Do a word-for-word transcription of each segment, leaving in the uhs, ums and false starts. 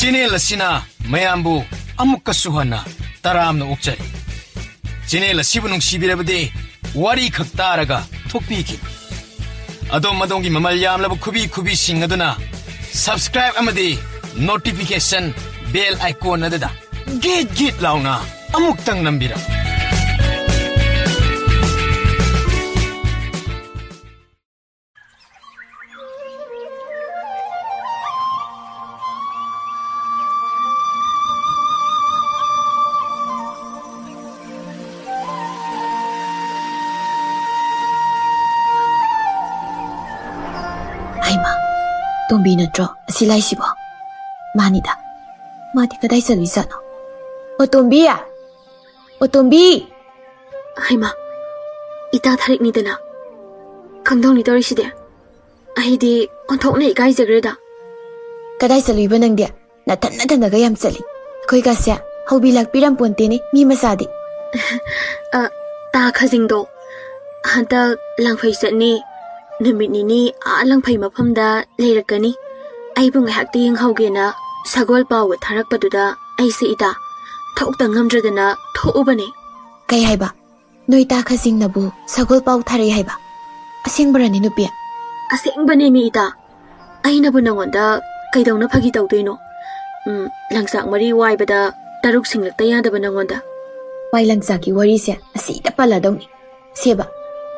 Channel ꯑꯁꯤꯅ ꯃꯌꯥꯝꯕꯨ ꯑꯃꯨꯛꯀꯁꯨ ꯍꯟꯅ ꯇꯔꯥꯝꯅ ꯑꯣꯛꯆꯔꯤ꯫ ꯆꯦꯅꯦꯜ ꯑꯁꯤꯕꯨ ꯅꯨꯡꯁꯤꯕꯤꯔꯕꯗꯤ ꯋꯥꯔꯤ ꯈꯛ ꯇꯥꯔꯒ ꯊꯣꯛꯄꯤꯈꯤꯕ꯫ ꯑꯗꯣꯝ ꯑꯗꯣꯝꯒꯤ ꯃꯃꯜ ꯌꯥꯝꯂꯕ ꯈꯨꯕꯤ ꯈꯨꯕꯤꯁꯤꯡ ꯑꯗꯨꯅ subscribe ꯑꯃꯗꯤ notification bell icon ꯑꯗꯨꯗ ꯒꯤꯠ ꯒꯤꯠ ꯂꯥꯎꯅ ꯑꯃꯨꯛꯇꯪ ꯅꯝꯕꯤꯔꯝꯃꯨ꯫ ꯍꯩꯃꯥ, ꯇꯣꯝꯕꯤ ꯅꯠꯇ꯭ꯔꯣ ꯑꯁꯤ ꯂꯥꯛꯏꯁꯤꯕꯣ? ꯃꯥꯅꯤꯗ꯫ ꯃꯥꯗꯤ ꯀꯗꯥꯏ ꯆꯠꯂꯨꯏꯖꯥꯠꯅꯣ? ꯑꯣ, ꯇꯣꯝꯕꯤ! ꯑꯣ, ꯇꯣꯝꯕꯤ! ꯍꯩꯃꯥ, ꯏꯇꯥ ꯊꯥꯔꯤꯛꯅꯤꯗꯅ꯫ ꯀꯝꯗꯧꯅꯤ ꯇꯧꯔꯤꯁꯤꯗꯤ? ꯑꯩꯗꯤ ꯑꯣꯟꯊꯣꯛꯅ ꯏꯀꯥꯏꯖꯈ꯭ꯔꯦꯗ꯫ ꯀꯗꯥꯏ ꯆꯠꯂꯨꯏꯕ ꯅꯪꯗꯤ? ꯅꯊꯟ ꯅꯊꯟꯗꯒ ꯌꯥꯝ ꯆꯠꯂꯤ꯫ ꯑꯩꯈꯣꯏꯒꯁꯦ ꯍꯧꯕꯤ ꯂꯥꯛꯄꯤꯔꯝꯄꯣꯟꯇꯦꯅꯦ, ꯃꯤ ꯃꯆꯥꯗꯤ꯫ ꯑ, ꯇꯥ ꯈꯖꯤꯡꯗꯣ ꯍꯟꯗꯛ ꯂꯥꯡꯐꯩ ꯆꯠꯅꯤ, ꯅꯨꯃꯤꯠ ꯅꯤꯅꯤ ꯑꯥ ꯂꯥꯡꯐꯩ ꯃꯐꯝꯗ ꯂꯩꯔꯛꯀꯅꯤ꯫ ꯑꯩꯕꯨ ꯉꯥꯏꯍꯥꯛꯇ ꯌꯦꯡꯍꯧꯒꯦꯅ ꯁꯒꯣꯜ ꯄꯥꯎꯒ ꯊꯥꯔꯛꯄꯗꯨꯗ ꯑꯩꯁꯦ ꯏꯇꯥ ꯊꯣꯛꯇ ꯉꯝꯗ꯭ꯔꯗꯅ ꯊꯣꯛꯎꯕꯅꯦ꯫ ꯀꯩ ꯍꯥꯏꯕ? ꯅꯣꯏ ꯇꯥ ꯈꯖꯤꯡꯅꯕꯨ ꯁꯒꯣꯜ ꯄꯥꯎ ꯊꯥꯔꯛꯏ ꯍꯥꯏꯕ? ꯑꯁꯦꯡꯕꯔꯅꯤ ꯅꯨꯄꯤ? ꯑꯁꯦꯡꯕꯅꯦꯃꯤ ꯏꯇꯥ꯫ ꯑꯩꯅꯕꯨ ꯅꯉꯣꯟꯗ ꯀꯩꯗꯧꯅ ꯐꯥꯒꯤ ꯇꯧꯗꯣꯏꯅꯣ? ꯎꯝ, ꯂꯪꯆꯥꯛ ꯃꯔꯤ ꯋꯥꯏꯕꯗ ꯇꯔꯨꯛ ꯁꯤꯡꯂꯛꯇ ꯌꯥꯗꯕ ꯅꯉꯣꯟꯗ꯫ ꯋꯥꯏ ꯂꯪꯆꯥꯛꯀꯤ ꯋꯥꯔꯤꯁꯦ ꯑꯁꯤꯗ ꯄꯜꯂꯗꯧꯅꯤ꯫ ꯁꯦꯕ,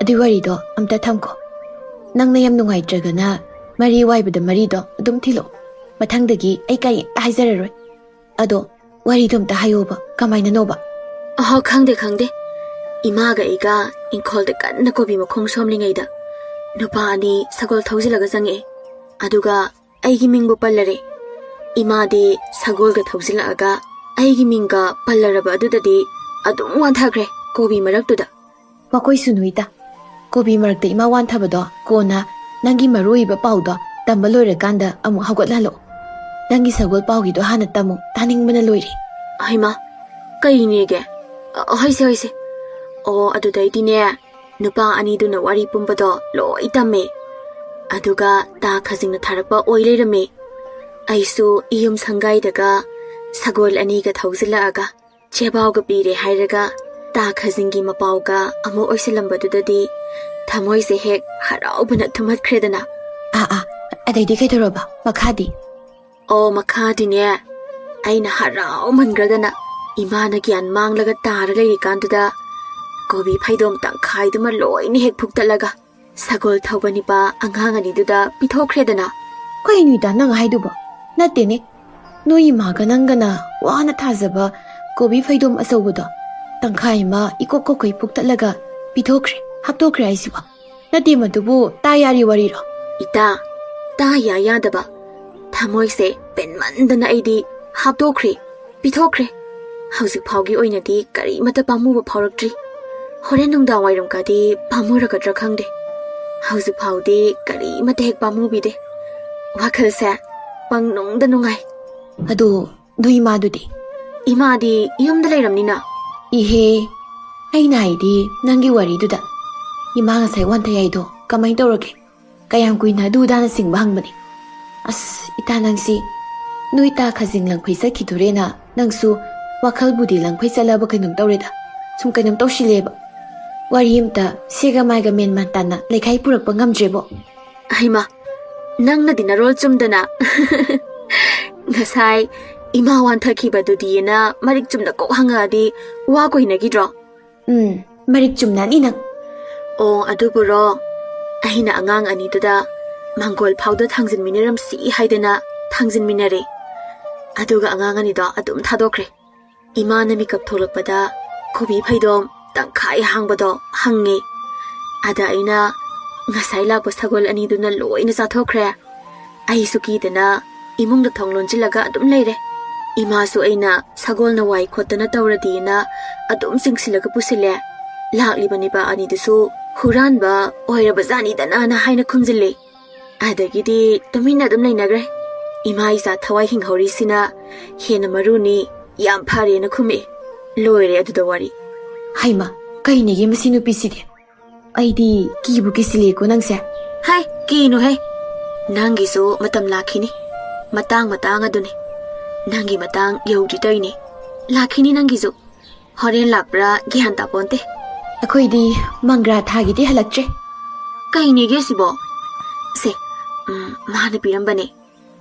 ꯑꯗꯨꯏ ꯋꯥꯔꯤꯗꯣ ꯑꯝꯇ ꯊꯝꯈꯣ꯫ ꯅꯪꯅ ꯌꯥꯝ ꯅꯨꯡꯉꯥꯏꯇ꯭ꯔꯒꯅ ꯃꯔꯤ ꯋꯥꯏꯕꯗ ꯃꯔꯤꯗꯣ ꯑꯗꯨꯝ ꯊꯤꯜꯂꯣ꯫ ꯃꯊꯪꯗꯒꯤ ꯑꯩ ꯀꯔꯤꯝꯇ ꯍꯥꯏꯖꯔꯔꯣꯏ꯫ ꯑꯗꯣ ꯋꯥꯔꯤꯗꯣ ꯑꯝꯇ ꯍꯥꯏꯌꯣꯕ, ꯀꯃꯥꯏꯅꯅꯣꯕ? ꯑꯍꯣ, ꯈꯪꯗꯦ, ꯈꯪꯗꯦ꯫ ꯏꯃꯥꯒ ꯑꯩꯒ ꯏꯪꯈꯣꯜꯗ ꯀꯟꯅ ꯀꯣꯕꯤ ꯃꯈꯣꯡ ꯁꯣꯝꯂꯤꯉꯩꯗ ꯅꯨꯄꯥ ꯑꯅꯤ ꯁꯒꯣꯜ ꯊꯧꯖꯤꯜꯂꯒ ꯆꯪꯉꯛꯑꯦ꯫ ꯑꯗꯨꯒ ꯑꯩꯒꯤ ꯃꯤꯡꯕꯨ ꯄꯜꯂꯔꯦ꯫ ꯏꯃꯥꯗꯤ ꯁꯒꯣꯜꯒ ꯊꯧꯖꯤꯜꯂꯛꯑꯒ ꯑꯩꯒꯤ ꯃꯤꯡꯒ ꯄꯜꯂꯔꯕ ꯑꯗꯨꯗꯗꯤ ꯑꯗꯨꯝ ꯋꯥꯟꯊꯈ꯭ꯔꯦ ꯀꯣꯕꯤ ꯃꯔꯛꯇꯨꯗ꯫ ꯃꯈꯣꯏꯁꯨ ꯅꯨꯏꯇ꯫ ꯀꯣꯕꯤ ꯃꯔꯛꯇ ꯏꯃꯥ ꯋꯥꯟꯊꯕꯗꯣ ꯀꯣꯟꯅ ꯅꯪꯒꯤ ꯃꯔꯨ ꯑꯣꯏꯕ ꯄꯥꯎꯗꯣ ꯇꯝꯕ ꯂꯣꯏꯔꯀꯥꯟꯗ ꯑꯃꯨꯛ ꯍꯧꯒꯠꯍꯜꯂꯣ꯫ ꯅꯪꯒꯤ ꯁꯒꯣꯜ ꯄꯥꯎꯒꯤꯗꯣ ꯍꯥꯟꯅ ꯇꯝꯃꯨ, ꯇꯥꯅꯤꯡꯕꯅ ꯂꯣꯏꯔꯦ꯫ ꯍꯩꯃꯥ, ꯀꯩꯅꯦꯒꯦ? ꯑ, ꯍꯣꯏꯁꯦ, ꯍꯣꯏꯁꯦ꯫ ꯑꯣ, ꯑꯗꯨꯗꯩꯗꯤꯅꯦ, ꯅꯨꯄꯥ ꯑꯅꯤꯗꯨꯅ ꯋꯥꯔꯤ ꯄꯨꯝꯕꯗꯣ ꯂꯣꯏ ꯇꯝꯃꯦ꯫ ꯑꯗꯨꯒ ꯇꯥ ꯈꯖꯤꯡꯅ ꯊꯥꯔꯛꯄ ꯑꯣꯏ ꯂꯩꯔꯝꯃꯦ꯫ ꯑꯩꯁꯨ ꯏꯌꯨꯝ ꯁꯪꯒꯥꯏꯗꯒ ꯁꯒꯣꯜ ꯑꯅꯤꯒ ꯊꯧꯖꯤꯜꯂꯛꯑꯒ ꯆꯦꯕꯥꯎꯒ ꯄꯤꯔꯦ ꯍꯥꯏꯔꯒ ꯇꯥ ꯈꯖꯤꯡꯒꯤ ꯃꯄꯥꯎꯒ ꯑꯃꯨꯛ ꯑꯣꯏꯁꯤꯜꯂꯝꯕꯗꯨꯗꯗꯤ ꯊꯃꯣꯏꯁꯦ ꯍꯦꯛ ꯍꯔꯥꯎꯕꯅ ꯊꯨꯝꯍꯠꯈ꯭ꯔꯦꯗꯅ꯫ ꯑꯥ, ꯑꯥ, ꯑꯗꯩꯗꯤ ꯀꯩꯗꯧꯔꯕ? ꯃꯈꯥꯗꯤ? ꯑꯣ, ꯃꯈꯥꯗꯤꯅꯦ, ꯑꯩꯅ ꯍꯔꯥꯎꯃꯟꯈ꯭ꯔꯗꯅ ꯏꯃꯥꯅ ꯒ꯭ꯌꯥꯟ ꯃꯥꯡꯂꯒ ꯇꯥꯔ ꯂꯩꯔꯤꯀꯥꯟꯗꯨꯗ ꯀꯣꯕꯤ ꯐꯩꯗꯣꯝ ꯇꯪꯈꯥꯏꯗꯨꯃ ꯂꯣꯏꯅ ꯍꯦꯛ ꯐꯨꯛꯇꯠꯂꯒ ꯁꯒꯣꯜ ꯊꯧꯕ ꯅꯤꯄꯥ ꯑꯉꯥꯡ ꯑꯅꯤꯗꯨꯗ ꯄꯤꯊꯣꯛꯈ꯭ꯔꯦꯗꯅ꯫ ꯀꯩꯅꯣ ꯏꯇꯥ ꯅꯪ ꯍꯥꯏꯗꯨꯕꯣ? ꯅꯠꯇꯦꯅꯦ, ꯅꯣꯏ ꯏꯃꯥꯒ ꯅꯪꯒꯅ ꯋꯥꯅ ꯊꯥꯖꯕ ꯀꯣꯕꯤ ꯐꯩꯗꯣꯝ ꯑꯆꯧꯕꯗꯣ ꯇꯪꯈꯥꯏ ꯑꯃ ꯏꯀꯣꯛ ꯀꯣꯛꯈꯩ ꯐꯨꯛꯇꯠꯂꯒ ꯄꯤꯊꯣꯛꯈ꯭ꯔꯦ, ꯍꯥꯞꯇꯣꯛꯈ꯭ꯔꯦ ꯍꯥꯏꯁꯤꯕꯣ? ꯅꯠꯇꯦ, ꯃꯗꯨꯕꯨ ꯇꯥ ꯌꯥꯔꯤ ꯋꯥꯔꯤꯔꯣ? ꯏꯇꯥ, ꯇꯥ ꯌꯥ ꯌꯥꯗꯕ꯫ ꯊꯃꯣꯏꯁꯦ ꯄꯦꯟꯃꯟꯗꯅ ꯑꯩꯗꯤ ꯍꯥꯞꯇꯣꯛꯈ꯭ꯔꯦ, ꯄꯤꯊꯣꯛꯈ꯭ꯔꯦ꯫ ꯍꯧꯖꯤꯛ ꯐꯥꯎꯒꯤ ꯑꯣꯏꯅꯗꯤ ꯀꯔꯤꯃꯠꯇ ꯄꯥꯝꯃꯨꯕ ꯐꯥꯎꯔꯛꯇ꯭ꯔꯤ꯫ ꯍꯣꯔꯦꯟ ꯅꯨꯡꯗꯥꯡ ꯋꯥꯏꯔꯝꯒꯗꯤ ꯄꯥꯝꯃꯨꯔꯒꯗ꯭ꯔꯥ ꯈꯪꯗꯦ꯫ ꯍꯧꯖꯤꯛ ꯐꯥꯎꯗꯤ ꯀꯔꯤꯃꯠꯇ ꯍꯦꯛ ꯄꯥꯝꯃꯨꯕꯤꯗꯦ꯫ ꯋꯥꯈꯜꯁꯦ ꯄꯪꯅꯨꯡꯗ ꯅꯨꯡꯉꯥꯏ꯫ ꯑꯗꯣ ꯅꯣꯏ ꯏꯃꯥꯗꯨꯗꯤ? ꯏꯃꯥꯗꯤ ꯌꯨꯝꯗ ꯂꯩꯔꯝꯅꯤꯅ꯫ ꯏꯍꯦ, ꯑꯩꯅ ꯍꯥꯏꯗꯤ ꯅꯪꯒꯤ ꯋꯥꯔꯤꯗꯨꯗ꯫ ꯏꯃꯥ ꯉꯁꯥꯏ ꯋꯥꯟꯊꯩ ꯍꯥꯏꯗꯣ ꯀꯃꯥꯏ ꯇꯧꯔꯒꯦ? ꯀꯌꯥꯝ ꯀꯨꯏꯅ ꯑꯗꯨ ꯑꯗꯥꯅ ꯆꯤꯡꯕ ꯍꯪꯕꯅꯤ꯫ ꯑꯁ, ꯏꯇꯥ ꯅꯪꯁꯤ, ꯅꯣꯏ ꯇꯥ ꯈꯖꯤꯡ ꯂꯪꯐꯩ ꯆꯠꯈꯤꯗꯣꯔꯦꯅ ꯅꯪꯁꯨ ꯋꯥꯈꯜꯕꯨꯗꯤ ꯂꯪꯐꯩ ꯆꯠꯂꯕ ꯀꯩꯅꯣꯝ ꯇꯧꯔꯦꯗ꯫ ꯁꯨꯝ ꯀꯩꯅꯣꯝ ꯇꯧꯁꯤꯜꯂꯦꯕ꯫ ꯋꯥꯔꯤ ꯑꯝꯇ ꯁꯦꯒ ꯃꯥꯏꯒ ꯃꯦꯟ ꯃꯥꯟ ꯇꯥꯅ ꯂꯩꯈꯥꯏ ꯄꯨꯔꯛꯄ ꯉꯝꯗ꯭ꯔꯦꯕꯣ꯫ ꯍꯩꯃꯥ, ꯅꯪꯅꯗꯤ ꯅꯔꯣꯜ ꯆꯨꯝꯗꯅ꯫ ꯉꯁꯥꯏ ꯏꯃꯥ ꯋꯥꯟꯊꯈꯤꯕꯗꯨꯗꯤꯅ ꯃꯔꯤꯛ ꯆꯨꯝꯅ ꯀꯣꯛ ꯍꯪꯉꯛꯑꯗꯤ ꯋꯥ ꯀꯣꯏꯅꯈꯤꯗ꯭ꯔꯣ? ꯎꯝ, ꯃꯔꯤꯛ ꯆꯨꯝꯅꯅꯤ ꯅꯪ꯫ ꯑꯣ, ꯑꯗꯨꯕꯨꯔꯣ? ꯑꯩꯅ ꯑꯉꯥꯡ ꯑꯅꯤꯗꯨꯗ ꯃꯥꯡꯒꯣꯜ ꯐꯥꯎꯗ ꯊꯥꯡꯖꯤꯟꯃꯤꯟꯅꯔꯝꯁꯤ ꯍꯥꯏꯗꯅ ꯊꯥꯡꯖꯤꯟꯃꯤꯟꯅꯔꯦ꯫ ꯑꯗꯨꯒ ꯑꯉꯥꯡ ꯑꯅꯤꯗꯣ ꯑꯗꯨꯝ ꯊꯥꯗꯣꯛꯈ꯭ꯔꯦ꯫ ꯏꯃꯥꯅ ꯃꯤꯀꯞ ꯊꯣꯛꯂꯛꯄꯗ ꯀꯣꯕꯤ ꯐꯩꯗꯣꯝ ꯇꯪꯈꯥꯏ ꯍꯥꯡꯕꯗꯣ ꯍꯪꯉꯦ꯫ ꯑꯗ ꯑꯩꯅ, "ꯉꯁꯥꯏ ꯂꯥꯛꯄ ꯁꯒꯣꯜ ꯑꯅꯤꯗꯨꯅ ꯂꯣꯏꯅ ꯆꯥꯊꯣꯛꯈ꯭ꯔꯦ꯫ ꯑꯩꯁꯨ ꯀꯤꯗꯅ ꯏꯃꯨꯡꯗ ꯊꯣꯡ ꯂꯣꯟꯁꯤꯜꯂꯒ ꯑꯗꯨꯝ ꯂꯩꯔꯦ꯫ ꯏꯃꯥꯁꯨ ꯑꯩꯅ ꯁꯒꯣꯜꯅ ꯋꯥꯏ ꯈꯣꯠꯇꯅ ꯇꯧꯔꯗꯤꯅ ꯑꯗꯨꯝ ꯆꯤꯡꯁꯤꯜꯂꯒ ꯄꯨꯁꯤꯜꯂꯦ꯫ ꯂꯥꯛꯂꯤꯕ ꯅꯤꯄꯥ ꯑꯅꯤꯗꯨꯁꯨ ꯍꯨꯔꯥꯟꯕ ꯑꯣꯏꯔꯕꯖꯥꯠꯅꯤꯗꯅ" ꯍꯥꯏꯅ ꯈꯨꯝꯖꯤꯜꯂꯦ꯫ ꯑꯗꯒꯤꯗꯤ ꯇꯨꯃꯤꯟꯅ ꯑꯗꯨꯝ ꯂꯩꯅꯈ꯭ꯔꯦ꯫ ꯏꯃꯥ ꯏꯆꯥ ꯊꯋꯥꯏ ꯍꯤꯡꯍꯧꯔꯤꯁꯤꯅ ꯍꯦꯟꯅ ꯃꯔꯨꯅꯤ, ꯌꯥꯝ ꯐꯔꯦꯅ ꯈꯨꯝꯃꯛꯑꯦ꯫ ꯂꯣꯏꯔꯦ ꯑꯗꯨꯗ ꯋꯥꯔꯤ꯫ ꯍꯩꯃ, ꯀꯩꯅꯦꯒꯦ ꯃꯁꯤ ꯅꯨꯄꯤꯁꯤꯗꯤ? ꯑꯩꯗꯤ ꯀꯤꯕꯨ ꯀꯤꯁꯤꯜꯂꯦꯀꯣ ꯅꯪꯁꯦ꯫ ꯍꯥꯏ, ꯀꯤꯅꯨꯍꯦ꯫ ꯅꯪꯒꯤꯁꯨ ꯃꯇꯝ ꯂꯥꯛꯈꯤꯅꯤ꯫ ꯃꯇꯥꯡ ꯃꯇꯥꯡ ꯑꯗꯨꯅꯤ꯫ ꯅꯪꯒꯤ ꯃꯇꯥꯡ ꯌꯧꯗ꯭ꯔꯤ ꯇꯧꯔꯤꯅꯤ꯫ ꯂꯥꯛꯈꯤꯅꯤ ꯅꯪꯒꯤꯁꯨ꯫ ꯍꯣꯔꯦꯟ ꯂꯥꯛꯄ꯭ꯔꯥ ꯒ꯭ꯌꯥꯟ ꯇꯥꯄꯣꯟꯇꯦ꯫ ꯑꯩꯈꯣꯏꯗꯤ ꯃꯪꯒ꯭ꯔꯥ ꯊꯥꯒꯤꯗꯤ ꯍꯜꯂꯛꯇ꯭ꯔꯦ꯫ ꯀꯩꯅꯦꯒꯦ ꯁꯤꯕꯣ? ꯁꯦ, ꯎꯝ, ꯃꯥꯅ ꯄꯤꯔꯝꯕꯅꯦ꯫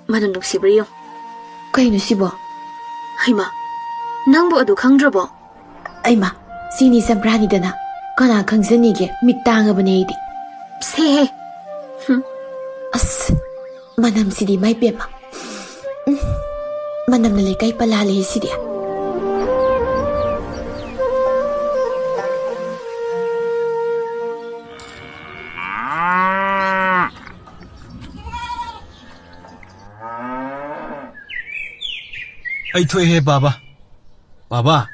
ꯃꯅꯝ ꯅꯨꯡꯁꯤꯕ꯭ꯔꯥ ꯌꯦꯡꯉꯨ꯫ ꯀꯩꯅꯣ ꯁꯤꯕꯣ? ꯍꯩꯃꯥ, ꯅꯪꯕꯨ ꯑꯗꯨ ꯈꯪꯗ꯭ꯔꯕꯣ? ꯑꯩꯃꯥ, ꯁꯤꯅꯤ ꯆꯝꯄ꯭ꯔꯥꯅꯤꯗꯅ꯫ ꯀꯅꯥ ꯈꯪꯖꯅꯤꯒꯦ? ꯃꯤꯠ ꯇꯥꯡꯉꯕꯅꯦ ꯑꯩꯗꯤ꯫ ꯁꯦꯍꯦ꯫ ꯍꯨꯝ꯫ ꯑꯁ, ꯃꯅꯝꯁꯤꯗꯤ ꯃꯥꯏ ꯄꯦꯝꯃ꯫ ꯎꯝ, ꯃꯅꯝꯅ ꯂꯩꯀꯥꯏ ꯄꯜꯂꯥꯜꯂꯦ ꯁꯤꯗꯤ꯫ ꯑꯩ ꯊꯣꯛꯑꯦꯍꯦ, ꯕꯥꯕꯥ꯫ ꯕꯥꯕꯥ,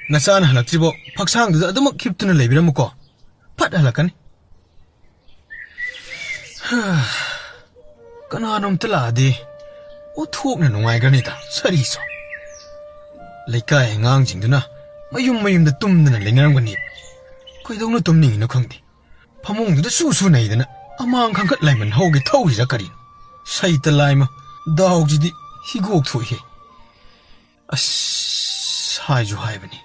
ꯅꯆꯥꯅ ꯍꯜꯂꯛꯇ꯭ꯔꯤꯕꯣ ꯐꯛꯁꯥꯡꯗꯨꯗ ꯑꯗꯨꯃꯛ ꯍꯤꯞꯇꯨꯅ ꯂꯩꯕꯤꯔꯝꯃꯨꯀꯣ꯫ ꯐꯠ ꯍꯜꯂꯛꯀꯅꯤ꯫ ꯀꯅꯥꯅꯣꯝꯇ ꯂꯥꯛꯑꯗꯤ ꯑꯣꯟꯊꯣꯛꯅ ꯅꯨꯡꯉꯥꯏꯒ꯭ꯔꯅꯤꯗ, ꯁꯥꯔꯤꯁꯨ꯫ ꯂꯩꯀꯥꯏ ꯑꯉꯥꯡꯁꯤꯡꯗꯨꯅ ꯃꯌꯨꯝ ꯃꯌꯨꯝꯗ ꯇꯨꯝꯗꯅ ꯂꯩꯅꯔꯝꯒꯅꯤ꯫ ꯀꯩꯗꯧꯅ ꯇꯨꯝꯅꯤꯡꯉꯤꯅꯣ ꯈꯪꯗꯦ꯫ ꯐꯃꯨꯡꯗꯨꯗ ꯁꯨ ꯁꯨ ꯅꯩꯗꯅ ꯑꯃꯥꯡ ꯈꯪꯀꯠ ꯂꯥꯏꯃꯟ ꯍꯧꯒꯦ ꯊꯧꯔꯤꯔꯥ ꯀꯔꯤꯅꯣ? ꯁꯩꯇ ꯂꯥꯏꯃ, ꯗꯥꯎꯁꯤꯗꯤ ꯍꯤꯒꯣꯛ ꯊꯣꯛꯏꯍꯦ꯫ ꯑꯁ, ꯍꯥꯏꯁꯨ ꯍꯥꯏꯕꯅꯤ,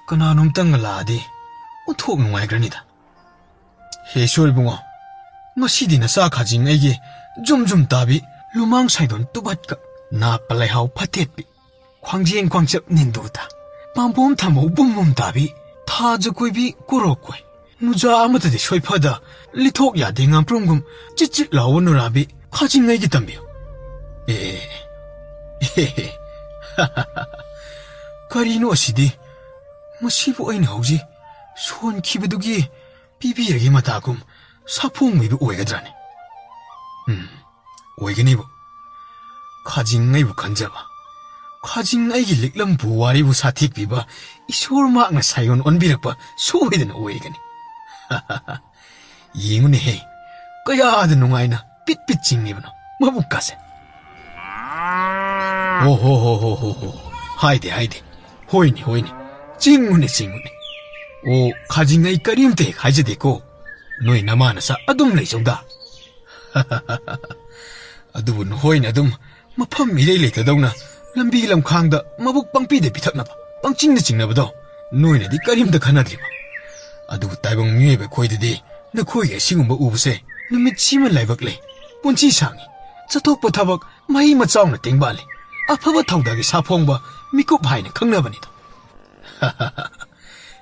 ꯀꯅꯥꯅꯣꯝꯇꯪꯒ ꯂꯥꯛꯑꯗꯤ ꯑꯣꯟꯊꯣꯛ ꯅꯨꯡꯉꯥꯏꯈ꯭ꯔꯅꯤꯗ꯫ ꯍꯦ ꯏꯁꯣꯔ ꯏꯕꯨꯡꯉꯣ, ꯉꯁꯤꯗꯤ ꯅꯆꯥ ꯈꯥꯖꯤꯡ ꯑꯩꯒꯤ ꯖꯨꯝ ꯖꯨꯝ ꯇꯥꯕꯤ ꯂꯨꯃꯥꯡ ꯁꯥꯏꯗꯣꯟ ꯇꯨꯕꯠꯀ, ꯅꯥꯞꯄ ꯂꯩꯍꯥꯎ ꯐꯠꯇꯦꯠꯄꯤ, ꯈ꯭ꯋꯥꯡꯖꯦꯡ ꯈ꯭ꯋꯥꯡꯆꯞ ꯅꯤꯟꯗꯨ ꯇꯥ, ꯄꯥꯝꯕꯣꯝ ꯊꯝꯕꯧ ꯕꯨꯝ ꯕꯨꯝ ꯇꯥꯕꯤ, ꯊꯥꯖ ꯀꯣꯏꯕꯤ ꯀꯣꯔꯣꯛ ꯀꯣꯏ, ꯃꯨꯖꯥ ꯑꯃꯠꯇꯗꯤ ꯁꯣꯏꯐꯗ, ꯂꯤꯊꯣꯛ ꯌꯥꯗꯦ ꯉꯥꯄ꯭ꯔꯨꯝꯒꯨꯝ ꯆꯤꯠ ꯆꯤꯠ ꯂꯥꯎꯕ ꯅꯨꯔꯥꯕꯤ ꯈꯥꯖꯤꯡꯉꯩꯒꯤ ꯇꯝꯕꯤꯌꯨ꯫ ꯑꯦ, ꯑꯦ, ꯑꯦ, ꯑꯦ, ꯀꯔꯤꯅꯣ ꯑꯁꯤꯗꯤ? ꯃꯁꯤꯕꯨ ꯑꯩꯅ ꯍꯧꯖꯤꯛ ꯁꯣꯟꯈꯤꯕꯗꯨꯒꯤ ꯄꯤꯕꯤꯔꯒꯦ ꯃꯇꯥꯒꯨꯝ ꯁꯥꯐꯣꯡ ꯃꯤꯕꯨ ꯑꯣꯏꯒꯗ꯭ꯔꯥꯅꯦ? ꯎꯝ, ꯑꯣꯏꯒꯅꯤꯕꯨ꯫ ꯈꯥꯖꯤꯡ ꯑꯩꯕꯨ ꯈꯟꯖꯕ, ꯈꯥꯖꯤꯡ ꯑꯩꯒꯤ ꯂꯤꯛꯂꯝꯕꯨ ꯋꯥꯔꯤꯕꯨ ꯁꯥꯊꯦꯛꯄꯤꯕ ꯏꯁꯣꯔ ꯃꯍꯥꯛꯅ ꯁꯥꯏꯑꯣꯟ ꯑꯣꯟꯕꯤꯔꯛꯄ ꯁꯣꯏꯗꯅ ꯑꯣꯏꯒꯅꯤ꯫ ꯌꯦꯡꯉꯨꯅꯦꯍꯦ, ꯀꯌꯥꯗ ꯅꯨꯡꯉꯥꯏꯅ ꯄꯤꯠ ꯄꯤꯠ ꯆꯤꯡꯉꯤꯕꯅꯣ ꯃꯕꯨꯛꯀꯥꯁꯦ꯫ ꯑꯣ ꯍꯣ ꯍꯣ ꯍꯣ ꯍꯣ ꯍꯣ꯫ ꯍꯥꯏꯗꯦ, ꯍꯥꯏꯗꯦ꯫ ꯍꯣꯏꯅꯦ, ꯍꯣꯏꯅꯦ꯫ ꯆꯤꯡꯉꯨꯅꯦ, ꯆꯤꯡꯉꯨꯅꯦ꯫ ꯑꯣ, ꯈꯥꯖꯤꯡ ꯑꯩ ꯀꯔꯤꯝꯇ ꯍꯦꯛ ꯍꯥꯏꯖꯗꯦꯀꯣ꯫ ꯅꯣꯏ ꯅꯃꯥ ꯅꯆꯥ ꯑꯗꯨꯝ ꯂꯩꯖꯧꯗ꯫ ꯑꯗꯨꯕꯨ ꯅꯈꯣꯏꯅ ꯑꯗꯨꯝ ꯃꯐꯝ ꯏꯔꯩ ꯂꯩꯇꯗꯧꯅ ꯂꯝꯕꯤ ꯂꯝꯈꯥꯡꯗ ꯃꯕꯨꯛ ꯄꯪꯄꯤꯗ ꯄꯤꯊꯛꯅꯕ, ꯄꯪꯆꯤꯡꯗ ꯆꯤꯡꯅꯕꯗꯣ ꯅꯣꯏꯅꯗꯤ ꯀꯔꯤꯝꯇ ꯈꯟꯅꯗ꯭ꯔꯤꯕ꯫ ꯑꯗꯨꯕꯨ ꯇꯥꯏꯕꯪ ꯃꯤꯑꯣꯏꯕ ꯑꯩꯈꯣꯏꯗꯗꯤ ꯅꯈꯣꯏꯒꯤ ꯑꯁꯤꯒꯨꯝꯕ ꯎꯕꯁꯦ ꯅꯨꯃꯤꯠꯁꯤꯃ ꯂꯥꯏꯕꯛ ꯂꯩ, ꯄꯨꯟꯁꯤ ꯁꯥꯡꯉꯤ, ꯆꯠꯊꯣꯛꯄ ꯊꯕꯛ ꯃꯍꯩ ꯃꯆꯥꯎꯅ ꯇꯦꯡꯕꯥꯜꯂꯤ, ꯑꯐꯕ ꯊꯧꯗꯥꯒꯤ ꯁꯥꯐꯣꯡꯕ ꯃꯤꯀꯨꯞ ꯍꯥꯏꯅ ꯈꯪꯅꯕꯅꯤꯗꯣ꯫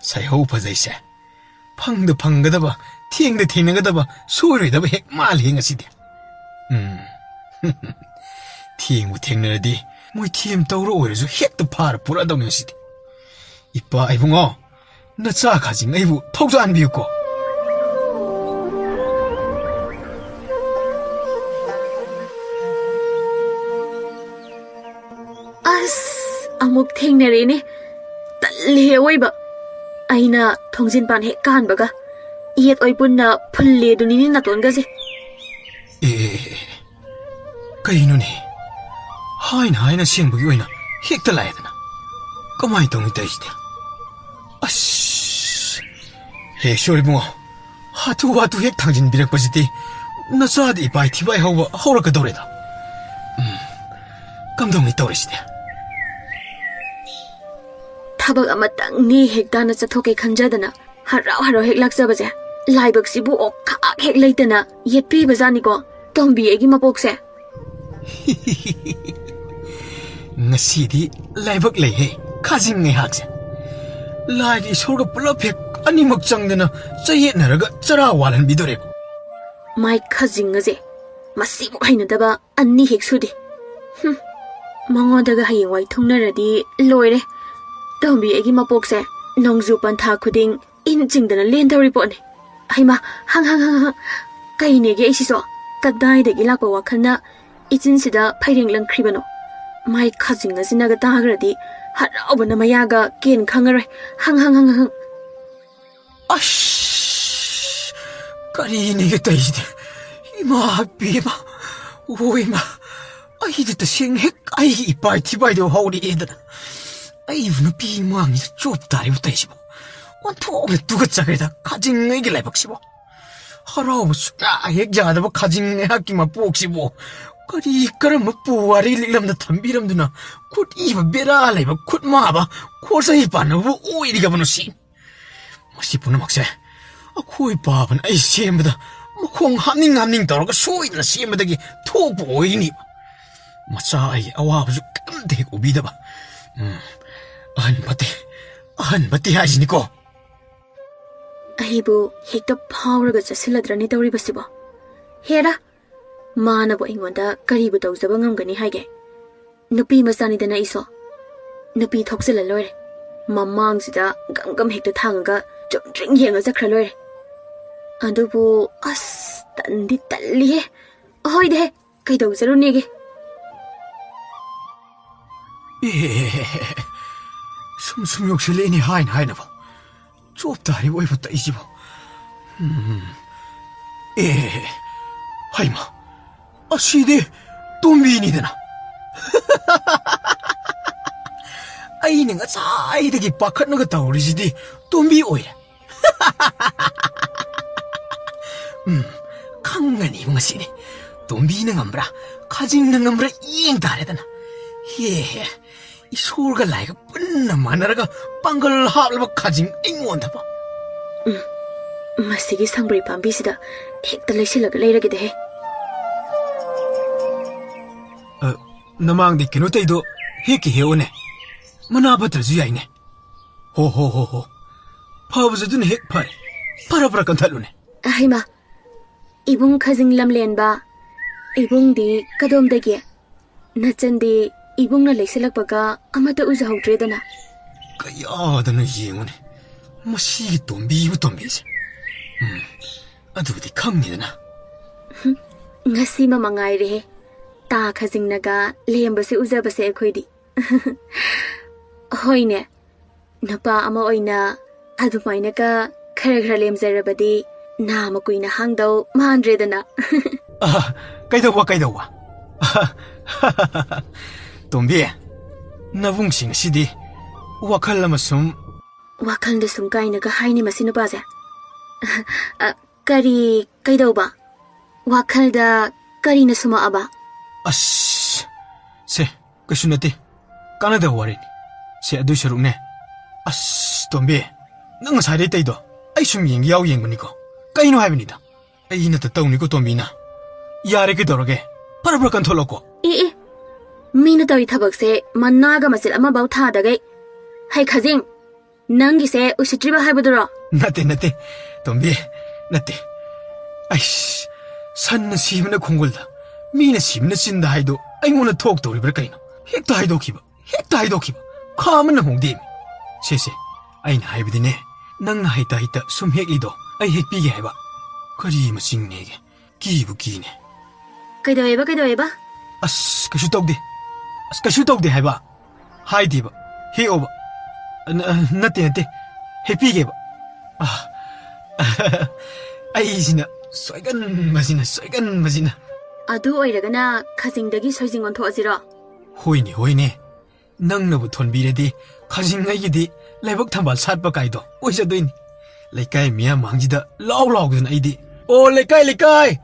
ꯁꯥꯏꯍꯧ ꯐꯖꯩꯁꯦ꯫ ꯐꯪꯗ ꯐꯪꯒꯗꯕ, ꯊꯦꯡꯗ ꯊꯦꯡꯅꯒꯗꯕ, ꯁꯣꯏꯔꯣꯏꯗꯕ ꯍꯦꯛ ꯃꯥꯜꯂꯤ ꯉꯁꯤꯗꯤ꯫ ꯎꯝ꯫ ꯊꯦꯡꯕꯨ ꯊꯦꯡꯅꯔꯗꯤ ꯃꯣꯏ ꯊꯦꯝ ꯇꯧꯔ ꯑꯣꯏꯔꯁꯨ ꯍꯦꯛꯇ ꯐꯥꯔ ꯄꯨꯔꯛꯑꯗꯧꯅꯤ ꯉꯁꯤꯗꯤ꯫ ꯏꯄꯥ ꯏꯕꯨꯡꯉꯣ, ꯅꯆꯥ ꯈꯥꯖꯤꯡ ꯑꯩꯕꯨ ꯊꯧꯖꯥꯟꯕꯤꯌꯨꯀꯣ꯫ ꯑꯁ, ꯑꯃꯨꯛ ꯊꯦꯡꯅꯔꯦꯅꯦ꯫ ꯇꯜꯂꯦ ꯑꯑꯣꯏꯕ꯫ ꯑꯩꯅ ꯊꯣꯡꯖꯤꯟ ꯄꯥꯟ ꯍꯦꯛ ꯀꯥꯟꯕꯒ ꯌꯦꯠ ꯑꯣꯏ ꯄꯨꯟꯅ ꯐꯨꯜꯂꯦ ꯑꯗꯨꯅꯤꯅꯦ ꯅꯥꯇꯣꯟꯒꯁꯦ꯫ ꯑꯦ, ꯑꯦ, ꯑꯦ, ꯑꯦ꯫ ꯀꯩꯅꯣꯅꯦ? ꯍꯥꯏꯅ ꯍꯥꯏꯅ ꯑꯁꯦꯡꯕꯒꯤ ꯑꯣꯏꯅ ꯍꯦꯛꯇ ꯂꯥꯛꯑꯦꯗꯅ꯫ ꯀꯃꯥꯏꯅ ꯇꯧꯅꯤ ꯇꯧꯔꯤꯁꯤꯗꯤ? ꯑꯁ! ꯍꯦ, ꯁꯣꯔ ꯏꯕꯨꯡꯉꯣ, ꯍꯥꯊꯨ ꯍꯥꯊꯨ ꯍꯦꯛ ꯊꯥꯡꯖꯤꯟꯕꯤꯔꯛꯄꯁꯤꯗꯤ ꯅꯆꯥꯗꯤ ꯏꯄꯥꯏ ꯊꯤꯄꯥꯏ ꯍꯧꯕ ꯍꯧꯔꯛꯀꯗꯧꯔꯦꯗ꯫ ꯎꯝ, ꯀꯝꯗꯧꯅꯤ ꯇꯧꯔꯤꯁꯤꯗꯤ? ꯊꯕꯛ ꯑꯃꯇꯪꯅꯤ ꯍꯦꯛ ꯇꯥꯅ ꯆꯠꯊꯣꯛꯀꯦ ꯈꯟꯖꯗꯅ ꯍꯔꯥꯎ ꯍꯔꯥꯎ ꯍꯦꯛ ꯂꯥꯛꯆꯕꯁꯦ, ꯂꯥꯏꯕꯛꯁꯤꯕꯨ ꯑꯣꯛꯈꯥꯛ ꯍꯦꯛ ꯂꯩꯇꯅ ꯌꯦꯠꯄꯤꯕꯖꯥꯠꯅꯤꯀꯣ, ꯇꯣꯝꯕꯤ ꯑꯩꯒꯤ ꯃꯄꯣꯛꯁꯦ꯫ ꯉꯁꯤꯗꯤ ꯂꯥꯏꯕꯛ ꯂꯩꯍꯦ, ꯈꯥꯖꯤꯡ ꯉꯩꯍꯥꯛꯁꯦ꯫ ꯂꯥꯏꯒꯤ ꯏꯁꯣꯔꯒ ꯄꯨꯂꯞ ꯍꯦꯛ ꯑꯅꯤꯃꯛ ꯆꯪꯗꯅ ꯆꯌꯦꯠꯅꯔꯒ ꯆꯔꯥ ꯋꯥꯜꯍꯟꯕꯤꯗꯣꯔꯦꯕ꯫ ꯃꯥꯏ ꯈꯥꯖꯤꯡ ꯑꯁꯦ ꯃꯁꯤꯃꯨꯛ ꯍꯩꯅꯗꯕ ꯑꯅꯤ ꯍꯦꯛ ꯁꯨꯗꯦ꯫ ꯍꯨꯝ, ꯃꯉꯣꯟꯗꯒ ꯍꯌꯦꯡꯋꯥꯏ ꯊꯨꯡꯅꯔꯗꯤ ꯂꯣꯏꯔꯦ꯫ ꯇꯣꯝꯕꯤ ꯑꯩꯒꯤ ꯃꯄꯣꯛꯁꯦ ꯅꯣꯡꯖꯨ ꯄꯟꯊꯥ ꯈꯨꯗꯤꯡ ꯏꯟ ꯆꯤꯡꯗꯅ ꯂꯦꯟꯗꯧꯔꯤ ꯄꯣꯠꯅꯤ꯫ ꯍꯩꯃꯥ, ꯍꯪ, ꯍꯪ, ꯍꯪ, ꯍꯪ꯫ ꯀꯩꯅꯦꯒꯦ ꯑꯩꯁꯤꯁꯨ? ꯀꯗꯥꯏꯗꯒꯤ ꯂꯥꯛꯄ ꯋꯥꯈꯜꯅ ꯏꯆꯤꯟꯁꯤꯗ ꯐꯩꯔꯦꯡ ꯂꯪꯈ꯭ꯔꯤꯕꯅꯣ? ꯃꯥꯏ ꯈꯥꯖꯤꯡ ꯑꯁꯤꯅꯒ ꯇꯥꯈ꯭ꯔꯗꯤ ꯍꯔꯥꯎꯕꯅ ꯃꯌꯥꯒ ꯀꯦꯟ ꯈꯪꯉꯔꯣꯏ꯫ ꯍꯪ, ꯍꯪ, ꯍꯪ, ꯍꯪ꯫ ꯑꯁ! ꯀꯔꯤꯅꯦꯒꯦ ꯇꯧꯔꯤꯁꯤꯗꯤ? ꯏꯃꯥ ꯄꯦꯝꯃ! ꯑꯣ ꯏꯃꯥ! ꯑꯩꯗꯤ ꯇꯁꯦꯡꯅ ꯍꯦꯛ ꯑꯩꯒꯤ ꯏꯄꯥꯏ ꯊꯤꯄꯥꯏꯗꯣ ꯍꯧꯔꯛꯑꯦꯗꯅ꯫ ꯑꯩꯕꯨ ꯅꯨꯄꯤ ꯃꯥꯡꯉꯤꯁꯦ ꯆꯣꯞ ꯇꯥꯔꯦꯕ ꯇꯧꯔꯤꯁꯤꯕꯣ꯫ ꯑꯣꯟꯊꯣꯛꯅ ꯇꯨꯀꯠꯆꯈ꯭ꯔꯦꯗ ꯈꯥꯖꯤꯡ ꯑꯩꯒꯤ ꯂꯥꯏꯕꯛꯁꯤꯕꯣ꯫ ꯍꯔꯥꯎꯕ ꯁꯨꯡꯌꯥ ꯍꯦꯛ ꯌꯥꯗꯕ ꯈꯥꯖꯤꯡ ꯑꯩꯍꯥꯛꯀꯤ ꯃꯄꯣꯛꯁꯤꯕꯨ ꯀꯔꯤ ꯀꯔꯝꯕ ꯄꯨꯋꯥꯔꯤ ꯂꯤꯛꯂꯝꯗ ꯊꯝꯕꯤꯔꯝꯗꯨꯅ ꯈꯨꯠ ꯏꯕ ꯕꯦꯔꯥ ꯂꯩꯕ ꯈꯨꯠ ꯃꯥꯕ ꯈꯣꯔꯁꯍꯤ ꯄꯥꯟꯅꯕꯕꯨ ꯑꯣꯏꯔꯤꯒꯕꯅꯣ ꯁꯤ? ꯃꯁꯤ ꯄꯨꯝꯅꯃꯛꯁꯦ ꯑꯩꯈꯣꯏ ꯄꯥꯕꯅ ꯑꯩ ꯁꯦꯝꯕꯗ ꯃꯈꯣꯡ ꯍꯥꯞꯅꯤꯡ ꯍꯥꯞꯅꯤꯡ ꯇꯧꯔꯒ ꯁꯣꯏꯗꯅ ꯁꯦꯝꯕꯗꯒꯤ ꯊꯣꯛꯄ ꯑꯣꯏꯒꯅꯤ꯫ ꯃꯆꯥ ꯑꯩꯒꯤ ꯑꯋꯥꯕꯁꯨ ꯀꯔꯤꯝꯇ ꯍꯦꯛ ꯎꯕꯤꯗꯕ꯫ ꯎꯝ, ꯑꯍꯟ ꯐꯠꯇꯦ, ꯑꯍꯟ ꯐꯠꯇꯦ ꯍꯥꯏꯁꯤꯅꯤꯀꯣ꯫ ꯑꯩꯕꯨ ꯍꯦꯛꯇ ꯐꯥꯎꯔꯒ ꯆꯠꯁꯤꯜꯂꯗ꯭ꯔꯅꯦ ꯇꯧꯔꯤꯕꯁꯤꯕꯣ? ꯍꯦꯔꯥ, ꯃꯥꯅꯕꯨ ꯑꯩꯉꯣꯟꯗ ꯀꯔꯤꯕꯨ ꯇꯧꯖꯕ ꯉꯝꯒꯅꯤ ꯍꯥꯏꯒꯦ? ꯅꯨꯄꯤ ꯃꯆꯥꯅꯤꯗꯅ ꯑꯩꯁꯨ꯫ ꯅꯨꯄꯤ ꯊꯣꯛꯆꯜꯂ ꯂꯣꯏꯔꯦ꯫ ꯃꯃꯥꯡꯁꯤꯗ ꯒꯝ ꯒꯝ ꯍꯦꯛꯇ ꯊꯥꯡꯉꯒ ꯆꯨꯝꯗ꯭ꯔꯤꯡ ꯌꯦꯡꯉ ꯆꯠꯈ꯭ꯔ ꯂꯣꯏꯔꯦ꯫ ꯑꯗꯨꯕꯨ ꯑꯁ, ꯇꯟꯗꯤ ꯇꯜꯂꯤꯍꯦ꯫ ꯍꯣꯏꯗꯦꯍꯦ, ꯀꯩꯗꯧꯖꯔꯨꯅꯦꯒꯦ? ꯑꯦ, ꯁꯨꯝ ꯁꯨꯝ ꯌꯧꯁꯤꯜꯂꯛꯏꯅꯦ ꯍꯥꯏꯅ ꯍꯥꯏꯅꯕ꯫ ꯆꯣꯞ ꯇꯥꯔꯤꯕ ꯑꯣꯏꯕ ꯇꯛꯏꯁꯤꯕꯣ꯫ ꯎꯝ꯫ ꯑꯦ, ꯍꯩꯃ, ꯑꯁꯤꯗꯤ ꯇꯣꯝꯕꯤꯅꯤꯗꯅ꯫ ꯑꯩꯅ ꯉꯁꯥꯏꯗꯒꯤ ꯄꯥꯈꯠꯅꯒ ꯇꯧꯔꯤꯁꯤꯗꯤ ꯇꯣꯝꯕꯤ ꯑꯣꯏꯔꯦ꯫ ꯎꯝ, ꯈꯪꯉꯅꯤꯕꯨ ꯉꯁꯤꯗꯤ꯫ ꯇꯣꯝꯕꯤꯅ ꯉꯝꯕ꯭ꯔꯥ, ꯈꯥꯖꯤꯡꯅ ꯉꯝꯕ꯭ꯔꯥ ꯌꯦꯡ ꯇꯥꯔꯦꯗꯅ꯫ ꯍꯦ ꯍꯦ, ꯏꯁꯣꯔꯒ ꯂꯥꯏꯒ ꯄꯨꯟꯅ ꯃꯥꯟꯅꯔꯒ ꯄꯥꯡꯒꯜ ꯍꯥꯞꯂꯕ ꯈꯥꯖꯤꯡ ꯑꯩꯉꯣꯟꯗꯕꯨ꯫ ꯎꯝ, ꯃꯁꯤꯒꯤ ꯁꯪꯕ꯭ꯔꯩ ꯄꯥꯝꯕꯤꯁꯤꯗ ꯍꯦꯛꯇ ꯂꯩꯁꯤꯜꯂꯒ ꯂꯩꯔꯒꯦꯗꯍꯦ꯫ ꯑ, ꯅꯃꯥꯡꯗꯤ ꯀꯩꯅꯣ ꯇꯧꯗꯣ ꯍꯦꯛꯀꯤ ꯍꯦꯛꯎꯅꯦ꯫ ꯃꯅꯥ ꯐꯠꯇ꯭ꯔꯁꯨ ꯌꯥꯏꯅꯦ꯫ ꯍꯣ, ꯍꯣ, ꯍꯣ, ꯍꯣ꯫ ꯐꯕꯁꯨ ꯑꯗꯨꯅ ꯍꯦꯛ ꯐꯔꯦ꯫ ꯐꯔ ꯐꯔ ꯀꯟꯊꯠꯂꯨꯅꯦ꯫ ꯍꯩꯃꯥ, ꯏꯕꯨꯡ ꯈꯖꯤꯡ ꯂꯝꯂꯦꯟꯕ, ꯏꯕꯨꯡꯗꯤ ꯀꯗꯣꯝꯗꯒꯤ? ꯅꯆꯟꯗꯤ ꯏꯕꯨꯡꯅ ꯂꯩꯁꯤꯜꯂꯛꯄꯒ ꯑꯃꯠꯇ ꯎꯖꯍꯧꯗ꯭ꯔꯦꯗꯅ꯫ ꯀꯌꯥꯗꯅꯣ ꯌꯦꯡꯉꯨꯅꯦ, ꯃꯁꯤꯒꯤ ꯇꯣꯝꯕꯤꯕꯨ ꯇꯣꯝꯕꯤꯁꯦ꯫ ꯎꯝ, ꯑꯗꯨꯕꯨꯗꯤ ꯈꯪꯉꯤꯗꯅ꯫ ꯍꯨꯝ, ꯉꯁꯤꯃ ꯃꯉꯥꯏꯔꯦꯍꯦ, ꯇꯥ ꯈꯖꯤꯡꯅꯒ ꯂꯦꯝꯕꯁꯦ ꯎꯖꯕꯁꯦ ꯑꯩꯈꯣꯏꯗꯤ꯫ ꯍꯣꯏꯅꯦ, ꯅꯨꯄꯥ ꯑꯃ ꯑꯣꯏꯅ ꯑꯗꯨꯃꯥꯏꯅꯒ ꯈꯔ ꯈꯔ ꯂꯦꯝꯖꯔꯕꯗꯤ ꯅꯥꯃ ꯀꯨꯏꯅ ꯍꯥꯡꯗꯧ ꯃꯥꯟꯗ꯭ꯔꯦꯗꯅ꯫ ꯑ, ꯀꯩꯗꯧꯕ, ꯀꯩꯗꯧꯕ? ꯇꯣꯝꯕꯤ, ꯅꯕꯨꯡꯁꯤꯡ ꯑꯁꯤꯗꯤ ꯋꯥꯈꯜ ꯑꯃ ꯁꯨꯝ ꯋꯥꯈꯜꯗ ꯁꯨꯝ ꯀꯥꯏꯅꯒ ꯍꯥꯏꯅꯤ ꯃꯁꯤ ꯅꯨꯄꯥꯁꯦ꯫ ꯑ, ꯀꯔꯤ ꯀꯩꯗꯧꯕ? ꯋꯥꯈꯜꯗ ꯀꯔꯤꯅ ꯁꯨꯝꯃꯛꯑꯕ? ꯑꯁ, ꯁꯦ, ꯀꯩꯁꯨ ꯅꯠꯇꯦ꯫ ꯀꯥꯟꯅꯗꯕ ꯋꯥꯔꯤꯅꯤ꯫ ꯁꯦ, ꯑꯗꯨꯏ ꯁꯔꯨꯛꯅꯦ꯫ ꯑꯁ, ꯇꯣꯝꯕꯤ, ꯅꯪ ꯉꯁꯥꯏꯗꯩ ꯇꯩꯗꯣ ꯑꯩ ꯁꯨꯝ ꯌꯦꯡꯒꯦ ꯌꯥꯎ ꯌꯦꯡꯕꯅꯤꯀꯣ꯫ ꯀꯩꯅꯣ ꯍꯥꯏꯕꯅꯤꯗ꯫ ꯑꯩ ꯅꯠꯇ ꯇꯧꯅꯤꯀꯣ, ꯇꯣꯝꯕꯤꯅ꯫ ꯌꯥꯔꯦ, ꯀꯩꯗꯧꯔꯒꯦ? ꯐꯔ ꯐꯔ ꯀꯟꯊꯣꯛꯂꯛꯑꯣꯀꯣ꯫ ꯑꯦ, ꯑꯦ, ꯃꯤꯅ ꯇꯧꯔꯤ ꯊꯕꯛꯁꯦ ꯃꯅꯥꯒ ꯃꯆꯤꯜ ꯑꯃꯐꯥꯎ ꯊꯥꯗꯒꯩ꯫ ꯍꯩ ꯈꯥꯖꯤꯡ, ꯅꯪꯒꯤꯁꯦ ꯎꯁꯤꯠꯇ꯭ꯔꯤꯕ ꯍꯥꯏꯕꯗꯨꯔꯣ? ꯅꯠꯇꯦ, ꯅꯠꯇꯦ, ꯇꯣꯝꯕꯤ, ꯅꯠꯇꯦ꯫ ꯑꯩꯁ, ꯁꯟꯅ ꯁꯤꯕꯅ ꯈꯣꯡꯒꯨꯜꯗ, ꯃꯤꯅ ꯁꯤꯕꯅ ꯆꯤꯟꯗ ꯍꯥꯏꯗꯣ ꯑꯩꯉꯣꯟꯗ ꯊꯣꯛꯇꯧꯔꯤꯕ꯭ꯔꯥ ꯀꯩꯅꯣ? ꯍꯦꯛꯇ ꯍꯥꯏꯗꯣꯛꯈꯤꯕ, ꯍꯦꯛꯇ ꯍꯥꯏꯗꯣꯛꯈꯤꯕ꯫ ꯈꯥ ꯑꯃꯅ ꯍꯣꯡꯗꯦꯃꯤ꯫ ꯁꯦ, ꯁꯦ, ꯑꯩꯅ ꯍꯥꯏꯕꯗꯤꯅꯦ, ꯅꯪꯅ ꯍꯩꯇ ꯍꯩꯇ ꯁꯨꯝ ꯍꯦꯛꯂꯤꯗꯣ ꯑꯩ ꯍꯦꯛꯄꯤꯒꯦ ꯍꯥꯏꯕ꯫ ꯀꯔꯤ ꯃꯆꯤꯡꯅꯦꯒꯦ? ꯀꯤꯕꯨ ꯀꯤꯅꯦ꯫ ꯀꯩꯗꯧꯋꯦꯕ, ꯀꯩꯗꯧꯋꯦꯕ? ꯑꯁ, ꯀꯩꯁꯨ ꯇꯧꯗꯦ꯫ ꯑꯁ, ꯀꯩꯁꯨ ꯇꯧꯗꯦ ꯍꯥꯏꯕ꯫ ꯍꯥꯏꯗꯦꯕ꯫ ꯍꯦꯛꯑꯣꯕ꯫ ꯅ-, ꯅꯠꯇꯦ, ꯅꯠꯇꯦ꯫ ꯍꯦꯛꯄꯤꯒꯦꯕ꯫ ꯑ, ꯑꯩꯁꯤꯅ ꯁꯣꯏꯒꯟꯕꯁꯤꯅ, ꯁꯣꯏꯒꯟꯕꯁꯤꯅ꯫ ꯑꯗꯨ ꯑꯣꯏꯔꯒꯅ ꯈꯥꯖꯤꯡꯗꯒꯤ ꯁꯣꯏꯖꯤꯡ ꯑꯣꯟꯊꯣꯛꯑꯁꯤꯔꯣ? ꯍꯣꯏꯅꯦ, ꯍꯣꯏꯅꯦ꯫ ꯅꯪꯅꯕꯨ ꯊꯣꯟꯕꯤꯔꯗꯤ ꯈꯥꯖꯤꯡ ꯑꯩꯒꯤꯗꯤ ꯂꯥꯏꯕꯛ ꯊꯝꯕꯥꯜ ꯁꯥꯠꯄ ꯀꯥꯏꯗꯣ ꯑꯣꯏꯖꯗꯣꯏꯅꯤ꯫ ꯂꯩꯀꯥꯏ ꯃꯤꯌꯥꯝ ꯃꯥꯡꯁꯤꯗ ꯂꯥꯎ ꯂꯥꯎꯗꯅ ꯑꯩꯗꯤ, "ꯑꯣ ꯂꯩꯀꯥꯏ, ꯂꯩꯀꯥꯏ,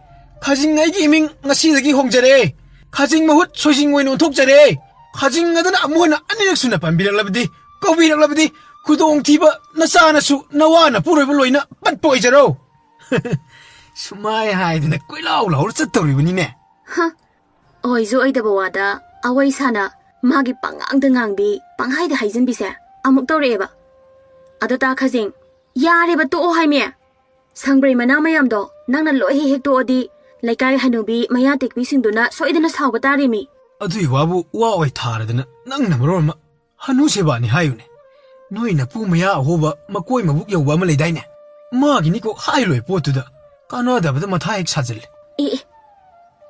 ꯈꯥꯖꯤꯡ ꯑꯩꯒꯤ ꯏꯃꯤꯡ ꯉꯁꯤꯗꯒꯤ ꯍꯣꯡꯖꯔꯦ꯫ ꯈꯥꯖꯤꯡ ꯃꯍꯨꯠ ꯁꯣꯏꯖꯤꯡ ꯑꯣꯏꯅ ꯑꯣꯟꯊꯣꯛꯆꯔꯦ"꯫ ꯈꯥꯖꯤꯡ ꯑꯗꯨꯅ ꯑꯃꯨꯛ ꯍꯟꯅ ꯑꯅꯤꯔꯛ ꯁꯨꯅ ꯄꯟꯕꯤꯔꯛꯂꯕꯗꯤ, ꯀꯧꯕꯤꯔꯛꯂꯕꯗꯤ, ꯈꯨꯗꯣꯡꯊꯤꯕ ꯅꯆꯥꯅꯁꯨ ꯅꯋꯥ ꯅꯄꯨꯔꯣꯏꯕ ꯂꯣꯏꯅ ꯄꯠꯄ ꯑꯣꯏꯖꯔꯣ꯫ ꯁꯨꯃꯥꯏ ꯍꯥꯏꯗꯅ ꯀꯣꯏꯂꯥꯎ ꯂꯥꯎꯔ ꯆꯠꯇꯧꯔꯤꯕꯅꯤꯅꯦ꯫ ꯍ, ꯑꯣꯏꯁꯨ ꯑꯣꯏꯗꯕ ꯋꯥꯗ ꯑꯋꯩ ꯁꯥꯅ ꯃꯥꯒꯤ ꯄꯉꯥꯡꯗ ꯉꯥꯡꯕꯤ, ꯄꯪꯍꯥꯏꯗ ꯍꯥꯏꯖꯤꯟꯕꯤꯁꯦ ꯑꯃꯨꯛ ꯇꯧꯔꯛꯑꯦꯕ꯫ ꯑꯗꯣ ꯇꯥ ꯈꯖꯤꯡ, ꯌꯥꯔꯦꯕ, ꯇꯣꯛꯑꯣ ꯍꯥꯏꯃꯤ꯫ ꯁꯪꯕ꯭ꯔꯩ ꯃꯅꯥ ꯃꯌꯥꯝꯗꯣ ꯅꯪꯅ ꯂꯣꯏ ꯍꯦꯛ ꯍꯦꯛꯇꯣꯛꯑꯗꯤ ꯂꯩꯀꯥꯏ ꯍꯅꯨꯕꯤ ꯃꯌꯥ ꯇꯦꯛꯄꯤꯁꯤꯡꯗꯨꯅ ꯁꯣꯏꯗꯅ ꯁꯥꯎꯕ ꯇꯥꯔꯦꯃꯤ꯫ ꯑꯗꯨꯏ ꯋꯥꯕꯨ ꯋꯥ ꯑꯣꯏ ꯊꯥꯔꯗꯅ ꯅꯪꯅ ꯃꯔꯣꯜ ꯑꯃ꯫ ꯍꯅꯨ ꯁꯦꯕꯥꯅꯤ ꯍꯥꯏꯌꯨꯅꯦ꯫ ꯅꯣꯏ ꯅꯄꯨ ꯃꯌꯥ ꯑꯍꯣꯕ ꯃꯀꯣꯏ ꯃꯕꯨꯛ ꯌꯧꯕ ꯑꯃ ꯂꯩꯗꯥꯏꯅꯦ? ꯃꯥꯒꯤꯅꯤꯀꯣ ꯍꯥꯏ ꯂꯣꯏ ꯄꯣꯠꯇꯨꯗ꯫ ꯀꯥꯟꯅꯗꯕꯗ ꯃꯊꯥ ꯍꯦꯛ ꯁꯥꯖꯤꯜꯂꯦ꯫ ꯑꯦ, ꯑꯦ,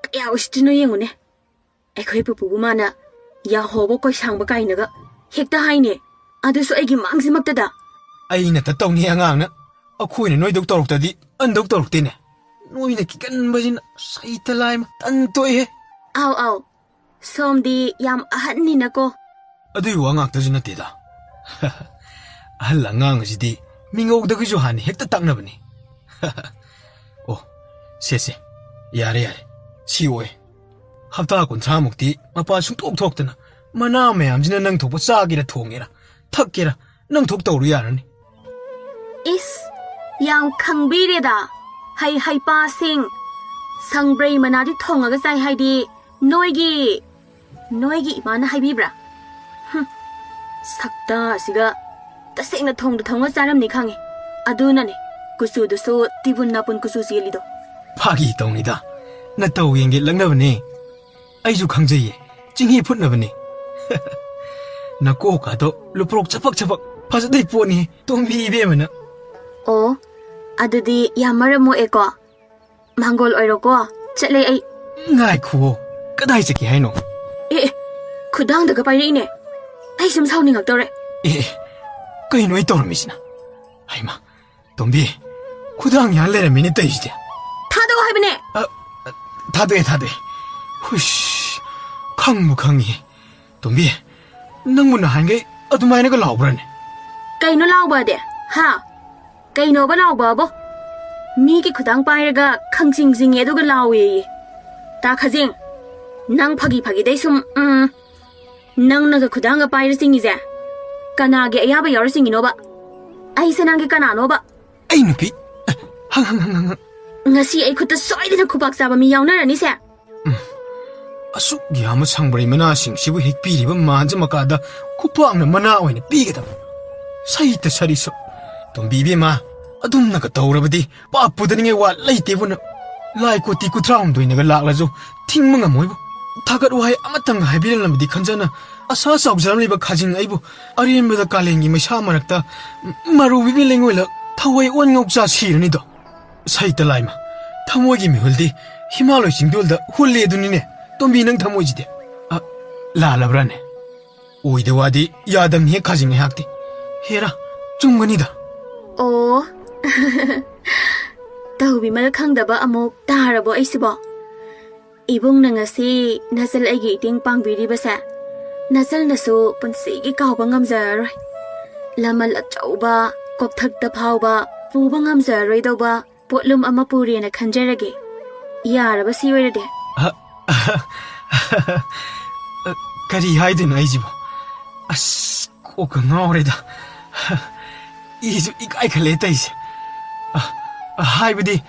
ꯀꯌꯥ ꯎꯁꯤꯠꯇ꯭ꯔꯤꯅꯣ ꯌꯦꯡꯉꯨꯅꯦ꯫ ꯑꯩꯈꯣꯏ ꯄꯨꯄꯨꯕꯨ ꯃꯥꯅ ꯌꯥꯍꯣꯕ ꯀꯣꯏꯁꯥꯡꯕ ꯀꯥꯏꯅꯒ ꯍꯦꯛꯇ ꯍꯥꯏꯅꯦ꯫ ꯑꯗꯨꯁꯨ ꯑꯩꯒꯤ ꯃꯥꯡꯁꯤꯃꯛꯇꯗ꯫ ꯑꯩꯅ ꯇ ꯇꯧꯅꯤ ꯑꯉꯥꯡꯅ꯫ ꯑꯩꯈꯣꯏꯅ ꯅꯣꯏꯗꯧ ꯇꯧꯔꯛꯇꯗꯤ ꯑꯟꯗꯧ ꯇꯧꯔꯛꯇꯦꯅꯦ꯫ ꯅꯣꯏꯅ ꯈꯤꯀꯟꯕꯁꯤꯅ ꯁꯩꯇ ꯂꯥꯏꯃ ꯇꯟ ꯇꯣꯛꯏꯍꯦ꯫ ꯑꯥꯎ, ꯑꯥꯎ꯫ ꯁꯣꯝꯗꯤ ꯌꯥꯝ ꯑꯍꯟꯅꯤꯅꯀꯣ꯫ ꯑꯗꯨꯏ ꯋꯥ ꯉꯥꯛꯇꯁꯨ ꯅꯠꯇꯦꯗ꯫ ꯑꯍꯜ ꯑꯉꯥꯡ ꯑꯁꯤꯗꯤ ꯃꯤꯉꯧꯗꯒꯤꯁꯨ ꯍꯥꯟꯅ ꯍꯦꯛꯇ ꯇꯥꯛꯅꯕꯅꯤ꯫ ꯑꯣ, ꯁꯦ, ꯁꯦ꯫ ꯌꯥꯔꯦ, ꯌꯥꯔꯦ꯫ ꯁꯤ ꯑꯣꯏ꯫ ꯍꯞꯇꯥ ꯀꯨꯟꯊ꯭ꯔꯥ ꯃꯨꯛꯇꯤ ꯃꯄꯥ ꯁꯨꯡꯊꯣꯛ ꯊꯣꯛꯇꯅ ꯃꯅꯥ ꯃꯌꯥꯝꯁꯤꯅ ꯅꯪ ꯊꯣꯛꯄ ꯆꯥꯒꯦꯔꯥ ꯊꯣꯡꯒꯦꯔꯥ, ꯊꯛꯀꯦꯔꯥ ꯅꯪ ꯊꯣꯛ ꯇꯧꯔꯨ ꯌꯥꯔꯅꯤ꯫ ꯏꯁ, ꯌꯥꯝ ꯈꯪꯕꯤꯔꯦꯗ꯫ ꯍꯩ ꯍꯩꯄꯥꯁꯤꯡ꯫ ꯁꯪꯕ꯭ꯔꯩ ꯃꯅꯥꯗꯤ ꯊꯣꯡꯉꯒ ꯆꯥꯏ ꯍꯥꯏꯗꯤ ꯅꯣꯏꯒꯤ, ꯅꯣꯏꯒꯤ ꯏꯃꯥꯅ ꯍꯥꯏꯕꯤꯕ꯭ꯔꯥ? ꯍꯨꯝ, ꯁꯛꯇꯥꯁꯤꯒ꯫ ꯇꯁꯦꯡꯅ ꯊꯣꯡꯗ ꯊꯣꯡꯉ ꯆꯥꯔꯝꯅꯤ ꯈꯪꯉꯦ꯫ ꯑꯗꯨꯅꯅꯦ ꯀꯨꯆꯨꯗꯨꯁꯨ ꯇꯤꯕꯨꯟ ꯅꯥꯄꯨꯟ ꯀꯨꯆꯨ ꯆꯦꯜꯂꯤꯗꯣ꯫ ꯐꯥꯒꯤ ꯇꯧꯅꯤꯗ, ꯅꯇꯧ ꯌꯦꯡꯒꯦ ꯂꯛꯅꯕꯅꯦ꯫ ꯑꯩꯁꯨ ꯈꯪꯖꯩꯌꯦ, ꯆꯤꯡꯍꯤ ꯐꯨꯠꯅꯕꯅꯦ꯫ ꯅꯀꯣꯛꯀꯥꯗꯣ ꯂꯨꯄ꯭ꯔꯣꯛ ꯆꯄꯛ ꯆꯄꯛ ꯐꯖꯗꯣꯏ ꯄꯣꯠꯅꯤ, ꯇꯣꯝꯕꯤ ꯏꯕꯦꯝꯃꯅ꯫ ꯑꯣ, ꯑꯗꯨꯗꯤ ꯌꯥꯝ ꯃꯔꯝ ꯃꯣꯛꯑꯦꯀꯣ꯫ ꯃꯥꯡꯒꯣꯜ ꯑꯣꯏꯔꯣꯀꯣ, ꯆꯠꯂꯦ ꯑꯩ꯫ ꯉꯥꯏꯈꯨꯑꯣ, ꯀꯗꯥꯏ ꯆꯠꯀꯦ ꯍꯥꯏꯅꯣ? ꯑꯦ, ꯑꯦ, ꯈꯨꯗꯥꯡꯗꯒ ꯄꯥꯏꯔꯛꯏꯅꯦ꯫ ꯑꯩ ꯁꯨꯝ ꯁꯥꯎꯅꯤꯡꯉꯛꯇꯧꯔꯦ꯫ ꯑꯦ, ꯑꯦ, ꯀꯩꯅꯣ ꯑꯩ ꯇꯧꯔꯝꯃꯤꯁꯤꯅ? ꯍꯩꯃꯥ, ꯇꯣꯝꯕꯤ, ꯈꯨꯗꯥꯡ ꯌꯥꯟ ꯂꯩꯔꯝꯃꯤꯅꯦ ꯇꯧꯔꯤꯁꯤꯗꯤ꯫ ꯊꯥꯗꯣꯛꯑꯣ ꯍꯥꯏꯕꯅꯦ꯫ ꯑ, ꯑ, ꯊꯥꯗꯣꯛꯑꯦ, ꯊꯥꯗꯣꯛꯑꯦ꯫ ꯍꯨꯏꯁ, ꯈꯪꯕꯨ ꯈꯪꯉꯤꯍꯦ꯫ ꯇꯣꯝꯕꯤ, ꯅꯪꯕꯨ ꯅꯍꯥꯟꯈꯩ ꯑꯗꯨꯃꯥꯏꯅꯒ ꯂꯥꯎꯕ꯭ꯔꯥꯅꯦ? ꯀꯩꯅꯣ ꯂꯥꯎꯕꯗꯤ? ꯍꯥ? ꯀꯩꯅꯣꯕ ꯂꯥꯎꯕꯕꯣ? ꯃꯤꯒꯤ ꯈꯨꯗꯥꯡ ꯄꯥꯏꯔꯒ ꯈꯪꯖꯤꯡ ꯖꯤꯡꯉꯦ ꯑꯗꯨꯒ ꯂꯥꯎꯋꯦꯌꯦ꯫ ꯇꯥ ꯈꯖꯤꯡ, ꯅꯪ ꯐꯥꯒꯤ ꯐꯥꯒꯤꯗꯩ ꯁꯨꯝ, ꯎꯝ, ꯅꯪꯅꯒ ꯈꯨꯗꯥꯡꯒ ꯄꯥꯏꯔ ꯆꯤꯡꯉꯤꯁꯦ ꯀꯅꯥꯒꯤ ꯑꯌꯥꯕ ꯌꯥꯎꯔ ꯆꯤꯡꯉꯤꯅꯣꯕ? ꯑꯩꯁꯦ ꯅꯪꯒꯤ ꯀꯅꯥꯅꯣꯕ? ꯑꯩ ꯅꯨꯄꯤ, ꯍꯪ, ꯍꯪ, ꯍꯪ, ꯍꯪ, ꯍꯪ꯫ ꯉꯁꯤ ꯑꯩ ꯈꯨꯠꯇ ꯁꯣꯏꯗꯅ ꯈꯨꯄꯥꯛ ꯆꯥꯕ ꯃꯤ ꯌꯥꯎꯅꯔꯅꯤꯁꯦ꯫ ꯎꯝ, ꯑꯁꯨꯛ ꯌꯥꯝꯕ ꯁꯪꯕ꯭ꯔꯩ ꯃꯅꯥꯁꯤꯡꯁꯤꯕꯨ ꯍꯦꯛꯄꯤꯔꯤꯕ ꯃꯥꯟꯖ ꯃꯀꯥꯗ ꯈꯨꯄꯥꯛꯅ ꯃꯅꯥ ꯑꯣꯏꯅ ꯄꯤꯒꯗꯕ꯫ ꯁꯩꯇ ꯁꯔꯤꯁꯨ꯫ ꯇꯣꯝꯕꯤ ꯏꯕꯦꯝꯃ, ꯑꯗꯨꯝꯅꯒ ꯇꯧꯔꯕꯗꯤ ꯄꯥꯞ ꯄꯨꯗꯅꯤꯡꯉꯥꯏ ꯋꯥ ꯂꯩꯇꯦꯕꯨ ꯅꯪ꯫ ꯂꯥꯏ ꯀꯣꯇꯤ ꯀꯨꯟꯊ꯭ꯔꯥ ꯍꯨꯝꯗꯣꯏꯅꯒ ꯂꯥꯛꯂꯁꯨ ꯊꯤꯡꯕ ꯉꯝꯃꯣꯏꯕꯨ꯫ ꯊꯥꯒꯠ ꯋꯥꯍꯩ ꯑꯃꯇꯪꯒ ꯍꯥꯏꯕꯤꯔꯝꯂꯕꯗꯤ ꯈꯟꯖꯅ ꯑꯁꯥ ꯆꯥꯎꯖꯔꯝꯂꯤꯕ ꯈꯥꯖꯤꯡ ꯑꯩꯕꯨ ꯑꯔꯦꯝꯕꯗ ꯀꯥꯂꯦꯟꯒꯤ ꯃꯩꯁꯥ ꯃꯔꯛꯇ ꯃꯔꯨ ꯕꯤꯕꯤ ꯂꯩꯉꯣꯏꯂ ꯊꯋꯥꯏ ꯑꯣꯟ ꯉꯧꯆꯥ ꯁꯤꯔꯅꯤꯗꯣ꯫ ꯁꯩꯇ ꯂꯥꯏꯃ, ꯊꯃꯣꯏꯒꯤ ꯃꯤꯍꯨꯜꯗꯤ ꯍꯤꯃꯥꯂꯣꯏ ꯆꯤꯡꯗꯣꯜꯗ ꯍꯨꯜꯂꯦ ꯑꯗꯨꯅꯤꯅꯦ꯫ ꯇꯣꯝꯕꯤ, ꯅꯪ ꯊꯃꯣꯏꯁꯤꯗꯤ꯫ ꯑ, ꯂꯥꯜꯂꯕ꯭ꯔꯥꯅꯦ? ꯑꯣꯏꯗ ꯋꯥꯗꯤ ꯌꯥꯗꯝꯅꯤꯍꯦ ꯈꯥꯖꯤꯡ ꯑꯩꯍꯥꯛꯇꯤ꯫ ꯍꯦꯔꯥ, ꯆꯨꯝꯒꯅꯤꯗ꯫ ꯑꯣ꯫ ꯇꯧꯕꯤꯃꯜ ꯈꯪꯗꯕ ꯑꯃꯨꯛ ꯇꯥꯔꯕꯣ ꯑꯩꯁꯤꯕꯣ? ꯏꯕꯨꯡꯅ ꯉꯁꯤ ꯅꯆꯜ ꯑꯩꯒꯤ ꯏꯇꯦꯡ ꯄꯥꯡꯕꯤꯔꯤꯕꯁꯦ ꯅꯆꯜꯅꯁꯨ ꯄꯨꯟꯁꯤꯒꯤ ꯀꯥꯎꯕ ꯉꯝꯖꯔꯔꯣꯏ꯫ ꯂꯃꯜ ꯑꯆꯧꯕ, ꯀꯣꯛꯊꯛꯇ ꯐꯥꯎꯕ ꯄꯨꯕ ꯉꯝꯖꯔꯔꯣꯏꯗꯧꯕ ꯄꯣꯠꯂꯨꯝ ꯑꯃ ꯄꯨꯔꯦꯅ ꯈꯟꯖꯔꯒꯦ꯫ ꯌꯥꯔꯕ ꯁꯤ ꯑꯣꯏꯔꯗꯤ? ꯍ, ꯀꯔꯤ ꯍꯥꯏꯗꯣꯏꯅꯣ ꯑꯩꯁꯤꯕꯣ? ꯑꯁ, ꯀꯣꯛꯀ ꯉꯥꯎꯔꯦꯗ꯫ ꯏꯁꯨ ꯏꯀꯥꯏ ꯈꯠꯂꯦ ꯇꯧꯏꯁꯦ꯫ ꯑ, ꯑ, ꯍꯥꯏꯕꯗꯤ,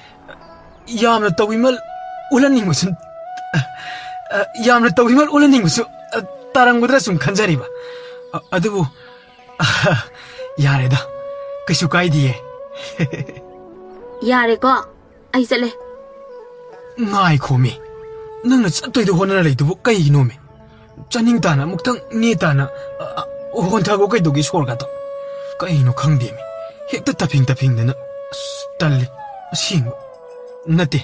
ꯌꯥꯝꯅ ꯇꯧꯕꯤꯃꯜ ꯎꯠꯍꯟꯅꯤꯡꯕꯁꯨ, ꯑ, ꯑ, ꯌꯥꯝꯅ ꯇꯧꯕꯤꯃꯜ ꯎꯠꯍꯟꯅꯤꯡꯕꯁꯨ, ꯑ, ꯇꯥꯔꯝꯒꯗ꯭ꯔꯥ ꯁꯨꯝ ꯈꯟꯖꯔꯤꯕ꯫ ꯑ, ꯑꯗꯨꯕꯨ, ꯑ, ꯌꯥꯔꯦꯗ, ꯀꯩꯁꯨ ꯀꯥꯏꯗꯤꯌꯦ꯫ ꯌꯥꯔꯦꯀꯣ, ꯑꯩ ꯆꯠꯂꯦ꯫ ꯉꯥꯏꯈꯣꯃꯤ, ꯅꯪꯅ ꯆꯠꯇꯣꯏꯗꯣ ꯍꯣꯠꯅꯔ ꯂꯩꯗꯨꯕꯨ ꯀꯩꯒꯤꯅꯣꯃꯤ? ꯆꯥꯅꯤꯡ ꯇꯥꯅ ꯑꯃꯨꯛꯇꯪ ꯅꯦ ꯇꯥꯅ, ꯑ, ꯑ, ꯍꯣꯟꯊꯒꯣ ꯀꯩꯗꯧꯒꯦ ꯁꯣꯔꯒꯗꯣ? ꯀꯩꯅꯣ ꯈꯪꯗꯦꯃꯤ, ꯍꯦꯛꯇ ꯇꯞꯐꯤꯡ ꯇꯞꯐꯤꯡꯗꯅ꯫ ꯑꯁ, ꯇꯜꯂꯦ ꯑꯁꯦꯡꯕ꯫ ꯅꯠꯇꯦ,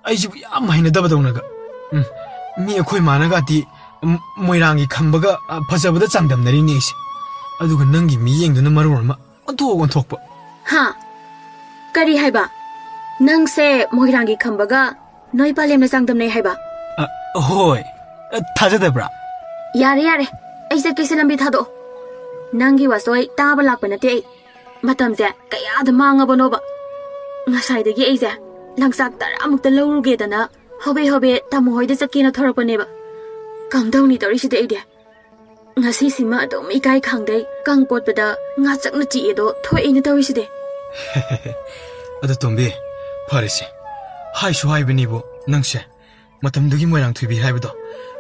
ꯑꯩꯁꯤꯕꯨ ꯌꯥꯝ ꯍꯩꯅꯗꯕꯗꯧꯅꯒ꯫ ꯎꯝ, ꯃꯤ ꯑꯩꯈꯣꯏ ꯃꯥꯅꯒꯗꯤ, ꯎꯝ, ꯃꯣꯏꯔꯥꯡꯒꯤ ꯈꯝꯕꯒ, ꯑ, ꯐꯖꯕꯗ ꯆꯥꯡꯗꯝꯅꯔꯤꯅꯦ ꯑꯩꯁꯦ꯫ ꯑꯗꯨꯒ ꯅꯪꯒꯤ ꯃꯤꯠꯌꯦꯡꯗꯨꯅ ꯃꯔꯣꯜ ꯑꯃ ꯑꯣꯟꯊꯣꯛ ꯑꯣꯟꯊꯣꯛꯄ꯫ ꯍꯥ? ꯀꯔꯤ ꯍꯥꯏꯕ? ꯅꯪꯁꯦ ꯃꯣꯏꯔꯥꯡꯒꯤ ꯈꯝꯕꯒ ꯅꯣꯏ ꯄꯥꯂꯦꯝꯅ ꯆꯥꯡꯗꯝꯅꯩ ꯍꯥꯏꯕ? ꯑ, ꯍꯣꯏ꯫ ꯑ, ꯊꯥꯖꯗꯕ꯭ꯔꯥ? ꯌꯥꯔꯦ, ꯌꯥꯔꯦ꯫ ꯑꯩ ꯆꯠꯀꯦꯁꯦ, ꯂꯝꯕꯤ ꯊꯥꯗꯣꯛꯑꯣ꯫ ꯅꯪꯒꯤ ꯋꯥꯆꯣꯏ ꯇꯥꯕ ꯂꯥꯛꯄ ꯅꯠꯇꯦ ꯑꯩ꯫ ꯃꯇꯝꯁꯦ ꯀꯌꯥꯗ ꯃꯥꯡꯉꯕꯅꯣꯕ꯫ ꯉꯁꯥꯏꯗꯒꯤ ꯑꯩꯁꯦ ꯂꯪꯆꯥꯛ ꯇꯔꯥꯃꯨꯛꯇ ꯂꯧꯔꯨꯒꯦꯗꯅ ꯍꯣꯕꯦ ꯍꯣꯕꯦ ꯇꯥꯃꯣ ꯍꯣꯏꯗ ꯆꯠꯀꯦꯅ ꯊꯣꯔꯛꯄꯅꯦꯕ꯫ ꯀꯝꯗꯧꯅꯤ ꯇꯧꯔꯤꯁꯤꯗꯤ ꯑꯩꯗꯤ? ꯉꯁꯤꯁꯤꯃ ꯑꯗꯨꯝ ꯏꯀꯥꯏ ꯈꯪꯗꯩ ꯀꯪ ꯀꯣꯠꯄꯗ ꯉꯥꯆꯛꯅ ꯆꯤꯛꯑꯦꯗꯣ ꯊꯣꯛꯑꯦꯅ ꯇꯧꯔꯤꯁꯤꯗꯤ꯫ ꯑꯗꯣ ꯇꯣꯝꯕꯤ, ꯐꯔꯦꯁꯦ, ꯍꯥꯏꯁꯨ ꯍꯥꯏꯕꯅꯤꯕꯨ ꯅꯪꯁꯦ, ꯃꯇꯝꯗꯨꯒꯤ ꯃꯣꯏꯔꯥꯡꯊꯣꯏꯕꯤ ꯍꯥꯏꯕꯗꯣ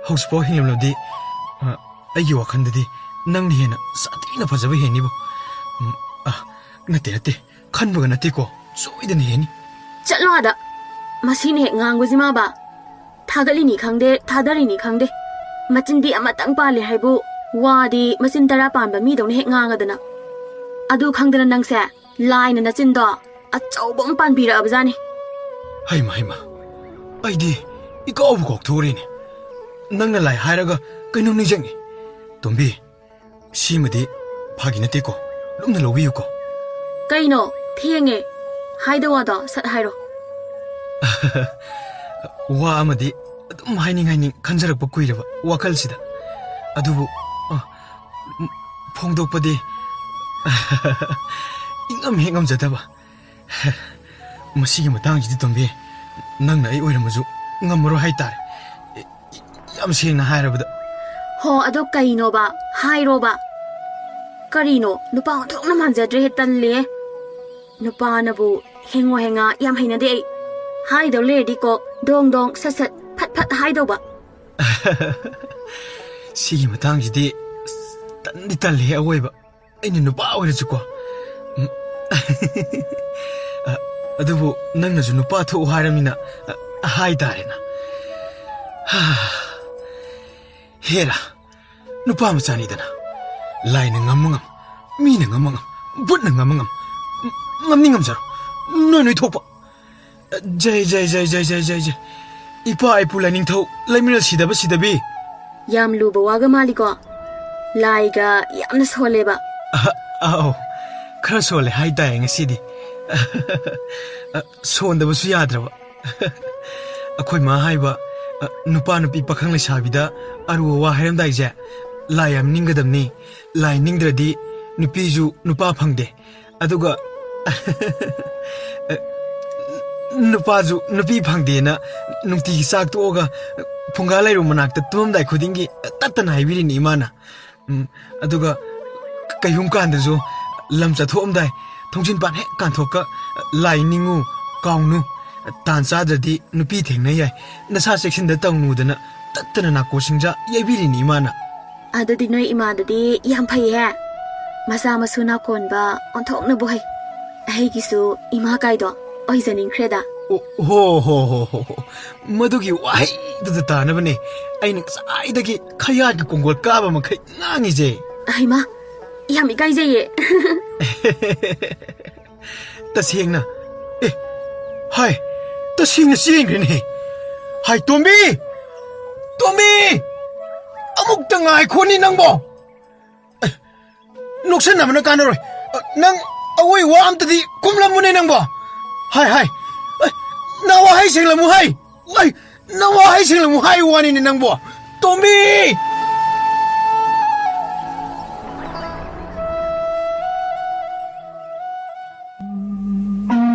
ꯍꯧꯖꯤꯛꯐꯥꯎ ꯍꯤꯡꯂꯝꯂꯗꯤ, ꯑ, ꯑꯩꯒꯤ ꯋꯥꯈꯜꯗꯗꯤ ꯅꯪꯅ ꯍꯦꯟꯅ ꯁꯥꯊꯤꯅ ꯐꯖꯕ ꯍꯦꯟꯅꯤꯕꯨ꯫ ꯎꯝ, ꯑ, ꯅꯠꯇꯦ, ꯅꯠꯇꯦ, ꯈꯟꯕꯒ ꯅꯠꯇꯦꯀꯣ, ꯁꯣꯏꯗꯅ ꯍꯦꯟꯅꯤ꯫ ꯆꯠꯂꯣ ꯑꯥꯗ꯫ ꯃꯁꯤꯅ ꯍꯦꯛ ꯉꯥꯡꯕꯁꯤꯃꯕ꯫ ꯊꯥꯒꯠꯂꯤꯅꯤ ꯈꯪꯗꯦ, ꯊꯥꯗꯔꯤꯅꯤ ꯈꯪꯗꯦ꯫ ꯃꯆꯤꯟꯗꯤ ꯑꯃꯇꯪ ꯄꯥꯜꯂꯦ ꯍꯥꯏꯕꯨ, ꯋꯥꯗꯤ ꯃꯆꯤꯟ ꯇꯔꯥ ꯄꯥꯟꯕ ꯃꯤꯗꯧꯅ ꯍꯦꯛ ꯉꯥꯡꯉꯗꯅ꯫ ꯑꯗꯨ ꯈꯪꯗꯅ ꯅꯪꯁꯦ ꯂꯥꯏꯅ ꯅꯆꯤꯟꯗꯣ ꯑꯆꯧꯕ ꯑꯃ ꯄꯥꯟꯕꯤꯔꯛꯑꯕꯖꯥꯠꯅꯤ꯫ ꯍꯩꯃ, ꯍꯩꯃ, ꯑꯩꯗꯤ ꯏꯀꯥꯎꯕ ꯀꯥꯎꯊꯣꯛꯎꯔꯦꯅꯦ꯫ ꯅꯪꯅ ꯂꯥꯏ ꯍꯥꯏꯔꯒ ꯀꯩꯅꯣꯝ ꯅꯤꯡꯁꯤꯡꯉꯤ꯫ ꯇꯣꯝꯕꯤ, ꯁꯤꯃꯗꯤ ꯐꯥꯒꯤ ꯅꯠꯇꯦꯀꯣ, ꯂꯨꯝꯅ ꯂꯧꯕꯤꯌꯨꯀꯣ꯫ ꯀꯩꯅꯣ? ꯊꯦꯡꯉꯦ꯫ ꯍꯥꯏꯗ ꯋꯥꯗꯣ ꯁꯠ ꯍꯥꯏꯔꯣ꯫ ꯋꯥ ꯑꯃꯗꯤ ꯑꯗꯨꯝ ꯍꯥꯏꯅꯤꯡ ꯍꯥꯏꯅꯤꯡ ꯈꯟꯖꯔꯛꯄ ꯀꯨꯏꯔꯕ ꯋꯥꯈꯜꯁꯤꯗ꯫ ꯑꯗꯨꯕꯨ, ꯑ, ꯐꯣꯡꯗꯣꯛꯄꯗꯤ ꯏꯉꯝ ꯍꯦꯛ ꯉꯝꯖꯗꯕ꯫ ꯃꯁꯤꯒꯤ ꯃꯇꯥꯡꯁꯤꯗꯤ, ꯇꯣꯝꯕꯤ, ꯅꯪꯅ ꯑꯩ ꯑꯣꯏꯔꯝꯃꯁꯨ ꯉꯝꯃꯔꯣꯏ ꯍꯥꯏꯇꯥꯔꯦ꯫ ꯌꯥꯝ ꯁꯦꯡꯅ ꯍꯥꯏꯔꯕꯗ꯫ ꯍꯣ, ꯑꯗꯣ ꯀꯩꯅꯣꯕ? ꯍꯥꯏꯔꯣꯕ꯫ ꯀꯔꯤꯅꯣ? ꯅꯨꯄꯥ ꯑꯣꯟꯊꯣꯛꯅ ꯃꯥꯟꯖꯗ꯭ꯔꯦꯍꯦ, ꯇꯜꯂꯦꯍꯦ꯫ ꯅꯨꯄꯥꯅꯕꯨ ꯍꯦꯡꯉꯣ ꯍꯦꯡꯉꯥ ꯌꯥꯝ ꯍꯩꯅꯗꯦ ꯑꯩ꯫ ꯍꯥꯏꯗꯧ ꯂꯩꯔꯗꯤꯀꯣ, ꯗꯣꯡ ꯗꯣꯡ, ꯁꯠ ꯁꯠ, ꯐꯠ ꯐꯠ ꯍꯥꯏꯗꯧꯕ꯫ ꯁꯤꯒꯤ ꯃꯇꯥꯡꯁꯤꯗꯤ ꯇꯟꯗꯤ ꯇꯜꯂꯦꯍꯦ ꯑꯋꯣꯏꯕ꯫ ꯑꯩꯅ ꯅꯨꯄꯥ ꯑꯣꯏꯔꯁꯨꯀꯣ꯫ ꯎꯝ꯫ ꯑ, ꯑꯗꯨꯕꯨ ꯅꯪꯅꯁꯨ ꯅꯨꯄꯥ ꯊꯣꯛꯎ ꯍꯥꯏꯔꯃꯤꯅ, ꯑ, ꯍꯥꯏꯇꯥꯔꯦꯅ꯫ ꯍꯥ꯫ ꯍꯦꯔꯥ, ꯅꯨꯄꯥ ꯃꯆꯥꯅꯤꯗꯅ꯫ ꯂꯥꯏꯅ ꯉꯝꯃ ꯉꯝ, ꯃꯤꯅ ꯉꯝꯃ ꯉꯝ, ꯕꯨꯠꯅ ꯉꯝꯃ ꯉꯝ, ꯉꯝꯅꯤ ꯉꯝꯖꯔꯣ꯫ ꯅꯣꯏ ꯅꯣꯏ ꯊꯣꯛꯄ꯫ ꯖꯩ, ꯖꯩ, ꯖꯩ, ꯖꯩ, ꯖꯩ, ꯖꯩ, ꯖꯩ꯫ ꯏꯄꯥ ꯏꯄꯨ ꯂꯥꯏꯅꯤꯡꯊꯧ ꯂꯩꯃꯔꯦꯜ ꯁꯤꯗꯕ ꯁꯤꯗꯕꯤ꯫ ꯌꯥꯝ ꯂꯨꯕ ꯋꯥꯒ ꯃꯥꯜꯂꯤꯀꯣ꯫ ꯂꯥꯏꯒ ꯌꯥꯝꯅ ꯁꯣꯜꯂꯦꯕ꯫ ꯑ, ꯑꯧ, ꯈꯔ ꯁꯣꯜꯂꯦ ꯍꯥꯏꯇꯥꯏ ꯉꯁꯤꯗꯤ꯫ ꯑ, ꯁꯣꯟꯗꯕꯁꯨ ꯌꯥꯗ꯭ꯔꯕ꯫ ꯑꯩꯈꯣꯏ ꯃꯥ ꯍꯥꯏꯕ, ꯑ, ꯅꯨꯄꯥ ꯅꯨꯄꯤ ꯄꯥꯈꯪ ꯂꯩꯁꯥꯕꯤꯗ ꯑꯔꯨꯕ ꯋꯥ ꯍꯥꯏꯔꯝꯗꯥꯏꯁꯦ, ꯂꯥꯏ ꯌꯥꯝ ꯅꯤꯡꯒꯗꯕꯅꯤ꯫ ꯂꯥꯏ ꯅꯤꯡꯗ꯭ꯔꯗꯤ ꯅꯨꯄꯤꯁꯨ ꯅꯨꯄꯥ ꯐꯪꯗꯦ꯫ ꯑꯗꯨꯒ ꯅꯨꯄꯥꯁꯨ ꯅꯨꯄꯤ ꯐꯪꯗꯦꯅ ꯅꯨꯡꯇꯤꯒꯤ ꯆꯥꯛ ꯇꯣꯛꯑꯒ ꯐꯨꯡꯒꯥ ꯂꯩꯔꯨ ꯃꯅꯥꯛꯇ ꯇꯨꯝꯃꯝꯗꯥꯏ ꯈꯨꯗꯤꯡꯒꯤ ꯇꯠꯇꯅ ꯍꯥꯏꯕꯤꯔꯤꯅꯤ ꯏꯃꯥꯅ꯫ ꯎꯝ, ꯑꯗꯨꯒ ꯀꯩꯒꯨꯝ ꯀꯥꯟꯗꯁꯨ ꯂꯝ ꯆꯠꯊꯣꯛꯑꯝꯗꯥꯏ ꯊꯣꯡꯖꯤꯟ ꯄꯥꯟ ꯍꯦꯛ ꯀꯥꯟꯊꯣꯛꯀ, "ꯂꯥꯏ ꯅꯤꯡꯉꯨ, ꯀꯥꯎꯅꯨ, ꯇꯥꯟ ꯆꯥꯗ꯭ꯔꯗꯤ ꯅꯨꯄꯤ ꯊꯦꯡꯅ ꯌꯥꯏ, ꯅꯁꯥ ꯆꯦꯛꯁꯤꯟꯗ ꯇꯧꯅꯨꯗꯅ" ꯇꯠꯇꯅ ꯅꯥꯀꯣ ꯁꯤꯡꯖꯥ ꯌꯩꯕꯤꯔꯤꯅꯤ ꯏꯃꯥꯅ꯫ ꯑꯗꯨꯗꯤ ꯅꯣꯏ ꯏꯃꯥꯗꯨꯗꯤ ꯌꯥꯝ ꯐꯩꯍꯦ꯫ ꯃꯆꯥ ꯃꯁꯨ ꯅꯥꯀꯣꯟꯕ ꯑꯣꯟꯊꯣꯛꯅꯕꯨ ꯍꯩ꯫ ꯑꯩꯒꯤꯁꯨ ꯏꯃꯥ ꯀꯥꯏꯗꯣ ꯑꯣꯏꯖꯅꯤꯡꯈ꯭ꯔꯦꯗ꯫ ꯑꯣ, ꯍꯣ, ꯍꯣ, ꯍꯣ, ꯍꯣ, ꯍꯣ꯫ ꯃꯗꯨꯒꯤ ꯋꯥꯍꯩꯗꯨꯗ ꯇꯥꯅꯕꯅꯦ ꯑꯩꯅ ꯉꯁꯥꯏꯗꯒꯤ ꯈꯌꯥꯠꯀꯤ ꯀꯣꯡꯒꯣꯜ ꯀꯥꯕ ꯃꯈꯩ ꯉꯥꯡꯉꯤꯁꯦ꯫ ꯍꯩꯃꯥ, ꯌꯥꯝ ꯏꯀꯥꯏꯖꯩꯌꯦ꯫ ꯇꯁꯦꯡꯅ, ꯑꯦ, ꯍꯥꯏ, ꯇꯁꯦꯡꯅ ꯆꯦꯟꯈ꯭ꯔꯦꯅꯦ꯫ ꯍꯥꯏ, ꯇꯣꯝꯕꯤ! ꯇꯣꯝꯕꯤ! ꯑꯃꯨꯛꯇ ꯉꯥꯏꯈꯣꯅꯦ ꯅꯪꯕꯣ꯫ ꯑꯦ, ꯅꯣꯛꯁꯟꯅꯕꯅ ꯀꯥꯟꯅꯔꯣꯏ꯫ ꯑ, ꯅꯪ ꯑꯋꯣꯏ ꯋꯥ ꯑꯝꯇꯗꯤ ꯈꯨꯝꯂꯝꯃꯨꯅꯦ ꯅꯪꯕꯣ꯫ ꯍꯥꯏ, ꯍꯥꯏ꯫ ꯑꯦ, ꯅꯋꯥꯍꯩ ꯁꯦꯡꯂꯝꯃꯨ ꯍꯥꯏ꯫ ꯑꯩ, ꯅꯋꯥꯍꯩ ꯁꯦꯡꯂꯝꯃꯨ ꯍꯥꯏ ꯋꯥꯅꯤꯅꯦ ꯅꯪꯕꯣ꯫ ꯇꯣꯝꯕꯤ!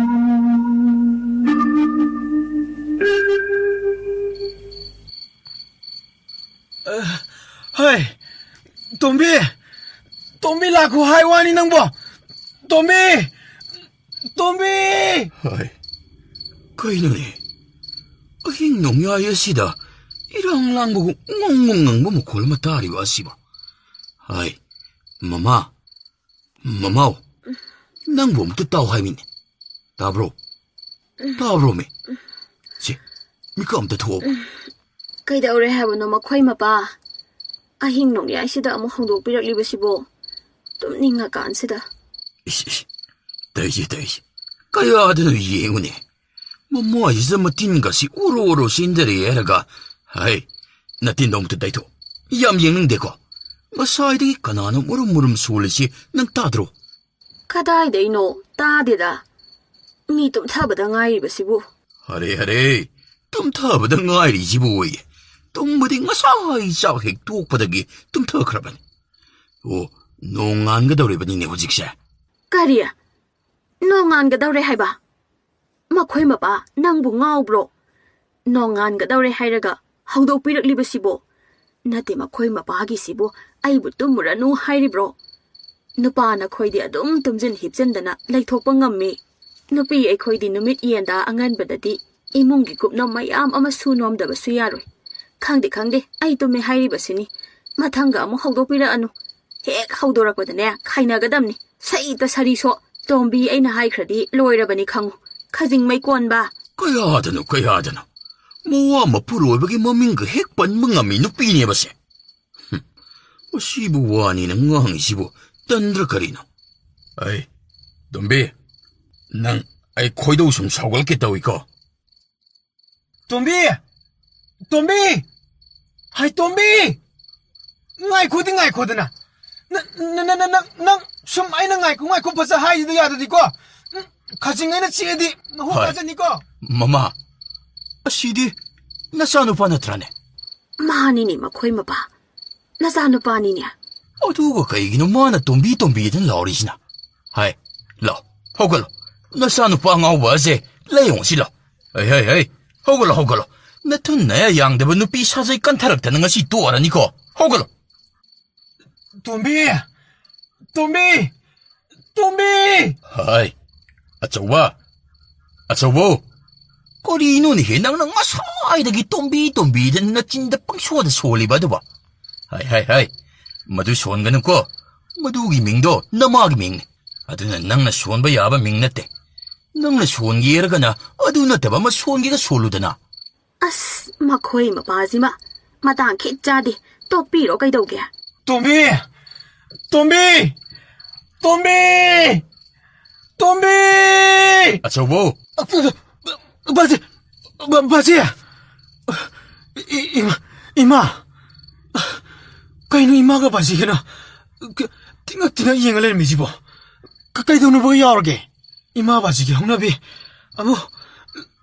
ꯍꯩ, ꯇꯣꯝꯕꯤ! ꯇꯣꯝꯕꯤ, ꯂꯥꯛꯈꯣ ꯍꯥꯏ ꯋꯥꯅꯤ ꯅꯪꯕꯣ! ꯇꯣꯝꯕꯤ! ꯇꯣꯝꯕꯤ! ꯍꯩ, ꯀꯩꯅꯣꯅꯦ? ꯑꯍꯤꯡ ꯅꯣꯡꯌꯥꯏ ꯑꯁꯤꯗ ꯏꯔꯥꯡ ꯂꯥꯡꯕꯒꯨꯝ ꯉꯣꯡ ꯉꯣꯡ ꯉꯪꯕ ꯃꯈꯣꯜ ꯑꯃ ꯇꯥꯔꯤꯕ ꯑꯁꯤꯕꯣ? ꯍꯩ, ꯃꯃꯥ! ꯃꯃꯥꯎ! ꯅꯪꯕꯨ ꯑꯃꯨꯛꯇ ꯇꯥꯎ ꯍꯥꯏꯃꯤꯅꯦ꯫ ꯇꯥꯕ꯭ꯔꯣ? ꯇꯥꯕ꯭ꯔꯣꯃꯤ? ꯁꯦ, ꯃꯤꯀꯞ ꯑꯝꯇ ꯊꯣꯛꯑꯣꯕ꯫ ꯀꯩꯗꯧꯔꯦ ꯍꯥꯏꯕꯅꯣ ꯃꯈꯣꯏ ꯃꯄꯥ? ꯑꯍꯤꯡ ꯅꯣꯡꯌꯥꯏꯁꯤꯗ ꯑꯃꯨꯛ ꯍꯧꯗꯣꯛꯄꯤꯔꯛꯂꯤꯕꯁꯤꯕꯣ? ꯇꯨꯝꯅꯤꯡꯉꯀꯥꯟꯁꯤꯗ꯫ ꯏꯁ, ꯏꯁ, ꯇꯧꯏꯁꯦ, ꯇꯧꯏꯁꯦ꯫ ꯀꯌꯥꯗꯅꯣ ꯌꯦꯡꯉꯨꯅꯦ꯫ ꯃꯃꯥꯏꯁꯤꯗ ꯃꯇꯤꯟꯒꯁꯤ ꯎꯔꯣ ꯎꯔꯣ ꯆꯦꯟꯊꯔꯛꯑꯦ ꯍꯥꯏꯔꯒ, ꯍꯩ, ꯅꯇꯤꯟꯗꯣ ꯑꯃꯨꯛꯇ ꯇꯩꯊꯣꯛ꯫ ꯌꯥꯝ ꯌꯦꯡꯅꯤꯡꯗꯦꯀꯣ꯫ ꯉꯁꯥꯏꯗꯒꯤ ꯀꯅꯥꯅꯣ ꯃꯨꯔꯨꯝ ꯃꯨꯔꯨꯝ ꯁꯣꯜꯂꯤꯁꯤ ꯅꯪ ꯇꯥꯗ꯭ꯔꯣ? ꯀꯗꯥꯏꯗꯩꯅꯣ? ꯇꯥꯗꯦꯗ꯫ ꯃꯤ ꯇꯨꯝꯊꯕꯗ ꯉꯥꯏꯔꯤꯕꯁꯤꯕꯨ꯫ ꯑꯔꯦ, ꯑꯔꯦ, ꯇꯨꯝꯊꯕꯗ ꯉꯥꯏꯔꯤꯁꯤꯕꯨ ꯑꯣꯏꯌꯦ꯫ ꯇꯨꯝꯕꯗꯤ ꯉꯁꯥꯏ ꯆꯥꯛ ꯍꯦꯛ ꯇꯣꯛꯄꯗꯒꯤ ꯇꯨꯝꯊꯈ꯭ꯔꯕꯅꯤ꯫ ꯑꯣ, ꯅꯣꯡ ꯉꯥꯟꯒꯗꯧꯔꯤꯕꯅꯤꯅꯦ ꯍꯧꯖꯤꯛꯁꯦ꯫ ꯀꯔꯤ? ꯅꯣꯡꯉꯥꯟꯒꯗꯧꯔꯦ ꯍꯥꯏꯕ? ꯃꯈꯣꯏ ꯃꯄꯥ, ꯅꯪꯕꯨ ꯉꯥꯎꯕ꯭ꯔꯣ? ꯅꯣꯡꯉꯥꯟꯒꯗꯧꯔꯦ ꯍꯥꯏꯔꯒ ꯍꯧꯗꯣꯛꯄꯤꯔꯛꯂꯤꯕꯁꯤꯕꯣ? ꯅꯠꯇꯦ, ꯃꯈꯣꯏ ꯃꯄꯥꯒꯤꯁꯤꯕꯨ ꯑꯩꯕꯨ ꯇꯨꯝꯃꯨꯔꯅꯨ ꯍꯥꯏꯔꯤꯕ꯭ꯔꯣ? ꯅꯨꯄꯥ ꯅꯈꯣꯏꯗꯤ ꯑꯗꯨꯝ ꯇꯨꯝꯖꯤꯟ ꯍꯤꯞꯆꯤꯟꯗꯅ ꯂꯩꯊꯣꯛꯄ ꯉꯝꯃꯤ꯫ ꯅꯨꯄꯤ ꯑꯩꯈꯣꯏꯗꯤ ꯅꯨꯃꯤꯠ ꯌꯦꯟꯗꯥ ꯑꯉꯟꯕꯗꯗꯤ ꯏꯃꯨꯡꯒꯤ ꯀꯨꯞꯅꯣꯝ ꯃꯌꯥꯝ ꯑꯃ ꯁꯨ ꯅꯣꯝꯗꯕꯁꯨ ꯌꯥꯔꯣꯏ꯫ ꯈꯪꯗꯦ, ꯈꯪꯗꯦ, ꯑꯩ ꯇꯨꯝꯃꯦ ꯍꯥꯏꯔꯤꯕꯁꯤꯅꯤ꯫ ꯃꯊꯪꯒ ꯑꯃꯨꯛ ꯍꯧꯗꯣꯛꯄꯤꯔꯛꯑꯅꯨ꯫ ꯍꯦꯛ ꯍꯧꯗꯣꯔꯛꯄꯗꯅꯦ, ꯈꯥꯏꯅꯒꯗꯝꯅꯤ꯫ ꯁꯩꯇ ꯁꯔꯤꯁꯣ꯫ ꯇꯣꯝꯕꯤ ꯑꯩꯅ ꯍꯥꯏꯈ꯭ꯔꯗꯤ ꯂꯣꯏꯔꯕꯅꯤ ꯈꯪꯉꯨ꯫ ꯈꯖꯤꯡ ꯃꯩ ꯀꯣꯟꯕ꯫ ꯀꯌꯥꯗꯅꯣ, ꯀꯌꯥꯗꯅꯣ? ꯃꯋꯥ ꯃꯄꯨꯔꯣꯏꯕꯒꯤ ꯃꯃꯤꯡꯒ ꯍꯦꯛ ꯄꯟꯕ ꯉꯝꯃꯤ ꯅꯨꯄꯤꯅꯦꯕꯁꯦ꯫ ꯍꯨꯝ, ꯃꯁꯤꯕꯨ ꯋꯥꯅꯤꯅ ꯉꯥꯡꯉꯤꯁꯤꯕꯨ ꯇꯟꯗ꯭ꯔ ꯀꯔꯤꯅꯣ? ꯑꯩ, ꯇꯣꯝꯕꯤ, ꯅꯪ ꯑꯩ ꯈꯣꯏꯗꯧ ꯁꯨꯝ ꯁꯥꯎꯒꯠꯂꯛꯀꯦ ꯇꯧꯏꯀꯣ꯫ ꯇꯣꯝꯕꯤ! ꯇꯣꯝꯕꯤ! ꯍꯥꯏ, ꯇꯣꯝꯕꯤ! ꯉꯥꯏꯈꯣꯗꯤ ꯉꯥꯏꯈꯣꯗꯅ꯫ ꯅ-, ꯅ-, ꯅ-, ꯅ-, ꯅꯪ, ꯅꯪ ꯁꯨꯝ ꯑꯩꯅ ꯉꯥꯏꯈꯣ ꯉꯥꯏꯈꯣ ꯐꯖ ꯍꯥꯏꯁꯤꯗ ꯌꯥꯗꯗꯤꯀꯣ꯫ ꯎꯝ, ꯈꯖꯤꯡ ꯑꯩꯅ ꯆꯤꯛꯑꯗꯤ ꯅꯍꯣ ꯍꯣꯏ꯫ ꯀꯥꯖꯅꯤꯀꯣ꯫ ꯃꯃꯥ, ꯑꯁꯤꯗꯤ ꯅꯆꯥꯅꯨꯄꯥ ꯅꯠꯇ꯭ꯔꯥꯅꯦ? ꯃꯥꯅꯤꯅꯦ ꯃꯈꯣꯏ ꯃꯄꯥ꯫ ꯅꯆꯥꯅꯨꯄꯥꯅꯤꯅꯦ꯫ ꯑꯗꯨꯒ ꯀꯩꯒꯤꯅꯣ ꯃꯥꯅ ꯇꯣꯝꯕꯤ ꯇꯣꯝꯕꯤꯗꯅ ꯂꯥꯎꯔꯤꯁꯤꯅ? ꯍꯥꯏ, ꯂꯥꯎ, ꯍꯧꯒꯠꯂꯣ꯫ ꯅꯆꯥꯅꯨꯄꯥ ꯑꯉꯥꯎꯕ ꯑꯁꯦ ꯂꯥꯏꯌꯦꯡꯉꯨꯁꯤ ꯂꯥꯎ꯫ ꯍꯩ, ꯍꯩ, ꯍꯩ, ꯍꯧꯒꯠꯂꯣ, ꯍꯧꯒꯠꯂꯣ꯫ ꯅꯊꯨꯟ ꯅꯌꯥ ꯌꯥꯡꯗꯕ ꯅꯨꯄꯤ ꯁꯥꯖꯩ ꯀꯟꯊꯔꯛꯇꯅ ꯉꯁꯤ ꯇꯣꯛꯑꯔꯅꯤꯀꯣ꯫ ꯍꯧꯒꯠꯂꯣ꯫ ꯇꯣꯝꯕꯤ! ꯇꯣꯝꯕꯤ! ꯇꯣꯝꯕꯤ! ꯍꯥꯏ, ꯑꯆꯧꯕ! ꯑꯆꯧꯕ! ꯀꯔꯤꯅꯣꯅꯦꯍꯦ, ꯅꯪꯅ ꯉꯁꯥꯏꯗꯒꯤ ꯇꯣꯝꯕꯤ, ꯇꯣꯝꯕꯤꯗ ꯅꯆꯤꯟꯗ ꯄꯪꯁꯣꯟꯗ ꯁꯣꯜꯂꯤꯕ ꯑꯗꯨꯕꯣ? ꯍꯥꯏ, ꯍꯥꯏ, ꯍꯥꯏ, ꯃꯗꯨ ꯁꯣꯟꯒꯅꯨꯀꯣ꯫ ꯃꯗꯨꯒꯤ ꯃꯤꯡꯗꯣ ꯅꯃꯥꯒꯤ ꯃꯤꯡꯅꯤ꯫ ꯑꯗꯨꯅ ꯅꯪꯅ ꯁꯣꯟꯕ ꯌꯥꯕ ꯃꯤꯡ ꯅꯠꯇꯦ꯫ ꯅꯪꯅ ꯁꯣꯟꯒꯦ ꯍꯥꯏꯔꯒꯅ ꯑꯗꯨ ꯅꯠꯇꯕ ꯑꯃ ꯁꯣꯟꯒꯦꯒ ꯁꯣꯜꯂꯨꯗꯅ꯫ ꯑꯁ, ꯃꯈꯣꯏ ꯃꯄꯥꯁꯤꯃ ꯃꯇꯥꯡ ꯈꯤꯠ ꯆꯥꯗꯦ꯫ ꯇꯣꯛꯄꯤꯔꯣ ꯀꯩꯗꯧꯒꯦ? ꯇꯣꯝꯕꯤ! ꯇꯣꯝꯕꯤ! ꯇꯣꯝꯕꯤ! ꯇꯣꯝꯕꯤ! ꯑꯆꯧꯕꯧ! ꯕꯥꯖꯤ! ꯕꯥ-, ꯕꯥꯖꯤ! ꯏ-, ꯏꯃꯥ! ꯏꯃꯥ! ꯀꯩꯅꯣ ꯏꯃꯥꯒ ꯕꯥꯖꯤꯒꯅ ꯀ-, ꯇꯤꯡꯉꯛ ꯇꯤꯡꯉꯛ ꯌꯦꯡꯉ ꯂꯩꯔꯝꯃꯤꯁꯤꯕꯣ? ꯀ-, ꯀꯩꯗꯧꯅꯕꯒ ꯌꯥꯎꯔꯒꯦ? ꯏꯃꯥ ꯕꯥꯖꯤꯒꯤ ꯍꯧꯅꯕꯤ ꯑꯃꯨꯛ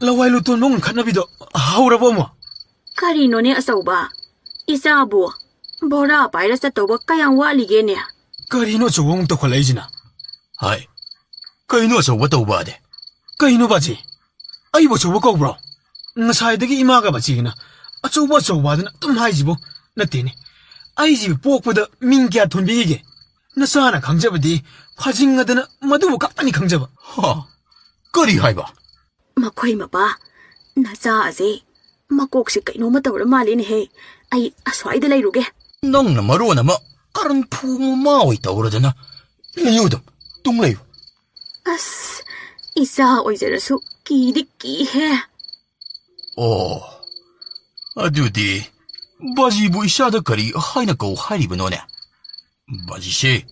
ꯂꯋꯥꯏ ꯂꯨꯇꯣꯟꯕ ꯉꯟꯈꯠꯅꯕꯤꯗꯣ ꯍꯧꯔꯕꯣ ꯑꯃꯨꯛ? ꯀꯔꯤꯅꯣꯅꯦ ꯑꯆꯧꯕ? ꯏꯆꯥꯕꯨ ꯕꯣꯔꯥ ꯄꯥꯏꯔ ꯆꯠꯇꯧꯕ ꯀꯌꯥꯝ ꯋꯥꯠꯂꯤꯒꯦꯅꯦ? ꯀꯔꯤꯅꯣ ꯑꯆꯧꯕ ꯑꯃꯨꯛ ꯇꯧꯈꯠꯂꯛꯏꯁꯤꯅ? ꯍꯥꯏ, ꯀꯩꯅꯣ ꯑꯆꯧꯕ ꯇꯧꯕ ꯑꯗꯦ? ꯀꯩꯅꯣ ꯕꯥꯖꯤ? ꯑꯩꯕꯨ ꯑꯆꯧꯕ ꯀꯧꯕ꯭ꯔꯣ? ꯉꯁꯥꯏꯗꯒꯤ ꯏꯃꯥꯒ ꯕꯥꯖꯤꯒꯅ ꯑꯆꯧꯕ ꯑꯆꯧꯕ ꯑꯗꯨꯅ ꯑꯗꯨꯝ ꯍꯥꯏꯁꯤꯕꯨ? ꯅꯠꯇꯦꯅꯦ, ꯑꯩꯁꯤꯕꯨ ꯄꯣꯛꯄꯗ ꯃꯤꯡ ꯀꯌꯥ ꯊꯣꯟꯕꯤꯈꯤꯒꯦ? ꯅꯆꯥꯅ ꯈꯪꯖꯕꯗꯤ ꯐꯥꯖꯤꯡꯉꯗꯅ ꯃꯗꯨꯕꯨ ꯈꯛꯇꯅꯤ ꯈꯪꯖꯕ꯫ ꯍꯥ? ꯀꯔꯤ ꯍꯥꯏꯕ? ꯃꯈꯣꯏ ꯃꯄꯥ, ꯅꯆꯥ ꯑꯁꯦ ꯃꯀꯣꯛꯁꯦ ꯀꯩꯅꯣꯝꯃ ꯇꯧꯔ ꯃꯥꯜꯂꯦꯅꯦꯍꯦ꯫ ꯑꯩ ꯑꯁ꯭ꯋꯥꯏꯗ ꯂꯩꯔꯨꯒꯦ꯫ ꯅꯪꯅ ꯃꯔꯣꯟ ꯑꯃ ꯀꯔꯟ ꯐꯨ ꯃꯃꯥ ꯑꯣꯏ ꯇꯧꯔꯗꯅ꯫ ꯂꯩꯌꯨ ꯑꯗꯨꯝ, ꯇꯨꯡ ꯂꯩꯌꯨ꯫ ꯑꯁ, ꯏꯆꯥ ꯑꯣꯏꯖꯔꯁꯨ ꯀꯤꯗꯤ ꯀꯤꯍꯦ꯫ ꯑꯣ, ꯑꯗꯨꯗꯤ ꯕꯥꯖꯤꯕꯨ ꯏꯆꯥꯗ ꯀꯔꯤ ꯍꯥꯏꯅ ꯀꯧ ꯍꯥꯏꯔꯤꯕꯅꯣꯅꯦ? ꯕꯥꯖꯤꯁꯦ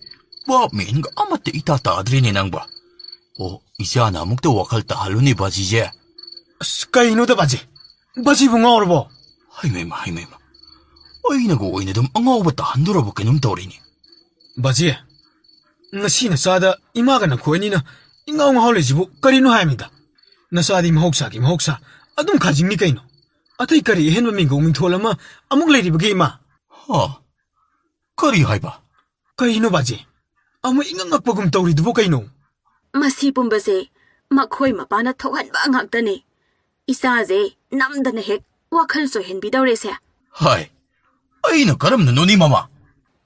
ꯚꯥꯞ ꯃꯦꯟꯒ ꯑꯃꯠꯇ ꯏꯇꯥ ꯇꯥꯗ꯭ꯔꯦꯅꯦ ꯅꯪꯕꯣ꯫ ꯑꯣ, ꯏꯆꯥꯅ ꯑꯃꯨꯛꯇ ꯋꯥꯈꯜ ꯇꯥꯍꯜꯂꯨꯅꯦ ꯕꯥꯖꯤꯁꯦ꯫ ꯑꯁ, ꯀꯩꯅꯣꯗ ꯕꯥꯖꯤ? ꯕꯥꯖꯤꯕꯨ ꯉꯥꯎꯔꯕꯣ? ꯍꯩꯃꯩꯃ, ꯍꯩꯃꯩꯃ꯫ ꯑꯩꯅꯒ ꯑꯣꯏꯅ ꯑꯗꯨꯝ ꯑꯉꯥꯎꯕ ꯇꯥꯍꯟꯗꯣꯔꯕ ꯀꯩꯅꯣꯝ ꯇꯧꯔꯦꯅꯦ꯫ ꯕꯥꯖꯤ, ꯉꯁꯤ ꯅꯆꯥꯗ ꯏꯃꯥꯒ ꯅꯈꯣꯏ ꯑꯅꯤꯅ ꯏꯉꯥꯎ ꯉꯥꯎ ꯂꯩꯁꯤꯕꯨ ꯀꯔꯤꯅꯣ ꯍꯥꯏꯃꯤꯗ? ꯅꯆꯥꯗꯤ ꯃꯍꯧꯁꯥꯒꯤ ꯃꯍꯧꯁꯥ ꯑꯗꯨꯝ ꯈꯥꯖꯤꯡꯅꯤ ꯀꯩꯅꯣ꯫ ꯑꯇꯩ ꯀꯔꯤ ꯑꯍꯦꯟꯕ ꯃꯤꯡꯒꯧ ꯃꯤꯡꯊꯣꯜ ꯑꯃ ꯑꯃꯨꯛ ꯂꯩꯔꯤꯕꯒꯦ ꯏꯃꯥ? ꯍꯥ? ꯀꯔꯤ ꯍꯥꯏꯕ? ꯀꯩꯅꯣ ꯕꯥꯖꯤ? ꯑꯃꯨꯛ ꯏꯉꯛ ꯉꯛꯄꯒꯨꯝ ꯇꯧꯔꯤꯗꯨꯕꯨ ꯀꯩꯅꯣ? ꯃꯁꯤ ꯄꯨꯝꯕꯁꯦ ꯃꯈꯣꯏ ꯃꯄꯥꯅ ꯊꯣꯛꯍꯟꯕ ꯉꯥꯛꯇꯅꯦ꯫ ꯏꯆꯥꯁꯦ ꯅꯝꯗꯅ ꯍꯦꯛ ꯋꯥꯈꯜ ꯆꯣꯏꯍꯟꯕꯤꯗꯧꯔꯦꯁꯦ꯫ ꯍꯥꯏ, ꯑꯩꯅ ꯀꯔꯝꯅꯅꯣꯅꯤ, ꯃꯃꯥ?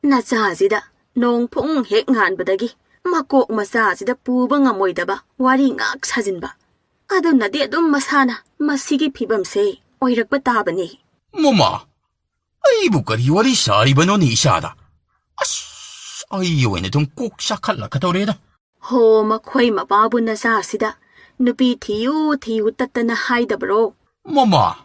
ꯅꯆꯥꯁꯤꯗ ꯅꯣꯡ ꯐꯨꯡ ꯍꯦꯛ ꯉꯥꯟꯕꯗꯒꯤ ꯃꯀꯣꯛ ꯃꯆꯥꯁꯤꯗ ꯄꯨꯕ ꯉꯝꯃꯣꯏꯗꯕ ꯋꯥꯔꯤ ꯉꯥꯛ ꯁꯥꯖꯤꯟꯕ꯫ ꯑꯗꯨꯅꯗꯤ ꯑꯗꯨꯝ ꯃꯁꯥꯅ ꯃꯁꯤꯒꯤ ꯐꯤꯕꯝꯁꯦ ꯑꯣꯏꯔꯛꯄ ꯇꯥꯕꯅꯤ꯫ ꯃꯃꯥ, ꯑꯩꯕꯨ ꯀꯔꯤ ꯋꯥꯔꯤ ꯁꯥꯔꯤꯕꯅꯣꯅꯦ ꯏꯁꯥꯗ? ꯑꯁ, ꯑꯩ ꯑꯣꯏꯅ ꯑꯗꯨꯝ ꯀꯣꯛ ꯆꯥꯈꯠꯂꯛꯀꯗꯧꯔꯦꯗ꯫ ꯍꯣ, ꯃꯈꯣꯏ ꯃꯄꯥꯕꯨ ꯅꯆꯥꯁꯤꯗ ꯅꯨꯄꯤ ꯊꯤꯌꯨ ꯊꯤꯌꯨ ꯇꯠꯇꯅ ꯍꯥꯏꯗꯕ꯭ꯔꯣ? ꯃꯃꯥ,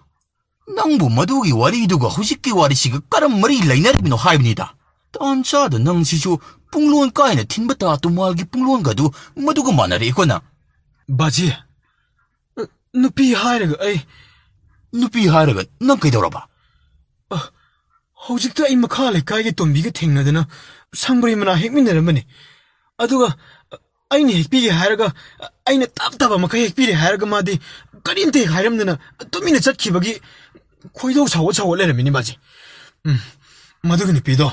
ꯅꯪꯕꯨ ꯃꯗꯨꯒꯤ ꯋꯥꯔꯤꯗꯨꯒ ꯍꯧꯖꯤꯛꯀꯤ ꯋꯥꯔꯤꯁꯤꯒ ꯀꯔꯝ ꯃꯔꯤ ꯂꯩꯅꯔꯤꯕꯅꯣ ꯍꯥꯏꯕꯅꯤꯗ꯫ ꯇꯥꯟ ꯆꯥꯗ ꯅꯪꯁꯤꯁꯨ ꯄꯨꯡꯂꯣꯟ ꯀꯥꯏꯅ ꯊꯤꯟꯕ ꯇꯥ ꯇꯨꯃꯥꯜꯒꯤ ꯄꯨꯡꯂꯣꯟꯒꯗꯨ ꯃꯗꯨꯒ ꯃꯥꯟꯅꯔꯛꯑꯦꯀꯣ ꯅꯪ꯫ ꯕꯥꯖꯤ, ꯅꯨꯄꯤ ꯍꯥꯏꯔꯒ ꯑꯩ ꯅꯨꯄꯤ ꯍꯥꯏꯔꯒ ꯅꯪ ꯀꯩꯗꯧꯔꯕ? ꯑ, ꯍꯧꯖꯤꯛꯇ ꯑꯩ ꯃꯈꯥ ꯂꯩꯀꯥꯏꯒꯤ ꯇꯣꯝꯕꯤꯒ ꯊꯦꯡꯅꯗꯅ ꯁꯪꯕ꯭ꯔꯩ ꯃꯅꯥ ꯍꯦꯛꯃꯤꯟꯅꯔꯝꯕꯅꯤ꯫ ꯑꯗꯨꯒ ꯑꯩꯅ ꯍꯦꯛꯄꯤꯒꯦ ꯍꯥꯏꯔꯒ, ꯑꯩꯅ ꯇꯞ ꯇꯞꯄ ꯃꯈꯩ ꯍꯦꯛꯄꯤꯔꯦ ꯍꯥꯏꯔꯒ ꯃꯥꯗꯤ ꯀꯔꯤꯝꯇ ꯍꯦꯛ ꯍꯥꯏꯔꯝꯗꯅ ꯇꯨꯃꯤꯟꯅ ꯆꯠꯈꯤꯕꯒꯤ ꯈꯣꯏꯗꯧ ꯁꯥꯎꯒꯠ ꯁꯥꯎꯒꯠ ꯂꯩꯔꯝꯃꯤꯅꯤ ꯃꯥꯁꯦ꯫ ꯎꯝ, ꯃꯗꯨꯒꯤ ꯅꯨꯄꯤꯗꯣ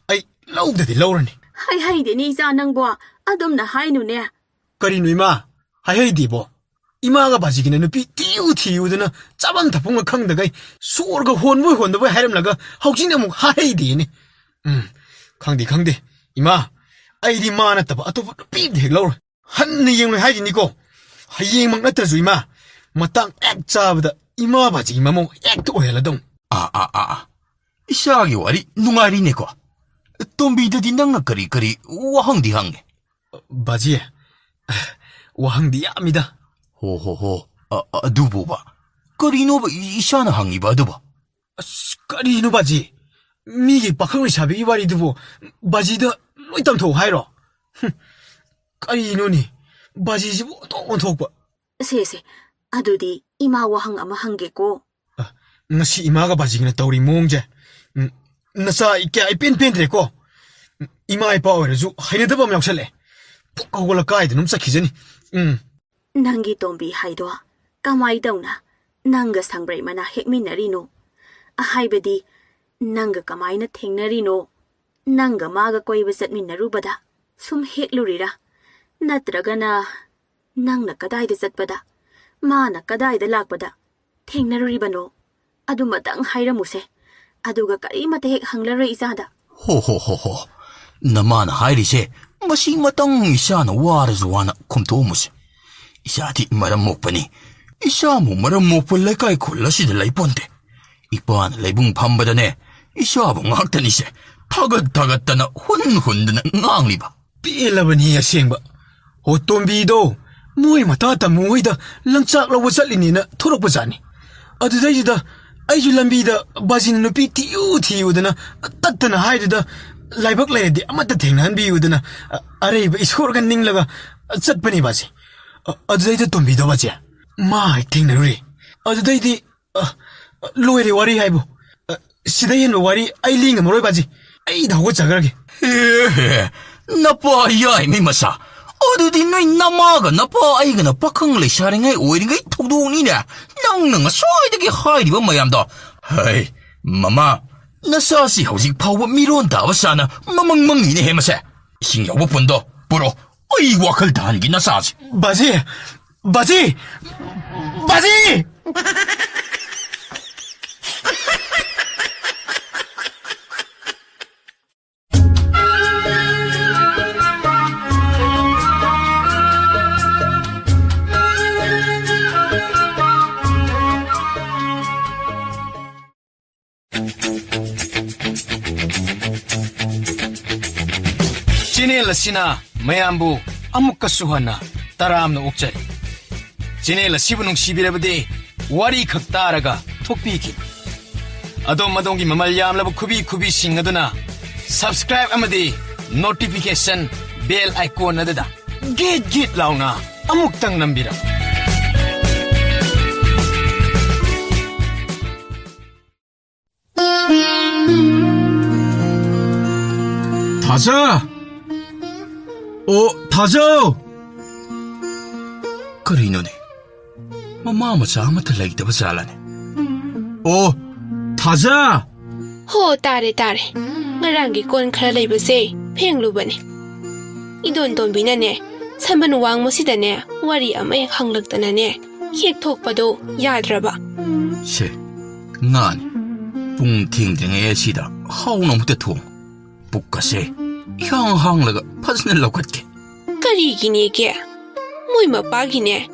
ꯑꯩ ꯂꯧꯗꯗꯤ ꯂꯧꯔꯅꯤ꯫ ꯍꯩ ꯍꯩꯗꯦꯅꯦ ꯏꯆꯥ ꯅꯪꯕꯣ, ꯑꯗꯨꯝꯅ ꯍꯥꯏꯅꯨꯅꯦ꯫ ꯀꯔꯤꯅꯣ ꯏꯃꯥ? ꯍꯥꯏꯍꯩꯗꯦꯕꯣ꯫ ꯏꯃꯥꯒ ꯕꯥꯖꯤꯒꯤꯅ ꯅꯨꯄꯤ ꯊꯤꯌꯨ ꯊꯤꯌꯨꯗꯅ ꯆꯥꯐꯝ ꯊꯛꯐꯝꯒ ꯈꯪꯗꯈꯩ ꯁꯣꯔꯒ ꯍꯣꯟꯕꯣꯏ ꯍꯣꯟꯗꯕꯣꯏ ꯍꯥꯏꯔꯝꯂꯒ ꯍꯧꯖꯤꯛꯅ ꯑꯃꯨꯛ ꯍꯥꯏꯍꯩꯗꯦꯅꯦ꯫ ꯎꯝ, ꯈꯪꯗꯦ, ꯈꯪꯗꯦ꯫ ꯏꯃꯥ, ꯑꯩꯗꯤ ꯃꯥ ꯅꯠꯇꯕ ꯑꯇꯣꯞꯄ ꯅꯨꯄꯤ ꯑꯝꯇ ꯍꯦꯛ ꯂꯧꯔꯣꯏ꯫ ꯍꯟꯅ ꯌꯦꯡꯂꯣꯏ ꯍꯥꯏꯔꯤꯅꯤꯀꯣ꯫ ꯍꯌꯦꯡꯃꯛ ꯅꯠꯇ꯭ꯔꯁꯨ ꯏꯃꯥ, ꯃꯇꯥꯡ ꯍꯦꯛ ꯆꯥꯕꯗ ꯏꯃꯥ ꯕꯥꯖꯤꯒꯤ ꯃꯃꯧ ꯍꯦꯛꯇ ꯑꯣꯏꯍꯜꯂꯗꯧꯅꯤ꯫ ꯑꯥ, ꯑꯥ, ꯑꯥ, ꯑꯥ꯫ ꯏꯆꯥꯒꯤ ꯋꯥꯔꯤ ꯅꯨꯡꯉꯥꯏꯔꯤꯅꯦꯀꯣ꯫ ꯇꯣꯝꯕꯤꯗꯗꯤ ꯅꯪꯅ ꯀꯔꯤ ꯀꯔꯤ ꯋꯥꯍꯪꯗꯤ ꯍꯪꯉꯦ? ꯕꯥꯖꯤ, ꯋꯥꯍꯪꯗꯤ ꯌꯥꯝꯃꯤꯗ꯫ ꯍꯣ, ꯍꯣ, ꯍꯣ꯫ ꯑ-, ꯑ-, ꯑꯗꯨꯕꯨꯕ꯫ ꯀꯔꯤꯅꯣꯕ ꯏ-, ꯏꯆꯥꯅ ꯍꯪꯉꯤꯕ ꯑꯗꯨꯕꯣ? ꯑꯁ, ꯀꯔꯤꯅꯣ ꯕꯥꯖꯤ? ꯃꯤꯒꯤ ꯄꯥꯈꯪ ꯂꯩꯁꯥꯕꯤꯒꯤ ꯋꯥꯔꯤꯗꯨꯕꯨ ꯕꯥꯖꯤꯗ ꯂꯣꯏ ꯇꯝꯊꯣꯛ ꯍꯥꯏꯔꯣ? ꯍꯨꯝ, ꯀꯔꯤꯅꯣꯅꯦ? ꯕꯥꯖꯤꯁꯤꯕꯨ ꯑꯣꯟꯊꯣꯛ ꯑꯣꯟꯊꯣꯛꯄ꯫ ꯁꯦ, ꯁꯦ, ꯑꯗꯨꯗꯤ ꯏꯃꯥ ꯋꯥꯍꯪ ꯑꯃ ꯍꯪꯒꯦꯀꯣ꯫ ꯑ, ꯉꯁꯤ ꯏꯃꯥꯒ ꯕꯥꯖꯤꯒꯅ ꯇꯧꯔꯤ ꯃꯑꯣꯡꯁꯦ, ꯎꯝ, ꯅꯆꯥ ꯑꯩ ꯀꯌꯥ ꯏꯄꯦꯟ ꯄꯦꯟꯗ꯭ꯔꯦꯀꯣ꯫ ꯎꯝ, ꯏꯃꯥ ꯏꯄꯥ ꯑꯣꯏꯔꯁꯨ ꯍꯩꯅꯗꯕ ꯑꯃ ꯌꯥꯎꯁꯜꯂꯛꯑꯦ꯫ ꯄꯨꯛ ꯍꯧꯒꯠꯂ ꯀꯥꯏꯗꯅꯣꯝ ꯆꯠꯈꯤꯖꯅꯤ꯫ ꯎꯝ꯫ ꯅꯪꯒꯤ ꯇꯣꯝꯕꯤ ꯍꯥꯏꯗꯣ ꯀꯃꯥꯏ ꯇꯧꯅ ꯅꯪꯒ ꯁꯪꯕ꯭ꯔꯩ ꯃꯅꯥ ꯍꯦꯛꯃꯤꯟꯅꯔꯤꯅꯣ? ꯍꯥꯏꯕꯗꯤ, ꯅꯪꯒ ꯀꯃꯥꯏꯅ ꯊꯦꯡꯅꯔꯤꯅꯣ? ꯅꯪꯒ ꯃꯥꯒ ꯀꯣꯏꯕ ꯆꯠꯃꯤꯟꯅꯔꯨꯕꯗ ꯁꯨꯝ ꯍꯦꯛꯂꯨꯔꯤꯔꯥ? ꯅꯠꯇ꯭ꯔꯒꯅ ꯅꯪꯅ ꯀꯗꯥꯏꯗ ꯆꯠꯄꯗ, ꯃꯥꯅ ꯀꯗꯥꯏꯗ ꯂꯥꯛꯄꯗ ꯊꯦꯡꯅꯔꯨꯔꯤꯕꯅꯣ? ꯑꯗꯨꯃꯇꯪ ꯍꯥꯏꯔꯝꯃꯨꯁꯦ꯫ ꯑꯗꯨꯒ ꯀꯔꯤꯃꯠꯇ ꯍꯦꯛ ꯍꯪꯂꯔꯣꯏ ꯏꯆꯥꯗ꯫ ꯍꯣ, ꯍꯣ, ꯍꯣ, ꯍꯣ꯫ ꯅꯃꯥꯅ ꯍꯥꯏꯔꯤꯁꯦ ꯃꯁꯤꯃꯇꯪ ꯏꯆꯥꯅ ꯋꯥꯔꯁꯨ ꯋꯥꯅ ꯈꯨꯝꯊꯣꯛꯑꯝꯃꯨꯁꯦ꯫ ꯏꯆꯥꯗꯤ ꯃꯔꯝ ꯃꯣꯛꯄꯅꯤ꯫ ꯏꯆꯥꯕꯨ ꯃꯔꯝ ꯃꯣꯛꯄ ꯂꯩꯀꯥꯏ ꯈꯨꯜ ꯑꯁꯤꯗ ꯂꯩꯄꯣꯟꯇꯦ꯫ ꯏꯄꯥꯅ ꯂꯩꯕꯨꯡ ꯐꯝꯕꯗꯅꯦ, ꯏꯆꯥꯕꯨ ꯉꯥꯛꯇꯅꯤꯁꯦ ꯊꯥꯒꯠ ꯊꯥꯒꯠꯇꯅ ꯍꯨꯟ ꯍꯨꯟꯗꯅ ꯉꯥꯡꯂꯤꯕ꯫ ꯄꯦꯜꯂꯕꯅꯤ ꯑꯁꯦꯡꯕ꯫ ꯍꯣ ꯇꯣꯝꯕꯤꯗꯣ ꯃꯣꯏ ꯃꯇꯥ ꯇꯥꯃꯣ ꯍꯣꯏꯗ ꯂꯪꯆꯥꯛ ꯂꯧꯕ ꯆꯠꯂꯤꯅꯦꯅ ꯊꯣꯔꯛꯄꯖꯥꯠꯅꯤ꯫ ꯑꯗꯨꯗꯩꯗꯨꯗ ꯑꯩꯁꯨ ꯂꯝꯕꯤꯗ ꯕꯥꯖꯤꯅ ꯅꯨꯄꯤ ꯊꯤꯌꯨ ꯊꯤꯌꯨꯗꯅ ꯇꯠꯇꯅ ꯍꯥꯏꯗꯨꯗ ꯂꯥꯏꯕꯛ ꯂꯩꯔꯗꯤ ꯑꯃꯠꯇ ꯊꯦꯡꯅꯍꯟꯕꯤꯌꯨꯗꯅ ꯑ-, ꯑꯔꯩꯕ ꯏꯁꯣꯔꯒ ꯅꯤꯡꯂꯒ ꯆꯠꯄꯅꯤ ꯕꯥꯖꯤ꯫ ꯑ-, ꯑꯗꯨꯗꯩꯗ ꯇꯣꯝꯕꯤꯗꯣ ꯕꯥꯖꯤ ꯃꯥ ꯍꯦꯛ ꯊꯦꯡꯅꯔꯨꯔꯦ꯫ ꯑꯗꯨꯗꯩꯗꯤ ꯑ, ꯂꯣꯏꯔꯦ ꯋꯥꯔꯤ ꯍꯥꯏꯕꯨ꯫ ꯑ, ꯁꯤꯗ ꯍꯦꯟꯕ ꯋꯥꯔꯤ ꯑꯩ ꯂꯤ ꯉꯝꯃꯔꯣꯏ ꯕꯥꯖꯤ꯫ ꯑꯩꯗ ꯍꯧꯒꯠꯆꯈ꯭ꯔꯒꯦ꯫ ꯑꯦ, ꯅꯄꯥ ꯌꯥꯏꯃꯩ ꯃꯆꯥ꯫ ꯑꯗꯨꯗꯤ ꯅꯣꯏ ꯅꯃꯥꯒ ꯅꯄꯥ ꯑꯩꯒꯅ ꯄꯥꯈꯪ ꯂꯩꯁꯥꯔꯤꯉꯩ ꯑꯣꯏꯔꯤꯉꯩ ꯊꯧꯗꯣꯛꯅꯤꯅꯦ꯫ ꯅꯪꯅ ꯉꯁꯥꯏꯗꯒꯤ ꯍꯥꯏꯔꯤꯕ ꯃꯌꯥꯝꯗꯣ꯫ ꯍꯩ, ꯃꯃꯥ, ꯅꯆꯥꯁꯤ ꯍꯧꯖꯤꯛ ꯐꯥꯎꯕ ꯃꯤꯔꯣꯟ ꯇꯥꯕ ꯁꯥꯅ ꯃꯃꯪ ꯃꯪꯉꯤꯅꯦꯍꯦ ꯃꯁꯦ꯫ ꯏꯁꯤꯡ ꯌꯥꯎꯕ ꯄꯨꯟꯗꯣ ꯄꯨꯔꯛꯑꯣ꯫ ꯑꯩ ꯋꯥꯈꯜ ꯇꯥꯍꯟꯒꯦ ꯅꯆꯥꯁꯤ꯫ ꯕꯥꯖꯤ! ꯕꯥꯖꯤ! ꯕꯥꯖꯤ! ꯆꯦꯅꯦꯜ ꯑꯁꯤꯅ ꯃꯌꯥꯝꯕꯨ ꯑꯃꯨꯛꯀꯁꯨ ꯍꯟꯅ ꯇꯔꯥꯝꯅ ꯑꯣꯛꯆꯔꯤ꯫ ꯆꯦꯅꯦꯜ ꯑꯁꯤꯕꯨ ꯅꯨꯡꯁꯤꯕꯤꯔꯕꯗꯤ ꯋꯥꯔꯤ ꯈꯛ ꯇꯥꯔꯒ ꯊꯣꯛꯄꯤꯈꯤꯕ꯫ ꯑꯗꯣꯝ ꯑꯗꯣꯝꯒꯤ ꯃꯃꯜ ꯌꯥꯝꯂꯕ ꯈꯨꯕꯤ ꯈꯨꯕꯤꯁꯤꯡ ꯑꯗꯨꯅ subscribe ꯑꯃꯗꯤ notification bell icon ꯑꯗꯨꯗ ꯒꯤꯠ ꯒꯤꯠ ꯂꯥꯎꯅ ꯑꯃꯨꯛꯇꯪ ꯅꯝꯕꯤꯔꯝꯃꯨ꯫ ꯊꯥꯖ! ꯑꯣ, ꯊꯥꯖ! ꯀꯔꯤꯅꯣꯅꯦ? ꯃꯃꯥ ꯃꯆꯥ ꯑꯃꯠꯇ ꯂꯩꯇꯕ ꯖꯥꯠꯂꯅꯦ? ꯑꯣ, ꯊꯥꯖ! ꯍꯣ, ꯇꯥꯔꯦ, ꯇꯥꯔꯦ꯫ ꯉꯔꯥꯡꯒꯤ ꯀꯣꯟ ꯈꯔ ꯂꯩꯕꯁꯦ ꯐꯦꯡꯂꯨꯕꯅꯤ꯫ ꯏꯗꯣꯟ ꯇꯣꯝꯕꯤꯅꯅꯦ, ꯁꯝꯕꯟ ꯋꯥꯡꯃꯁꯤꯗꯅꯦ, ꯋꯥꯔꯤ ꯑꯃ ꯍꯦꯛ ꯍꯪꯂꯛꯇꯅꯅꯦ, ꯍꯦꯛ ꯊꯣꯛꯄꯗꯣ ꯌꯥꯗ꯭ꯔꯕ꯫ ꯁꯦ, ꯉꯥꯅꯤ꯫ ꯄꯨꯡ ꯊꯦꯡꯗ꯭ꯔꯤꯉꯩ ꯑꯁꯤꯗ ꯍꯥꯎꯅ ꯑꯃꯨꯛꯇ ꯊꯣꯡ꯫ ꯄꯨꯛꯀꯁꯦ ꯏꯍꯥꯡ ꯍꯥꯡꯂꯒ ꯐꯖꯅ ꯂꯧꯈꯠꯀꯦ꯫ ꯀꯔꯤꯒꯤꯅꯦꯒꯦ? ꯃꯣꯏ ꯃꯄꯥꯒꯤꯅꯦ,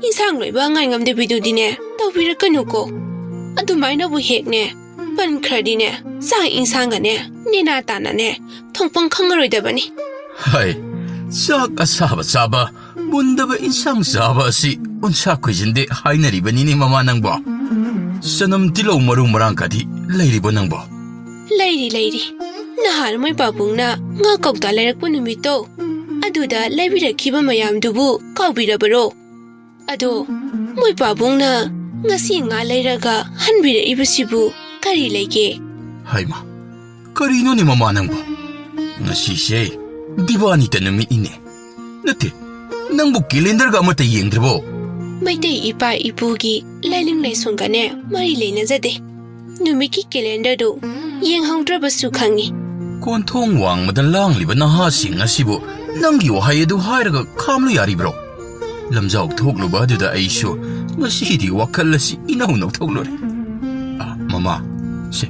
ꯏꯟꯁꯥꯡ ꯂꯣꯏꯕ ꯉꯥꯏ ꯉꯝꯗꯕꯤꯗꯨꯗꯤꯅꯦ, ꯇꯧꯕꯤꯔꯛꯀꯅꯨꯀꯣ꯫ ꯑꯗꯨꯃꯥꯏꯅꯕꯨ ꯍꯦꯛꯅꯦ ꯄꯟꯈ꯭ꯔꯗꯤꯅꯦ, ꯆꯥꯛ ꯏꯟꯁꯥꯡꯒꯅꯦ ꯅꯦꯅꯥ ꯇꯥꯅꯅꯦ ꯊꯣꯡꯐꯝ ꯈꯪꯉꯔꯣꯏꯗꯕꯅꯤ꯫ ꯍꯥꯏ, ꯆꯥꯛ ꯑꯁꯥꯕ ꯆꯥꯕ, ꯃꯨꯟꯗꯕ ꯏꯟꯁꯥꯡ ꯆꯥꯕ ꯑꯁꯤ ꯎꯟꯁꯥ ꯈꯣꯏꯖꯤꯟꯗꯦ ꯍꯥꯏꯅꯔꯤꯕꯅꯤꯅꯦ ꯃꯃꯥ ꯅꯪꯕꯣ꯫ ꯆꯅꯝ ꯇꯤꯜꯍꯧ ꯃꯔꯨ ꯃꯔꯥꯡ ꯀꯗꯤ ꯂꯩꯔꯤꯕꯣ ꯅꯪꯕꯣ? ꯂꯩꯔꯤ, ꯂꯩꯔꯤ꯫ ꯅꯍꯥꯟ ꯃꯣꯏ ꯄꯥꯕꯨꯡꯅ ꯉꯥ ꯀꯧꯇꯥ ꯂꯩꯔꯛꯄ ꯅꯨꯃꯤꯠꯇꯣ, ꯑꯗꯨꯗ ꯂꯩꯕꯤꯔꯛꯈꯤꯕ ꯃꯌꯥꯝꯗꯨꯕꯨ ꯀꯥꯎꯕꯤꯔꯕꯔꯣ? ꯑꯗꯣ ꯃꯣꯏ ꯄꯥꯕꯨꯡꯅ ꯉꯁꯤ ꯉꯥ ꯂꯩꯔꯒ ꯍꯟꯕꯤꯔꯛꯏꯕꯁꯤꯕꯨ ꯀꯔꯤ ꯂꯩꯒꯦ? ꯍꯥꯏꯃ, ꯀꯔꯤꯅꯣꯅꯦ ꯃꯃꯥ ꯅꯪꯕꯣ? ꯉꯁꯤꯁꯦ ꯗꯤꯕꯥꯅꯤꯇ ꯅꯨꯃꯤꯠꯅꯤꯅꯦ꯫ ꯅꯠꯇꯦ, ꯅꯪꯕꯨ ꯀꯦꯂꯦꯟꯗꯔꯒ ꯑꯃꯠꯇ ꯌꯦꯡꯗ꯭ꯔꯕꯣ? ꯃꯩꯇꯩ ꯏꯄꯥ ꯏꯄꯨꯒꯤ ꯂꯥꯏꯅꯤꯡ ꯂꯥꯏꯁꯣꯟꯒꯅꯦ ꯃꯔꯤ ꯂꯩꯅꯖꯗꯦ꯫ ꯅꯨꯃꯤꯠꯀꯤ ꯀꯦꯂꯦꯟꯗꯔꯗꯨ ꯌꯦꯡꯍꯧꯗ꯭ꯔꯕꯁꯨ ꯈꯪꯉꯤ꯫ ꯀꯣꯟꯊꯣꯡ ꯋꯥꯡꯃꯗ ꯂꯥꯡꯂꯤꯕ ꯅꯍꯥꯁꯤꯡ ꯑꯁꯤꯕꯨ ꯅꯪꯒꯤ ꯋꯥꯍꯩ ꯑꯗꯨ ꯍꯥꯏꯔꯒ ꯈꯥꯝꯂꯨ ꯌꯥꯔꯤꯕ꯭ꯔꯣ? ꯂꯝꯖꯥꯎ ꯊꯣꯛꯂꯨꯕ ꯑꯗꯨꯗ ꯑꯩꯁꯨ ꯉꯁꯤꯗꯤ ꯋꯥꯈꯜ ꯑꯁꯤ ꯏꯅꯧ ꯅꯧꯊꯣꯛꯂꯨꯔꯦ꯫ ꯑ, ꯃꯃꯥ, ꯁꯦ,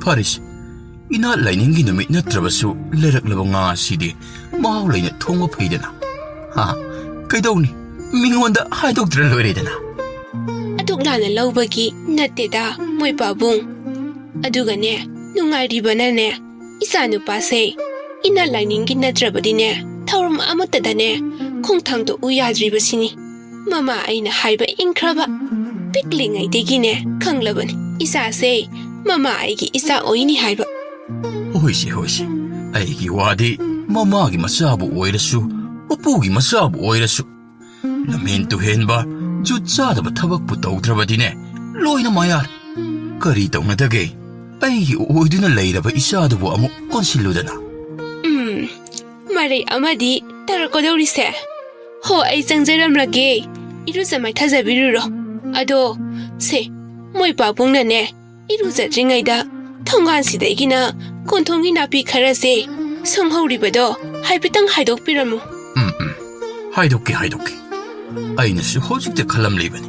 ꯐꯔꯦꯁꯦ꯫ ꯏꯅꯥꯠ ꯂꯥꯏꯅꯤꯡꯒꯤ ꯅꯨꯃꯤꯠ ꯅꯠꯇ꯭ꯔꯕꯁꯨ ꯂꯩꯔꯛꯂꯕ ꯉꯥ ꯑꯁꯤꯗꯤ ꯃꯍꯥꯎ ꯂꯩꯅ ꯊꯣꯡꯕ ꯐꯩꯗꯅ꯫ ꯍꯥ? ꯀꯩꯗꯧꯅꯤ? ꯃꯤꯉꯣꯟꯗ ꯍꯥꯏꯗꯣꯛꯇ꯭ꯔ ꯂꯣꯏꯔꯦꯗꯅ꯫ ꯑꯗꯨꯛ ꯂꯥꯟꯅ ꯂꯧꯕꯒꯤ ꯅꯠꯇꯦꯗ, ꯃꯣꯏ ꯄꯥꯕꯨꯡ꯫ ꯑꯗꯨꯒꯅꯦ, ꯅꯨꯡꯉꯥꯏꯔꯤꯕꯅꯅꯦ, ꯏꯆꯥ ꯅꯨꯄꯥꯁꯦ ꯏꯅꯥꯠ ꯂꯥꯏꯅꯤꯡꯒꯤ ꯅꯠꯇ꯭ꯔꯕꯗꯤꯅꯦ, ꯊꯧꯔꯝ ꯑꯃꯠꯇꯗꯅꯦ ꯈꯣꯡꯊꯥꯡꯗꯣꯛꯎ ꯌꯥꯗ꯭ꯔꯤꯕꯁꯤꯅꯤ꯫ ꯃꯃꯥ ꯑꯩꯅ ꯍꯥꯏꯕ ꯏꯟꯈ꯭ꯔꯕ꯫ ꯄꯤꯛꯂꯤꯉꯩꯗꯒꯤꯅꯦ ꯈꯪꯂꯕꯅꯤ, ꯏꯆꯥꯁꯦ ꯃꯃꯥ ꯑꯩꯒꯤ ꯏꯆꯥ ꯑꯣꯏꯅꯤ ꯍꯥꯏꯕ꯫ ꯍꯣꯏꯁꯦ, ꯍꯣꯏꯁꯦ, ꯑꯩꯒꯤ ꯋꯥꯗꯤ ꯃꯃꯥꯒꯤ ꯃꯆꯥꯕꯨ ꯑꯣꯏꯔꯁꯨ, ꯃꯄꯨꯒꯤ ꯃꯆꯥꯕꯨ ꯑꯣꯏꯔꯁꯨ, ꯂꯝꯍꯦꯟ ꯇꯨꯍꯦꯟꯕ, ꯖꯨꯠ ꯆꯥꯗꯕ ꯊꯕꯛꯄꯨ ꯇꯧꯗ꯭ꯔꯕꯗꯤꯅꯦ, ꯂꯣꯏꯅ ꯃꯌꯥꯔ꯫ ꯀꯔꯤ ꯇꯧꯅꯗꯒꯦ? ꯑꯩꯒꯤ ꯑꯣꯏꯗꯨꯅ ꯂꯩꯔꯕ ꯏꯆꯥꯗꯨꯕꯨ ꯑꯃꯨꯛ ꯀꯣꯟꯁꯤꯜꯂꯨꯗꯅ꯫ ꯎꯝ, ꯃꯔꯩ ꯑꯃꯗꯤ ꯇꯥꯔꯛꯀꯗꯧꯔꯤꯁꯦ꯫ ꯍꯣ, ꯑꯩ ꯆꯪꯖꯔꯝꯂꯒꯦ꯫ ꯏꯔꯨꯖ ꯃꯥꯏꯊꯖꯕꯤꯔꯨꯔꯣ꯫ ꯑꯗꯣ, ꯁꯦ, ꯃꯣꯏ ꯄꯥꯕꯨꯡꯅꯅꯦ, ꯏꯔꯨꯖꯗ꯭ꯔꯤꯉꯩꯗ ꯊꯣꯡꯒꯥꯟꯁꯤꯗꯒꯤꯅ ꯀꯣꯟꯊꯣꯡꯒꯤ ꯅꯥꯄꯤ ꯈꯔꯁꯦ ꯁꯣꯡꯍꯧꯔꯤꯕꯗꯣ ꯍꯥꯏꯐꯦꯠꯇꯪ ꯍꯥꯏꯗꯣꯛꯄꯤꯔꯝꯃꯨ꯫ ꯎꯝ, ꯎꯝ꯫ ꯍꯥꯏꯗꯣꯛꯀꯦ, ꯍꯥꯏꯗꯣꯛꯀꯦ꯫ ꯑꯩꯅꯁꯨ ꯍꯧꯖꯤꯛꯇ ꯈꯜꯂꯝꯂꯤꯕꯅꯤ꯫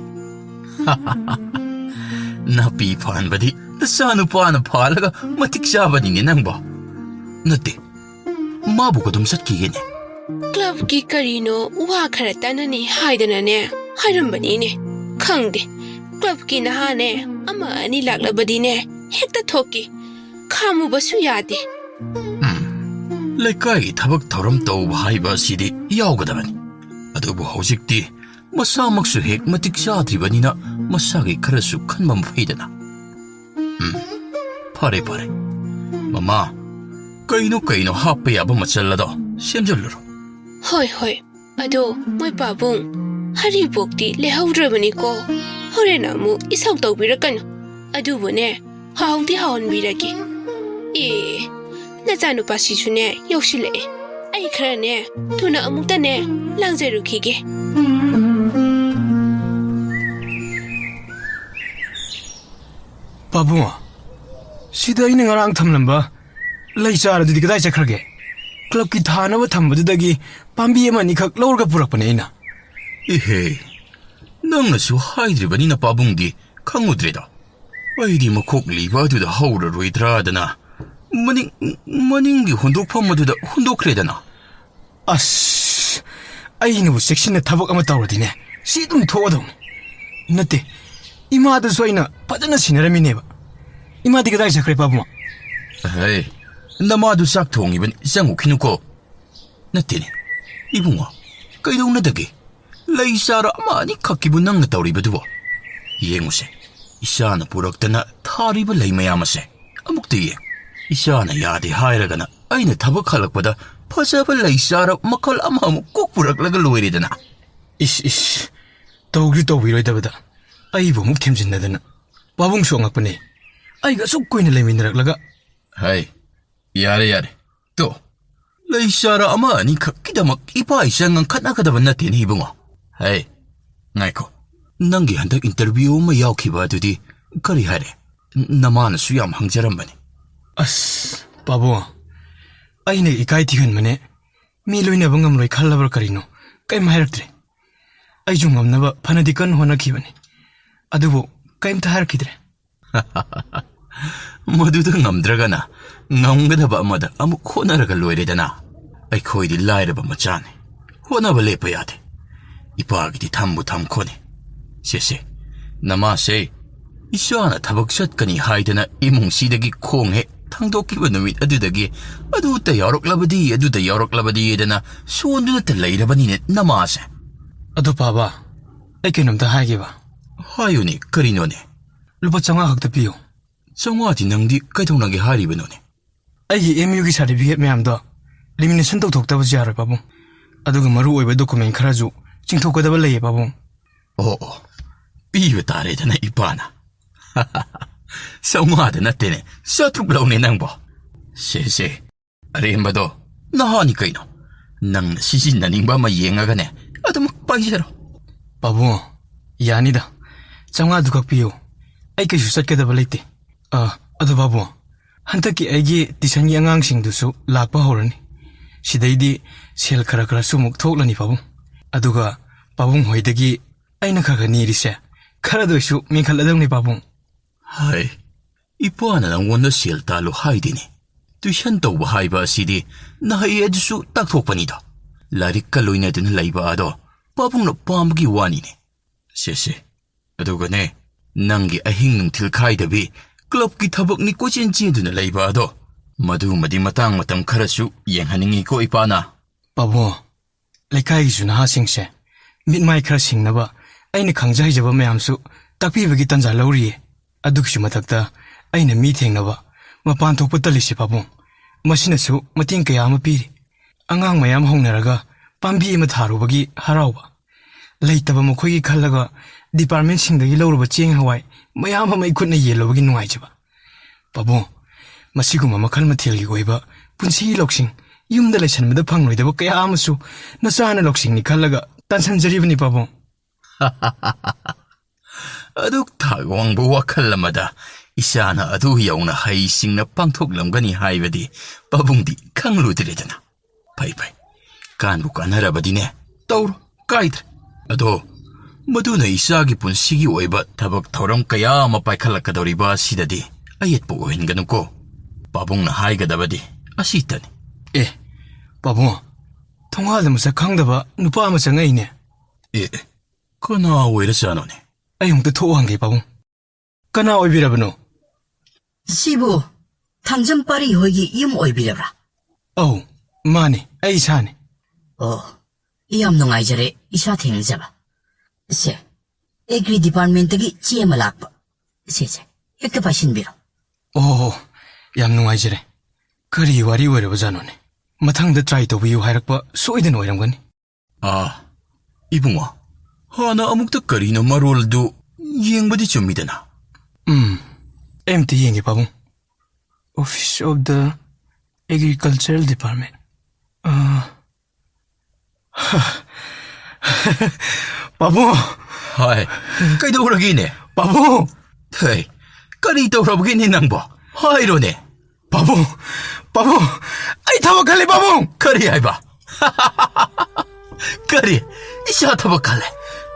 ꯅꯥꯄꯤ ꯐꯥꯟꯕꯗꯤ ꯅꯆꯥꯅꯨꯄꯥꯅ ꯐꯥꯜꯂꯒ ꯃꯇꯤꯛ ꯆꯥꯕꯅꯤꯅꯦ ꯅꯪꯕꯣ꯫ ꯅꯠꯇꯦ, ꯃꯥꯕꯨ ꯀꯗꯣꯝ ꯆꯠꯈꯤꯒꯦꯅꯦ? ꯀ꯭ꯂꯕꯀꯤ ꯀꯔꯤꯅꯣ ꯋꯥ ꯈꯔ ꯇꯥꯟꯅꯅꯤ ꯍꯥꯏꯗꯅꯅꯦ ꯍꯥꯏꯔꯝꯕꯅꯤꯅꯦ꯫ ꯈꯪꯗꯦ, ꯀ꯭ꯂꯕꯀꯤ ꯅꯍꯥꯅꯦ ꯑꯃ ꯑꯅꯤ ꯂꯥꯛꯂꯕꯗꯤꯅꯦ ꯍꯦꯛꯇ ꯊꯣꯛꯈꯤ꯫ ꯈꯥꯝꯃꯨꯕꯁꯨ ꯌꯥꯗꯦ꯫ ꯎꯝ, ꯂꯩꯀꯥꯏꯒꯤ ꯊꯕꯛ ꯊꯧꯔꯝ ꯇꯧꯕ ꯍꯥꯏꯕ ꯑꯁꯤꯗꯤ ꯌꯥꯎꯒꯗꯕꯅꯤ꯫ ꯑꯗꯨꯕꯨ ꯍꯧꯖꯤꯛꯇꯤ ꯃꯁꯥꯃꯛꯁꯨ ꯍꯦꯛ ꯃꯇꯤꯛ ꯆꯥꯗ꯭ꯔꯤꯕꯅꯤꯅ ꯃꯁꯥꯒꯤ ꯈꯔꯁꯨ ꯈꯟꯕ ꯐꯩꯗꯅ꯫ ꯎꯝ, ꯐꯔꯦ, ꯐꯔꯦ꯫ ꯃꯃꯥ, ꯀꯩꯅꯣ ꯀꯩꯅꯣ ꯍꯥꯞꯄ ꯌꯥꯕ ꯃꯆꯜ ꯑꯗꯣ ꯁꯦꯝꯖꯜꯂꯨꯔꯣ꯫ ꯍꯣꯏ, ꯍꯣꯏ꯫ ꯑꯗꯣ ꯃꯣꯏ ꯄꯥꯕꯨꯡ, ꯍꯔꯤꯕꯣꯛꯇꯤ ꯂꯩꯍꯧꯗ꯭ꯔꯕꯅꯤꯀꯣ꯫ ꯍꯣꯔꯦꯟ ꯑꯃꯨꯛ ꯏꯁꯧ ꯇꯧꯕꯤꯔꯛꯀꯅꯨ꯫ ꯑꯗꯨꯕꯨꯅꯦ, ꯍꯥꯎꯗꯤ ꯍꯥꯎꯍꯟꯕꯤꯔꯒꯦ꯫ ꯑꯦ, ꯅꯆꯥꯅꯨꯄꯥꯁꯤꯁꯨꯅꯦ ꯌꯧꯁꯤꯜꯂꯛꯑꯦ꯫ ꯑꯩ ꯈꯔꯅꯦ ꯊꯨꯅ ꯑꯃꯨꯛꯇꯅꯦ ꯂꯥꯡꯖꯔꯨꯈꯤꯒꯦ꯫ ꯄꯥꯕꯨꯡ, ꯁꯤꯗ ꯑꯩꯅ ꯉꯔꯥꯡ ꯊꯝꯂꯝꯕ ꯂꯩ ꯆꯥꯔ ꯑꯗꯨꯗꯤ ꯀꯗꯥꯏ ꯆꯠꯈ꯭ꯔꯒꯦ? ꯀ꯭ꯂꯕꯀꯤ ꯊꯥꯅꯕ ꯊꯝꯕꯗꯨꯗꯒꯤ ꯄꯥꯝꯕꯤ ꯑꯃ ꯑꯅꯤꯈꯛ ꯂꯧꯔꯒ ꯄꯨꯔꯛꯄꯅꯦ ꯑꯩꯅ꯫ ꯏꯍꯦ, ꯅꯪꯅꯁꯨ ꯍꯥꯏꯗ꯭ꯔꯤꯕꯅꯤꯅ ꯄꯥꯕꯨꯡꯗꯤ ꯈꯪꯉꯨꯗ꯭ꯔꯦꯗꯣ꯫ ꯑꯩꯗꯤ ꯃꯈꯣꯛ ꯂꯤꯕ ꯑꯗꯨꯗ ꯍꯧꯔꯔꯣꯏꯗ꯭ꯔꯥꯗꯅ ꯃꯅꯤꯡ, ꯃꯅꯤꯡꯒꯤ ꯍꯨꯟꯗꯣꯛꯐꯝ ꯑꯗꯨꯗ ꯍꯨꯟꯗꯣꯛꯈ꯭ꯔꯦꯗꯅ꯫ ꯑꯁ, ꯑꯩꯅꯕꯨ ꯆꯦꯛꯁꯤꯟꯅ ꯊꯕꯛ ꯑꯃ ꯇꯧꯔꯗꯤꯅꯦ, ꯁꯤ ꯑꯗꯨꯝ ꯊꯣꯛꯑꯗꯧꯅꯤ꯫ ꯅꯠꯇꯦ, ꯏꯃꯥꯗꯁꯨ ꯑꯩꯅ ꯐꯖꯅ ꯁꯤꯟꯅꯔꯝꯃꯤꯅꯦꯕ꯫ ꯏꯃꯥꯗꯤ ꯀꯗꯥꯏ ꯆꯠꯈ꯭ꯔꯦ, ꯄꯥꯕꯨꯡ? ꯍꯩ, ꯅꯃꯥꯗꯨ ꯆꯥꯛ ꯊꯣꯡꯉꯤꯕꯅꯤ, ꯆꯪꯉꯨꯈꯤꯅꯨꯀꯣ꯫ ꯅꯠꯇꯦꯅꯦ, ꯏꯕꯨꯡꯉꯣ, ꯀꯩꯗꯧꯅꯗꯒꯦ? ꯂꯩ ꯆꯥꯔ ꯑꯃ ꯑꯅꯤꯈꯛꯀꯤꯕꯨ ꯅꯪꯅ ꯇꯧꯔꯤꯕꯗꯨꯕꯣ? ꯌꯦꯡꯉꯨꯁꯦ, ꯏꯆꯥꯅ ꯄꯨꯔꯛꯇꯅ ꯊꯥꯔꯤꯕ ꯂꯩ ꯃꯌꯥꯝ ꯑꯁꯦ꯫ ꯑꯃꯨꯛꯇ ꯌꯦꯡ꯫ ꯏꯆꯥꯅ ꯌꯥꯗꯦ ꯍꯥꯏꯔꯒꯅ ꯑꯩꯅ ꯊꯕꯛ ꯍꯜꯂꯛꯄꯗ ꯐꯖꯕ ꯂꯩ ꯆꯥꯔ ꯃꯈꯜ ꯑꯃꯃꯨꯛ ꯀꯣꯛ ꯄꯨꯔꯛꯂꯒ ꯂꯣꯏꯔꯦꯗꯅ꯫ ꯏꯁ, ꯏꯁ, ꯇꯧꯁꯨ ꯇꯧꯕꯤꯔꯣꯏꯗꯕꯗ ꯑꯩꯕꯨ ꯑꯃꯨꯛ ꯊꯦꯝꯖꯤꯟꯅꯗꯅ꯫ ꯄꯥꯕꯨꯡꯁꯨ ꯑꯉꯛꯄꯅꯦ, ꯑꯩꯒ ꯑꯁꯨꯛ ꯀꯨꯏꯅ ꯂꯩꯃꯤꯟꯅꯔꯛꯂꯒ꯫ ꯍꯩ, ꯌꯥꯔꯦ, ꯌꯥꯔꯦ꯫ ꯇꯣ, ꯂꯩ ꯆꯥꯔ ꯑꯃ ꯑꯅꯤꯈꯛꯀꯤꯗꯃꯛ ꯏꯄꯥ ꯏꯆꯥ ꯉꯪꯈꯠꯅꯒꯗꯕ ꯅꯠꯇꯦꯅꯦ, ꯏꯕꯨꯡꯉꯣ꯫ ꯍꯩ, ꯉꯥꯏꯈꯣ꯫ ꯅꯪꯒꯤ ꯍꯟꯗꯛ interview ꯑꯃ ꯌꯥꯎꯈꯤꯕ ꯑꯗꯨꯗꯤ ꯀꯔꯤ ꯍꯥꯏꯔꯦ? ꯅꯃꯥꯅꯁꯨ ꯌꯥꯝ ꯍꯪꯖꯔꯝꯕꯅꯤ꯫ ꯑꯁ, ꯄꯥꯕꯨꯡ, ꯑꯩꯅ ꯏꯀꯥꯏ ꯊꯤꯒꯟꯕꯅꯦ꯫ ꯃꯤ ꯂꯣꯏꯅꯕ ꯉꯝꯂꯣꯏ ꯈꯜꯂꯕ꯭ꯔꯥ ꯀꯔꯤꯅꯣ? ꯀꯩꯝ ꯍꯥꯏꯔꯛꯇ꯭ꯔꯦ꯫ ꯑꯩꯁꯨ ꯉꯝꯅꯕ ꯐꯅꯗꯤ ꯀꯟꯅ ꯍꯣꯠꯅꯈꯤꯕꯅꯤ꯫ ꯑꯗꯨꯕꯨ ꯀꯩꯝꯇ ꯍꯥꯏꯔꯛꯈꯤꯗ꯭ꯔꯦ꯫ ꯃꯗꯨꯗ ꯉꯝꯗ꯭ꯔꯒꯅ ꯉꯝꯒꯗꯕ ꯑꯃꯗ ꯑꯃꯨꯛ ꯍꯣꯠꯅꯔꯒ ꯂꯣꯏꯔꯦꯗꯅ꯫ ꯑꯩꯈꯣꯏꯗꯤ ꯂꯥꯏꯔꯕ ꯃꯆꯥꯅꯤ, ꯍꯣꯠꯅꯕ ꯂꯦꯞꯄ ꯌꯥꯗꯦ꯫ ꯏꯄꯥꯒꯤꯗꯤ ꯊꯝꯕꯨ ꯊꯝꯈꯣꯅꯦ꯫ ꯁꯦꯁꯦ, ꯅꯃꯥꯁꯦ, ꯏꯆꯥꯅ ꯊꯕꯛ ꯆꯠꯀꯅꯤ ꯍꯥꯏꯗꯅ ꯏꯃꯨꯡꯁꯤꯗꯒꯤ ꯈꯣꯡ ꯍꯦꯛ ꯊꯥꯡꯗꯣꯛꯈꯤꯕ ꯅꯨꯃꯤꯠ ꯑꯗꯨꯗꯒꯤ ꯑꯗꯨꯇ ꯌꯥꯎꯔꯛꯂꯕꯗꯤ, ꯑꯗꯨꯗ ꯌꯥꯎꯔꯛꯂꯕꯗꯤꯗꯅ ꯁꯣꯟꯗꯨꯅꯇ ꯂꯩꯔꯕꯅꯤꯅꯦ ꯅꯃꯥꯁꯦ꯫ ꯑꯗꯨ ꯄꯥꯕ, ꯑꯩ ꯀꯩꯅꯣꯝꯇ ꯍꯥꯏꯒꯦꯕ꯫ ꯍꯥꯏꯌꯨꯅꯦ, ꯀꯔꯤꯅꯣꯅꯦ? ꯂꯨꯄꯥ ꯆꯥꯝꯃꯉꯥ ꯈꯛꯇ ꯄꯤꯌꯨ꯫ ꯆꯥꯝꯃꯉꯥꯗꯤ ꯅꯪꯗꯤ ꯀꯩꯗꯧꯅꯒꯦ ꯍꯥꯏꯔꯤꯕꯅꯣꯅꯦ? ꯑꯩꯒꯤ ꯑꯦꯝ ꯌꯨꯒꯤ ꯁꯥꯔꯇꯤꯐꯤꯀꯦꯠ ꯃꯌꯥꯝꯗꯣ ꯂꯤꯃꯤꯅꯦꯁꯟ ꯇꯧꯊꯣꯛꯇꯕꯁꯨ ꯌꯥꯔꯣꯏ ꯄꯥꯕꯨꯡ꯫ ꯑꯗꯨꯒ ꯃꯔꯨ ꯑꯣꯏꯕ ꯗꯣꯀꯨꯃꯦꯟ ꯈꯔꯁꯨ ꯆꯤꯡꯊꯣꯛꯀꯗꯕ ꯂꯩꯌꯦ ꯄꯥꯕꯨꯡ꯫ ꯑꯣ ꯑꯣ, ꯄꯤꯕ ꯇꯥꯔꯦꯗꯅ ꯏꯄꯥꯅ꯫ ꯆꯥꯝꯃꯉꯥꯗ ꯅꯠꯇꯦꯅꯦ, ꯆꯥꯇ꯭ꯔꯨꯛ ꯂꯧꯅꯦ ꯅꯪꯕꯣ꯫ ꯁꯦ ꯁꯦ, ꯑꯔꯦꯝꯕꯗꯣ ꯅꯍꯥꯅꯤ ꯀꯩꯅꯣ꯫ ꯅꯪꯅ ꯁꯤꯖꯤꯟꯅꯅꯤꯡꯕ ꯑꯃ ꯌꯦꯡꯉꯒꯅꯦ ꯑꯗꯨꯃꯛ ꯄꯥꯏꯖꯔꯣ꯫ ꯄꯥꯕꯨꯡ, ꯌꯥꯅꯤꯗ꯫ ꯆꯥꯝꯃꯉꯥꯗꯨ ꯈꯛ ꯄꯤꯌꯨ꯫ ꯑꯩ ꯀꯩꯁꯨ ꯆꯠꯀꯗꯕ ꯂꯩꯇꯦ꯫ ꯑ, ꯑꯗꯨ ꯄꯥꯕꯨꯡ, ꯍꯟꯗꯛꯀꯤ ꯑꯩꯒꯤ ꯇ꯭ꯌꯨꯁꯟꯒꯤ ꯑꯉꯥꯡꯁꯤꯡꯗꯨꯁꯨ ꯂꯥꯛꯄ ꯍꯧꯔꯅꯤ꯫ ꯁꯤꯗꯩꯗꯤ ꯁꯦꯜ ꯈꯔ ꯈꯔꯁꯨ ꯑꯃꯨꯛ ꯊꯣꯛꯂꯅꯤ ꯄꯥꯕꯨꯡ꯫ ꯑꯗꯨꯒ ꯄꯥꯕꯨꯡ ꯍꯣꯏꯗꯒꯤ ꯑꯩꯅ ꯈꯔ ꯈꯔ ꯅꯤꯔꯤꯁꯦ ꯈꯔꯗ ꯑꯣꯏꯁꯨ ꯃꯦꯟꯈꯠꯂꯗꯧꯅꯤ ꯄꯥꯕꯨꯡ꯫ ꯍꯥꯏ, ꯏꯄꯥꯅ ꯅꯪꯉꯣꯟꯗ ꯁꯦꯜ ꯇꯥꯜꯂꯨ ꯍꯥꯏꯗꯦꯅꯦ꯫ ꯇ꯭ꯌꯨꯁꯟ ꯇꯧꯕ ꯍꯥꯏꯕ ꯑꯁꯤꯗꯤ ꯅꯍꯩ ꯑꯗꯨꯁꯨ ꯇꯥꯛꯊꯣꯛꯄꯅꯤꯗꯣ꯫ ꯂꯥꯏꯔꯤꯛꯀ ꯂꯣꯏꯅꯗꯨꯅ ꯂꯩꯕ ꯑꯗꯣ ꯄꯥꯕꯨꯡꯅ ꯄꯥꯝꯕꯒꯤ ꯋꯥꯅꯤꯅꯦ꯫ ꯁꯦ ꯁꯦ, ꯑꯗꯨꯒꯅꯦ, ꯅꯪꯒꯤ ꯑꯍꯤꯡ ꯅꯨꯡꯊꯤꯜ ꯈꯥꯏꯗꯕꯤ ꯀ꯭ꯂꯕꯀꯤ ꯊꯕꯛꯅꯤ ꯀꯣꯏꯆꯦꯟ ꯆꯦꯟꯗꯨꯅ ꯂꯩꯕ ꯑꯗꯣ, ꯃꯗꯨꯃꯗꯤ ꯃꯇꯥꯡ ꯃꯇꯝ ꯈꯔꯁꯨ ꯌꯦꯡꯍꯟꯅꯤꯡꯉꯤꯀꯣ ꯏꯄꯥꯅ꯫ ꯄꯥꯕꯨꯡ, ꯂꯩꯀꯥꯏꯒꯤꯁꯨ ꯅꯍꯥꯁꯤꯡꯁꯦ ꯃꯤꯠ ꯃꯥꯏ ꯈꯔ ꯁꯤꯡꯅꯕ ꯑꯩꯅ ꯈꯪꯖ ꯍꯩꯖꯕ ꯃꯌꯥꯝꯁꯨ ꯇꯥꯛꯄꯤꯕꯒꯤ ꯇꯥꯟꯖꯥ ꯂꯧꯔꯤꯌꯦ꯫ ꯑꯗꯨꯒꯤꯁꯨ ꯃꯊꯛꯇ ꯑꯩꯅ ꯃꯤ ꯊꯦꯡꯅꯕ, ꯃꯄꯥꯟ ꯊꯣꯛꯄ ꯇꯜꯂꯤꯁꯦ ꯄꯥꯕꯨꯡ, ꯃꯁꯤꯅꯁꯨ ꯃꯇꯦꯡ ꯀꯌꯥ ꯑꯃ ꯄꯤꯔꯤ꯫ ꯑꯉꯥꯡ ꯃꯌꯥꯝ ꯍꯧꯅꯔꯒ ꯄꯥꯝꯕꯤ ꯑꯃ ꯊꯥꯔꯨꯕꯒꯤ ꯍꯔꯥꯎꯕ, ꯂꯩꯇꯕ ꯃꯈꯣꯏꯒꯤ ꯈꯜꯂꯒ ꯗꯤꯄꯥꯔꯠꯃꯦꯟꯁꯤꯡꯗꯒꯤ ꯂꯧꯔꯨꯕ ꯆꯦꯡ ꯍꯋꯥꯏ ꯃꯌꯥꯝ ꯑꯃ ꯑꯩ ꯈꯨꯠꯅ ꯌꯦꯜꯂꯨꯕꯒꯤ ꯅꯨꯡꯉꯥꯏꯖꯕ꯫ ꯄꯥꯕꯨꯡ, ꯃꯁꯤꯒꯨꯝꯕ ꯃꯈꯜ ꯃꯊꯦꯜꯒꯤ ꯑꯣꯏꯕ ꯄꯨꯟꯁꯤꯒꯤ ꯂꯧꯁꯤꯡ, ꯌꯨꯝꯗ ꯂꯩꯁꯟꯕꯗ ꯐꯪꯂꯣꯏꯗꯕ ꯀꯌꯥ ꯑꯃꯁꯨ ꯅꯆꯥꯅ ꯂꯧꯁꯤꯡꯅꯤ ꯈꯜꯂꯒ ꯇꯥꯟꯁꯤꯟꯖꯔꯤꯕꯅꯤ ꯄꯥꯕꯨꯡ꯫ ꯑꯗꯨꯛ ꯊꯥꯛ ꯋꯥꯡꯕ ꯋꯥꯈꯜ ꯑꯃꯗ ꯏꯆꯥꯅ ꯑꯗꯨ ꯌꯧꯅ ꯍꯩꯁꯤꯡꯅ ꯄꯥꯡꯊꯣꯛꯂꯝꯒꯅꯤ ꯍꯥꯏꯕꯗꯤ ꯄꯥꯕꯨꯡꯗꯤ ꯈꯪꯂꯨꯗ꯭ꯔꯦꯗꯅ꯫ ꯐꯩ ꯐꯩ, ꯀꯥꯟꯕꯨ ꯀꯥꯟꯅꯔꯕꯗꯤꯅꯦ, ꯇꯧꯔꯣ, ꯀꯥꯏꯗ꯭ꯔꯦ꯫ ꯑꯗꯣ ꯃꯗꯨꯅ ꯏꯆꯥꯒꯤ ꯄꯨꯟꯁꯤꯒꯤ ꯑꯣꯏꯕ ꯊꯕꯛ ꯊꯧꯔꯝ ꯀꯌꯥ ꯑꯃ ꯄꯥꯏꯈꯠꯂꯛꯀꯗꯧꯔꯤꯕ ꯑꯁꯤꯗꯗꯤ ꯑꯌꯦꯠꯄ ꯑꯣꯏꯍꯟꯒꯅꯨꯀꯣ꯫ ꯄꯥꯕꯨꯡꯅ ꯍꯥꯏꯒꯗꯕꯗꯤ ꯑꯁꯤꯇꯅꯤ꯫ ꯑꯦ, ꯄꯥꯕꯨꯡ, ꯊꯣꯡꯒꯥꯜꯗ ꯃꯁꯛ ꯈꯪꯗꯕ ꯅꯨꯄꯥ ꯑꯃ ꯆꯪꯉꯛꯏꯅꯦ꯫ ꯑꯦ, ꯀꯅꯥ ꯑꯣꯏꯔꯖꯥꯠꯅꯣꯅꯦ? ꯑꯩ ꯑꯃꯨꯛꯇ ꯊꯣꯛꯑꯣ ꯍꯪꯒꯦ, ꯄꯥꯕꯨꯡ꯫ ꯀꯅꯥ ꯑꯣꯏꯕꯤꯔꯕꯅꯣ? ꯁꯤꯕꯨ ꯊꯥꯡꯖꯝ ꯄꯥꯔꯤ ꯍꯣꯏꯒꯤ ꯌꯨꯝ ꯑꯣꯏꯕꯤꯔꯕ꯭ꯔꯥ? ꯑꯧ, ꯃꯥꯅꯦ, ꯑꯩ ꯏꯁꯥꯅꯦ꯫ ꯑꯣ, ꯌꯥꯝ ꯅꯨꯡꯉꯥꯏꯖꯔꯦ ꯏꯁꯥ ꯊꯦꯡꯅꯖꯕ꯫ ꯁꯦ, ꯑꯦꯒ꯭ꯔꯤ ꯗꯤꯄꯥꯔꯠꯃꯦꯟꯠꯇꯒꯤ ꯆꯦ ꯑꯃ ꯂꯥꯛꯄ꯫ ꯁꯦ, ꯁꯦ, ꯍꯦꯛꯇ ꯄꯥꯏꯁꯤꯟꯕꯤꯔꯣ꯫ ꯑꯣ, ꯌꯥꯝ ꯅꯨꯡꯉꯥꯏꯖꯔꯦ꯫ ꯀꯔꯤ ꯋꯥꯔꯤ ꯑꯣꯏꯔꯕꯖꯥꯠꯅꯣꯅꯦ? ꯃꯊꯪꯗ ꯇ꯭ꯔꯥꯏ ꯇꯧꯕꯤꯌꯨ ꯍꯥꯏꯔꯛꯄ ꯁꯣꯏꯗꯅ ꯑꯣꯏꯔꯝꯒꯅꯤ꯫ ꯑꯥ, ꯏꯕꯨꯡꯉꯣ, ꯍꯥꯟꯅ ꯑꯃꯨꯛꯇ ꯀꯔꯤꯅꯣ ꯃꯔꯣꯜꯗꯨ ꯌꯦꯡꯕꯗꯤ ꯆꯨꯝꯃꯤꯗꯅ꯫ ꯎꯝ, ꯑꯩ ꯑꯝꯇ ꯌꯦꯡꯒꯦ, ꯄꯥꯕꯨꯡ꯫ Office of the Agricultural Department. ꯑꯥ, ꯄꯥꯕꯨꯡ! ꯍꯥꯏ, ꯀꯩꯗꯧꯔꯒꯦꯅꯦ? ꯄꯥꯕꯨꯡ! ꯍꯦ, ꯀꯔꯤ ꯇꯧꯔꯕꯒꯦꯅꯦ ꯅꯪꯕꯣ? ꯍꯥꯏꯔꯣꯅꯦ꯫ ꯄꯥꯕꯨꯡ! ꯄꯥꯕꯨꯡ! ꯑꯩ ꯊꯕꯛ ꯈꯜꯂꯦ, ꯄꯥꯕꯨꯡ! ꯀꯔꯤ ꯍꯥꯏꯕ? ꯀꯔꯤ? ꯏꯆꯥ ꯊꯕꯛ ꯈꯜꯂꯦ?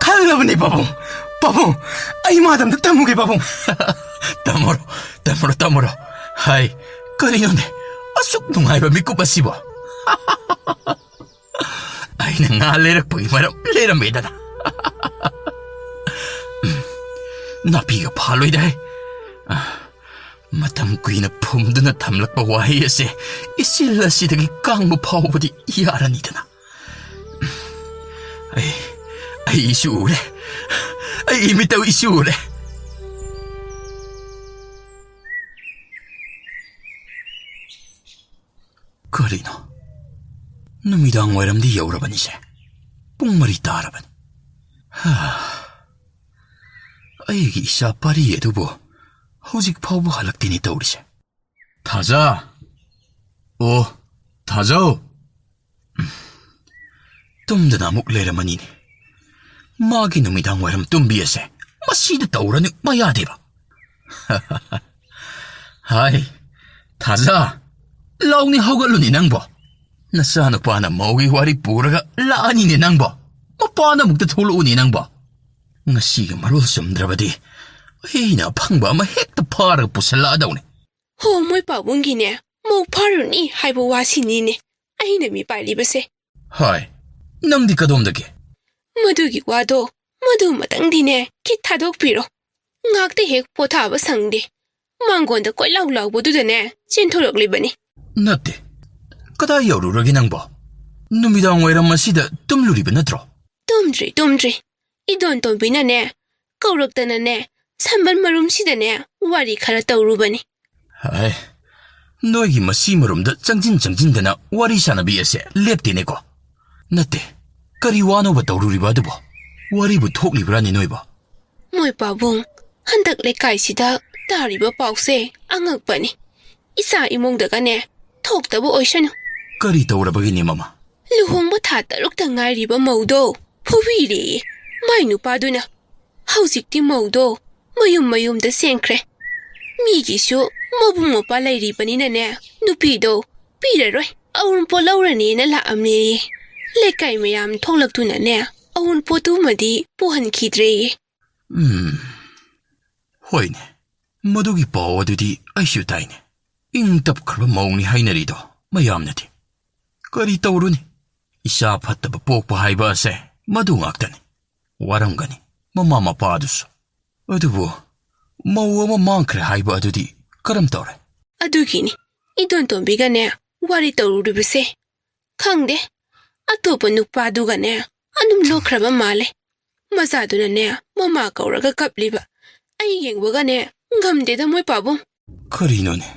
ꯈꯜꯂꯕꯅꯤ, ꯄꯥꯕꯨꯡ! ꯄꯥꯕꯨꯡ! ꯑꯩ ꯃꯥꯗ ꯑꯝꯇ ꯇꯝꯃꯨꯒꯦ, ꯄꯥꯕꯨꯡ! ꯇꯝꯃꯨꯔꯣ, ꯇꯝꯃꯨꯔꯣ, ꯇꯝꯃꯨꯔꯣ꯫ ꯍꯥꯏ, ꯀꯔꯤꯅꯣꯅꯦ? ꯑꯁꯨꯛ ꯅꯨꯡꯉꯥꯏꯕ ꯃꯤꯀꯨꯞ ꯑꯁꯤꯕꯣ? ꯑꯩꯅ ꯉꯥ ꯂꯩꯔꯛꯄꯒꯤ ꯃꯔꯝ ꯂꯩꯔꯝꯃꯦꯗꯅ꯫ ꯎꯝ, ꯅꯥꯄꯤꯒ ꯐꯥꯜꯂꯣꯏꯗ ꯍꯦ꯫ ꯃꯇꯝ ꯀꯨꯏꯅ ꯐꯨꯝꯗꯨꯅ ꯊꯝꯂꯛꯄ ꯋꯥꯍꯩ ꯑꯁꯦ ꯏꯆꯤꯜ ꯑꯁꯤꯗꯒꯤ ꯀꯥꯡꯕ ꯐꯥꯎꯕꯗꯤ ꯌꯥꯔꯅꯤꯗꯅ꯫ ꯑꯩ, ꯑꯩ ꯏꯁꯨ ꯎꯔꯦ꯫ ꯑꯩ ꯏꯃꯤꯠꯇ ꯏꯁꯨ ꯎꯔꯦ꯫ ꯀꯔꯤꯅꯣ? ꯅꯨꯃꯤꯗꯥꯡ ꯋꯥꯏꯔꯝꯗꯤ ꯌꯧꯔꯕꯅꯤꯁꯦ꯫ ꯄꯨꯡ ꯃꯔꯤ ꯇꯥꯔꯕꯅꯤ꯫ ꯍꯥ꯫ ꯑꯩꯒꯤ ꯏꯆꯥ ꯄꯥꯔꯤ ꯑꯗꯨꯕꯨ ꯍꯧꯖꯤꯛ ꯐꯥꯎꯕ ꯍꯜꯂꯛꯇꯦꯅꯦ ꯇꯧꯔꯤꯁꯦ꯫ ꯊꯥꯖ! ꯑꯣ, ꯊꯥꯖꯧ! ꯎꯝ꯫ ꯇꯨꯝꯗꯅ ꯑꯃꯨꯛ ꯂꯩꯔꯝꯃꯅꯤꯅꯦ꯫ ꯃꯥꯒꯤ ꯅꯨꯃꯤꯗꯥꯡ ꯋꯥꯏꯔꯝ ꯇꯨꯝꯕꯤ ꯑꯁꯦ ꯃꯁꯤꯗ ꯇꯧꯔꯅꯤ ꯃꯌꯥꯗꯦꯕ꯫ ꯍꯥꯏ, ꯊꯥꯖ, ꯂꯥꯎꯅꯤ ꯍꯧꯒꯠꯂꯨꯅꯤ ꯅꯪꯕꯣ꯫ ꯅꯆꯥꯅꯨꯄꯥꯅ ꯃꯧꯒꯤ ꯋꯥꯔꯤ ꯄꯨꯔꯒ ꯂꯥꯛꯑꯅꯤꯅꯦ ꯅꯪꯕꯣ꯫ ꯃꯄꯥꯟꯗ ꯑꯃꯨꯛꯇ ꯊꯣꯛꯂꯛꯎꯅꯦ ꯅꯪꯕꯣ꯫ ꯉꯁꯤꯒ ꯃꯔꯣꯜ ꯆꯨꯝꯗ꯭ꯔꯕꯗꯤ ꯑꯩꯅ ꯑꯐꯪꯕ ꯑꯃ ꯍꯦꯛꯇ ꯐꯥꯔꯒ ꯄꯨꯁꯜꯂꯛꯑꯗꯧꯅꯤ꯫ ꯍꯣ, ꯃꯣꯏ ꯄꯥꯕꯨꯡꯒꯤꯅꯦ, ꯃꯧ ꯐꯥꯔꯨꯅꯤ ꯍꯥꯏꯕ ꯋꯥꯁꯤꯅꯤꯅꯦ ꯑꯩꯅ ꯃꯤ ꯄꯥꯏꯔꯤꯕꯁꯦ꯫ ꯍꯥꯏ, ꯅꯪꯗꯤ ꯀꯗꯣꯝꯗꯒꯤ? ꯃꯗꯨꯒꯤ ꯋꯥꯗꯣ, ꯃꯗꯨꯃꯇꯪꯗꯤꯅꯦ ꯈꯤꯠ ꯊꯥꯗꯣꯛꯄꯤꯔꯣ꯫ ꯉꯥꯛꯇ ꯍꯦꯛ ꯄꯣꯊꯥꯕ ꯁꯪꯗꯦ꯫ ꯃꯥꯡꯒꯣꯟꯗ ꯀꯣꯏꯂꯥꯎ ꯂꯥꯎꯕꯗꯨꯗꯅꯦ ꯆꯦꯟꯊꯣꯔꯛꯂꯤꯕꯅꯤ꯫ ꯅꯠꯇꯦ, ꯀꯗꯥꯏ ꯌꯧꯔꯨꯔꯒꯦ ꯅꯪꯕꯣ? ꯅꯨꯃꯤꯗꯥꯡ ꯋꯥꯏꯔꯝ ꯑꯁꯤꯗ ꯇꯨꯝꯂꯨꯔꯤꯕ ꯅꯠꯇ꯭ꯔꯣ? ꯇꯨꯝꯗ꯭ꯔꯤ, ꯇꯨꯝꯗ꯭ꯔꯤ꯫ ꯏꯗꯣꯟ ꯇꯣꯝꯕꯤꯅꯅꯦ, ꯀꯧꯔꯛꯇꯅꯅꯦ, ꯁꯝꯕꯜ ꯃꯔꯨꯝꯁꯤꯗꯅꯦ ꯋꯥꯔꯤ ꯈꯔ ꯇꯧꯔꯨꯕꯅꯤ꯫ ꯍꯥꯏ, ꯅꯣꯏꯒꯤ ꯃꯁꯤ ꯃꯔꯨꯝꯗ ꯆꯪꯁꯤꯟ ꯆꯪꯁꯤꯟꯗꯅ ꯋꯥꯔꯤ ꯁꯥꯟꯅꯕꯤ ꯑꯁꯦ ꯂꯦꯞꯇꯦꯅꯦꯀꯣ꯫ ꯅꯠꯇꯦ, ꯀꯔꯤ ꯋꯥꯅꯣꯕ ꯇꯧꯔꯨꯔꯤꯕ ꯑꯗꯨꯕꯣ? ꯋꯥꯔꯤꯕꯨ ꯊꯣꯛꯂꯤꯕ꯭ꯔꯥꯅꯦ ꯅꯣꯏꯕꯣ? ꯃꯣꯏ ꯄꯥꯕꯨꯡ, ꯍꯟꯗꯛ ꯂꯩꯀꯥꯏꯁꯤꯗ ꯇꯥꯔꯤꯕ ꯄꯥꯎꯁꯦ ꯑꯉꯛꯄꯅꯤ꯫ ꯏꯆꯥ ꯏꯃꯨꯡꯗꯒꯅꯦ ꯊꯣꯛꯇꯕ ꯑꯣꯏꯁꯅꯨ꯫ ꯀꯔꯤ ꯇꯧꯔꯕꯒꯤꯅꯦ ꯃꯃꯥ? ꯂꯨꯍꯣꯡꯕ ꯊꯥ ꯇꯔꯨꯛꯇ ꯉꯥꯏꯔꯤꯕ ꯃꯧꯗꯣ ꯐꯨꯕꯤꯔꯦꯌꯦ ꯃꯥꯏ ꯅꯨꯄꯥꯗꯨꯅ꯫ ꯍꯧꯖꯤꯛꯇꯤ ꯃꯧꯗꯣ ꯃꯌꯨꯝ ꯃꯌꯨꯝꯗ ꯆꯦꯟꯈ꯭ꯔꯦ꯫ ꯃꯤꯒꯤꯁꯨ ꯃꯕꯨꯡ ꯃꯧꯄ꯭ꯋꯥ ꯂꯩꯔꯤꯕꯅꯤꯅꯅꯦ, ꯅꯨꯄꯤꯗꯣ ꯄꯤꯔꯔꯣꯏ, ꯑꯎꯟꯄꯣꯠ ꯂꯧꯔꯅꯤꯅ ꯂꯥꯛꯑꯝꯃꯦꯌꯦ꯫ ꯂꯩꯀꯥꯏ ꯃꯌꯥꯝ ꯊꯣꯛꯂꯛꯇꯨꯅꯅꯦ, ꯑꯎꯟꯄꯣꯠꯇꯨꯃꯗꯤ ꯄꯨꯍꯟꯈꯤꯗ꯭ꯔꯦꯌꯦ꯫ ꯎꯝ, ꯍꯣꯏꯅꯦ, ꯃꯗꯨꯒꯤ ꯄꯥꯎ ꯑꯗꯨꯗꯤ ꯑꯩꯁꯨ ꯇꯥꯏꯅꯦ꯫ ꯏꯪ ꯇꯞꯈ꯭ꯔꯕ ꯃꯧꯅꯤ ꯍꯥꯏꯅꯔꯤꯗꯣ ꯃꯌꯥꯝꯅꯗꯤ꯫ ꯀꯔꯤ ꯇꯧꯔꯨꯅꯤ? ꯏꯆꯥ ꯐꯠꯇꯕ ꯄꯣꯛꯄ ꯍꯥꯏꯕ ꯑꯁꯦ ꯃꯗꯨ ꯉꯥꯛꯇꯅꯤ꯫ ꯋꯥꯔꯝꯒꯅꯤ ꯃꯃꯥ ꯃꯄꯥ ꯑꯗꯨꯁꯨ꯫ ꯑꯗꯨꯕꯨ ꯃꯧ ꯑꯃ ꯃꯥꯡꯈ꯭ꯔꯦ ꯍꯥꯏꯕ ꯑꯗꯨꯗꯤ ꯀꯔꯝ ꯇꯧꯔꯦ? ꯑꯗꯨꯒꯤꯅꯤ ꯏꯗꯣꯟ ꯇꯣꯝꯕꯤꯒꯅꯦ ꯋꯥꯔꯤ ꯇꯧꯔꯨꯔꯤꯕꯁꯦ꯫ ꯈꯪꯗꯦ, ꯑꯇꯣꯞꯄ ꯅꯨꯄꯥꯗꯨꯒꯅꯦ ꯑꯗꯨꯝ ꯂꯣꯛꯈ꯭ꯔꯕ ꯃꯥꯜꯂꯦ꯫ ꯃꯆꯥꯗꯨꯅꯅꯦ ꯃꯃꯥ ꯀꯧꯔꯒ ꯀꯞꯂꯤꯕ꯫ ꯑꯩ ꯌꯦꯡꯕꯒꯅꯦ ꯉꯝꯗꯦꯗ ꯃꯣꯏ ꯄꯥꯕꯨꯡ꯫ ꯀꯔꯤꯅꯣꯅꯦ,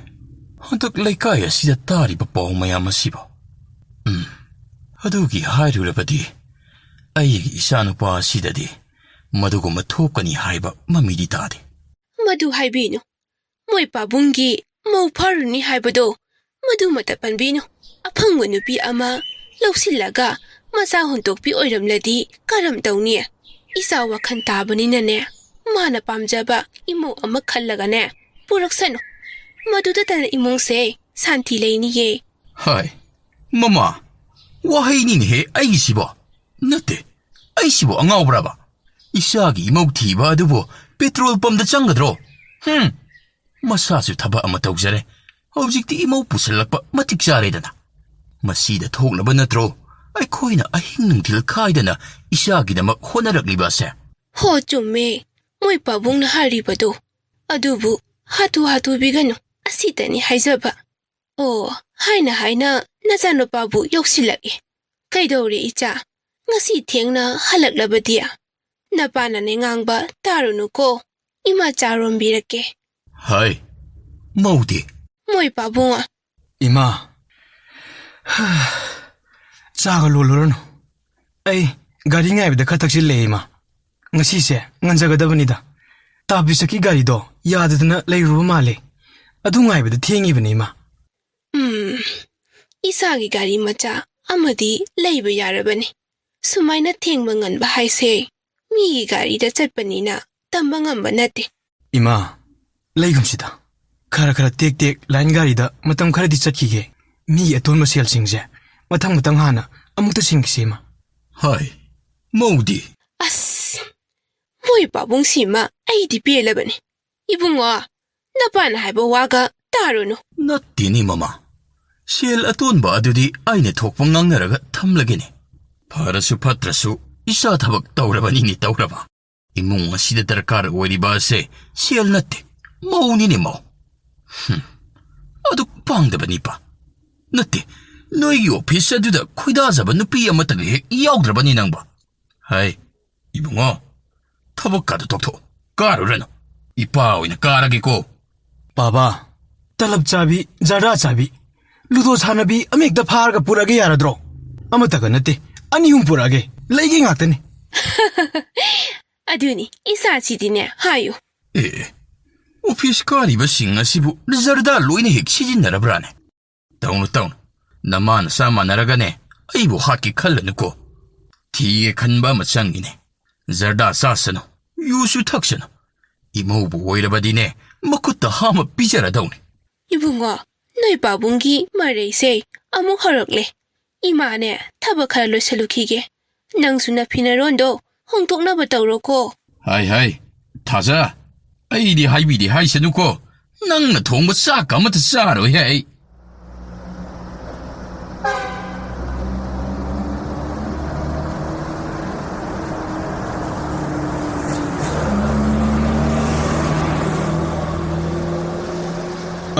ꯍꯟꯗꯛ ꯂꯩꯀꯥꯏ ꯑꯁꯤꯗ ꯇꯥꯔꯤꯕ ꯄꯥꯎ ꯃꯌꯥꯝ ꯑꯁꯤꯕꯣ? ꯎꯝ, ꯑꯗꯨꯒꯤ ꯍꯥꯏꯔꯨꯔꯕꯗꯤ ꯑꯩꯒꯤ ꯏꯆꯥꯅꯨꯄꯥ ꯑꯁꯤꯗꯗꯤ ꯃꯗꯨꯒꯨꯝꯕ ꯊꯣꯛꯀꯅꯤ ꯍꯥꯏꯕ ꯃꯃꯤꯗꯤ ꯇꯥꯗꯦ꯫ ꯃꯗꯨ ꯍꯥꯏꯕꯤꯅꯨ꯫ ꯃꯣꯏ ꯄꯥꯕꯨꯡꯒꯤ ꯃꯧ ꯐꯥꯔꯨꯅꯤ ꯍꯥꯏꯕꯗꯣ ꯃꯗꯨꯃꯇ ꯄꯟꯕꯤꯅꯨ꯫ ꯑꯐꯪꯕ ꯅꯨꯄꯤ ꯑꯃ ꯂꯧꯁꯤꯜꯂꯒ ꯃꯆꯥ ꯍꯨꯟꯗꯣꯛꯄꯤ ꯑꯣꯏꯔꯝꯂꯗꯤ ꯀꯔꯝ ꯇꯧꯅꯤ? ꯏꯆꯥ ꯋꯥꯈꯜ ꯇꯥꯕꯅꯤꯅꯅꯦ, ꯃꯥꯅ ꯄꯥꯝꯖꯕ ꯏꯃꯧ ꯑꯃ ꯈꯜꯂꯒꯅꯦ ꯄꯨꯔꯛꯁꯅꯨ꯫ ꯃꯗꯨꯗꯇꯅ ꯏꯃꯨꯡꯁꯦ ꯁꯥꯟꯇꯤ ꯂꯩꯅꯤꯌꯦ꯫ ꯍꯥꯏ, ꯃꯃꯥ, ꯋꯥꯍꯩꯅꯤꯅꯦꯍꯦ ꯑꯩꯒꯤꯁꯤꯕꯣ꯫ ꯅꯠꯇꯦ, ꯑꯩꯁꯤꯕꯨ ꯑꯉꯥꯎꯕ꯭ꯔꯕ? ꯏꯆꯥꯒꯤ ꯏꯃꯧ ꯊꯤꯕ ꯑꯗꯨꯕꯨ ꯄꯦꯇ꯭ꯔꯣꯜ ꯄꯝꯗ ꯆꯪꯒꯗ꯭ꯔꯣ? ꯍꯨꯝ! ꯃꯁꯥꯁꯨ ꯊꯕꯛ ꯑꯃ ꯇꯧꯖꯔꯦ꯫ ꯍꯧꯖꯤꯛꯇꯤ ꯏꯃꯧ ꯄꯨꯁꯤꯜꯂꯛꯄ ꯃꯇꯤꯛ ꯆꯥꯔꯦꯗꯅ꯫ ꯃꯁꯤꯗ ꯊꯣꯛꯅꯕ ꯅꯠꯇ꯭ꯔꯣ ꯑꯩꯈꯣꯏꯅ ꯑꯍꯤꯡ ꯅꯨꯡꯊꯤꯜ ꯈꯥꯏꯗꯅ ꯏꯆꯥꯒꯤꯗꯃꯛ ꯍꯣꯠꯅꯔꯛꯂꯤꯕ ꯑꯁꯦ? ꯍꯣ, ꯆꯨꯝꯃꯦ, ꯃꯣꯏ ꯄꯥꯕꯨꯡꯅ ꯍꯥꯏꯔꯤꯕꯗꯨ꯫ ꯑꯗꯨꯕꯨ ꯍꯥꯊꯨ ꯍꯥꯊꯨꯕꯤꯒꯅꯨ, ꯑꯁꯤꯇꯅꯤ ꯍꯥꯏꯖꯕ꯫ ꯑꯣ, ꯍꯥꯏꯅ ꯍꯥꯏꯅ ꯅꯆꯥꯅꯨꯄꯥꯕꯨ ꯌꯧꯁꯤꯜꯂꯛꯏ꯫ ꯀꯩꯗꯧꯔꯦ ꯏꯆꯥ? ꯉꯁꯤ ꯊꯦꯡꯅ ꯍꯜꯂꯛꯂꯕꯗꯤ? ꯅꯄꯥꯅꯅꯦ ꯉꯥꯡꯕ ꯇꯥꯔꯨꯅꯨꯀꯣ꯫ ꯏꯃꯥ ꯆꯥꯔꯣꯝꯕꯤꯔꯛꯀꯦ꯫ ꯍꯥꯏ, ꯃꯧꯗꯤ? ꯃꯣꯏ ꯄꯥꯕꯨꯡ꯫ ꯏꯃꯥ, ꯆꯥꯒ ꯂꯣꯜꯂꯨꯔꯅꯨ꯫ ꯑꯩ ꯒꯥꯔꯤ ꯉꯥꯏꯕꯗ ꯈꯔ ꯊꯛꯆꯤꯜꯂꯦ, ꯏꯃꯥ꯫ ꯉꯁꯤꯁꯦ ꯉꯟꯖꯒꯗꯕꯅꯤꯗ꯫ ꯇꯥꯕꯤꯁꯛꯀꯤ ꯒꯥꯔꯤꯗꯣ ꯌꯥꯗꯗꯅ ꯂꯩꯔꯨꯕ ꯃꯥꯜꯂꯦ꯫ ꯑꯗꯨ ꯉꯥꯏꯕꯗ ꯊꯦꯡꯉꯤꯕꯅꯤ, ꯏꯃꯥ꯫ ꯎꯝ, ꯏꯁꯥꯒꯤ ꯒꯥꯔꯤ ꯃꯆꯥ ꯑꯃꯗꯤ ꯂꯩꯕ ꯌꯥꯔꯕꯅꯤ꯫ ꯁꯨꯃꯥꯏꯅ ꯊꯦꯡꯕ ꯉꯟꯕ ꯍꯥꯏꯁꯦ ꯃꯤꯒꯤ ꯒꯥꯔꯤꯗ ꯆꯠꯄꯅꯤꯅ ꯇꯝꯕ ꯉꯝꯕ ꯅꯠꯇꯦ꯫ ꯏꯃꯥ, ꯂꯩꯒꯨꯝꯁꯤꯗ꯫ ꯈꯔ ꯈꯔ ꯇꯦꯛ ꯇꯦꯛ ꯂꯥꯏꯟ ꯒꯥꯔꯤꯗ ꯃꯇꯝ ꯈꯔꯗꯤ ꯆꯠꯈꯤꯒꯦ꯫ ꯃꯤꯒꯤ ꯑꯇꯣꯟꯕ ꯁꯦꯜꯁꯤꯡꯁꯦ ꯃꯊꯪ ꯃꯊꯪ ꯍꯥꯟꯅ ꯑꯃꯨꯛꯇ ꯁꯤꯡꯈꯤꯁꯦ, ꯏꯃꯥ꯫ ꯍꯥꯏ, ꯃꯧꯗꯤ? ꯑꯁ, ꯃꯣꯏ ꯄꯥꯕꯨꯡꯁꯤꯃ ꯑꯩꯗꯤ ꯄꯦꯜꯂꯕꯅꯤ꯫ ꯏꯕꯨꯡꯉꯣ, ꯅꯄꯥꯅ ꯍꯥꯏꯕ ꯋꯥꯒ ꯇꯥꯔꯨꯅꯨ꯫ ꯅꯠꯇꯦꯅꯦ ꯃꯃꯥ, ꯁꯦꯜ ꯑꯇꯣꯟꯕ ꯑꯗꯨꯗꯤ ꯑꯩꯅ ꯊꯣꯛꯄ ꯉꯥꯡꯅꯔꯒ ꯊꯝꯂꯒꯦꯅꯦ꯫ ꯐꯔꯁꯨ ꯐꯠꯇ꯭ꯔꯁꯨ ꯏꯆꯥ ꯊꯕꯛ ꯇꯧꯔꯕꯅꯤꯅꯦ ꯇꯧꯔꯕ꯫ ꯏꯃꯨꯡ ꯑꯁꯤꯗ ꯗꯔꯀꯥꯔ ꯑꯣꯏꯔꯤꯕ ꯑꯁꯦ ꯁꯦꯜ ꯅꯠꯇꯦ, ꯃꯧꯅꯤꯅꯦ ꯃꯧ꯫ ꯍꯨꯝ, ꯑꯗꯨꯛ ꯄꯥꯡꯗꯕꯅꯤꯄꯥ꯫ ꯅꯠꯇꯦ, ꯅꯣꯏꯒꯤ ꯑꯣꯐꯤꯁ ꯑꯗꯨꯗ ꯈꯣꯏꯗꯥꯖꯕ ꯅꯨꯄꯤ ꯑꯃꯠꯇꯒ ꯍꯦꯛ ꯌꯥꯎꯗ꯭ꯔꯕꯅꯤ ꯅꯪꯕꯣ꯫ ꯍꯥꯏ, ꯏꯕꯨꯡꯉꯣ, ꯊꯕꯛꯀꯥꯗꯣ ꯇꯣꯛꯊꯣꯛꯑꯣ, ꯀꯥꯔꯨꯔꯅꯨ꯫ ꯏꯄꯥ ꯑꯣꯏꯅ ꯀꯥꯔꯒꯦꯀꯣ꯫ ꯄꯥꯕꯥ, ꯇꯂꯕ ꯆꯥꯕꯤ, ꯖꯔꯗꯥ ꯆꯥꯕꯤ, ꯂꯨꯗꯣ ꯁꯥꯟꯅꯕꯤ ꯑꯃ ꯍꯦꯛꯇ ꯐꯥꯔꯒ ꯄꯨꯔꯛꯑꯒꯦ ꯌꯥꯔꯗ꯭ꯔꯣ? ꯑꯃꯠꯇꯒ ꯅꯠꯇꯦ, ꯑꯅꯤ ꯑꯍꯨꯝ ꯄꯨꯔꯛꯑꯒꯦ, ꯂꯩꯒꯦ ꯉꯥꯛꯇꯅꯤ꯫ ꯑꯗꯨꯅꯤ, ꯏꯆꯥꯁꯤꯗꯤꯅꯦ, ꯍꯥꯏꯌꯨ꯫ ꯑꯦ, ꯑꯣꯐꯤꯁ ꯀꯥꯔꯤꯕꯁꯤꯡ ꯑꯁꯤꯕꯨ ꯖꯔꯗꯥ ꯂꯣꯏꯅ ꯍꯦꯛ ꯁꯤꯖꯤꯟꯅꯔꯕ꯭ꯔꯥꯅꯦ? ꯇꯧꯅꯨ, ꯇꯧꯅꯨ꯫ ꯅꯃꯥ ꯅꯆꯥ ꯃꯥꯟꯅꯔꯒꯅꯦ, ꯑꯩꯕꯨ ꯍꯥꯠꯀꯦ ꯈꯜꯂꯅꯨꯀꯣ꯫ ꯊꯤꯒꯦ ꯈꯟꯕ ꯑꯃ ꯆꯪꯉꯤꯅꯦ꯫ ꯖꯔꯗꯥ ꯆꯥꯁꯅꯨ, ꯌꯨꯁꯨ ꯊꯛꯁꯅꯨ꯫ ꯏꯃꯧꯕꯨ ꯑꯣꯏꯔꯕꯗꯤꯅꯦ, ꯃꯈꯨꯠꯇ ꯍꯥꯝꯃ ꯄꯤꯖꯔꯗꯧꯅꯤ꯫ ꯏꯕꯨꯡꯉꯣ, ꯅꯣꯏ ꯄꯥꯕꯨꯡꯒꯤ ꯃꯔꯩꯁꯦ ꯑꯃꯨꯛ ꯍꯧꯔꯛꯂꯦ꯫ ꯏꯃꯥꯅꯦ, ꯊꯕꯛ ꯈꯔ ꯂꯣꯏꯁꯜꯂꯨꯈꯤꯒꯦ꯫ ꯅꯪꯁꯨ ꯅꯐꯤ ꯅꯔꯣꯟꯗꯣ ꯍꯣꯡꯗꯣꯛꯅꯕ ꯇꯧꯔꯣꯀꯣ꯫ ꯍꯥꯏ, ꯍꯥꯏ, ꯊꯥꯖ, ꯑꯩꯗꯤ ꯍꯥꯏꯕꯤꯗꯦ ꯍꯥꯏꯁꯅꯨꯀꯣ꯫ ꯅꯪꯅ ꯊꯣꯡꯕ ꯆꯥꯛꯀ ꯑꯃꯠꯇ ꯆꯥꯔꯣꯏꯍꯦ ꯑꯩ꯫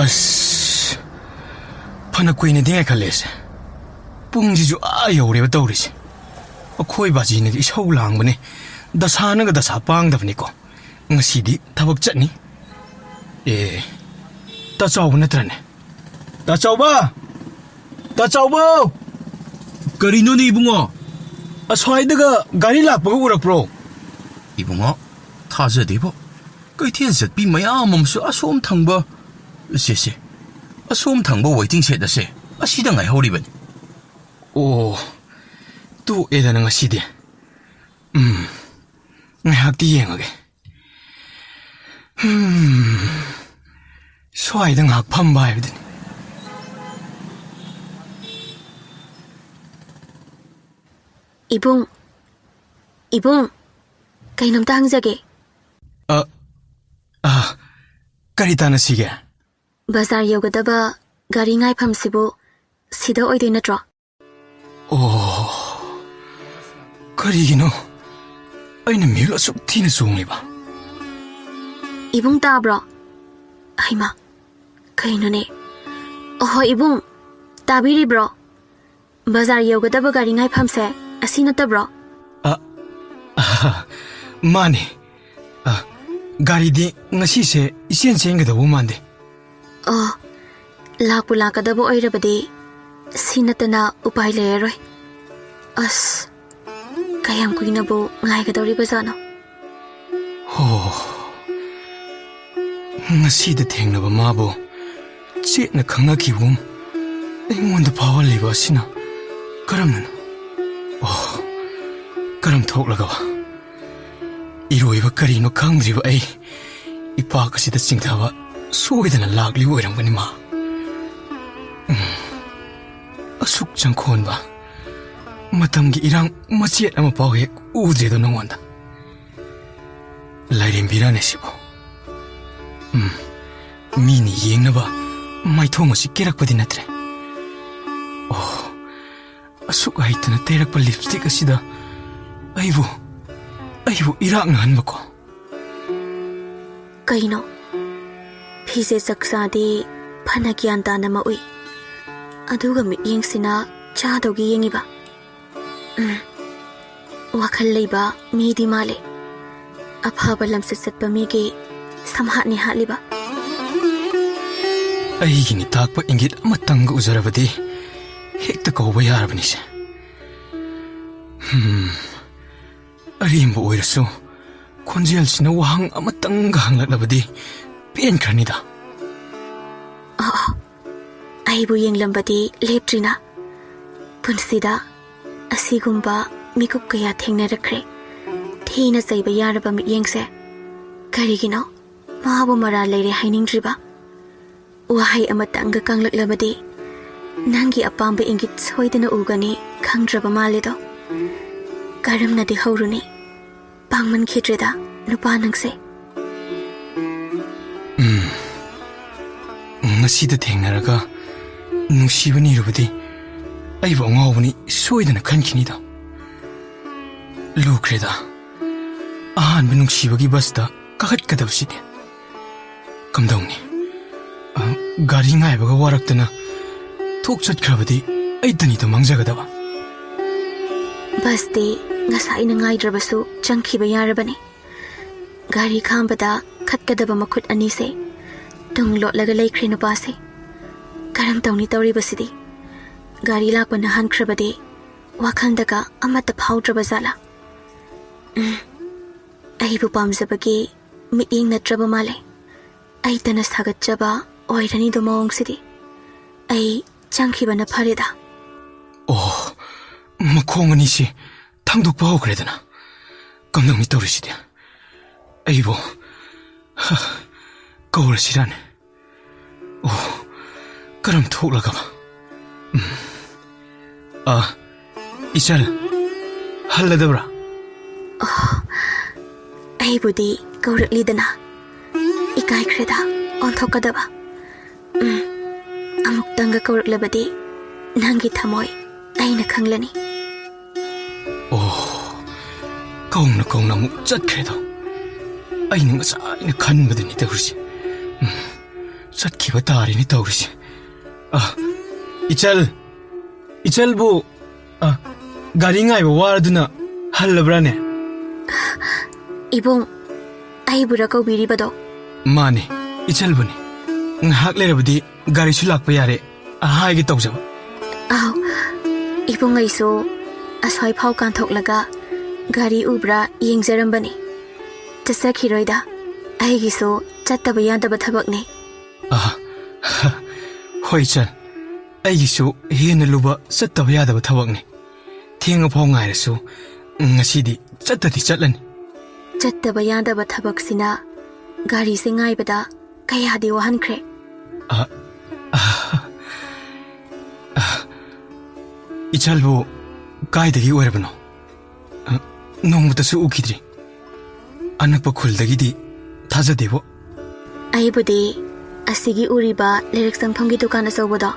ꯑꯁ, ꯐꯅ ꯀꯨꯏꯅꯗꯤ ꯉꯥꯏꯈꯠꯂꯦꯁꯦ꯫ ꯄꯨꯡꯁꯤꯁꯨ ꯑꯥ ꯌꯧꯔꯦꯕ ꯇꯧꯔꯤꯁꯦ꯫ ꯑꯩꯈꯣꯏ ꯕꯥꯖꯤꯅꯗꯤ ꯏꯁꯧ ꯂꯥꯡꯕꯅꯦ꯫ ꯗꯁꯥꯅꯒ ꯗꯁꯥ ꯄꯥꯡꯗꯕꯅꯤꯀꯣ꯫ ꯉꯁꯤꯗꯤ ꯊꯕꯛ ꯆꯠꯅꯤ꯫ ꯑꯦ, ꯇꯥ ꯆꯥꯎꯕ ꯅꯠꯇ꯭ꯔꯅꯦ? ꯇꯥ ꯆꯥꯎꯕ! ꯇꯥ ꯆꯥꯎꯕ! ꯀꯔꯤꯅꯣꯅꯦ ꯏꯕꯨꯡꯉꯣ? ꯑꯁ꯭ꯋꯥꯏꯗꯒ ꯒꯥꯔꯤ ꯂꯥꯛꯄꯒ ꯎꯔꯛꯄ꯭ꯔꯣ? ꯏꯕꯨꯡꯉꯣ, ꯊꯥꯖꯗꯦꯕꯣ꯫ ꯀꯩꯊꯦꯜ ꯆꯠꯄꯤ ꯃꯌꯥꯝ ꯑꯃꯁꯨ ꯑꯁꯣꯝ ꯊꯪꯕ, ꯁꯦ, ꯁꯦ, ꯑꯁꯣꯝ ꯊꯪꯕ waiting shed ꯑꯁꯦ ꯑꯁꯤꯗ ꯉꯥꯏꯍꯧꯔꯤꯕꯅꯤ꯫ ꯑꯣ, ꯇꯣꯛꯑꯦꯗꯅ ꯉꯁꯤꯗꯤ꯫ ꯎꯝ, ꯉꯥꯏꯍꯥꯛꯇꯤ ꯌꯦꯡꯉꯒꯦ꯫ ꯍꯝ, ꯁ꯭ꯋꯥꯏꯗ ꯉꯥꯏꯍꯥꯛ ꯐꯝꯕ ꯍꯥꯏꯕꯗꯨꯅꯤ꯫ ꯏꯕꯨꯡ, ꯏꯕꯨꯡ, ꯀꯩꯅꯣꯝꯇ ꯍꯪꯖꯒꯦ꯫ ꯑ, ꯑ, ꯀꯔꯤ ꯇꯥꯟꯅꯁꯤꯒꯦ? ꯕꯖꯥꯔ ꯌꯧꯒꯗꯕ ꯒꯥꯔꯤ ꯉꯥꯏꯐꯝꯁꯤꯕꯨ ꯁꯤꯗ ꯑꯣꯏꯗꯣꯏ ꯅꯠꯇ꯭ꯔꯣ? ꯑꯣ, ꯀꯔꯤꯒꯤꯅꯣ ꯑꯩꯅ ꯃꯤꯍꯨꯜ ꯑꯁꯨꯛ ꯊꯤꯅ ꯆꯣꯡꯂꯤꯕ? ꯏꯕꯨꯡ ꯇꯥꯕ꯭ꯔꯣ? ꯍꯩꯃꯥ, ꯀꯩꯅꯣꯅꯦ? ꯑꯍꯣ, ꯏꯕꯨꯡ, ꯇꯥꯕꯤꯔꯤꯕ꯭ꯔꯣ? ꯕꯖꯥꯔ ꯌꯧꯒꯗꯕ ꯒꯥꯔꯤ ꯉꯥꯏꯐꯝꯁꯦ ꯑꯁꯤ ꯅꯠꯇꯕ꯭ꯔꯣ? ꯑ, ꯑ, ꯃꯥꯅꯦ꯫ ꯑ, ꯒꯥꯔꯤꯗꯤ ꯉꯁꯤꯁꯦ ꯏꯆꯦꯟ ꯆꯦꯟꯒꯗꯧꯕ ꯃꯥꯟꯗꯦ꯫ ꯑꯣ, ꯂꯥꯛꯄꯨ ꯂꯥꯛꯀꯗꯕ ꯑꯣꯏꯔꯕꯗꯤ ꯁꯤ ꯅꯠꯇꯅ ꯎꯄꯥꯏ ꯂꯩꯔꯔꯣꯏ꯫ ꯑꯁ, ꯀꯌꯥꯝ ꯀꯨꯏꯅꯕꯨ ꯉꯥꯏꯒꯗꯧꯔꯤꯕꯖꯥꯠꯅꯣ? ꯍꯣ, ꯉꯁꯤꯗ ꯊꯦꯡꯅꯕ ꯃꯥꯕꯨ ꯆꯦꯠꯅ ꯈꯪꯅꯈꯤꯕꯒꯨꯝ ꯑꯩꯉꯣꯟꯗ ꯐꯥꯎꯍꯜꯂꯤꯕ ꯑꯁꯤꯅ ꯀꯔꯝꯅꯅꯣ? ꯑꯣ, ꯀꯔꯝ ꯊꯣꯛꯂꯒꯕ? ꯏꯔꯣꯏꯕ ꯀꯔꯤꯅꯣ ꯈꯪꯗ꯭ꯔꯤꯕ ꯑꯩ ꯏꯄꯥꯛ ꯑꯁꯤꯗ ꯆꯤꯡꯊꯕ ꯁꯣꯏꯗꯅ ꯂꯥꯛꯂꯤ ꯑꯣꯏꯔꯝꯒꯅꯤ ꯃꯥ꯫ ꯎꯝ, ꯑꯁꯨꯛ ꯆꯪꯈꯣꯟꯕ, ꯃꯇꯝꯒꯤ ꯏꯔꯥꯡ ꯃꯆꯦꯠ ꯑꯃ ꯐꯥꯎ ꯍꯦꯛ ꯎꯗ꯭ꯔꯦꯗꯣ ꯅꯉꯣꯟꯗ꯫ ꯂꯥꯏꯔꯦꯝꯕꯤꯔꯥꯅꯦ ꯁꯤꯕꯣ? ꯎꯝ, ꯃꯤꯅ ꯌꯦꯡꯅꯕ ꯃꯥꯏꯊꯣꯡ ꯑꯁꯤ ꯀꯦꯔꯛꯄꯗꯤ ꯅꯠꯇ꯭ꯔꯦ꯫ ꯑꯣ, ꯑꯁꯨꯛ ꯍꯩꯇꯅ ꯇꯩꯔꯛꯄ ꯂꯤꯞꯁꯇꯤꯛ ꯑꯁꯤꯗ ꯑꯩꯕꯨ, ꯑꯩꯕꯨ ꯏꯔꯥꯛꯅꯍꯟꯕꯀꯣ꯫ ꯀꯩꯅꯣ? ꯐꯤꯖꯦꯠ ꯆꯛꯆꯥꯗꯤ ꯐꯅ ꯒ꯭ꯌꯥꯟ ꯇꯥꯅ ꯃꯛ ꯎꯏ, ꯑꯗꯨꯒ ꯃꯤꯠꯌꯦꯡꯁꯤꯅ ꯆꯥꯗꯧꯒꯤ ꯌꯦꯡꯉꯤꯕ꯫ ꯎꯝ, ꯋꯥꯈꯜ ꯂꯩꯕ ꯃꯤꯗꯤ ꯃꯥꯜꯂꯤ꯫ ꯑꯐꯕ ꯂꯝꯆꯠ ꯆꯠꯄ ꯃꯤꯒꯤ ꯁꯝꯍꯥꯠꯅꯤ ꯍꯥꯠꯂꯤꯕ꯫ ꯑꯩꯒꯤ ꯅꯤꯇꯥꯛꯄ ꯏꯪꯒꯤꯠ ꯑꯃꯇꯪꯒ ꯎꯖꯔꯕꯗꯤ ꯍꯦꯛꯇ ꯀꯧꯕ ꯌꯥꯔꯕꯅꯤꯁꯦ꯫ ꯍꯝ, ꯑꯔꯦꯝꯕ ꯑꯣꯏꯔꯁꯨ ꯈꯣꯟꯖꯦꯜꯁꯤꯅ ꯋꯥꯍꯪ ꯑꯃꯇꯪꯒ ꯍꯪꯂꯛꯂꯕꯗꯤ ꯄꯦꯟꯈ꯭ꯔꯅꯤꯗ꯫ ꯑꯣ, ꯑꯩꯕꯨ ꯌꯦꯡꯂꯝꯕꯗꯤ ꯂꯦꯞꯇ꯭ꯔꯤꯅ꯫ ꯄꯨꯟꯁꯤꯗ ꯑꯁꯤꯒꯨꯝꯕ ꯃꯤꯀꯨꯞ ꯀꯌꯥ ꯊꯦꯡꯅꯔꯛꯈ꯭ꯔꯦ꯫ ꯊꯤꯅ ꯆꯩꯕ ꯌꯥꯔꯕ ꯃꯤꯠꯌꯦꯡꯁꯦ꯫ ꯀꯔꯤꯒꯤꯅꯣ ꯃꯥꯕꯨ ꯃꯔꯥꯜ ꯂꯩꯔꯦ ꯍꯥꯏꯅꯤꯡꯗ꯭ꯔꯤꯕ? ꯋꯥꯍꯩ ꯑꯃꯇꯪꯒ ꯀꯪꯂꯛꯂꯕꯗꯤ ꯅꯪꯒꯤ ꯑꯄꯥꯝꯕ ꯏꯪꯒꯤꯠ ꯁꯣꯏꯗꯅ ꯎꯒꯅꯤ ꯈꯪꯗ꯭ꯔꯕ ꯃꯥꯜꯂꯦꯗꯣ꯫ ꯀꯔꯝꯅꯗꯤ ꯍꯧꯔꯨꯅꯤ? ꯄꯥꯡꯃꯟꯈꯤꯗ꯭ꯔꯦꯗ ꯅꯨꯄꯥ ꯅꯪꯁꯦ꯫ ꯎꯝ꯫ ꯉꯁꯤꯗ ꯊꯦꯡꯅꯔꯒ ꯅꯨꯡꯁꯤꯕ ꯅꯤꯔꯨꯕꯗꯤ ꯑꯩꯕꯨ ꯑꯉꯥꯎꯕꯅꯤ ꯁꯣꯏꯗꯅ ꯈꯟꯈꯤꯅꯤꯗ꯫ ꯂꯨꯈ꯭ꯔꯦꯗ꯫ ꯑꯍꯥꯟꯕ ꯅꯨꯡꯁꯤꯕꯒꯤ ꯕꯁꯇ ꯀꯥꯈꯠꯀꯗꯕꯁꯤꯗꯤ꯫ ꯀꯝꯗꯧꯅꯤ? ꯑ, ꯒꯥꯔꯤ ꯉꯥꯏꯕꯒ ꯋꯥꯔꯛꯇꯅ ꯊꯣꯛ ꯆꯠꯈ꯭ꯔꯕꯗꯤ ꯑꯩꯇꯅꯤꯗꯣ ꯃꯥꯡꯖꯒꯗꯕ꯫ ꯕꯁꯇꯤ ꯉꯁꯥꯏꯅ ꯉꯥꯏꯗ꯭ꯔꯕꯁꯨ ꯆꯪꯈꯤꯕ ꯌꯥꯔꯕꯅꯤ꯫ ꯒꯥꯔꯤ ꯈꯥꯝꯕꯗ ꯈꯠꯀꯗꯕ ꯃꯈꯨꯠ ꯑꯅꯤꯁꯦ ꯇꯨꯡ ꯂꯣꯠꯂꯒ ꯂꯩꯈ꯭ꯔꯦ ꯅꯨꯄꯥꯁꯦ꯫ ꯀꯔꯝ ꯇꯧꯅꯤ ꯇꯧꯔꯤꯕꯁꯤꯗꯤ? ꯒꯥꯔꯤ ꯂꯥꯛꯄꯅ ꯍꯟꯈ꯭ꯔꯕꯗꯤ ꯋꯥꯈꯜꯗꯒ ꯑꯃꯠꯇ ꯐꯥꯎꯗ꯭ꯔꯕ ꯖꯥꯠꯂꯥ? ꯎꯝ, ꯑꯩꯕꯨ ꯄꯥꯝꯖꯕꯒꯤ ꯃꯤꯠꯌꯦꯡ ꯅꯠꯇ꯭ꯔꯕ ꯃꯥꯜꯂꯦ꯫ ꯑꯩꯇꯅ ꯁꯥꯒꯠꯆꯕ ꯑꯣꯏꯔꯅꯤꯗꯣ ꯃꯑꯣꯡꯁꯤꯗꯤ꯫ ꯑꯩ ꯆꯪꯈꯤꯕꯅ ꯐꯔꯦꯗ꯫ ꯑꯣ, ꯃꯈꯣꯡ ꯑꯅꯤꯁꯤ ꯊꯥꯡꯗꯣꯛꯄ ꯍꯧꯈ꯭ꯔꯦꯗꯅ꯫ ꯀꯝꯗꯧꯅꯤ ꯇꯧꯔꯤꯁꯤꯗꯤ? ꯑꯩꯕꯨ, ꯍ, ꯀꯧꯔꯁꯤꯔꯥꯅꯦ? ꯑꯣ, ꯀꯔꯝ ꯊꯣꯛꯂꯒꯕ? ꯎꯝ꯫ ꯑ, ꯏꯆꯜ, ꯍꯜꯂꯗꯕ꯭ꯔꯥ? ꯑꯩꯕꯨꯗꯤ ꯀꯧꯔꯛꯂꯤꯗꯅ, ꯏꯀꯥꯏꯈ꯭ꯔꯦꯗ ꯑꯣꯟꯊꯣꯛꯀꯗꯕ꯫ ꯎꯝ, ꯑꯃꯨꯛꯇꯪꯒ ꯀꯧꯔꯛꯂꯕꯗꯤ ꯅꯪꯒꯤ ꯊꯃꯣꯏ ꯑꯩꯅ ꯈꯪꯂꯅꯤ꯫ ꯑꯣ, ꯀꯧꯅ ꯀꯧꯅ ꯑꯃꯨꯛ ꯆꯠꯈ꯭ꯔꯦꯗꯣ꯫ ꯑꯩꯅ ꯉꯁꯥꯏꯅ ꯈꯟꯕꯗꯨꯅꯤ ꯇꯧꯔꯤꯁꯦ꯫ ꯎꯝ, ꯆꯠꯈꯤꯕ ꯇꯥꯔꯦꯅꯦ ꯇꯧꯔꯤꯁꯦ꯫ ꯑ, ꯏꯆꯜ, ꯏꯆꯜꯕꯨ, ꯑ, ꯒꯥꯔꯤ ꯉꯥꯏꯕ ꯋꯥꯔꯗꯨꯅ ꯍꯜꯂꯕ꯭ꯔꯥꯅꯦ? ꯏꯕꯨꯡ, ꯑꯩꯕꯨꯔ ꯀꯧꯕꯤꯔꯤꯕꯗꯣ? ꯃꯥꯅꯦ, ꯏꯆꯜꯕꯨꯅꯦ꯫ ꯉꯥꯏꯍꯥꯛ ꯂꯩꯔꯕꯗꯤ ꯒꯥꯔꯤꯁꯨ ꯂꯥꯛꯄ ꯌꯥꯔꯦ ꯍꯥꯏꯒꯦ ꯇꯧꯖꯕ꯫ ꯑꯥꯎ, ꯏꯕꯨꯡ, ꯑꯩꯁꯨ ꯑꯁ꯭ꯋꯥꯏ ꯐꯥꯎ ꯀꯥꯟꯊꯣꯛꯂꯒ ꯒꯥꯔꯤ ꯎꯕ꯭ꯔꯥ ꯌꯦꯡꯖꯔꯝꯕꯅꯤ꯫ ꯆꯠꯆꯈꯤꯔꯣꯏꯗ, ꯑꯩꯒꯤꯁꯨ ꯆꯠꯇꯕ ꯌꯥꯗꯕ ꯊꯕꯛꯅꯤ꯫ ꯑ, ꯍꯣꯏ ꯏꯆꯜ, ꯑꯩꯒꯤꯁꯨ ꯍꯦꯟꯅ ꯂꯨꯕ ꯆꯠꯇꯕ ꯌꯥꯗꯕ ꯊꯕꯛꯅꯤ꯫ ꯊꯦꯡꯉꯐꯥꯎ ꯉꯥꯏꯔꯁꯨ ꯉꯁꯤꯗꯤ ꯆꯠꯇꯗꯤ ꯆꯠꯂꯅꯤ꯫ ꯆꯠꯇꯕ ꯌꯥꯗꯕ ꯊꯕꯛꯁꯤꯅ ꯒꯥꯔꯤꯁꯦ ꯉꯥꯏꯕꯗ ꯀꯌꯥꯗꯤ ꯋꯥꯍꯟꯈ꯭ꯔꯦ꯫ ꯑ, ꯑ, ꯑ, ꯏꯆꯜꯕꯨ ꯀꯥꯏꯗꯒꯤ ꯑꯣꯏꯔꯕꯅꯣ? ꯑ, ꯅꯣꯡꯃꯇꯁꯨ ꯎꯈꯤꯗ꯭ꯔꯤ꯫ ꯑꯅꯛꯄ ꯈꯨꯜꯗꯒꯤꯗꯤ ꯊꯥꯖꯗꯦꯕꯣ꯫ ꯑꯩꯕꯨꯗꯤ ꯑꯁꯤꯒꯤ ꯎꯔꯤꯕ ꯂꯥꯏꯔꯤꯛ ꯆꯪꯐꯝꯒꯤ ꯗꯨꯀꯥꯟ ꯑꯆꯧꯕꯗꯣ,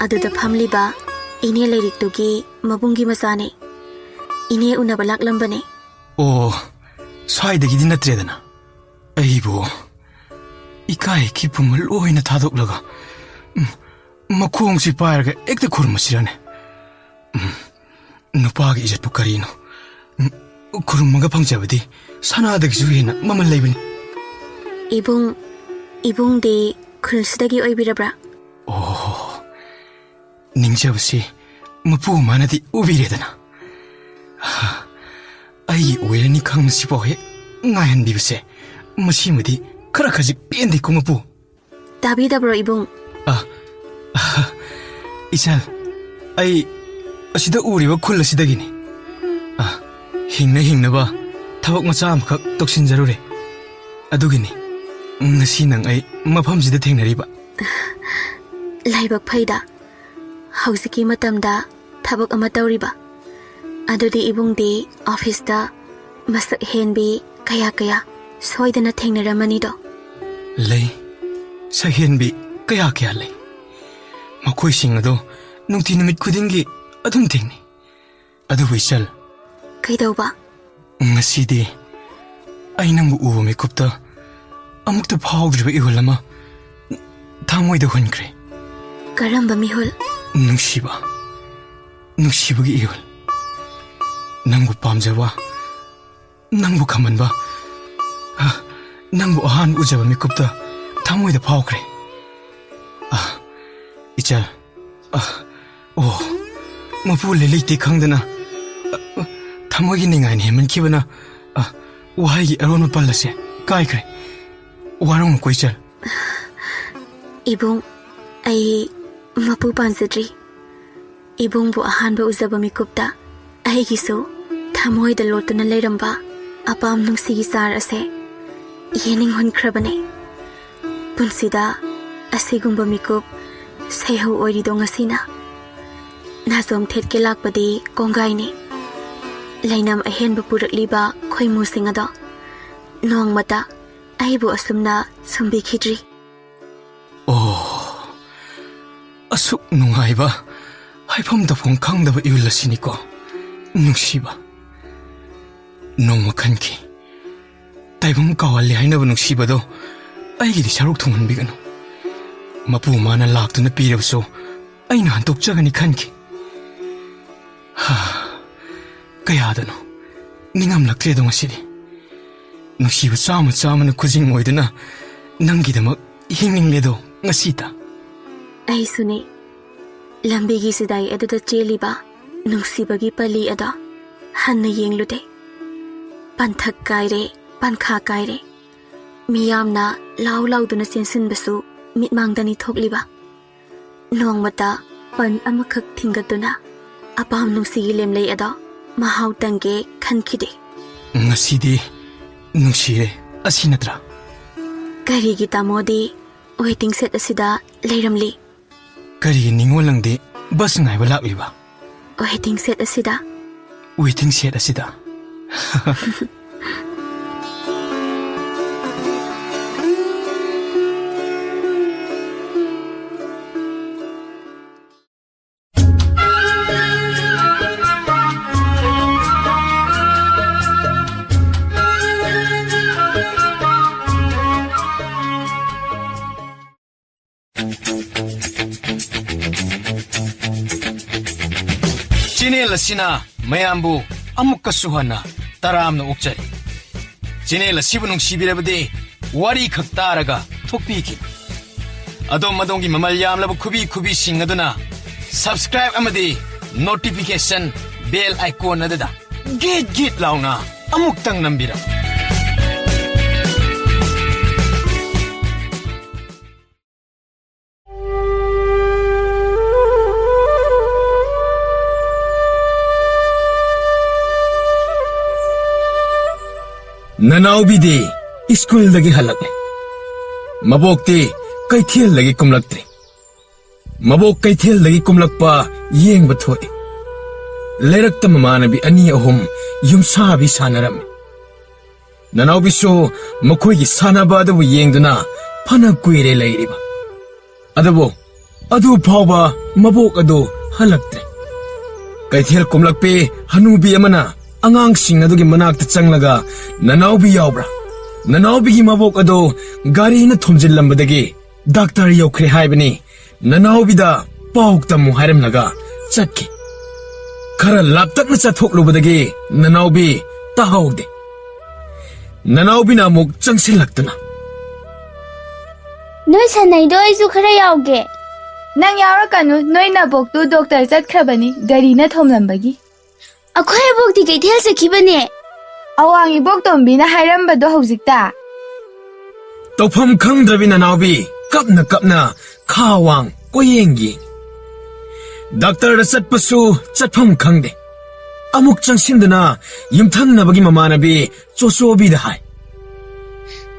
ꯑꯗꯨꯗ ꯐꯝꯂꯤꯕ ꯏꯅꯦ ꯂꯥꯏꯔꯤꯛꯇꯨꯒꯤ ꯃꯕꯨꯡꯒꯤ ꯃꯆꯥꯅꯦ꯫ ꯏꯅꯦ ꯎꯅꯕ ꯂꯥꯛꯂꯝꯕꯅꯦ꯫ ꯑꯣ, ꯁ꯭ꯋꯥꯏꯗꯒꯤꯗꯤ ꯅꯠꯇ꯭ꯔꯦꯗꯅ꯫ ꯑꯩꯕꯨ ꯏꯀꯥꯏ ꯏꯈꯤ ꯄꯨꯝꯕ ꯂꯣꯏꯅ ꯊꯥꯗꯣꯛꯂꯒ, ꯎꯝ, ꯃꯈꯣꯡꯁꯤ ꯄꯥꯏꯔꯒ ꯍꯦꯛꯇ ꯈꯨꯔꯨꯝꯃꯁꯤꯔꯅꯦ? ꯎꯝ, ꯅꯨꯄꯥꯒꯤ ꯏꯖꯠꯄꯨ ꯀꯔꯤꯅꯣ? ꯎꯝ, ꯈꯨꯔꯨꯝꯃꯒ ꯐꯪꯖꯕꯗꯤ ꯁꯅꯥꯗꯒꯤꯁꯨ ꯍꯦꯟꯅ ꯃꯃꯜ ꯂꯩꯕꯅꯤ꯫ ꯏꯕꯨꯡ, ꯏꯕꯨꯡꯗꯤ ꯈꯨꯜꯁꯤꯗꯒꯤ ꯑꯣꯏꯕꯤꯔꯕ꯭ꯔꯥ? ꯑꯣ, ꯅꯤꯡꯖꯕꯁꯤ ꯃꯄꯨ ꯃꯥꯅꯗꯤ ꯎꯕꯤꯔꯦꯗꯅ꯫ ꯑꯩꯒꯤ ꯑꯣꯏꯔꯅꯤ ꯈꯪꯕꯁꯤꯐꯥꯎ ꯍꯦꯛ ꯉꯥꯏꯍꯟꯕꯤꯕꯁꯦ, ꯃꯁꯤꯃꯗꯤ ꯈꯔ ꯈꯖꯤꯛ ꯄꯦꯟꯗꯦꯀꯣ ꯃꯄꯨ꯫ ꯇꯥꯕꯤꯗꯕ꯭ꯔꯣ ꯏꯕꯨꯡ? ꯑ, ꯑ, ꯏꯆꯜ, ꯑꯩ ꯑꯁꯤꯗ ꯎꯔꯤꯕ ꯈꯨꯜ ꯑꯁꯤꯗꯒꯤꯅꯤ꯫ ꯑ, ꯍꯤꯡꯅ ꯍꯤꯡꯅꯕ ꯊꯕꯛ ꯃꯆꯥ ꯑꯃꯈꯛ ꯇꯧꯁꯤꯟꯖꯔꯨꯔꯦ꯫ ꯑꯗꯨꯒꯤꯅꯤ ꯉꯁꯤ ꯅꯪ ꯑꯩ ꯃꯐꯝꯁꯤꯗ ꯊꯦꯡꯅꯔꯤꯕ꯫ ꯂꯥꯏꯕꯛ ꯐꯩꯗ, ꯍꯧꯖꯤꯛꯀꯤ ꯃꯇꯝꯗ ꯊꯕꯛ ꯑꯃ ꯇꯧꯔꯤꯕ꯫ ꯑꯗꯨꯗꯤ ꯏꯕꯨꯡꯗꯤ ꯑꯣꯐꯤꯁꯇ ꯃꯁꯛ ꯍꯦꯟꯕꯤ ꯀꯌꯥ ꯀꯌꯥ ꯁꯣꯏꯗꯅ ꯊꯦꯡꯅꯔꯝꯃꯅꯤꯗꯣ꯫ ꯂꯩ꯫ ꯁꯛꯍꯦꯟꯕꯤ ꯀꯌꯥ ꯀꯌꯥ ꯂꯩ꯫ ꯃꯈꯣꯏꯁꯤꯡ ꯑꯗꯣ ꯅꯨꯡꯇꯤ ꯅꯨꯃꯤꯠ ꯈꯨꯗꯤꯡꯒꯤ ꯑꯗꯨꯝ ꯊꯦꯡꯅꯩ꯫ ꯑꯗꯨꯕꯨ ꯏꯆꯜ, ꯀꯩꯗꯧꯕ? ꯉꯁꯤꯗꯤ ꯑꯩ ꯅꯪꯕꯨ ꯎꯕ ꯃꯤꯀꯨꯞꯇ ꯑꯃꯨꯛꯇ ꯐꯥꯎꯗ꯭ꯔꯤꯕ ꯏꯍꯨꯜ ꯑꯃ ꯊꯃꯣꯏꯗ ꯍꯨꯟꯈ꯭ꯔꯦ꯫ ꯀꯔꯝꯕ ꯃꯤꯍꯨꯜ? ꯅꯨꯡꯁꯤꯕ, ꯅꯨꯡꯁꯤꯕꯒꯤ ꯏꯍꯨꯜ꯫ ꯅꯪꯕꯨ ꯄꯥꯝꯖꯕ, ꯅꯪꯕꯨ ꯈꯝꯍꯟꯕ, ꯑ, ꯅꯪꯕꯨ ꯑꯍꯥꯟꯕ ꯎꯖꯕ ꯃꯤꯀꯨꯞꯇ ꯊꯃꯣꯏꯗ ꯐꯥꯎꯈ꯭ꯔꯦ꯫ ꯑ, ꯏꯆꯜ, ꯑ, ꯑꯣ, ꯃꯄꯨ ꯂꯩ ꯂꯩꯇꯦ ꯈꯪꯗꯅ, ꯑ, ꯊꯃꯣꯏꯒꯤ ꯅꯤꯡꯉꯥꯏꯅ ꯍꯦꯟꯃꯟꯈꯤꯕꯅ, ꯑ, ꯋꯥꯍꯩꯒꯤ ꯑꯔꯣꯟꯕ ꯄꯜ ꯑꯁꯦ ꯀꯥꯏꯈ꯭ꯔꯦ꯫ ꯋꯥꯔꯧꯅꯨꯀꯣ ꯏꯆꯜ꯫ ꯏꯕꯨꯡ, ꯑꯩ ꯃꯄꯨ ꯄꯥꯝꯖꯗ꯭ꯔꯤ꯫ ꯏꯕꯨꯡꯕꯨ ꯑꯍꯥꯟꯕ ꯎꯖꯕ ꯃꯤꯀꯨꯞꯇ ꯑꯩꯒꯤꯁꯨ ꯊꯃꯣꯏꯗ ꯂꯣꯠꯇꯨꯅ ꯂꯩꯔꯝꯕ ꯑꯄꯥꯝ ꯅꯨꯡꯁꯤꯒꯤ ꯆꯥꯔ ꯑꯁꯦ ꯌꯦꯅꯤꯡ ꯍꯨꯟꯈ꯭ꯔꯕꯅꯦ꯫ ꯄꯨꯟꯁꯤꯗ ꯑꯁꯤꯒꯨꯝꯕ ꯃꯤꯀꯨꯞ ꯁꯩꯍꯧ ꯑꯣꯏꯔꯤꯗꯣ ꯉꯁꯤꯅ꯫ ꯅꯥꯆꯣꯝ ꯊꯦꯠꯀꯦ ꯂꯥꯛꯄꯗꯤ ꯀꯣꯡꯒꯥꯏꯅꯤ꯫ ꯂꯩꯅꯝ ꯑꯍꯦꯟꯕ ꯄꯨꯔꯛꯂꯤꯕ ꯈꯣꯏꯃꯨꯁꯤꯡ ꯑꯗꯣ ꯅꯣꯡꯃꯇ ꯑꯩꯕꯨ ꯑꯁꯨꯝꯅ ꯁꯨꯝꯕꯤꯈꯤꯗ꯭ꯔꯤ꯫ ꯑꯣ, ꯑꯁꯨꯛ ꯅꯨꯡꯉꯥꯏꯕ, ꯍꯥꯏꯐꯝ ꯇꯧꯐꯝ ꯈꯪꯗꯕ ꯏꯍꯨꯜ ꯑꯁꯤꯅꯤꯀꯣ, ꯅꯨꯡꯁꯤꯕ꯫ ꯅꯣꯡꯃ ꯈꯟꯈꯤ, ꯇꯥꯏꯕꯪ ꯀꯥꯎꯍꯜꯂꯤ ꯍꯥꯏꯅꯕ ꯅꯨꯡꯁꯤꯕꯗꯣ ꯑꯩꯒꯤꯗꯤ ꯁꯔꯨꯛ ꯊꯨꯡꯍꯟꯕꯤꯒꯅꯨ꯫ ꯃꯄꯨ ꯃꯥꯅ ꯂꯥꯛꯇꯨꯅ ꯄꯤꯔꯕꯁꯨ ꯑꯩꯅ ꯍꯟꯗꯣꯛꯆꯒꯅꯤ ꯈꯟꯈꯤ꯫ ꯍꯥ, ꯀꯌꯥꯗꯅꯣ ꯅꯤꯡꯉꯝꯂꯛꯇ꯭ꯔꯦꯗꯣ ꯉꯁꯤꯗꯤ꯫ ꯅꯨꯡꯁꯤꯕ ꯆꯥꯝꯃ ꯆꯥꯝꯃꯅ ꯈꯨꯖꯤꯡ ꯑꯣꯏꯗꯨꯅ ꯅꯪꯒꯤꯗꯃꯛ ꯍꯤꯡꯅꯤꯡꯂꯦꯗꯣ ꯉꯁꯤꯗ꯫ ꯑꯩꯁꯨꯅꯦ꯫ ꯂꯝꯕꯤꯒꯤ ꯆꯤꯗꯥꯏ ꯑꯗꯨꯗ ꯆꯦꯜꯂꯤꯕ ꯅꯨꯡꯁꯤꯕꯒꯤ ꯄꯂꯤ ꯑꯗꯣ ꯍꯟꯅ ꯌꯦꯡꯂꯨꯗꯦ꯫ ꯄꯟꯊꯛ ꯀꯥꯏꯔꯦ, ꯄꯟꯈꯥ ꯀꯥꯏꯔꯦ꯫ ꯃꯤꯌꯥꯝꯅ ꯂꯥꯎ ꯂꯥꯎꯗꯨꯅ ꯆꯦꯟꯁꯤꯟꯕꯁꯨ ꯃꯤꯠꯃꯥꯡꯗꯅꯤ ꯊꯣꯛꯂꯤꯕ꯫ ꯅꯣꯡꯃꯇ ꯄꯟ ꯑꯃꯈꯛ ꯊꯤꯡꯒꯠꯇꯨꯅ ꯑꯄꯥꯝ ꯅꯨꯡꯁꯤꯒꯤ ꯂꯦꯝꯂꯩ ꯑꯗꯣ ꯃꯍꯥꯎ ꯇꯪꯒꯦ ꯈꯟꯈꯤꯗꯦ꯫ ꯉꯁꯤꯗꯤ ꯅꯨꯡꯁꯤꯔꯦ, ꯑꯁꯤ ꯅꯠꯇ꯭ꯔꯥ? ꯀꯔꯤꯒꯤ ꯇꯥꯃꯣꯗꯤ ꯋꯦꯇꯤꯡ ꯁꯦꯠ ꯑꯁꯤꯗ ꯂꯩꯔꯝꯂꯤ? ꯀꯔꯤꯒꯤ ꯅꯤꯉꯣꯜ ꯅꯪꯗꯤ ꯕꯁ ꯉꯥꯏꯕ ꯂꯥꯛꯂꯤꯕ? ꯋꯦꯇꯤꯡ ꯁꯦꯗ ꯑꯁꯤꯗ꯫ ꯋꯦꯇꯤꯡ ꯁꯦꯗ ꯑꯁꯤꯗ꯫ ꯆꯦꯅꯦꯜ ꯑꯁꯤꯅ ꯃꯌꯥꯝꯕꯨ ꯑꯃꯨꯛꯀꯁꯨ ꯍꯟꯅ ꯇꯔꯥꯝꯅ ꯑꯣꯛꯆꯔꯤ꯫ ꯆꯦꯅꯦꯜ ꯑꯁꯤꯕꯨ ꯅꯨꯡꯁꯤꯕꯤꯔꯕꯗꯤ ꯋꯥꯔꯤ ꯈꯛ ꯇꯥꯔꯒ ꯊꯣꯛꯄꯤꯈꯤꯕ꯫ ꯑꯗꯣꯝ ꯑꯗꯣꯝꯒꯤ ꯃꯃꯜ ꯌꯥꯝꯂꯕ ꯈꯨꯕꯤ ꯈꯨꯕꯤꯁꯤꯡ ꯑꯗꯨꯅ subscribe ꯑꯃꯗꯤ notification bell icon ꯑꯗꯨꯗ ꯒꯤꯠ ꯒꯤꯠ ꯂꯥꯎꯅ ꯑꯃꯨꯛꯇꯪ ꯅꯝꯕꯤꯔꯝꯃꯨ꯫ ꯅꯅꯥꯎꯕꯤꯗꯤ ꯁ꯭ꯀꯨꯜꯗꯒꯤ ꯍꯜꯂꯛꯂꯦ꯫ ꯃꯕꯣꯛꯇꯤ ꯀꯩꯊꯦꯜꯗꯒꯤ ꯀꯨꯝꯂꯛꯇ꯭ꯔꯤ꯫ ꯃꯕꯣꯛ ꯀꯩꯊꯦꯜꯗꯒꯤ ꯀꯨꯝꯂꯛꯄ ꯌꯦꯡꯕ ꯊꯣꯛꯏ꯫ ꯂꯩꯔꯛꯇ ꯃꯃꯥꯟꯅꯕꯤ ꯑꯅꯤ ꯑꯍꯨꯝ ꯌꯨꯝꯁꯥꯕꯤ ꯁꯥꯟꯅꯔꯝꯃꯤ꯫ ꯅꯅꯥꯎꯕꯤꯁꯨ ꯃꯈꯣꯏꯒꯤ ꯁꯥꯟꯅꯕ ꯑꯗꯨꯕꯨ ꯌꯦꯡꯗꯨꯅ ꯐꯅ ꯀꯨꯏꯔꯦ ꯂꯩꯔꯤꯕ꯫ ꯑꯗꯨꯕꯨ ꯑꯗꯨ ꯐꯥꯎꯕ ꯃꯕꯣꯛ ꯑꯗꯨ ꯍꯜꯂꯛꯇ꯭ꯔꯦ꯫ ꯀꯩꯊꯦꯜ ꯀꯨꯝꯂꯛꯄꯤ ꯍꯅꯨꯕꯤ ꯑꯃꯅ ꯑꯉꯥꯡꯁꯤꯡ ꯑꯗꯨꯒꯤ ꯃꯅꯥꯛꯇ ꯆꯪꯂꯒ, "ꯅꯅꯥꯎꯕꯤ ꯌꯥꯎꯕ꯭ꯔꯥ? ꯅꯅꯥꯎꯕꯤꯒꯤ ꯃꯕꯣꯛ ꯑꯗꯨ ꯒꯥꯔꯤꯅ ꯊꯣꯝꯖꯤꯜꯂꯝꯕꯗꯒꯤ ꯗꯥꯛꯇꯔ ꯌꯧꯈ꯭ꯔꯦ ꯍꯥꯏꯕꯅꯤ꯫ ꯅꯅꯥꯎꯕꯤꯗ ꯄꯥꯎ ꯇꯝꯃꯨ" ꯍꯥꯏꯔꯝꯂꯒ ꯆꯠꯈꯤ꯫ ꯈꯔ ꯂꯥꯞꯇꯛꯅ ꯆꯠꯊꯣꯛꯂꯨꯕꯗꯒꯤ ꯅꯅꯥꯎꯕꯤ ꯇꯥꯍꯧꯗꯦ꯫ ꯅꯅꯥꯎꯕꯤꯅ ꯑꯃꯨꯛ ꯆꯪꯁꯤꯜꯂꯛꯇꯨꯅ, "ꯅꯣꯏ ꯁꯥꯟꯅꯩꯗꯣ ꯑꯩꯁꯨ ꯈꯔ ꯌꯥꯎꯒꯦ꯫" "ꯅꯪ ꯌꯥꯎꯔꯛꯀꯅꯨ, ꯅꯣꯏ ꯅꯕꯣꯛꯇꯨ ꯗꯣꯛꯇꯔ ꯆꯠꯈ꯭ꯔꯕꯅꯤ, ꯒꯥꯔꯤꯅ ꯊꯣꯝꯂꯝꯕꯒꯤ꯫" "ꯑꯩꯈꯣꯏ ꯑꯕꯣꯛꯇꯤ ꯀꯩꯊꯦꯜ ꯆꯠꯈꯤꯕꯅꯦ꯫" "ꯑꯋꯥꯡ ꯏꯕꯣꯛꯇꯣꯝꯕꯤꯅ ꯍꯥꯏꯔꯝꯕꯗꯣ ꯍꯧꯖꯤꯛꯇ?" ꯇꯧꯐꯝ ꯈꯪꯗ꯭ꯔꯕꯤ ꯅꯅꯥꯎꯕꯤ ꯀꯞꯅ ꯀꯞꯅ ꯈꯥ ꯋꯥꯡ ꯀꯣꯏꯌꯦꯡ ꯌꯦꯡꯉꯤ꯫ ꯗꯥꯛꯇꯔꯗ ꯆꯠꯄꯁꯨ ꯆꯠꯐꯝ ꯈꯪꯗꯦ꯫ ꯑꯃꯨꯛ ꯆꯪꯁꯤꯟꯗꯨꯅ ꯌꯨꯝꯊꯪꯅꯕꯒꯤ ꯃꯃꯥꯟꯅꯕꯤ ꯆꯣꯆꯣꯕꯤꯗ ꯍꯥꯏ,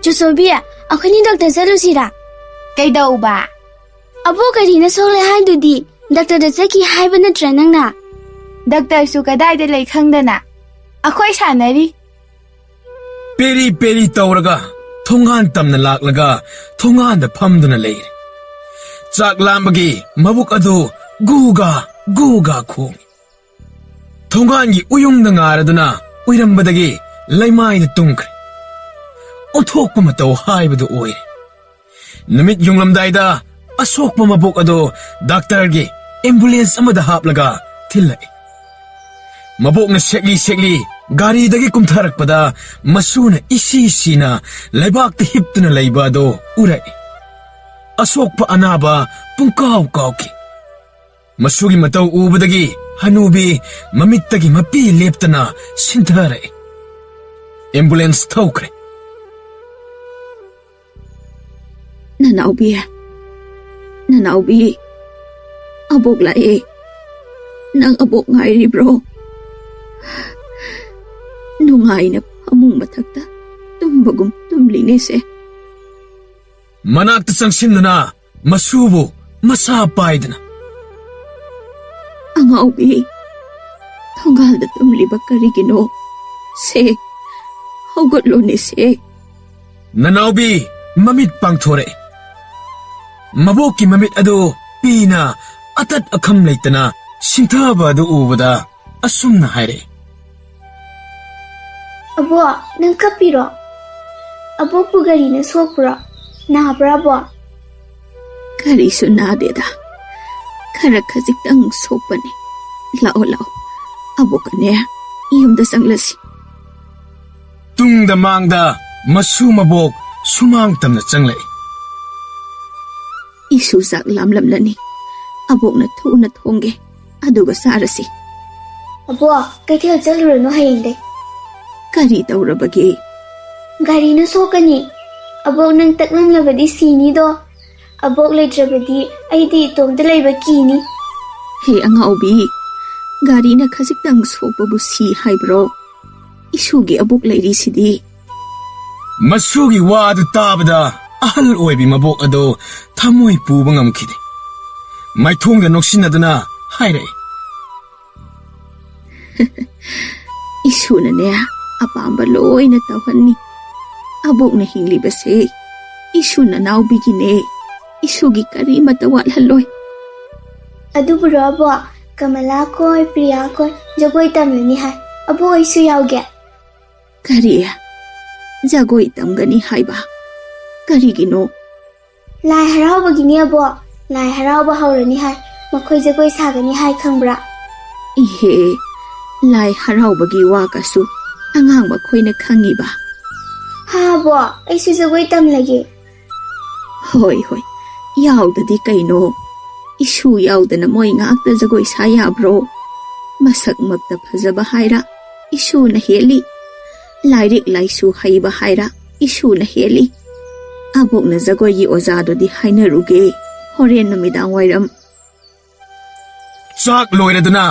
"ꯆꯣꯆꯣꯕꯤ, ꯑꯩꯈꯣꯏꯅꯤ ꯗꯣꯛꯇꯔ ꯆꯠꯂꯨꯁꯤꯔꯥ?" "ꯀꯩꯗꯧꯕ?" "ꯑꯕꯣꯛ ꯒꯥꯔꯤꯅ ꯁꯣꯛꯂꯦ ꯍꯥꯏꯗꯨꯗꯤ, ꯗꯥꯛꯇꯔꯗ ꯆꯠꯈꯤ ꯍꯥꯏꯕ ꯅꯠꯇ꯭ꯔꯥ ꯅꯪꯅ?" ꯗꯥꯛꯇꯔꯁꯨ ꯀꯗꯥꯏꯗ ꯂꯩ ꯈꯪꯗꯅ ꯑꯩꯈꯣꯏ ꯁꯥꯟꯅꯔꯤ꯫ ꯄꯦꯔꯤ ꯄꯦꯔꯤ ꯇꯧꯔꯒ ꯊꯣꯡꯒꯥꯟ ꯇꯝꯅ ꯂꯥꯛꯂꯒ ꯊꯣꯡꯒꯥꯟꯗ ꯐꯝꯗꯨꯅ ꯂꯩꯔꯦ꯫ ꯆꯥꯛ ꯂꯥꯝꯕꯒꯤ ꯃꯕꯨꯛ ꯑꯗꯨ ꯒꯨꯒꯥ ꯒꯨꯒꯥ ꯈꯣꯡꯏ꯫ ꯊꯣꯡꯒꯥꯟꯒꯤ ꯎꯌꯨꯡꯗ ꯉꯥꯔꯗꯨꯅ ꯎꯏꯔꯝꯕꯗꯒꯤ ꯂꯩꯃꯥꯏꯗ ꯇꯨꯝꯈ꯭ꯔꯦ꯫ ꯑꯣꯟꯊꯣꯛꯄ ꯃꯇꯧ ꯍꯥꯏꯕꯗꯨ ꯑꯣꯏꯔꯦ꯫ ꯅꯨꯃꯤꯠ ꯌꯨꯡꯂꯝꯗꯥꯏꯗ ꯑꯁꯣꯛꯄ ꯃꯕꯣꯛ ꯑꯗꯨ ꯗꯥꯛꯇꯔꯒꯤ ꯑꯦꯝꯕꯨꯂꯦꯟꯁ ꯑꯃꯗ ꯍꯥꯞꯂꯒ ꯊꯤꯜꯂꯛꯏ꯫ ꯃꯕꯣꯛꯅ ꯁꯦꯛꯂꯤ ꯁꯦꯛꯂꯤ ꯒꯥꯔꯤꯗꯒꯤ ꯀꯨꯝꯊꯔꯛꯄꯗ ꯃꯁꯨꯅ ꯏꯁꯤ ꯁꯤꯅ ꯂꯩꯕꯥꯛꯇ ꯍꯤꯞꯇꯨꯅ ꯂꯩꯕ ꯑꯗꯨ ꯎꯔꯛꯏ꯫ ꯑꯁꯣꯛꯄ ꯑꯅꯥꯕ ꯄꯨꯡꯀꯥꯎ ꯀꯥꯎꯈꯤ꯫ ꯃꯁꯨꯒꯤ ꯃꯇꯧ ꯎꯕꯗꯒꯤ ꯍꯅꯨꯕꯤ ꯃꯃꯤꯠꯇꯒꯤ ꯃꯄꯤ ꯂꯦꯞꯇꯅ ꯁꯤꯟꯊꯔꯛꯏ꯫ ꯑꯦꯝꯕꯨꯂꯦꯟꯁ ꯊꯧꯈ꯭ꯔꯦ꯫ ꯅꯅꯥꯎꯕꯤ, ꯅꯅꯥꯎꯕꯤ, ꯑꯕꯣꯛ ꯂꯥꯛꯑꯦ꯫ ꯅꯪ ꯑꯕꯣꯛ ꯉꯥꯏꯔꯤꯕ꯭ꯔꯣ? ꯅꯨꯡꯉꯥꯏꯅ ꯐꯃꯨꯡ ꯃꯊꯛꯇ ꯇꯨꯝꯕꯒꯨꯝ ꯇꯨꯝꯂꯤꯅꯦꯁꯦ꯫ ꯃꯅꯥꯛꯇ ꯆꯪꯁꯤꯟꯗꯨꯅ ꯃꯁꯨꯕꯨ ꯃꯁꯥ ꯄꯥꯏꯗꯨꯅ, "ꯑꯉꯥꯎꯕꯤ, ꯊꯣꯡꯒꯥꯜꯗ ꯇꯨꯝꯂꯤꯕ ꯀꯔꯤꯒꯤꯅꯣ? ꯁꯦ, ꯍꯧꯒꯠꯂꯣꯅꯦ ꯁꯦ꯫" ꯅꯅꯥꯎꯕꯤ ꯃꯃꯤꯠ ꯄꯥꯡꯊꯣꯔꯛꯏ꯫ ꯃꯕꯣꯛꯀꯤ ꯃꯃꯤꯠ ꯑꯗꯨ ꯄꯤꯅ ꯑꯇꯠ ꯑꯈꯝ ꯂꯩꯇꯅ ꯁꯤꯡꯊꯕ ꯑꯗꯨ ꯎꯕꯗ ꯑꯁꯨꯝꯅ ꯍꯥꯏꯔꯛꯏ꯫ "ꯑꯕꯣꯛ, ꯅꯪ ꯀꯞꯄꯤꯔꯣ? ꯑꯕꯣꯛꯄꯨ ꯒꯥꯔꯤꯅ ꯁꯣꯛꯄ꯭ꯔꯣ? ꯅꯥꯕ꯭ꯔꯥ, ꯑꯕꯣꯛ?" "ꯀꯔꯤꯁꯨ ꯅꯥꯗꯦꯗ, ꯈꯔ ꯈꯖꯤꯛꯇꯪ ꯁꯣꯛꯄꯅꯤ꯫ ꯂꯥꯛꯑꯣ, ꯂꯥꯛꯑꯣ, ꯑꯕꯣꯛꯀꯅꯦ ꯌꯨꯝꯗ ꯆꯪꯂꯁꯤ꯫" ꯇꯨꯡꯗ ꯃꯥꯡꯗ ꯃꯁꯨ ꯃꯕꯣꯛ ꯁꯨꯃꯥꯡ ꯇꯝꯅ ꯆꯪꯂꯛꯏ꯫ "ꯏꯁꯨ ꯆꯥꯛ ꯂꯥꯝꯂꯝꯂꯅꯤ, ꯑꯕꯣꯛꯅ ꯊꯨꯅ ꯊꯣꯡꯒꯦ, ꯑꯗꯨꯒ ꯆꯥꯔꯁꯤ꯫" "ꯑꯕꯣꯛ, ꯀꯩꯊꯦꯜ ꯆꯠꯂꯨꯔꯅꯨ ꯍꯌꯦꯡꯗꯩ꯫" "ꯀꯔꯤ ꯇꯧꯔꯕꯒꯦ?" "ꯒꯥꯔꯤꯅ ꯁꯣꯛꯀꯅꯤ꯫ ꯑꯕꯣꯛ, ꯅꯪ ꯇꯛꯂꯝꯂꯕꯗꯤ ꯁꯤꯅꯤꯗꯣ꯫ ꯑꯕꯣꯛ ꯂꯩꯇ꯭ꯔꯕꯗꯤ ꯑꯩꯗꯤ ꯏꯇꯣꯝꯇ ꯂꯩꯕ ꯀꯤꯅꯤ꯫" "ꯍꯦ ꯑꯉꯥꯎꯕꯤ, ꯒꯥꯔꯤꯅ ꯈꯖꯤꯛꯇꯪ ꯁꯣꯛꯄꯕꯨ ꯁꯤ ꯍꯥꯏꯕ꯭ꯔꯣ? ꯏꯁꯨꯒꯤ ꯑꯕꯣꯛ ꯂꯩꯔꯤꯁꯤꯗꯤ꯫" ꯃꯁꯨꯒꯤ ꯋꯥ ꯑꯗꯨ ꯇꯥꯕꯗ ꯑꯍꯜ ꯑꯣꯏꯕꯤ ꯃꯕꯣꯛ ꯑꯗꯨ ꯊꯃꯣꯏ ꯄꯨꯕ ꯉꯝꯈꯤꯗꯦ꯫ ꯃꯥꯏꯊꯣꯡꯗ ꯅꯣꯛꯁꯤꯟꯅꯗꯨꯅ ꯍꯥꯏꯔꯛꯏ꯫ ꯏꯁꯨꯅꯅꯦ, ꯑꯄꯥꯝꯕ ꯂꯣꯏꯅ ꯇꯧꯍꯟꯅꯤ꯫ ꯑꯕꯣꯛꯅ ꯍꯤꯡꯂꯤꯕꯁꯦ ꯏꯁꯨ ꯅꯅꯥꯎꯕꯤꯒꯤꯅꯦ꯫ ꯏꯁꯨꯒꯤ ꯀꯔꯤꯃꯠꯇ ꯋꯥꯠꯍꯜꯂꯣꯏ꯫ ꯑꯗꯨꯕꯨꯔꯣ ꯑꯕꯣꯛ? ꯀꯃꯂꯥ ꯈꯣꯏ, ꯄ꯭ꯔꯤꯌꯥ ꯈꯣꯏ ꯖꯒꯣꯏ ꯇꯝꯂꯅꯤ ꯍꯥꯏ꯫ ꯑꯕꯣꯛ, ꯑꯩꯁꯨ ꯌꯥꯎꯒꯦ꯫ ꯀꯔꯤ? ꯖꯒꯣꯏ ꯇꯝꯒꯅꯤ ꯍꯥꯏꯕ? ꯀꯔꯤꯒꯤꯅꯣ? ꯂꯥꯏ ꯍꯔꯥꯎꯕꯒꯤꯅꯦ ꯑꯕꯣꯛ꯫ ꯂꯥꯏ ꯍꯔꯥꯎꯕ ꯍꯧꯔꯅꯤ ꯍꯥꯏ꯫ ꯃꯈꯣꯏ ꯖꯒꯣꯏ ꯁꯥꯒꯅꯤ ꯍꯥꯏ, ꯈꯪꯕ꯭ꯔꯥ? ꯏꯍꯦ, ꯂꯥꯏ ꯍꯔꯥꯎꯕꯒꯤ ꯋꯥꯒꯁꯨ ꯑꯉꯥꯡ ꯃꯈꯣꯏꯅ ꯈꯪꯉꯤꯕ? ꯍꯥ ꯑꯕꯣꯛ, ꯑꯩꯁꯨ ꯖꯒꯣꯏ ꯇꯝꯂꯒꯦ꯫ ꯍꯣꯏ, ꯍꯣꯏ, ꯌꯥꯎꯗꯗꯤ ꯀꯩꯅꯣ? ꯏꯁꯨ ꯌꯥꯎꯗꯅ ꯃꯣꯏ ꯉꯥꯛꯇ ꯖꯒꯣꯏ ꯁꯥ ꯌꯥꯕ꯭ꯔꯣ? ꯃꯁꯛꯃꯛꯇ ꯐꯖꯕ ꯍꯥꯏꯔ ꯏꯁꯨꯅ ꯍꯦꯜꯂꯤ꯫ ꯂꯥꯏꯔꯤꯛ ꯂꯥꯏꯁꯨ ꯍꯩꯕ ꯍꯥꯏꯔ ꯏꯁꯨꯅ ꯍꯦꯜꯂꯤ꯫ ꯑꯕꯣꯛꯅ ꯖꯒꯣꯏꯒꯤ ꯑꯣꯖꯥꯗꯨꯗꯤ ꯍꯥꯏꯅꯔꯨꯒꯦ, ꯍꯣꯔꯦꯟ ꯅꯨꯃꯤꯗꯥꯡ ꯋꯥꯏꯔꯝ꯫ ꯆꯥꯛ ꯂꯣꯏꯔꯗꯨꯅ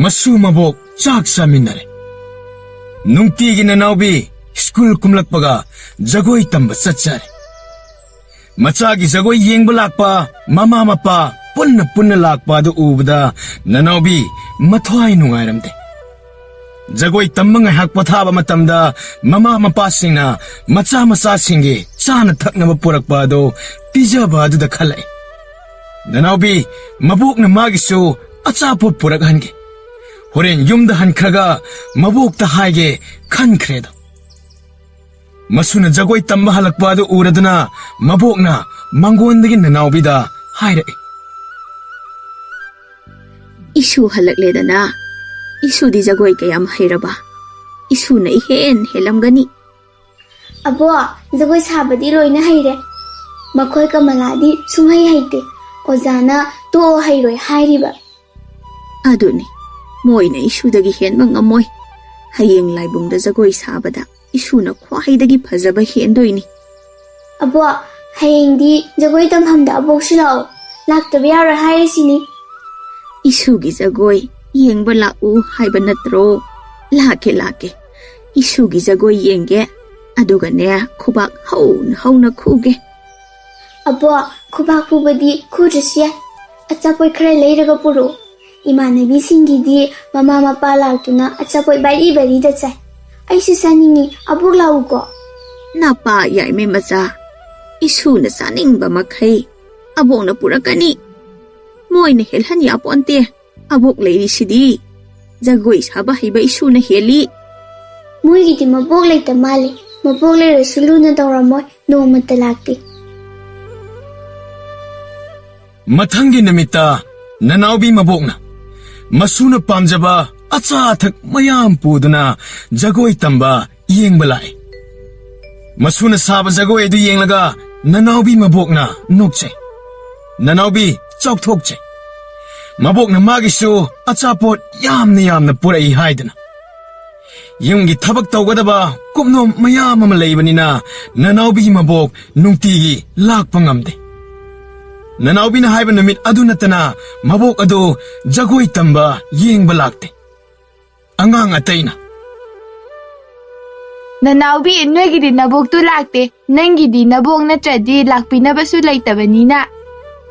ꯃꯁꯨ ꯃꯕꯣꯛ ꯆꯥꯛ ꯆꯥꯃꯤꯟꯅꯔꯦ꯫ ꯅꯨꯡꯇꯤꯒꯤ ꯅꯅꯥꯎꯕꯤ ꯁ꯭ꯀꯨꯜ ꯀꯨꯝꯂꯛꯄꯒ ꯖꯒꯣꯏ ꯇꯝꯕ ꯆꯠꯆꯔꯦ꯫ ꯃꯆꯥꯒꯤ ꯖꯒꯣꯏ ꯌꯦꯡꯕ ꯂꯥꯛꯄ ꯃꯃꯥ ꯃꯄꯥ ꯄꯨꯟꯅ ꯄꯨꯟꯅ ꯂꯥꯛꯄ ꯑꯗꯨ ꯎꯕꯗ ꯅꯅꯥꯎꯕꯤ ꯃꯊ꯭ꯋꯥꯏ ꯅꯨꯡꯉꯥꯏꯔꯝꯗꯦ꯫ ꯖꯒꯣꯏ ꯇꯝꯕ ꯉꯥꯏꯍꯥꯛ ꯄꯣꯊꯥꯕ ꯃꯇꯝꯗ ꯃꯃꯥ ꯃꯄꯥꯁꯤꯡꯅ ꯃꯆꯥ ꯃꯆꯥꯁꯤꯡꯒꯤ ꯆꯥꯅ ꯊꯛꯅꯕ ꯄꯨꯔꯛꯄ ꯑꯗꯨ ꯄꯤꯖꯕ ꯑꯗꯨꯗ ꯈꯜꯂꯛꯏ꯫ ꯅꯅꯥꯎꯕꯤ ꯃꯕꯣꯛꯅ ꯃꯥꯒꯤꯁꯨ ꯑꯆꯥꯄꯣꯠ ꯄꯨꯔꯛꯍꯟꯒꯦ꯫ ꯍꯣꯔꯦꯟ ꯌꯨꯝꯗ ꯍꯟꯈ꯭ꯔꯒ ꯃꯕꯣꯛꯇ ꯍꯥꯏꯒꯦ ꯈꯟꯈ꯭ꯔꯦꯗꯣ꯫ ꯃꯁꯨꯅ ꯖꯒꯣꯏ ꯇꯝꯕ ꯍꯜꯂꯛꯄ ꯑꯗꯨ ꯎꯔꯗꯨꯅ ꯃꯕꯣꯛꯅ ꯃꯪꯒꯣꯟꯗꯒꯤ ꯅꯅꯥꯎꯕꯤꯗ ꯍꯥꯏꯔꯛꯏ꯫ ꯏꯁꯨ ꯍꯜꯂꯛꯂꯦꯗꯅ꯫ ꯏꯁꯨꯗꯤ ꯖꯒꯣꯏ ꯀꯌꯥꯝ ꯍꯩꯔꯕ? ꯏꯁꯨꯅ ꯏꯍꯦꯟ ꯍꯦꯜꯂꯝꯒꯅꯤ꯫ ꯑꯕꯣ, ꯖꯒꯣꯏ ꯁꯥꯕꯗꯤ ꯂꯣꯏꯅ ꯍꯩꯔꯦ꯫ ꯃꯈꯣꯏ ꯀꯃꯂꯥꯗꯤ ꯁꯨꯡꯍꯩ ꯍꯩꯇꯦ꯫ ꯑꯣꯖꯥꯅ ꯇꯣꯛꯑꯣ, ꯍꯩꯔꯣꯏ ꯍꯥꯏꯔꯤꯕ꯫ ꯑꯗꯨꯅꯤ, ꯃꯣꯏꯅ ꯏꯁꯨꯗꯒꯤ ꯍꯦꯟꯕ ꯉꯝꯃꯣꯏ꯫ ꯍꯌꯦꯡ ꯂꯥꯏꯕꯨꯡꯗ ꯖꯒꯣꯏ ꯁꯥꯕꯗ ꯏꯁꯨꯅ ꯈ꯭ꯋꯥꯏꯗꯒꯤ ꯐꯖꯕ ꯍꯦꯟꯗꯣꯏꯅꯤ꯫ ꯑꯕꯣ, ꯍꯌꯦꯡꯗꯤ ꯖꯒꯣꯏ ꯇꯝꯐꯝꯗ ꯑꯕꯣꯛꯁꯨ ꯂꯥꯛꯑꯣ꯫ ꯂꯥꯛꯇꯕ ꯌꯥꯔꯣꯏ ꯍꯥꯏꯔꯤꯁꯤꯅꯤ꯫ ꯏꯁꯨꯒꯤ ꯖꯒꯣꯏ ꯌꯦꯡꯕ ꯂꯥꯛꯎ ꯍꯥꯏꯕ ꯅꯠꯇ꯭ꯔꯣ? ꯂꯥꯛꯀꯦ, ꯂꯥꯛꯀꯦ꯫ ꯏꯁꯨꯒꯤ ꯖꯒꯣꯏ ꯌꯦꯡꯒꯦ꯫ ꯑꯗꯨꯒꯅꯦ, ꯈꯨꯕꯥꯛ ꯍꯧꯅ ꯍꯧꯅ ꯈꯨꯒꯦ꯫ ꯑꯕꯣ, ꯈꯨꯕꯥꯛ ꯈꯨꯕꯗꯤ ꯈꯨꯗ꯭ꯔꯁꯨ ꯌꯥꯏ꯫ ꯑꯆꯥꯄꯣꯠ ꯈꯔ ꯂꯩꯔꯒ ꯄꯨꯔꯛꯎ꯫ ꯏꯃꯥꯟꯅꯕꯤꯁꯤꯡꯒꯤꯗꯤ ꯃꯃꯥ ꯃꯄꯥ ꯂꯥꯛꯇꯨꯅ ꯑꯆꯥꯄꯣꯠ ꯕꯥꯔꯤ ꯕꯥꯔꯤꯗ ꯆꯥꯏ꯫ ꯑꯩꯁꯨ ꯆꯥꯅꯤꯡꯉꯤ, ꯑꯕꯣꯛ ꯂꯥꯛꯎꯀꯣ꯫ ꯅꯄꯥ ꯌꯥꯏꯃ ꯃꯆꯥ, ꯏꯁꯨꯅ ꯆꯥꯅꯤꯡꯕ ꯃꯈꯩ ꯑꯕꯣꯛꯅ ꯄꯨꯔꯛꯀꯅꯤ꯫ ꯃꯣꯏꯅ ꯍꯦꯜꯍꯟ ꯌꯥꯄꯣꯟꯇꯦ꯫ ꯑꯕꯣꯛ ꯂꯩꯔꯤꯁꯤꯗꯤ ꯖꯒꯣꯏ ꯁꯥꯕ ꯍꯩꯕ ꯏꯁꯨꯅ ꯍꯦꯜꯂꯤ꯫ ꯃꯣꯏꯒꯤꯗꯤ ꯃꯕꯣꯛ ꯂꯩꯇ ꯃꯥꯜꯂꯦ꯫ ꯃꯕꯣꯛ ꯂꯩꯔꯁꯨ ꯂꯨꯅ ꯇꯧꯔꯝꯃꯣꯏ, ꯅꯣꯡꯃꯇ ꯂꯥꯛꯇꯦ꯫ ꯃꯊꯪꯒꯤ ꯅꯨꯃꯤꯠꯇ ꯅꯅꯥꯎꯕꯤ ꯃꯕꯣꯛꯅ ꯃꯁꯨꯅ ꯄꯥꯝꯖꯕ ꯑꯆꯥ ꯑꯊꯛ ꯃꯌꯥꯝ ꯄꯨꯗꯨꯅ ꯖꯒꯣꯏ ꯇꯝꯕ ꯌꯦꯡꯕ ꯂꯥꯛꯏ꯫ ꯃꯁꯨꯅ ꯁꯥꯕ ꯖꯒꯣꯏ ꯑꯗꯨ ꯌꯦꯡꯂꯒ ꯅꯅꯥꯎꯕꯤ ꯃꯕꯣꯛꯅ ꯅꯣꯛꯆꯩ꯫ ꯅꯅꯥꯎꯕꯤ ꯆꯥꯎꯊꯣꯛꯆꯩ꯫ ꯃꯕꯣꯛꯅ ꯃꯥꯒꯤꯁꯨ ꯑꯆꯥꯄꯣꯠ ꯌꯥꯝꯅ ꯌꯥꯝꯅ ꯄꯨꯔꯛꯏ ꯍꯥꯏꯗꯨꯅ꯫ ꯌꯨꯝꯒꯤ ꯊꯕꯛ ꯇꯧꯒꯗꯕ ꯀꯨꯞꯅꯣꯝ ꯃꯌꯥꯝ ꯑꯃ ꯂꯩꯕꯅꯤꯅ ꯅꯅꯥꯎꯕꯤ ꯃꯕꯣꯛ ꯅꯨꯡꯇꯤꯒꯤ ꯂꯥꯛꯄ ꯉꯝꯗꯦ꯫ ꯅꯅꯥꯎꯕꯤꯅ ꯍꯥꯏꯕ ꯅꯨꯃꯤꯠ ꯑꯗꯨ ꯅꯠꯇꯅ ꯃꯕꯣꯛ ꯑꯗꯨ ꯖꯒꯣꯏ ꯇꯝꯕ ꯌꯦꯡꯕ ꯂꯥꯛꯇꯦ꯫ ꯑꯉꯥꯡ ꯑꯇꯩꯅ, "ꯅꯅꯥꯎꯕꯤ, ꯅꯣꯏꯒꯤꯗꯤ ꯅꯕꯣꯛꯇꯨ ꯂꯥꯛꯇꯦ, ꯅꯪꯒꯤꯗꯤ ꯅꯕꯣꯛ ꯅꯠꯇ꯭ꯔꯗꯤ ꯂꯥꯛꯄꯤꯅꯕꯁꯨ ꯂꯩꯇꯕꯅꯤꯅ꯫"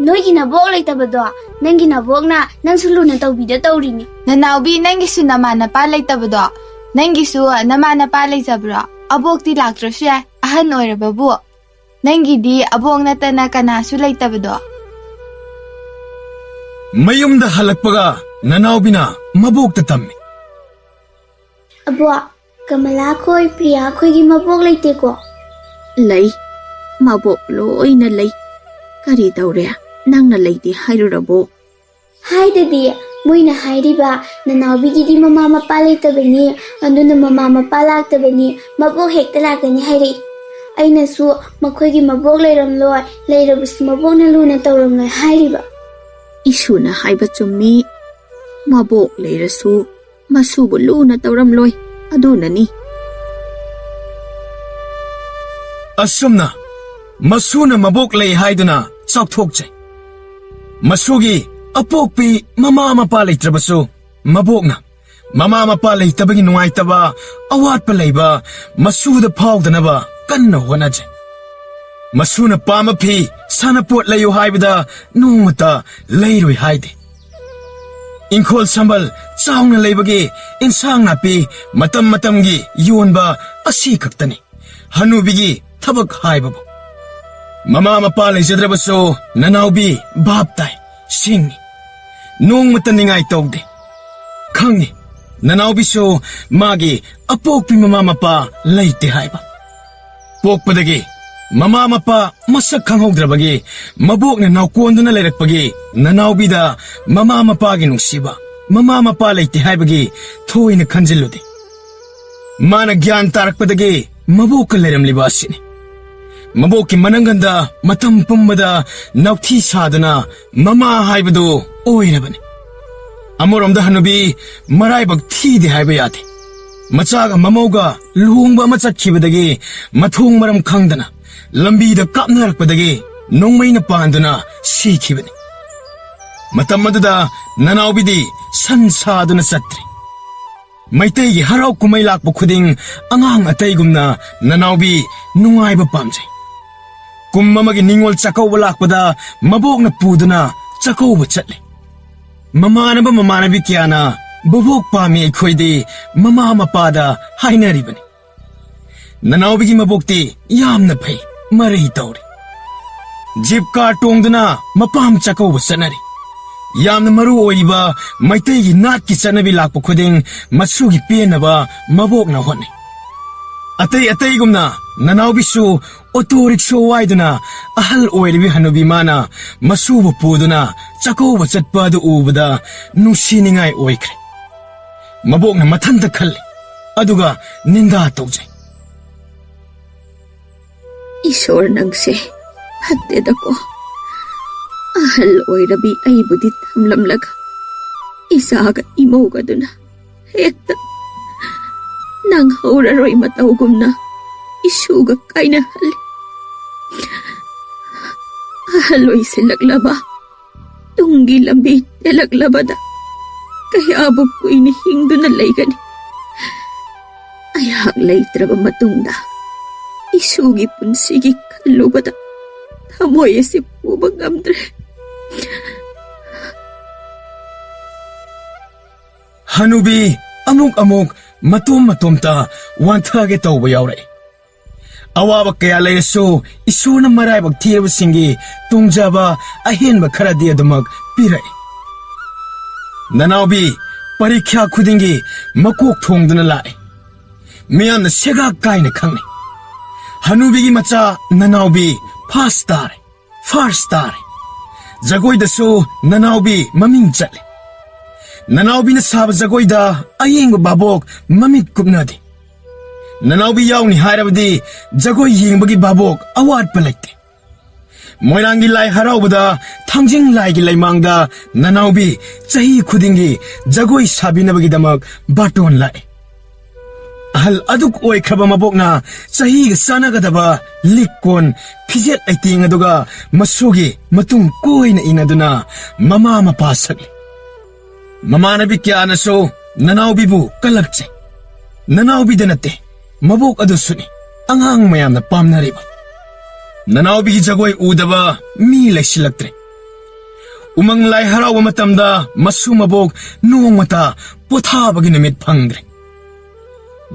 "ꯅꯣꯏꯒꯤ ꯅꯕꯣꯛ ꯂꯩꯇꯕꯗꯣ ꯅꯪꯒꯤ ꯅꯕꯣꯛꯅ ꯅꯪꯁꯨ ꯂꯨꯅ ꯇꯧꯕꯤꯗ ꯇꯧꯔꯤꯅꯤ꯫" "ꯅꯅꯥꯎꯕꯤ, ꯅꯪꯒꯤꯁꯨ ꯅꯃꯥ ꯅꯄꯥ ꯂꯩꯇꯕꯗꯣ ꯅꯪꯒꯤꯁꯨ ꯅꯃꯥ ꯅꯄꯥ ꯂꯩꯖꯕ꯭ꯔꯣ? ꯑꯕꯣꯛꯇꯤ ꯂꯥꯛꯇ꯭ꯔꯁꯨ ꯌꯥꯏ, ꯑꯍꯟ ꯑꯣꯏꯔꯕꯕꯨ꯫ ꯅꯪꯒꯤꯗꯤ ꯑꯕꯣꯛ ꯅꯠꯇꯅ ꯀꯅꯥꯁꯨ ꯂꯩꯇꯕꯗꯣ꯫" ꯃꯌꯨꯝꯗ ꯍꯜꯂꯛꯄꯒ ꯅꯅꯥꯎꯕꯤꯅ ꯃꯕꯣꯛꯇ ꯇꯝꯃꯤ꯫ "ꯑꯕꯣꯛ, ꯀꯃꯂꯥ ꯈꯣꯏ, ꯄ꯭ꯔꯤꯌꯥ ꯈꯣꯏꯒꯤ ꯃꯕꯣꯛ ꯂꯩꯇꯦꯀꯣ?" "ꯂꯩ, ꯃꯕꯣꯛ ꯂꯣꯏꯅ ꯂꯩ꯫ ꯀꯔꯤ ꯇꯧꯔꯦ? ꯅꯪꯅ ꯂꯩꯇꯦ ꯍꯥꯏꯔꯨꯔꯕꯣ?" "ꯍꯥꯏꯗꯗꯤ, ꯃꯣꯏꯅ ꯍꯥꯏꯔꯤꯕ ꯅꯅꯥꯎꯕꯤꯒꯤꯗꯤ ꯃꯃꯥ ꯃꯄꯥ ꯂꯩꯇꯕꯅꯤ, ꯑꯗꯨꯅ ꯃꯃꯥ ꯃꯄꯥ ꯂꯥꯛꯇꯕꯅꯤ, ꯃꯕꯣꯛ ꯍꯦꯛꯇ ꯂꯥꯛꯀꯅꯤ ꯍꯥꯏꯔꯛꯏ꯫ ꯑꯩꯅꯁꯨ ꯃꯈꯣꯏꯒꯤ ꯃꯕꯣꯛ ꯂꯩꯔꯝꯂꯣꯏ, ꯂꯩꯔꯕꯁꯨ ꯃꯕꯣꯛꯅ ꯂꯨꯅ ꯇꯧꯔꯝꯂꯣꯏ ꯍꯥꯏꯔꯤꯕ꯫" "ꯏꯁꯨꯅ ꯍꯥꯏꯕ ꯆꯨꯝꯃꯤ, ꯃꯕꯣꯛ ꯂꯩꯔꯁꯨ ꯃꯁꯨꯕꯨ ꯂꯨꯅ ꯇꯧꯔꯝꯂꯣꯏ, ꯑꯗꯨꯅꯅꯤ꯫" ꯑꯁꯨꯝꯅ ꯃꯁꯨꯅ ꯃꯕꯣꯛ ꯂꯩ ꯍꯥꯏꯗꯨꯅ ꯆꯥꯎꯊꯣꯛꯆꯩ꯫ ꯃꯁꯨꯒꯤ ꯑꯄꯣꯛꯄꯤ ꯃꯃꯥ ꯃꯄꯥ ꯂꯩꯇ꯭ꯔꯕꯁꯨ ꯃꯕꯣꯛꯅ ꯃꯃꯥ ꯃꯄꯥ ꯂꯩꯇꯕꯒꯤ ꯅꯨꯡꯉꯥꯏꯇꯕ, ꯑꯋꯥꯠꯄ ꯂꯩꯕ ꯃꯁꯨꯗ ꯐꯥꯎꯗꯅꯕ ꯀꯟꯅ ꯍꯣꯠꯅꯖꯩ꯫ ꯃꯁꯨꯅ ꯄꯥꯝꯕ ꯐꯤ, ꯁꯥꯟꯅꯄꯣꯠ ꯂꯩꯌꯨ ꯍꯥꯏꯕꯗ ꯅꯣꯡꯃꯇ ꯂꯩꯔꯣꯏ ꯍꯥꯏꯗꯦ꯫ ꯏꯪꯈꯣꯜ ꯁꯝꯕꯜ ꯆꯥꯎꯅ ꯂꯩꯕꯒꯤ ꯏꯟꯁꯥꯡ ꯅꯥꯄꯤ ꯃꯇꯝ ꯃꯇꯝꯒꯤ ꯌꯣꯟꯕ ꯑꯁꯤ ꯈꯛꯇꯅꯤ ꯍꯅꯨꯕꯤꯒꯤ ꯊꯕꯛ ꯍꯥꯏꯕꯕꯨ꯫ ꯃꯃꯥ ꯃꯄꯥ ꯂꯩꯖꯗ꯭ꯔꯕꯁꯨ ꯅꯅꯥꯎꯕꯤ ꯚꯥꯞ ꯇꯥꯏ, ꯁꯤꯡꯉꯤ, ꯅꯣꯡꯃꯇ ꯅꯤꯡꯉꯥꯏ ꯇꯧꯗꯦ꯫ ꯈꯪꯉꯤ, ꯅꯅꯥꯎꯕꯤꯁꯨ ꯃꯥꯒꯤ ꯑꯄꯣꯛꯄꯤ ꯃꯃꯥ ꯃꯄꯥ ꯂꯩꯇꯦ ꯍꯥꯏꯕ꯫ ꯄꯣꯛꯄꯗꯒꯤ ꯃꯃꯥ ꯃꯄꯥ ꯃꯁꯛ ꯈꯪꯍꯧꯗ꯭ꯔꯕꯒꯤ ꯃꯕꯣꯛꯅ ꯅꯥꯎꯀꯣꯟꯗꯨꯅ ꯂꯩꯔꯛꯄꯒꯤ ꯅꯅꯥꯎꯕꯤꯗ ꯃꯃꯥ ꯃꯄꯥꯒꯤ ꯅꯨꯡꯁꯤꯕ, ꯃꯃꯥ ꯃꯄꯥ ꯂꯩꯇꯦ ꯍꯥꯏꯕꯒꯤ ꯊꯣꯏꯅ ꯈꯟꯖꯤꯜꯂꯨꯗꯦ꯫ ꯃꯥꯅ ꯒ꯭ꯌꯥꯟ ꯇꯥꯔꯛꯄꯗꯒꯤ ꯃꯕꯣꯛꯀ ꯂꯩꯔꯝꯂꯤꯕ ꯑꯁꯤꯅꯤ꯫ ꯃꯕꯣꯛꯀꯤ ꯃꯅꯪꯒꯟꯗ ꯃꯇꯝ ꯄꯨꯝꯕꯗ ꯅꯥꯎꯊꯤ ꯁꯥꯗꯨꯅ ꯃꯃꯥ ꯍꯥꯏꯕꯗꯨ ꯑꯣꯏꯔꯕꯅꯤ꯫ ꯑꯃꯔꯣꯝꯗ ꯍꯅꯨꯕꯤ ꯃꯔꯥꯏꯕꯛ ꯊꯤꯗꯦ ꯍꯥꯏꯕ ꯌꯥꯗꯦ꯫ ꯃꯆꯥꯒ ꯃꯃꯧꯒ ꯂꯨꯍꯣꯡꯕ ꯑꯃ ꯆꯠꯈꯤꯕꯗꯒꯤ ꯃꯊꯣꯡ ꯃꯔꯝ ꯈꯪꯗꯅ ꯂꯝꯕꯤꯗ ꯀꯥꯞꯅꯔꯛꯄꯗꯒꯤ ꯅꯣꯡꯃꯩꯅ ꯄꯥꯟꯗꯨꯅ ꯁꯤꯈꯤꯕꯅꯤ꯫ ꯃꯇꯝ ꯑꯗꯨꯗ ꯅꯅꯥꯎꯕꯤꯗꯤ ꯁꯟ ꯁꯥꯗꯨꯅ ꯆꯠꯇ꯭ꯔꯦ꯫ ꯃꯩꯇꯩꯒꯤ ꯍꯔꯥꯎ ꯀꯨꯝꯍꯩ ꯂꯥꯛꯄ ꯈꯨꯗꯤꯡ ꯑꯉꯥꯡ ꯑꯇꯩꯒꯨꯝꯅ ꯅꯅꯥꯎꯕꯤ ꯅꯨꯡꯉꯥꯏꯕ ꯄꯥꯝꯖꯩ꯫ ꯀꯨꯝ ꯑꯃꯒꯤ ꯅꯤꯉꯣꯜ ꯆꯥꯛꯀꯧꯕ ꯂꯥꯛꯄꯗ ꯃꯕꯣꯛꯅ ꯄꯨꯗꯨꯅ ꯆꯥꯛꯀꯧꯕ ꯆꯠꯂꯤ꯫ ꯃꯃꯥꯟꯅꯕ ꯃꯃꯥꯟꯅꯕꯤ ꯀꯌꯥꯅ ꯕꯣꯕꯣꯛ ꯄꯥꯝꯃꯤ ꯑꯩꯈꯣꯏꯗꯤ ꯃꯃꯥ ꯃꯄꯥꯗ ꯍꯥꯏꯅꯔꯤꯕꯅꯤ꯫ ꯅꯅꯥꯎꯕꯤꯒꯤ ꯃꯕꯣꯛꯇꯤ ꯌꯥꯝꯅ ꯐꯩ, ꯃꯔꯩ ꯇꯧꯔꯤ꯫ ꯖꯤꯞ ꯀꯥꯔ ꯇꯣꯡꯗꯨꯅ ꯃꯄꯥꯝ ꯆꯥꯛꯀꯧꯕ ꯆꯠꯅꯔꯤ꯫ ꯌꯥꯝꯅ ꯃꯔꯨ ꯑꯣꯏꯔꯤꯕ ꯃꯩꯇꯩꯒꯤ ꯅꯥꯠꯀꯤ ꯆꯠꯅꯕꯤ ꯂꯥꯛꯄ ꯈꯨꯗꯤꯡ ꯃꯁꯨꯒꯤ ꯄꯦꯟꯅꯕ ꯃꯕꯣꯛꯅ ꯍꯣꯠꯅꯩ꯫ ꯑꯇꯩ ꯑꯇꯩꯒꯨꯝꯅ ꯅꯅꯥꯎꯕꯤꯁꯨ ꯑꯣꯇꯣ ꯔꯤꯛꯁꯣ ꯋꯥꯏꯗꯨꯅ ꯑꯍꯜ ꯑꯣꯏꯔꯤꯕꯤ ꯍꯅꯨꯕꯤ ꯃꯥꯅ ꯃꯁꯨꯕꯨ ꯄꯨꯗꯨꯅ ꯆꯥꯛꯀꯧꯕ ꯆꯠꯄ ꯑꯗꯨ ꯎꯕꯗ ꯅꯨꯡꯁꯤꯅꯤꯡꯉꯥꯏ ꯑꯣꯏꯈ꯭ꯔꯦ꯫ ꯃꯕꯣꯛꯅ ꯃꯊꯟꯇ ꯈꯜꯂꯤ, ꯑꯗꯨꯒ ꯅꯤꯟꯗꯥ ꯇꯧꯖꯩ꯫ ꯏꯁꯣꯔ, ꯅꯪꯁꯦ ꯐꯠꯇꯦꯗꯀꯣ꯫ ꯑꯍꯜ ꯑꯣꯏꯔꯕꯤ ꯑꯩꯕꯨꯗꯤ ꯊꯝꯂꯝꯂꯒ ꯏꯆꯥꯒ ꯏꯃꯧꯒꯗꯨꯅ ꯍꯦꯛꯇ ꯅꯪ ꯍꯧꯔꯔꯣꯏ ꯃꯇꯧꯒꯨꯝꯅ ꯏꯁꯨꯒ ꯀꯥꯏꯅꯍꯜꯂꯤ꯫ ꯑꯍꯜ ꯑꯣꯏꯁꯤꯜꯂꯛꯂꯕ ꯇꯨꯡꯒꯤ ꯂꯝꯕꯤ ꯇꯦꯜꯂꯛꯂꯕꯗ ꯀꯌꯥꯕꯨ ꯀꯨꯏꯅ ꯍꯤꯡꯗꯨꯅ ꯂꯩꯒꯅꯤ? ꯑꯩꯍꯥꯛ ꯂꯩꯇ꯭ꯔꯕ ꯃꯇꯨꯡꯗ ꯏꯁꯨꯒꯤ ꯄꯨꯟꯁꯤꯒꯤ ꯈꯜꯂꯨꯕꯗ ꯊꯃꯣꯏ ꯑꯁꯤ ꯄꯨꯕ ꯉꯝꯗ꯭ꯔꯦ꯫ ꯍꯅꯨꯕꯤ ꯑꯃꯨꯛ ꯑꯃꯨꯛ ꯃꯇꯣꯝ ꯃꯇꯣꯝꯇ ꯋꯥꯟꯊꯒꯦ ꯇꯧꯕ ꯌꯥꯎꯔꯛꯏ꯫ ꯑꯋꯥꯕ ꯀꯌꯥ ꯂꯩꯔꯁꯨ ꯏꯁꯣꯔꯅ ꯃꯔꯥꯏꯕꯛ ꯊꯤꯔꯕꯁꯤꯡꯒꯤ ꯇꯣꯡꯖꯕ ꯑꯍꯦꯟꯕ ꯈꯔꯗꯤ ꯑꯗꯨꯃꯛ ꯄꯤꯔꯛꯏ꯫ ꯅꯅꯥꯎꯕꯤ ꯄꯔꯤꯈ꯭ꯌꯥ ꯈꯨꯗꯤꯡꯒꯤ ꯃꯀꯣꯛ ꯊꯣꯡꯗꯨꯅ ꯂꯥꯛꯏ꯫ ꯃꯤꯌꯥꯝꯅ ꯁꯦꯒꯥꯛ ꯀꯥꯏꯅ ꯈꯪꯅꯩ꯫ ꯍꯅꯨꯕꯤꯒꯤ ꯃꯆꯥ ꯅꯅꯥꯎꯕꯤ ꯐꯥꯁ ꯇꯥꯔꯦ꯫ ꯐꯥꯔꯁ ꯇꯥꯔꯦ꯫ ꯖꯒꯣꯏꯗꯁꯨ ꯅꯅꯥꯎꯕꯤ ꯃꯃꯤꯡ ꯆꯠꯂꯦ꯫ ꯅꯅꯥꯎꯕꯤꯅ ꯁꯥꯕ ꯖꯒꯣꯏꯗ ꯑꯌꯦꯡꯕ ꯚꯥꯕꯣꯛ ꯃꯃꯤꯠ ꯀꯨꯞꯅꯗꯦ꯫ ꯅꯅꯥꯎꯕꯤ ꯌꯥꯎꯅꯤ ꯍꯥꯏꯔꯕꯗꯤ ꯖꯒꯣꯏ ꯌꯦꯡꯕꯒꯤ ꯚꯥꯕꯣꯛ ꯑꯋꯥꯠꯄ ꯂꯩꯇꯦ꯫ ꯃꯣꯏꯔꯥꯡꯒꯤ ꯂꯥꯏ ꯍꯔꯥꯎꯕꯗ ꯊꯥꯡꯖꯤꯡ ꯂꯥꯏꯒꯤ ꯂꯩꯃꯥꯡꯗ ꯅꯅꯥꯎꯕꯤ ꯆꯍꯤ ꯈꯨꯗꯤꯡꯒꯤ ꯖꯒꯣꯏ ꯁꯥꯕꯤꯅꯕꯒꯤꯗꯃꯛ ꯕꯥꯇꯣꯟ ꯂꯥꯛꯏ꯫ ꯑꯍꯜ ꯑꯗꯨꯛ ꯑꯣꯏꯈ꯭ꯔꯕ ꯃꯕꯣꯛꯅ ꯆꯍꯤꯒ ꯆꯥꯟꯅꯒꯗꯕ ꯂꯤꯛ ꯀꯣꯟ, ꯐꯤꯖꯦꯠ ꯂꯩꯇꯦꯡ ꯑꯗꯨꯒ ꯃꯁꯨꯒꯤ ꯃꯇꯨꯡ ꯀꯣꯏꯅ ꯏꯟꯅꯗꯨꯅ ꯃꯃꯥ ꯃꯄꯥ ꯁꯛꯂꯤ꯫ ꯃꯃꯥꯟꯅꯕꯤ ꯀꯌꯥꯅꯁꯨ ꯅꯅꯥꯎꯕꯤꯕꯨ ꯀꯜꯂꯛꯆꯩ꯫ ꯅꯅꯥꯎꯕꯤꯗ ꯅꯠꯇꯦ, ꯃꯕꯣꯛ ꯑꯗꯨꯁꯨꯅꯤ ꯑꯉꯥꯡ ꯃꯌꯥꯝꯅ ꯄꯥꯝꯅꯔꯤꯕ꯫ ꯅꯅꯥꯎꯕꯤꯒꯤ ꯖꯒꯣꯏ ꯎꯗꯕ ꯃꯤ ꯂꯩꯁꯤꯜꯂꯛꯇ꯭ꯔꯦ꯫ ꯎꯃꯪ ꯂꯥꯏ ꯍꯔꯥꯎꯕ ꯃꯇꯝꯗ ꯃꯁꯨ ꯃꯕꯣꯛ ꯅꯣꯡꯃꯇ ꯄꯣꯊꯥꯕꯒꯤ ꯅꯨꯃꯤꯠ ꯐꯪꯗ꯭ꯔꯦ꯫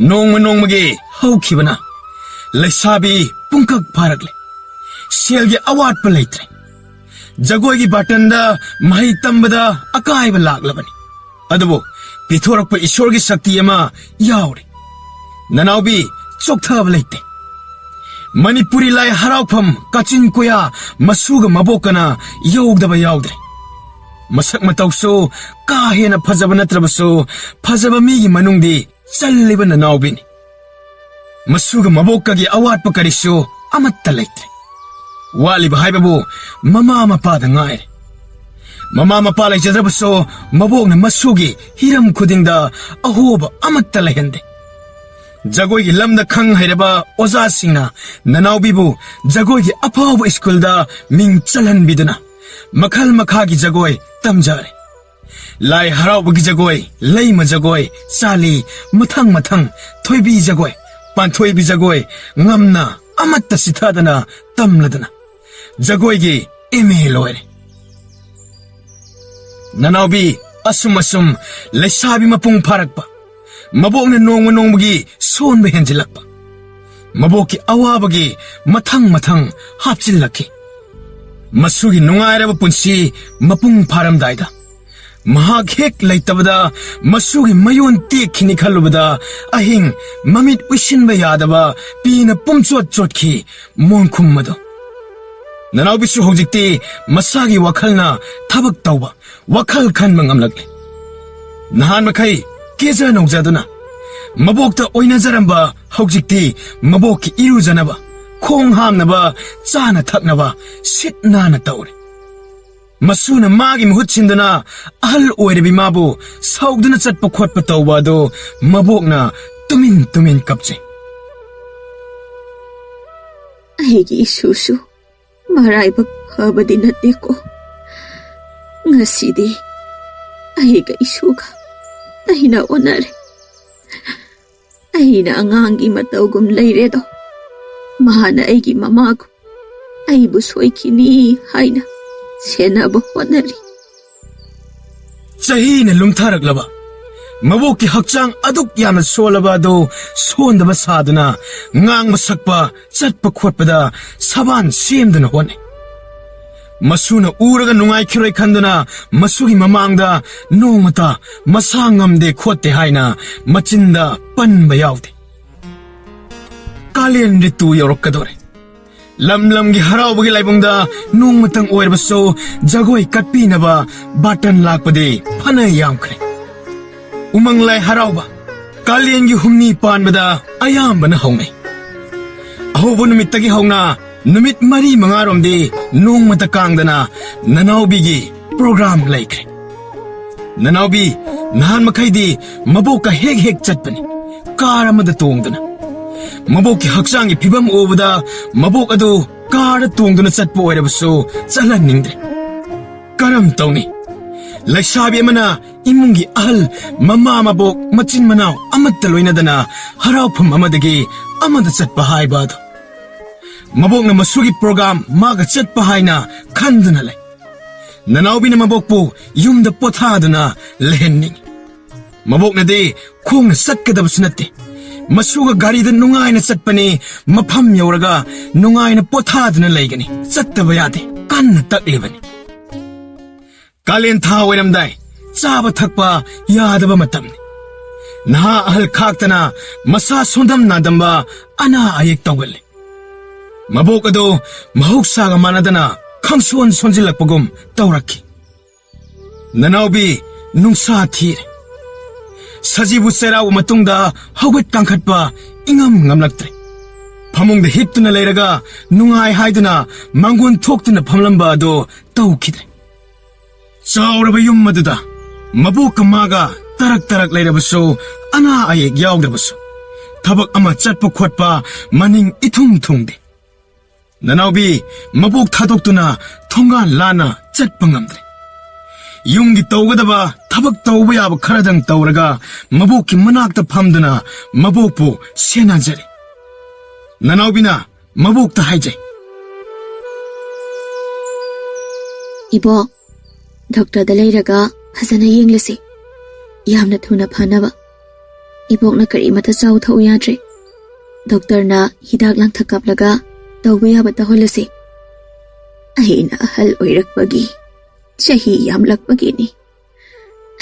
ꯅꯣꯡꯃ ꯅꯣꯡꯃꯒꯤ ꯍꯧꯈꯤꯕꯅ ꯂꯩꯁꯥꯕꯤ ꯄꯨꯡꯀꯛ ꯐꯥꯔꯛꯂꯦ꯫ ꯁꯦꯜꯒꯤ ꯑꯋꯥꯠꯄ ꯂꯩꯇ꯭ꯔꯦ꯫ ꯖꯒꯣꯏꯒꯤ ꯕꯥꯇꯟꯗ ꯃꯍꯩ ꯇꯝꯕꯗ ꯑꯀꯥꯏꯕ ꯂꯥꯛꯂꯕꯅꯤ꯫ ꯑꯗꯨꯕꯨ ꯄꯤꯊꯣꯔꯛꯄ ꯏꯁꯣꯔꯒꯤ ꯁꯛꯇꯤ ꯑꯃ ꯌꯥꯎꯔꯤ꯫ ꯅꯅꯥꯎꯕꯤ ꯆꯣꯛꯊꯕ ꯂꯩꯇꯦ꯫ ꯃꯅꯤꯄꯨꯔꯤ ꯂꯥꯏ ꯍꯔꯥꯎꯐꯝ ꯀꯥꯆꯤꯟ ꯀꯣꯌꯥ ꯃꯁꯨꯒ ꯃꯕꯣꯛꯀꯅ ꯌꯧꯗꯕ ꯌꯥꯎꯗ꯭ꯔꯦ꯫ ꯃꯁꯛ ꯃꯇꯧꯁꯨ ꯀꯥ ꯍꯦꯟꯅ ꯐꯖꯕ ꯅꯠꯇ꯭ꯔꯕꯁꯨ, ꯐꯖꯕ ꯃꯤꯒꯤ ꯃꯅꯨꯡꯗꯤ ꯆꯜꯂꯤꯕ ꯅꯅꯥꯎꯕꯤꯅꯤ꯫ ꯃꯁꯨꯒ ꯃꯕꯣꯛꯀꯒꯤ ꯑꯋꯥꯠꯄ ꯀꯔꯤꯁꯨ ꯑꯃꯠꯇ ꯂꯩꯇ꯭ꯔꯦ꯫ ꯋꯥꯠꯂꯤꯕ ꯍꯥꯏꯕꯕꯨ ꯃꯃꯥ ꯃꯄꯥꯗ ꯉꯥꯏꯔꯦ꯫ ꯃꯃꯥ ꯃꯄꯥ ꯂꯩꯖꯗ꯭ꯔꯕꯁꯨ ꯃꯕꯣꯛꯅ ꯃꯁꯨꯒꯤ ꯍꯤꯔꯝ ꯈꯨꯗꯤꯡꯗ ꯑꯍꯣꯕ ꯑꯃꯠꯇ ꯂꯩꯍꯟꯗꯦ꯫ ꯖꯒꯣꯏꯒꯤ ꯂꯝꯗ ꯈꯪ ꯍꯩꯔꯕ ꯑꯣꯖꯥꯁꯤꯡꯅ ꯅꯅꯥꯎꯕꯤꯕꯨ ꯖꯒꯣꯏꯒꯤ ꯑꯐꯥꯎꯕ ꯁ꯭ꯀꯨꯜꯗ ꯃꯤꯡ ꯆꯜꯍꯟꯕꯤꯗꯨꯅ ꯃꯈꯜ ꯃꯈꯥꯒꯤ ꯖꯒꯣꯏ ꯇꯝꯖꯔꯦ꯫ ꯂꯥꯏ ꯍꯔꯥꯎꯕꯒꯤ ꯖꯒꯣꯏ, ꯂꯩꯃ ꯖꯒꯣꯏ, ꯆꯥꯂꯤ, ꯃꯊꯪ ꯃꯊꯪ, ꯊꯣꯏꯕꯤ ꯖꯒꯣꯏ, ꯄꯥꯟꯊꯣꯏꯕꯤ ꯖꯒꯣꯏ, ꯉꯝꯅ ꯑꯃꯠꯇ ꯁꯤꯊꯗꯅ ꯇꯝꯂꯗꯅ ꯖꯒꯣꯏꯒꯤ ꯑꯦꯝ ꯑꯦ ꯂꯣꯏꯔꯦ꯫ ꯅꯅꯥꯎꯕꯤ ꯑꯁꯨꯝ ꯑꯁꯨꯝ ꯂꯩꯁꯥꯕꯤ ꯃꯄꯨꯡ ꯐꯥꯔꯛꯄ, ꯃꯕꯣꯛꯅ ꯅꯣꯡꯃ ꯅꯣꯡꯃꯒꯤ ꯁꯣꯟꯕ ꯍꯦꯟꯖꯤꯜꯂꯛꯄ, ꯃꯕꯣꯛꯀꯤ ꯑꯋꯥꯕꯒꯤ ꯃꯊꯪ ꯃꯊꯪ ꯍꯥꯞꯆꯤꯜꯂꯛꯈꯤ꯫ ꯃꯁꯨꯒꯤ ꯅꯨꯡꯉꯥꯏꯔꯕ ꯄꯨꯟꯁꯤ ꯃꯄꯨꯡ ꯐꯥꯔꯝꯗꯥꯏꯗ, ꯃꯍꯥꯛ ꯍꯦꯛ ꯂꯩꯇꯕꯗ ꯃꯁꯨꯒꯤ ꯃꯌꯣꯟ ꯇꯦꯛꯈꯤꯅꯤ ꯈꯜꯂꯨꯕꯗ, ꯑꯍꯤꯡ ꯃꯃꯤꯠ ꯎꯏꯁꯤꯟꯕ ꯌꯥꯗꯕ ꯄꯤꯅ ꯄꯨꯝꯆꯣꯠ ꯆꯣꯠꯈꯤ ꯃꯣꯟꯈꯨꯝ ꯑꯗꯨ꯫ ꯅꯅꯥꯎꯕꯤꯁꯨ ꯍꯧꯖꯤꯛꯇꯤ ꯃꯁꯥꯒꯤ ꯋꯥꯈꯜꯅ ꯊꯕꯛ ꯇꯧꯕ, ꯋꯥꯈꯜ ꯈꯟꯕ ꯉꯝꯂꯛꯂꯦ꯫ ꯅꯍꯥꯟ ꯃꯈꯩ ꯀꯦꯖ ꯅꯧꯖꯗꯨꯅ ꯃꯕꯣꯛꯇ ꯑꯣꯏꯅꯖꯔꯝꯕ ꯍꯧꯖꯤꯛꯇꯤ ꯃꯕꯣꯛꯀꯤ ꯏꯔꯨꯖꯅꯕ, ꯈꯣꯡ ꯍꯥꯝꯅꯕ, ꯆꯥꯅ ꯊꯛꯅꯕ ꯁꯤꯠ ꯅꯥꯟꯅ ꯇꯧꯔꯦ꯫ ꯃꯁꯨꯅ ꯃꯥꯒꯤ ꯃꯍꯨꯠ ꯁꯤꯟꯗꯨꯅ ꯑꯍꯜ ꯑꯣꯏꯔꯕꯤ ꯃꯥꯕꯨ ꯁꯧꯗꯨꯅ ꯆꯠꯄ ꯈꯣꯠꯄ ꯇꯧꯕ ꯑꯗꯨ ꯃꯕꯣꯛꯅ ꯇꯨꯃꯤꯟ ꯇꯨꯃꯤꯟ ꯀꯞꯆꯩ꯫ ꯑꯩꯒꯤ ꯏꯁꯨꯁꯨ ꯃꯔꯥꯏꯕꯛ ꯐꯕꯗꯤ ꯅꯠꯇꯦꯀꯣ꯫ ꯉꯁꯤꯗꯤ ꯑꯩꯒ ꯏꯁꯨꯒ ꯑꯩꯅ ꯑꯣꯟꯅꯔꯦ꯫ ꯑꯩꯅ ꯑꯉꯥꯡꯒꯤ ꯃꯇꯧꯒꯨꯝ ꯂꯩꯔꯦꯗꯣ꯫ ꯃꯍꯥꯛꯅ ꯑꯩꯒꯤ ꯃꯃꯥꯒꯨꯝ ꯑꯩꯕꯨ ꯁꯣꯏꯈꯤꯅꯤ ꯍꯥꯏꯅ ꯁꯦꯟꯅꯕ ꯍꯣꯠꯅꯔꯤ꯫ ꯆꯍꯤꯅ ꯂꯨꯝꯊꯔꯛꯂꯕ ꯃꯕꯣꯛꯀꯤ ꯍꯛꯆꯥꯡ ꯑꯗꯨꯛ ꯌꯥꯝꯅ ꯁꯣꯜꯂꯕ ꯑꯗꯨ ꯁꯣꯟꯗꯕ ꯁꯥꯗꯨꯅ ꯉꯥꯡꯕ ꯁꯛꯄ, ꯆꯠꯄ ꯈꯣꯠꯄꯗ ꯁꯕꯥꯟ ꯁꯦꯝꯗꯨꯅ ꯍꯣꯠꯅꯩ꯫ ꯃꯁꯨꯅ ꯎꯔꯒ ꯅꯨꯡꯉꯥꯏꯈꯤꯔꯣꯏ ꯈꯟꯗꯨꯅ ꯃꯁꯨꯒꯤ ꯃꯃꯥꯡꯗ ꯅꯣꯡꯃꯇ ꯃꯁꯥ ꯉꯝꯗꯦ ꯈꯣꯠꯇꯦ ꯍꯥꯏꯅ ꯃꯆꯤꯟꯗ ꯄꯟꯕ ꯌꯥꯎꯗꯦ꯫ ꯀꯥꯂꯦꯟ ꯔꯤꯇꯨ ꯌꯧꯔꯛꯀꯗꯧꯔꯦ꯫ ꯂꯝ ꯂꯝꯒꯤ ꯍꯔꯥꯎꯕꯒꯤ ꯂꯥꯏꯕꯨꯡꯗ ꯅꯣꯡꯃꯇꯪ ꯑꯣꯏꯔꯕꯁꯨ ꯖꯒꯣꯏ ꯀꯠꯄꯤꯅꯕ ꯕꯥꯇꯟ ꯂꯥꯛꯄꯗꯤ ꯐꯅ ꯌꯥꯝꯈ꯭ꯔꯦ꯫ ꯎꯃꯪ ꯂꯥꯏ ꯍꯔꯥꯎꯕ ꯀꯥꯂꯦꯟꯒꯤ ꯍꯨꯝꯅꯤ ꯄꯥꯟꯕꯗ ꯑꯌꯥꯝꯕꯅ ꯍꯧꯅꯩ꯫ ꯑꯍꯧꯕ ꯅꯨꯃꯤꯠꯇꯒꯤ ꯍꯧꯅ ꯅꯨꯃꯤꯠ ꯃꯔꯤ ꯃꯉꯥꯔꯣꯝꯗꯤ ꯅꯣꯡꯃꯇ ꯀꯥꯡꯗꯅ ꯅꯅꯥꯎꯕꯤꯒꯤ ꯄ꯭ꯔꯣꯒ꯭ꯔꯥꯝ ꯂꯩꯈ꯭ꯔꯦ꯫ ꯅꯅꯥꯎꯕꯤ ꯅꯍꯥꯟ ꯃꯈꯩꯗꯤ ꯃꯕꯣꯛꯀ ꯍꯦꯛ ꯍꯦꯛ ꯆꯠꯄꯅꯤ, ꯀꯥꯔ ꯑꯃꯗ ꯇꯣꯡꯗꯨꯅ꯫ ꯃꯕꯣꯛꯀꯤ ꯍꯛꯆꯥꯡꯒꯤ ꯐꯤꯕꯝ ꯎꯕꯗ ꯃꯕꯣꯛ ꯑꯗꯨ ꯀꯥꯔꯗ ꯇꯣꯡꯗꯨꯅ ꯆꯠꯄ ꯑꯣꯏꯔꯕꯁꯨ ꯆꯠꯍꯟꯅꯤꯡꯗ꯭ꯔꯦ꯫ ꯀꯔꯝ ꯇꯧꯅꯤ? ꯂꯩꯁꯥꯕꯤ ꯑꯃꯅ ꯏꯃꯨꯡꯒꯤ ꯑꯍꯜ, ꯃꯃꯥ ꯃꯕꯣꯛ, ꯃꯆꯤꯟ ꯃꯅꯥꯎ ꯑꯃꯠꯇ ꯂꯣꯏꯅꯗꯅ ꯍꯔꯥꯎꯐꯝ ꯑꯃꯗꯒꯤ ꯑꯃꯗ ꯆꯠꯄ ꯍꯥꯏꯕ ꯑꯗꯨ꯫ ꯃꯕꯣꯛꯅ ꯃꯁꯨꯒꯤ ꯄ꯭ꯔꯣꯒ꯭ꯔꯥꯝ ꯃꯥꯒ ꯆꯠꯄ ꯍꯥꯏꯅ ꯈꯟꯗꯨꯅ ꯂꯩ꯫ ꯅꯅꯥꯎꯕꯤꯅ ꯃꯕꯣꯛꯄꯨ ꯌꯨꯝꯗ ꯄꯣꯊꯥꯗꯨꯅ ꯂꯩꯍꯟꯅꯤꯡꯏ꯫ ꯃꯕꯣꯛꯅꯗꯤ ꯈꯣꯡꯅ ꯆꯠꯀꯗꯕꯁꯨ ꯅꯠꯇꯦ꯫ ꯃꯁꯨꯒ ꯒꯥꯔꯤꯗ ꯅꯨꯡꯉꯥꯏꯅ ꯆꯠꯄꯅꯤ, ꯃꯐꯝ ꯌꯧꯔꯒ ꯅꯨꯡꯉꯥꯏꯅ ꯄꯣꯊꯥꯗꯨꯅ ꯂꯩꯒꯅꯤ꯫ ꯆꯠꯇꯕ ꯌꯥꯗꯦ꯫ ꯀꯟꯅ ꯇꯛꯂꯤꯕꯅꯤ꯫ ꯀꯥꯂꯦꯟ ꯊꯥ ꯑꯣꯏꯔꯝꯗꯥꯏ, ꯆꯥꯕ ꯊꯛꯄ ꯌꯥꯗꯕ ꯃꯇꯝꯅꯤ꯫ ꯅꯍꯥ ꯑꯍꯜ ꯈꯥꯛꯇꯅ ꯃꯁꯥ ꯁꯣꯟꯗꯝ ꯅꯥꯗꯝꯕ ꯑꯅꯥ ꯑꯌꯦꯛ ꯇꯧꯒꯜꯂꯤ꯫ ꯃꯕꯣꯛ ꯑꯗꯨ ꯃꯍꯧꯁꯥꯒ ꯃꯥꯟꯅꯗꯅ ꯈꯪꯁꯣꯟ ꯁꯣꯟꯖꯤꯜꯂꯛꯄꯒꯨꯝ ꯇꯧꯔꯛꯈꯤ꯫ ꯅꯅꯥꯎꯕꯤ ꯅꯨꯡꯁꯥ ꯊꯤꯔꯦ꯫ ꯁꯖꯤꯕꯨ ꯆꯩꯔꯥꯎꯕ ꯃꯇꯨꯡꯗ ꯍꯧꯒꯠ ꯀꯥꯡꯈꯠꯄ ꯏꯉꯝ ꯉꯝꯂꯛꯇ꯭ꯔꯦ꯫ ꯐꯃꯨꯡꯗ ꯍꯤꯞꯇꯨꯅ ꯂꯩꯔꯒ ꯅꯨꯡꯉꯥꯏ ꯍꯥꯏꯗꯨꯅ ꯃꯥꯡꯒꯣꯟ ꯊꯣꯛꯇꯨꯅ ꯐꯝꯂꯝꯕ ꯑꯗꯨ ꯇꯧꯈꯤꯗ꯭ꯔꯦ꯫ ꯆꯥꯎꯔꯕ ꯌꯨꯝ ꯑꯗꯨꯗ ꯃꯕꯣꯛꯀ ꯃꯥꯒ ꯇꯔꯛ ꯇꯔꯛ ꯂꯩꯔꯕꯁꯨ, ꯑꯅꯥ ꯑꯌꯦꯛ ꯌꯥꯎꯗ꯭ꯔꯕꯁꯨ, ꯊꯕꯛ ꯑꯃ ꯆꯠꯄ ꯈꯣꯠꯄ ꯃꯅꯤꯡ ꯏꯊꯨꯡ ꯊꯨꯡꯗꯦ꯫ ꯅꯅꯥꯎꯕꯤ ꯃꯕꯣꯛ ꯊꯥꯗꯣꯛꯇꯨꯅ ꯊꯣꯡꯒꯥꯟ ꯂꯥꯟꯅ ꯆꯠꯄ ꯉꯝꯗ꯭ꯔꯦ꯫ ꯌꯨꯝꯒꯤ ꯇꯧꯒꯗꯕ ꯊꯕꯛ ꯇꯧꯕ ꯌꯥꯕ ꯈꯔꯗꯪ ꯇꯧꯔꯒ ꯃꯕꯣꯛꯀꯤ ꯃꯅꯥꯛꯇ ꯐꯝꯗꯨꯅ ꯃꯕꯣꯛꯄꯨ ꯁꯦꯟꯅꯖꯔꯤ꯫ ꯅꯅꯥꯎꯕꯤꯅ ꯃꯕꯣꯛꯇ ꯍꯥꯏꯖꯩ꯫ ꯏꯕꯣꯛ, ꯗꯣꯛꯇꯔꯗ ꯂꯩꯔꯒ ꯐꯖꯅ ꯌꯦꯡꯂꯁꯤ꯫ ꯌꯥꯝꯅ ꯊꯨꯅ ꯐꯅꯕ꯫ ꯏꯕꯣꯛꯅ ꯀꯔꯤꯃꯠꯇ ꯆꯥꯎ ꯊꯛꯎ ꯌꯥꯗ꯭ꯔꯦ꯫ ꯗꯣꯛꯇꯔꯅ ꯍꯤꯗꯥꯛ ꯂꯥꯡꯊꯛ ꯀꯥꯞꯂꯒ ꯇꯧꯕ ꯌꯥꯕ ꯇꯧꯍꯜꯂꯁꯤ꯫ ꯑꯩꯅ ꯑꯍꯜ ꯑꯣꯏꯔꯛꯄꯒꯤ ꯆꯍꯤ ꯌꯥꯝꯂꯛꯄꯒꯤꯅꯤ꯫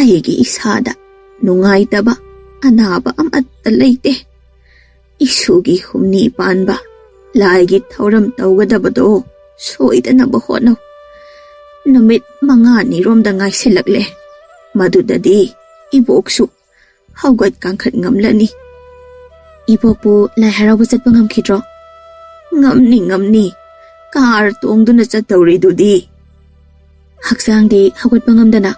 ꯑꯩꯒꯤ ꯏꯁꯥꯗ ꯅꯨꯡꯉꯥꯏꯇꯕ ꯑꯅꯥꯕ ꯑꯃꯠꯇ ꯂꯩꯇꯦ꯫ ꯏꯁꯨꯒꯤ ꯍꯨꯝꯅꯤ ꯄꯥꯟꯕ ꯂꯥꯏꯒꯤ ꯊꯧꯔꯝ ꯇꯧꯒꯗꯕꯗꯣ ꯁꯣꯏꯗꯅꯕ ꯍꯣꯠꯅꯧ꯫ ꯅꯨꯃꯤꯠ ꯃꯉꯥꯅꯤꯔꯣꯝꯗ ꯉꯥꯏꯁꯤꯜꯂꯛꯂꯦ꯫ ꯃꯗꯨꯗꯗꯤ ꯏꯕꯣꯛꯁꯨ ꯍꯧꯒꯠ ꯀꯥꯡꯈꯠ ꯉꯝꯂꯅꯤ꯫ ꯏꯕꯣꯛꯄꯨ ꯂꯥꯏ ꯍꯔꯥꯎꯕ ꯆꯠꯄ ꯉꯝꯈꯤꯗ꯭ꯔꯣ? ꯉꯝꯅꯤ, ꯉꯝꯅꯤ꯫ ꯀꯥꯔ ꯇꯣꯡꯗꯨꯅ ꯆꯠꯇꯧꯔꯤꯗꯨꯗꯤ꯫ ꯍꯛꯆꯥꯡꯗꯤ ꯍꯧꯒꯠꯄ ꯉꯝꯗꯅ?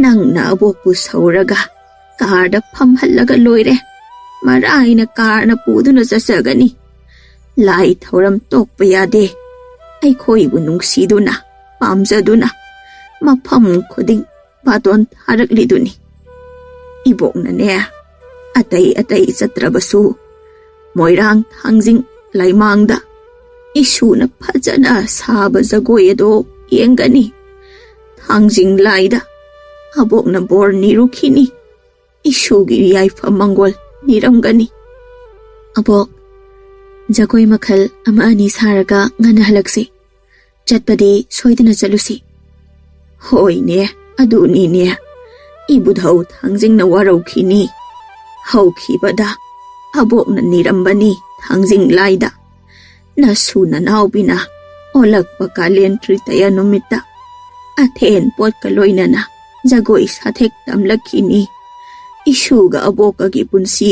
ꯅꯪꯅ ꯑꯕꯣꯛꯄꯨ ꯁꯧꯔꯒ ꯀꯥꯔꯗ ꯐꯝꯍꯜꯂꯒ ꯂꯣꯏꯔꯦ꯫ ꯃꯔꯥꯏꯅ ꯀꯥꯔꯅ ꯄꯨꯗꯨꯅ ꯆꯠꯆꯒꯅꯤ꯫ ꯂꯥꯏ ꯊꯧꯔꯝ ꯇꯣꯛꯄ ꯌꯥꯗꯦ꯫ ꯑꯩꯈꯣꯏꯕꯨ ꯅꯨꯡꯁꯤꯗꯨꯅ, ꯄꯥꯝꯖꯗꯨꯅ ꯃꯐꯝ ꯈꯨꯗꯤꯡ ꯕꯥꯇꯣꯟ ꯊꯥꯔꯛꯂꯤꯗꯨꯅꯤ꯫ ꯏꯕꯣꯛꯅꯅꯦ, ꯑꯇꯩ ꯑꯇꯩ ꯆꯠꯇ꯭ꯔꯕꯁꯨ ꯃꯣꯏꯔꯥꯡ ꯊꯥꯡꯖꯤꯡ ꯂꯩꯃꯥꯡꯗ ꯏꯁꯨꯅ ꯐꯖꯅ ꯁꯥꯕ ꯖꯒꯣꯏ ꯑꯗꯣ ꯌꯦꯡꯒꯅꯤ꯫ ꯊꯥꯡꯖꯤꯡ ꯂꯥꯏꯗ ꯑꯕꯣꯛꯅ ꯕꯣꯔ ꯅꯤꯔꯨꯈꯤꯅꯤ꯫ ꯏꯁꯨꯒꯤ ꯌꯥꯏꯐ ꯃꯪꯒꯣꯜ ꯅꯤꯔꯝꯒꯅꯤ꯫ ꯑꯕꯣꯛ, ꯖꯒꯣꯏ ꯃꯈꯜ ꯑꯃ ꯑꯅꯤ ꯁꯥꯔꯒ ꯉꯟꯅ ꯍꯜꯂꯛꯁꯤ꯫ ꯆꯠꯄꯗꯤ ꯁꯣꯏꯗꯅ ꯆꯠꯂꯨꯁꯤ꯫ ꯍꯣꯏꯅꯦ, ꯑꯗꯨꯅꯤꯅꯦ꯫ ꯏꯕꯨꯙꯧ ꯊꯥꯡꯖꯤꯡꯅ ꯋꯥꯔꯧꯈꯤꯅꯤ꯫ ꯍꯧꯈꯤꯕꯗ ꯑꯕꯣꯛꯅ ꯅꯤꯔꯝꯕꯅꯤ ꯊꯥꯡꯖꯤꯡ ꯂꯥꯏꯗ꯫ ꯅꯁꯨ ꯅꯅꯥꯎꯕꯤꯅ ꯑꯣꯜꯂꯛꯄ ꯀꯥꯂꯦꯟ ꯇ꯭ꯔꯤꯇꯌꯥ ꯅꯨꯃꯤꯠꯇ ꯑꯊꯦꯟ ꯄꯣꯠꯀ ꯂꯣꯏꯅꯅ ꯖꯒꯣꯏ ꯁꯥꯊꯦꯛ ꯇꯝꯂꯛꯈꯤꯅꯤ꯫ ꯏꯁꯨꯒ ꯑꯕꯣꯛꯀꯒꯤ ꯄꯨꯟꯁꯤ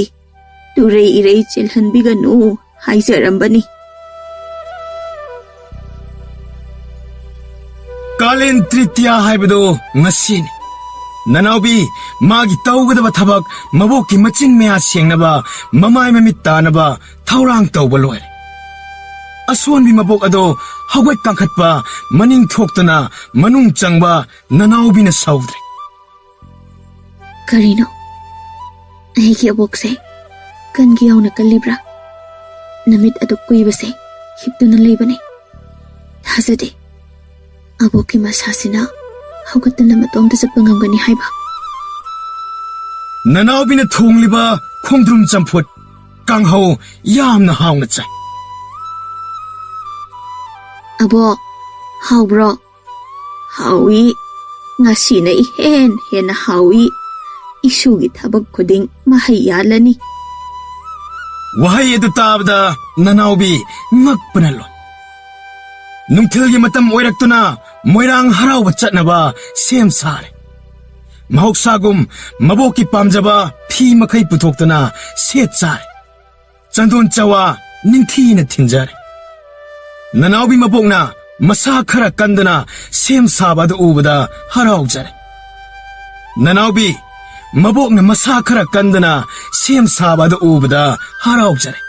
ꯇꯨꯔꯩ ꯏꯔꯩ ꯆꯦꯜꯍꯟꯕꯤꯒꯅꯨ ꯍꯥꯏꯖꯔꯝꯕꯅꯤ꯫ ꯀꯥꯂꯦꯟ ꯇ꯭ꯔꯤꯇꯤꯌꯥ ꯍꯥꯏꯕꯗꯨ ꯉꯁꯤꯅꯤ꯫ ꯅꯅꯥꯎꯕꯤ, ꯃꯥꯒꯤ ꯇꯧꯒꯗꯕ ꯊꯕꯛ, ꯃꯕꯣꯛꯀꯤ ꯃꯆꯤꯟ ꯃꯌꯥ ꯁꯦꯡꯅꯕ, ꯃꯃꯥꯏ ꯃꯃꯤꯠ ꯇꯥꯅꯕ ꯊꯧꯔꯥꯡ ꯇꯧꯕ ꯂꯣꯏꯔꯦ꯫ ꯑꯁꯣꯟꯕꯤ ꯃꯕꯣꯛ ꯑꯗꯣ ꯍꯧꯒꯠ ꯀꯥꯡꯈꯠꯄ, ꯃꯅꯤꯡ ꯊꯣꯛꯇꯨꯅ ꯃꯅꯨꯡ ꯆꯪꯕ ꯅꯅꯥꯎꯕꯤꯅ ꯁꯧꯗ꯭ꯔꯦ꯫ ꯀꯔꯤꯅꯣ? ꯑꯩꯒꯤ ꯑꯕꯣꯛꯁꯦ ꯀꯟꯒꯤ ꯌꯥꯎꯅ ꯀꯜꯂꯤꯕ꯭ꯔꯥ? ꯅꯨꯃꯤꯠ ꯑꯗꯨꯛ ꯀꯨꯏꯕꯁꯦ ꯍꯤꯞꯇꯨꯅ ꯂꯩꯕꯅꯤ꯫ ꯊꯥꯖꯗꯦ꯫ ꯑꯕꯣꯛꯀꯤ ꯃꯁꯥꯁꯤꯅ ꯍꯧꯒꯠꯇꯨꯅ ꯃꯇꯣꯝꯇ ꯆꯠꯄ ꯉꯝꯒꯅꯤ ꯍꯥꯏꯕ꯫ ꯅꯅꯥꯎꯕꯤꯅ ꯊꯣꯡꯂꯤꯕ ꯈꯣꯡꯗ꯭ꯔꯨꯝ ꯆꯝꯐꯨꯠ, ꯀꯥꯡꯍꯧ ꯌꯥꯝꯅ ꯍꯥꯎꯅ ꯆꯥꯏ꯫ ꯑꯕꯣꯛ, ꯍꯥꯎꯕ꯭ꯔꯣ? ꯍꯥꯎꯏ꯫ ꯉꯁꯤꯅ ꯏꯍꯦꯟ ꯍꯦꯟꯅ ꯍꯥꯎꯏ꯫ ꯏꯁꯨꯒꯤ ꯊꯕꯛ ꯈꯨꯗꯤꯡ ꯃꯍꯩ ꯌꯥꯜꯂꯅꯤ꯫ ꯋꯥꯍꯩ ꯑꯗꯨ ꯇꯥꯕꯗ ꯅꯅꯥꯎꯕꯤ ꯉꯛꯄꯅ ꯂꯣꯏ꯫ ꯅꯨꯡꯊꯤꯜꯒꯤ ꯃꯇꯝ ꯑꯣꯏꯔꯛꯇꯨꯅ ꯃꯣꯏꯔꯥꯡ ꯍꯔꯥꯎꯕ ꯆꯠꯅꯕ ꯁꯦꯝ ꯁꯥꯔꯦ꯫ ꯃꯍꯧꯁꯥꯒꯨꯝ ꯃꯕꯣꯛꯀꯤ ꯄꯥꯝꯖꯕ ꯐꯤ ꯃꯈꯩ ꯄꯨꯊꯣꯛꯇꯨꯅ ꯁꯦꯠ ꯆꯥꯔꯦ꯫ ꯆꯟꯗꯣꯟ ꯆꯋꯥ ꯅꯤꯡꯊꯤꯅ ꯊꯤꯟꯖꯔꯦ꯫ ꯅꯅꯥꯎꯕꯤ ꯃꯕꯣꯛꯅ ꯃꯁꯥ ꯈꯔ ꯀꯟꯗꯨꯅ ꯁꯦꯝ ꯁꯥꯕ ꯑꯗꯨ ꯎꯕꯗ ꯍꯔꯥꯎꯖꯔꯦ꯫ ꯅꯅꯥꯎꯕꯤ ꯃꯕꯣꯛꯅ ꯃꯁꯥ ꯈꯔ ꯀꯟꯗꯨꯅ ꯁꯦꯝ ꯁꯥꯕ ꯑꯗꯨ ꯎꯕꯗ ꯍꯔꯥꯎꯖꯔꯦ꯫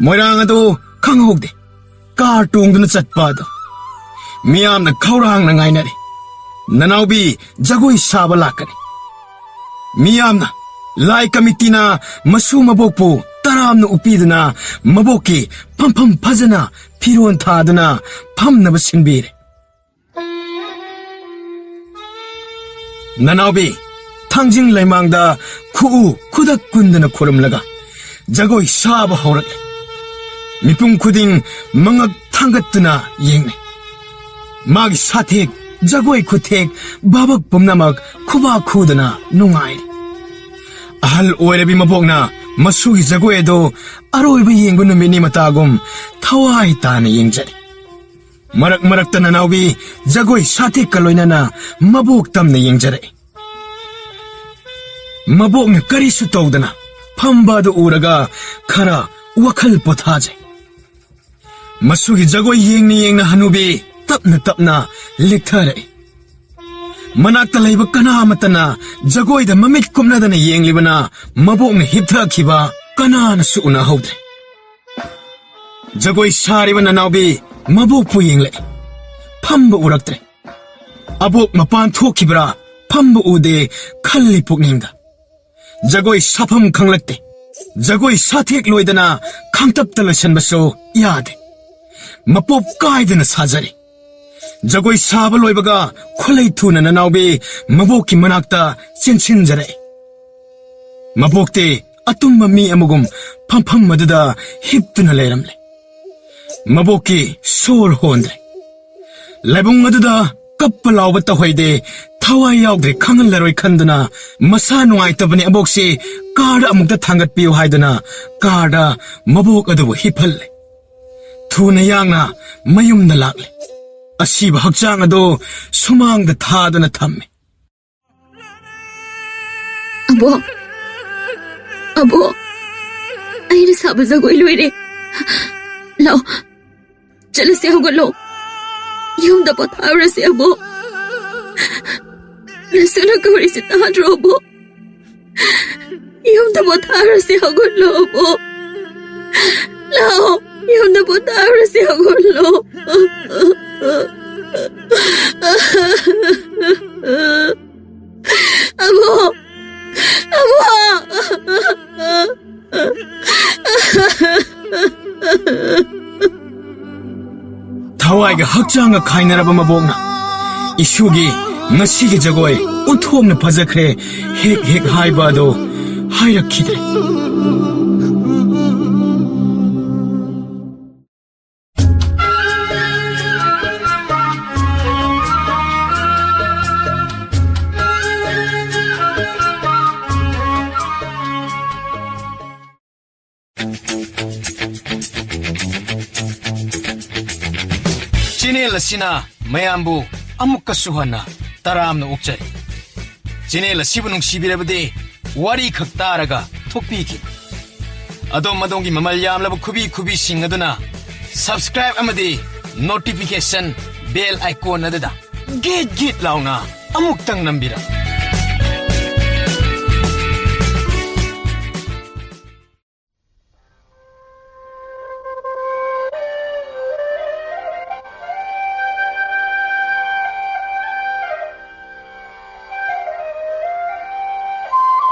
ꯃꯣꯏꯔꯥꯡ ꯑꯗꯨ ꯈꯪꯍꯧꯗꯦ꯫ ꯀꯥꯔ ꯇꯣꯡꯗꯨꯅ ꯆꯠꯄ ꯑꯗꯨ ꯃꯤꯌꯥꯝꯅ ꯈꯧꯔꯥꯡꯅ ꯉꯥꯏꯅꯔꯦ꯫ ꯅꯅꯥꯎꯕꯤ ꯖꯒꯣꯏ ꯁꯥꯕ ꯂꯥꯛꯀꯅꯤ꯫ ꯃꯤꯌꯥꯝꯅ ꯂꯥꯏ ꯀꯃꯤꯇꯤꯅ ꯃꯁꯨ ꯃꯕꯣꯛꯄꯨ ꯇꯔꯥꯝꯅ ꯎꯞꯄꯤꯗꯨꯅ ꯃꯕꯣꯛꯀꯤ ꯐꯝꯐꯝ ꯐꯖꯅ ꯐꯤꯔꯣꯟ ꯊꯥꯗꯨꯅ ꯐꯝꯅꯕ ꯁꯤꯟꯕꯤꯔꯦ꯫ ꯅꯅꯥꯎꯕꯤ, ꯊꯥꯡꯖꯤꯡ ꯂꯩꯃꯥꯡꯗ ꯈꯨꯎ ꯈꯨꯗꯛ ꯀꯨꯟꯗꯅ ꯈꯨꯔꯨꯝꯂꯒ ꯖꯒꯣꯏ ꯁꯥꯕ ꯍꯧꯔꯛꯂꯦ꯫ ꯃꯤꯄꯨꯝ ꯈꯨꯗꯤꯡ ꯃꯉꯛ ꯊꯥꯡꯒꯠꯇꯨꯅ ꯌꯦꯡꯂꯦ꯫ ꯃꯥꯒꯤ ꯁꯥꯊꯦꯛ, ꯖꯒꯣꯏ ꯈꯨꯊꯦꯛ, ꯚꯥꯕꯛ ꯄꯨꯝꯅꯃꯛ ꯈꯨꯕꯥꯛ ꯈꯨꯗꯅ ꯅꯨꯡꯉꯥꯏꯔꯦ꯫ ꯑꯍꯜ ꯑꯣꯏꯔꯕꯤ ꯃꯕꯣꯛꯅ ꯃꯁꯨꯒꯤ ꯖꯒꯣꯏ ꯑꯗꯨ ꯑꯔꯣꯏꯕ ꯌꯦꯡꯕ ꯅꯨꯃꯤꯠꯅꯤ ꯃꯇꯥꯒꯨꯝ ꯊꯋꯥꯏ ꯇꯥꯅ ꯌꯦꯡꯖꯔꯦ꯫ ꯃꯔꯛ ꯃꯔꯛꯇ ꯅꯅꯥꯎꯕꯤ ꯖꯒꯣꯏ ꯁꯥꯊꯦꯛꯀ ꯂꯣꯏꯅꯅ ꯃꯕꯣꯛ ꯇꯝꯅ ꯌꯦꯡꯖꯔꯛꯏ꯫ ꯃꯕꯣꯛꯅ ꯀꯔꯤꯁꯨ ꯇꯧꯗꯅ ꯐꯝꯕ ꯑꯗꯨ ꯎꯔꯒ ꯈꯔ ꯋꯥꯈꯜ ꯄꯣꯊꯥꯖꯩ꯫ ꯃꯁꯨꯒꯤ ꯖꯒꯣꯏ ꯌꯦꯡꯅ ꯌꯦꯡꯅ ꯍꯅꯨꯕꯤ ꯇꯞꯅ ꯇꯞꯅ ꯂꯦꯛꯊꯔꯛꯏ꯫ ꯃꯅꯥꯛꯇ ꯂꯩꯕ ꯀꯅꯥ ꯑꯃꯠꯇꯅ ꯖꯒꯣꯏꯗ ꯃꯃꯤꯠ ꯀꯨꯞꯅꯗꯅ ꯌꯦꯡꯂꯤꯕꯅ ꯃꯕꯣꯛꯅ ꯍꯤꯞꯊꯈꯤꯕ ꯀꯅꯥꯅꯁꯨ ꯎꯅꯍꯧꯗ꯭ꯔꯦ꯫ ꯖꯒꯣꯏ ꯁꯥꯔꯤꯕ ꯅꯅꯥꯎꯕꯤ ꯃꯕꯣꯛꯄꯨ ꯌꯦꯡꯂꯛꯏ꯫ ꯐꯝꯕ ꯎꯔꯛꯇ꯭ꯔꯦ꯫ ꯑꯕꯣꯛ ꯃꯄꯥꯟ ꯊꯣꯛꯈꯤꯕ꯭ꯔꯥ, ꯐꯝꯕ ꯎꯗꯦ ꯈꯜꯂꯤ ꯄꯨꯛꯅꯤꯡꯗ꯫ ꯖꯒꯣꯏ ꯁꯥꯐꯝ ꯈꯪꯂꯛꯇꯦ꯫ ꯖꯒꯣꯏ ꯁꯥꯊꯦꯛ ꯂꯣꯏꯗꯅ ꯈꯥꯡꯇꯞꯇ ꯂꯣꯏꯁꯟꯕꯁꯨ ꯌꯥꯗꯦ꯫ ꯃꯄꯣꯞ ꯀꯥꯏꯗꯅ ꯁꯥꯖꯔꯤ꯫ ꯖꯒꯣꯏ ꯁꯥꯕ ꯂꯣꯏꯕꯒ ꯈꯨꯂꯩ ꯊꯨꯅ ꯅꯅꯥꯎꯕꯤ ꯃꯕꯣꯛꯀꯤ ꯃꯅꯥꯛꯇ ꯆꯦꯟꯁꯤꯟꯖꯔꯛꯏ꯫ ꯃꯕꯣꯛꯇꯤ ꯑꯇꯨꯝꯕ ꯃꯤ ꯑꯃꯒꯨꯝ ꯐꯝꯐꯝ ꯑꯗꯨꯗ ꯍꯤꯞꯇꯨꯅ ꯂꯩꯔꯝꯂꯦ꯫ ꯃꯕꯣꯛꯀꯤ ꯁꯣꯔ ꯍꯣꯟꯗ꯭ꯔꯦ꯫ ꯂꯥꯏꯕꯨꯡ ꯑꯗꯨꯗ ꯀꯞꯄ ꯂꯥꯎꯕ ꯇꯧꯍꯩꯗꯦ, ꯊꯋꯥꯏ ꯌꯥꯎꯗ꯭ꯔꯦ ꯈꯪꯍꯜꯂꯔꯣꯏ ꯈꯟꯗꯨꯅ ꯃꯁꯥ ꯅꯨꯡꯉꯥꯏꯇꯕꯅꯤ ꯑꯕꯣꯛꯁꯤ ꯀꯥꯔꯗ ꯑꯃꯨꯛꯇ ꯊꯥꯡꯒꯠꯄꯤꯌꯨ ꯍꯥꯏꯗꯨꯅ ꯀꯥꯔꯗ ꯃꯕꯣꯛ ꯑꯗꯨꯕꯨ ꯍꯤꯞꯍꯜꯂꯦ꯫ ꯊꯨꯅ ꯌꯥꯡꯅ ꯃꯌꯨꯝꯗ ꯂꯥꯛꯂꯦ꯫ ꯑꯁꯤꯕ ꯍꯛꯆꯥꯡ ꯑꯗꯨ ꯁꯨꯃꯥꯡꯗ ꯊꯥꯗꯨꯅ ꯊꯝꯃꯦ꯫ ꯑꯕꯣ, ꯑꯕꯣ, ꯑꯩꯅ ꯁꯥꯕ ꯖꯒꯣꯏ ꯂꯣꯏꯔꯦ꯫ ꯂꯥꯛꯑꯣ, ꯆꯠꯂꯁꯤ, ꯍꯧꯒꯠꯂꯣ꯫ ꯌꯨꯝꯗ ꯄꯣꯊꯥꯔꯨꯔꯁꯤ ꯑꯕꯣ꯫ ꯅꯁꯨꯅ ꯀꯧꯔꯤꯁꯤ ꯇꯥꯗ꯭ꯔꯣ ꯑꯕꯣ? ꯌꯨꯝꯗ ꯄꯣꯊꯥꯔꯨꯔꯁꯤ, ꯍꯧꯒꯠꯂꯣ ꯑꯕꯣ꯫ ꯂꯥꯛꯑꯣ, ꯌꯨꯝꯗ ꯄꯣꯊꯥꯔꯨꯔꯁꯤ, ꯍꯧꯒꯠꯂꯣ꯫ ꯑꯕꯣ, ꯑꯕꯣ꯫ ꯊꯋꯥꯏꯒ ꯍꯛꯆꯥꯡꯒ ꯈꯥꯏꯅꯔꯕ ꯃꯕꯣꯛꯅ ꯏꯁꯨꯒꯤ ꯉꯁꯤꯒꯤ ꯖꯒꯣꯏ ꯑꯣꯟꯊꯣꯛꯅ ꯐꯖꯈ꯭ꯔꯦ, ꯍꯦꯛ ꯍꯦꯛ ꯍꯥꯏꯕ ꯑꯗꯣ ꯍꯥꯏꯔꯛꯈꯤꯗ꯭ꯔꯦ꯫ ꯆꯦꯅꯦꯜ ꯑꯁꯤꯅ ꯃꯌꯥꯝꯕꯨ ꯑꯃꯨꯛꯀꯁꯨ ꯍꯟꯅ ꯇꯔꯥꯝꯅ ꯑꯣꯛꯆꯔꯤ꯫ ꯆꯦꯅꯦꯜ ꯑꯁꯤꯕꯨ ꯅꯨꯡꯁꯤꯕꯤꯔꯕꯗꯤ ꯋꯥꯔꯤ ꯈꯛ ꯇꯥꯔꯒ ꯊꯣꯛꯄꯤꯈꯤꯕ꯫ ꯑꯗꯣꯝ ꯑꯗꯣꯝꯒꯤ ꯃꯃꯜ ꯌꯥꯝꯂꯕ ꯈꯨꯕꯤ ꯈꯨꯕꯤꯁꯤꯡ ꯑꯗꯨꯅ subscribe ꯑꯃꯗꯤ notification bell icon ꯑꯗꯨꯗ ꯒꯤꯠ ꯒꯤꯠ ꯂꯥꯎꯅ ꯑꯃꯨꯛꯇꯪ ꯅꯝꯕꯤꯔꯝꯃꯨ꯫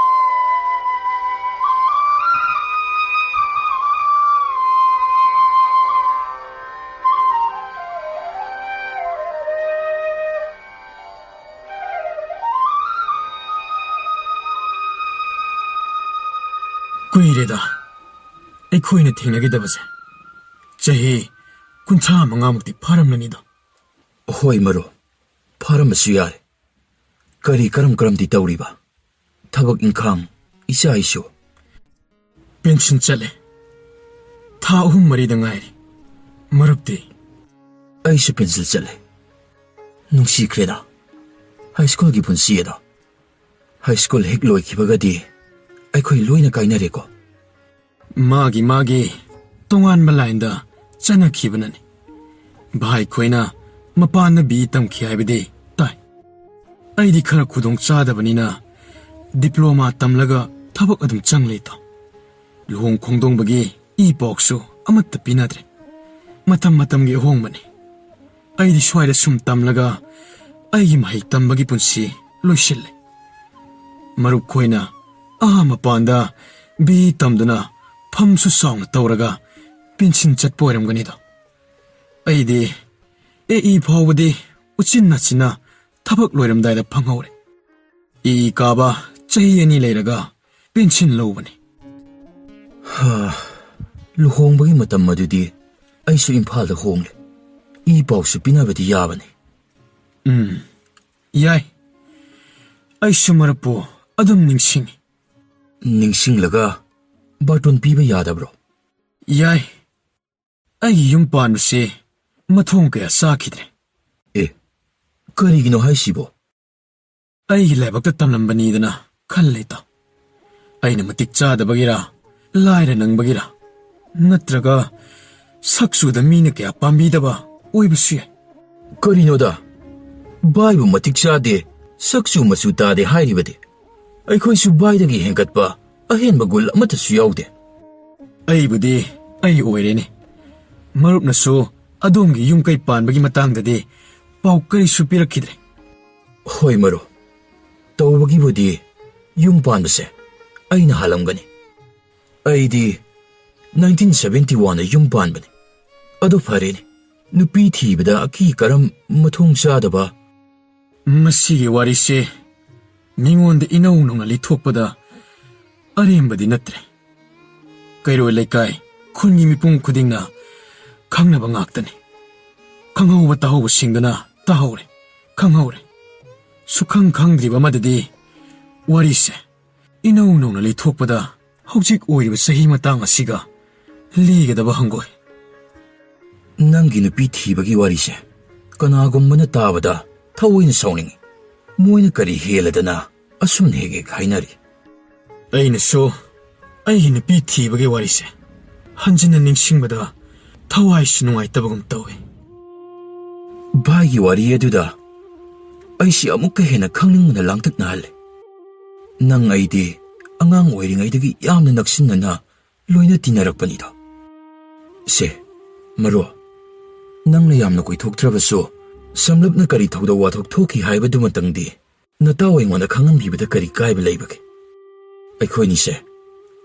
ꯀꯨꯏꯔꯦꯗ ꯑꯩꯈꯣꯏꯅ ꯊꯦꯡꯅꯈꯤꯗꯕꯁꯦ꯫ ꯆꯍꯤ ꯀꯨꯟꯊ꯭ꯔꯥ ꯃꯉꯥꯃꯨꯛꯇꯤ ꯐꯥꯔꯝꯂꯅꯤꯗꯣ꯫ ꯍꯣꯏ ꯃꯔꯨꯞ, ꯐꯥꯔꯝꯕꯁꯨ ꯌꯥꯔꯦ꯫ ꯀꯔꯤ ꯀꯔꯝ ꯀꯔꯝꯗꯤ ꯇꯧꯔꯤꯕ? ꯊꯕꯛ ꯏꯪꯈꯥꯡ, ꯏꯆꯥ ꯏꯁꯨ? ꯄꯦꯟꯁꯤꯟ ꯆꯠꯂꯦ꯫ ꯊꯥ ꯑꯍꯨꯝ ꯃꯔꯤꯗ ꯉꯥꯏꯔꯤ꯫ ꯃꯔꯨꯞꯇꯤ? ꯑꯩꯁꯨ ꯄꯦꯟꯁꯤꯜ ꯆꯠꯂꯦ꯫ ꯅꯨꯡꯁꯤꯈ꯭ꯔꯦꯗ ꯍꯥꯏ ꯁ꯭ꯀꯨꯜꯒꯤ ꯄꯨꯟꯁꯤ ꯑꯗꯣ꯫ ꯍꯥꯏ ꯁ꯭ꯀꯨꯜ ꯍꯦꯛ ꯂꯣꯏꯈꯤꯕꯒꯗꯤ ꯑꯩꯈꯣꯏ ꯂꯣꯏꯅ ꯀꯥꯏꯅꯔꯦꯀꯣ꯫ ꯃꯥꯒꯤ ꯃꯥꯒꯤ ꯇꯣꯉꯥꯟꯕ ꯂꯥꯏꯟꯗ ꯆꯠꯅꯈꯤꯕꯅꯅꯤ꯫ ꯚꯥꯏ ꯈꯣꯏꯅ ꯃꯄꯥꯟꯗ ꯕꯤ ꯇꯝꯈꯤ ꯍꯥꯏꯕꯗꯤ ꯇꯥꯏ꯫ ꯑꯩꯗꯤ ꯈꯔ ꯈꯨꯗꯣꯡ ꯆꯥꯗꯕꯅꯤꯅ ꯗꯤꯄ꯭ꯂꯣꯃꯥ ꯇꯝꯂꯒ ꯊꯕꯛ ꯑꯗꯨꯝ ꯆꯪꯂꯦ ꯏꯇꯥꯎ꯫ ꯂꯨꯍꯣꯡ ꯈꯣꯡꯗꯣꯡꯕꯒꯤ ꯏ ꯄꯥꯎꯁꯨ ꯑꯃꯠꯇ ꯄꯤꯅꯗ꯭ꯔꯦ꯫ ꯃꯇꯝ ꯃꯇꯝꯒꯤ ꯑꯍꯣꯡꯕꯅꯤ꯫ ꯑꯩꯗꯤ ꯁ꯭ꯋꯥꯏꯗ ꯁꯨꯝ ꯇꯝꯂꯒ ꯑꯩꯒꯤ ꯃꯍꯩ ꯇꯝꯕꯒꯤ ꯄꯨꯟꯁꯤ ꯂꯣꯏꯁꯤꯜꯂꯦ꯫ ꯃꯔꯨꯞ ꯈꯣꯏꯅ ꯑꯥ ꯃꯄꯥꯟꯗ ꯕꯤ ꯇꯝꯗꯨꯅ ꯐꯝꯁꯨ ꯆꯥꯎꯅ ꯇꯧꯔꯒ ꯄꯦꯟꯁꯤꯟ ꯆꯠꯄ ꯑꯣꯏꯔꯝꯒꯅꯤꯗꯣ꯫ ꯑꯩꯗꯤ ꯑꯦ ꯏ ꯐꯥꯎꯕꯗꯤ ꯎꯆꯤꯟ ꯅꯥꯆꯤꯟꯅ ꯊꯕꯛ ꯂꯣꯏꯔꯝꯗꯥꯏꯗ ꯐꯪꯍꯧꯔꯦ꯫ ꯏ ꯀꯥꯕ ꯆꯍꯤ ꯑꯅꯤ ꯂꯩꯔꯒ ꯄꯦꯟꯁꯤꯟ ꯂꯧꯕꯅꯤ꯫ ꯍꯥ, ꯂꯨꯍꯣꯡꯕꯒꯤ ꯃꯇꯝ ꯑꯗꯨꯗꯤ ꯑꯩꯁꯨ ꯏꯝꯐꯥꯜꯗ ꯍꯣꯡꯂꯦ꯫ ꯏ ꯄꯥꯎꯁꯨ ꯄꯤꯅꯕꯗꯤ ꯌꯥꯕꯅꯤ꯫ ꯎꯝ, ꯌꯥꯏ꯫ ꯑꯩꯁꯨ ꯃꯔꯨꯞꯄꯨ ꯑꯗꯨꯝ ꯅꯤꯡꯁꯤꯡꯉꯤ꯫ ꯅꯤꯡꯁꯤꯡꯂꯒ ꯕꯥꯔꯇꯣꯟ ꯄꯤꯕ ꯌꯥꯗꯕ꯭ꯔꯣ? ꯌꯥꯏ꯫ ꯑꯩꯒꯤ ꯌꯨꯝ ꯄꯥꯟꯕꯁꯦ ꯃꯊꯣꯡ ꯀꯌꯥ ꯆꯥꯈꯤꯗ꯭ꯔꯦ꯫ ꯑꯦ, ꯀꯔꯤꯒꯤꯅꯣ ꯍꯥꯏꯁꯤꯕꯣ? ꯑꯩꯒꯤ ꯂꯥꯏꯕꯛꯇ ꯇꯝꯂꯝꯕꯅꯤꯗꯅ ꯈꯜꯂꯦ, ꯏꯇꯥꯎ꯫ ꯑꯩꯅ ꯃꯇꯤꯛ ꯆꯥꯗꯕꯒꯤꯔ, ꯂꯥꯏꯔ ꯅꯪꯕꯒꯤꯔ, ꯅꯠꯇ꯭ꯔꯒ ꯁꯛ ꯆꯨꯗ ꯃꯤꯅ ꯀꯌꯥ ꯄꯥꯝꯕꯤꯗꯕ ꯑꯣꯏꯕꯁꯨ ꯌꯥꯏ꯫ ꯀꯔꯤꯅꯣꯗ? ꯚꯥꯏꯕꯨ ꯃꯇꯤꯛ ꯆꯥꯗꯦ, ꯁꯛ ꯆꯨ ꯃꯆꯨ ꯇꯥꯗꯦ ꯍꯥꯏꯔꯤꯕꯗꯤ? ꯑꯩꯈꯣꯏꯁꯨ ꯚꯥꯏꯗꯒꯤ ꯍꯦꯟꯒꯠꯄ ꯑꯍꯦꯟꯕ ꯒꯨꯜ ꯑꯃꯠꯇꯁꯨ ꯌꯥꯎꯗꯦ꯫ ꯑꯩꯕꯨꯗꯤ ꯑꯩ ꯑꯣꯏꯔꯦꯅꯦ꯫ ꯃꯔꯨꯞꯅꯁꯨ ꯑꯗꯣꯝꯒꯤ ꯌꯨꯝ ꯀꯩ ꯄꯥꯟꯕꯒꯤ ꯃꯇꯥꯡꯗꯗꯤ ꯄꯥꯎ ꯀꯔꯤꯁꯨ ꯄꯤꯔꯛꯈꯤꯗ꯭ꯔꯦ꯫ ꯍꯣꯏ ꯃꯔꯨꯞ, ꯇꯧꯕꯒꯤꯕꯨꯗꯤ ꯌꯨꯝ ꯄꯥꯟꯕꯁꯦ ꯑꯩꯅ ꯍꯥꯜꯂꯝꯒꯅꯤ꯫ ꯑꯩꯗꯤ ꯅꯥꯏꯟꯇꯤꯟ ꯁꯚꯦꯟꯇꯤ ꯋꯥꯟꯗ ꯌꯨꯝ ꯄꯥꯟꯕꯅꯤ꯫ ꯑꯗꯨ ꯐꯔꯦꯅꯦ, ꯅꯨꯄꯤ ꯊꯤꯕꯗ ꯑꯀꯤ ꯀꯔꯝ, ꯃꯊꯣꯡ ꯆꯥꯗꯕ꯫ ꯃꯁꯤꯒꯤ ꯋꯥꯔꯤꯁꯦ ꯃꯤꯉꯣꯟꯗ ꯏꯅꯧ ꯅꯧꯅ ꯂꯤꯊꯣꯛꯄꯗ ꯑꯔꯦꯝꯕꯗꯤ ꯅꯠꯇ꯭ꯔꯦ꯫ ꯀꯩꯔꯣꯏ ꯂꯩꯀꯥꯏ, ꯈꯨꯟꯒꯤ ꯃꯤꯄꯨꯝ ꯈꯨꯗꯤꯡꯅ ꯈꯪꯅꯕ ꯉꯥꯛꯇꯅꯤ꯫ ꯈꯪꯍꯧꯕ ꯇꯥꯍꯧꯕꯁꯤꯡꯗꯨꯅ ꯇꯥꯍꯧꯔꯦ, ꯈꯪꯍꯧꯔꯦ꯫ ꯁꯨꯈꯪ ꯈꯪꯗ꯭ꯔꯤꯕ ꯑꯃꯗꯗꯤ ꯋꯥꯔꯤꯁꯦ ꯏꯅꯧ ꯅꯧꯅ ꯂꯤꯊꯣꯛꯄꯗ ꯍꯧꯖꯤꯛ ꯑꯣꯏꯔꯤꯕ ꯆꯍꯤ ꯃꯇꯥꯡ ꯑꯁꯤꯒ ꯂꯤꯒꯗꯕ ꯍꯪꯒꯣꯏ꯫ ꯅꯪꯒꯤ ꯅꯨꯄꯤ ꯊꯤꯕꯒꯤ ꯋꯥꯔꯤꯁꯦ ꯀꯅꯥꯒꯨꯝꯕꯅ ꯇꯥꯕꯗ ꯊꯑꯣꯏꯅ ꯁꯥꯎꯅꯤꯡꯉꯤ꯫ ꯃꯣꯏꯅ ꯀꯔꯤ ꯍꯦꯜꯂꯗꯅ ꯑꯁꯨꯝ ꯍꯦꯛ ꯍꯦꯛ ꯍꯥꯏꯅꯔꯤ? ꯑꯩꯅꯁꯨ ꯑꯩꯒꯤ ꯅꯨꯄꯤ ꯊꯤꯕꯒꯤ ꯋꯥꯔꯤꯁꯦ ꯍꯟꯖꯤꯟꯅ ꯅꯤꯡꯁꯤꯡꯕꯗ ꯊꯋꯥꯏꯁꯨ ꯅꯨꯡꯉꯥꯏꯇꯕꯒꯨꯝ ꯇꯧꯏ꯫ ꯚꯥꯏꯒꯤ ꯋꯥꯔꯤ ꯑꯗꯨꯗ ꯑꯩꯁꯤ ꯑꯃꯨꯛꯀ ꯍꯦꯟꯅ ꯈꯪꯅꯤꯡꯕꯅ ꯂꯥꯡꯇꯛꯅꯍꯜꯂꯦ꯫ ꯅꯪ ꯑꯩꯗꯤ ꯑꯉꯥꯡ ꯑꯣꯏꯔꯤꯉꯩꯗꯒꯤ ꯌꯥꯝꯅ ꯅꯛꯁꯤꯟꯅꯅ ꯂꯣꯏꯅ ꯇꯤꯟꯅꯔꯛꯄꯅꯤꯗꯣ꯫ ꯁꯦ, ꯃꯔꯨꯞ, ꯅꯪꯅ ꯌꯥꯝꯅ ꯀꯣꯏꯊꯣꯛꯇ꯭ꯔꯕꯁꯨ, ꯁꯝꯂꯞꯅ ꯀꯔꯤ ꯊꯧꯗꯣꯛ ꯋꯥꯊꯣꯛ ꯊꯣꯛꯈꯤ ꯍꯥꯏꯕꯗꯨꯃꯇꯪꯗꯤ ꯅꯇꯥꯎ ꯑꯩꯉꯣꯟꯗ ꯈꯪꯍꯟꯕꯤꯕꯗ ꯀꯔꯤ ꯀꯥꯏꯕ ꯂꯩꯕꯒꯦ? ꯑꯩꯈꯣꯏꯅꯤꯁꯦ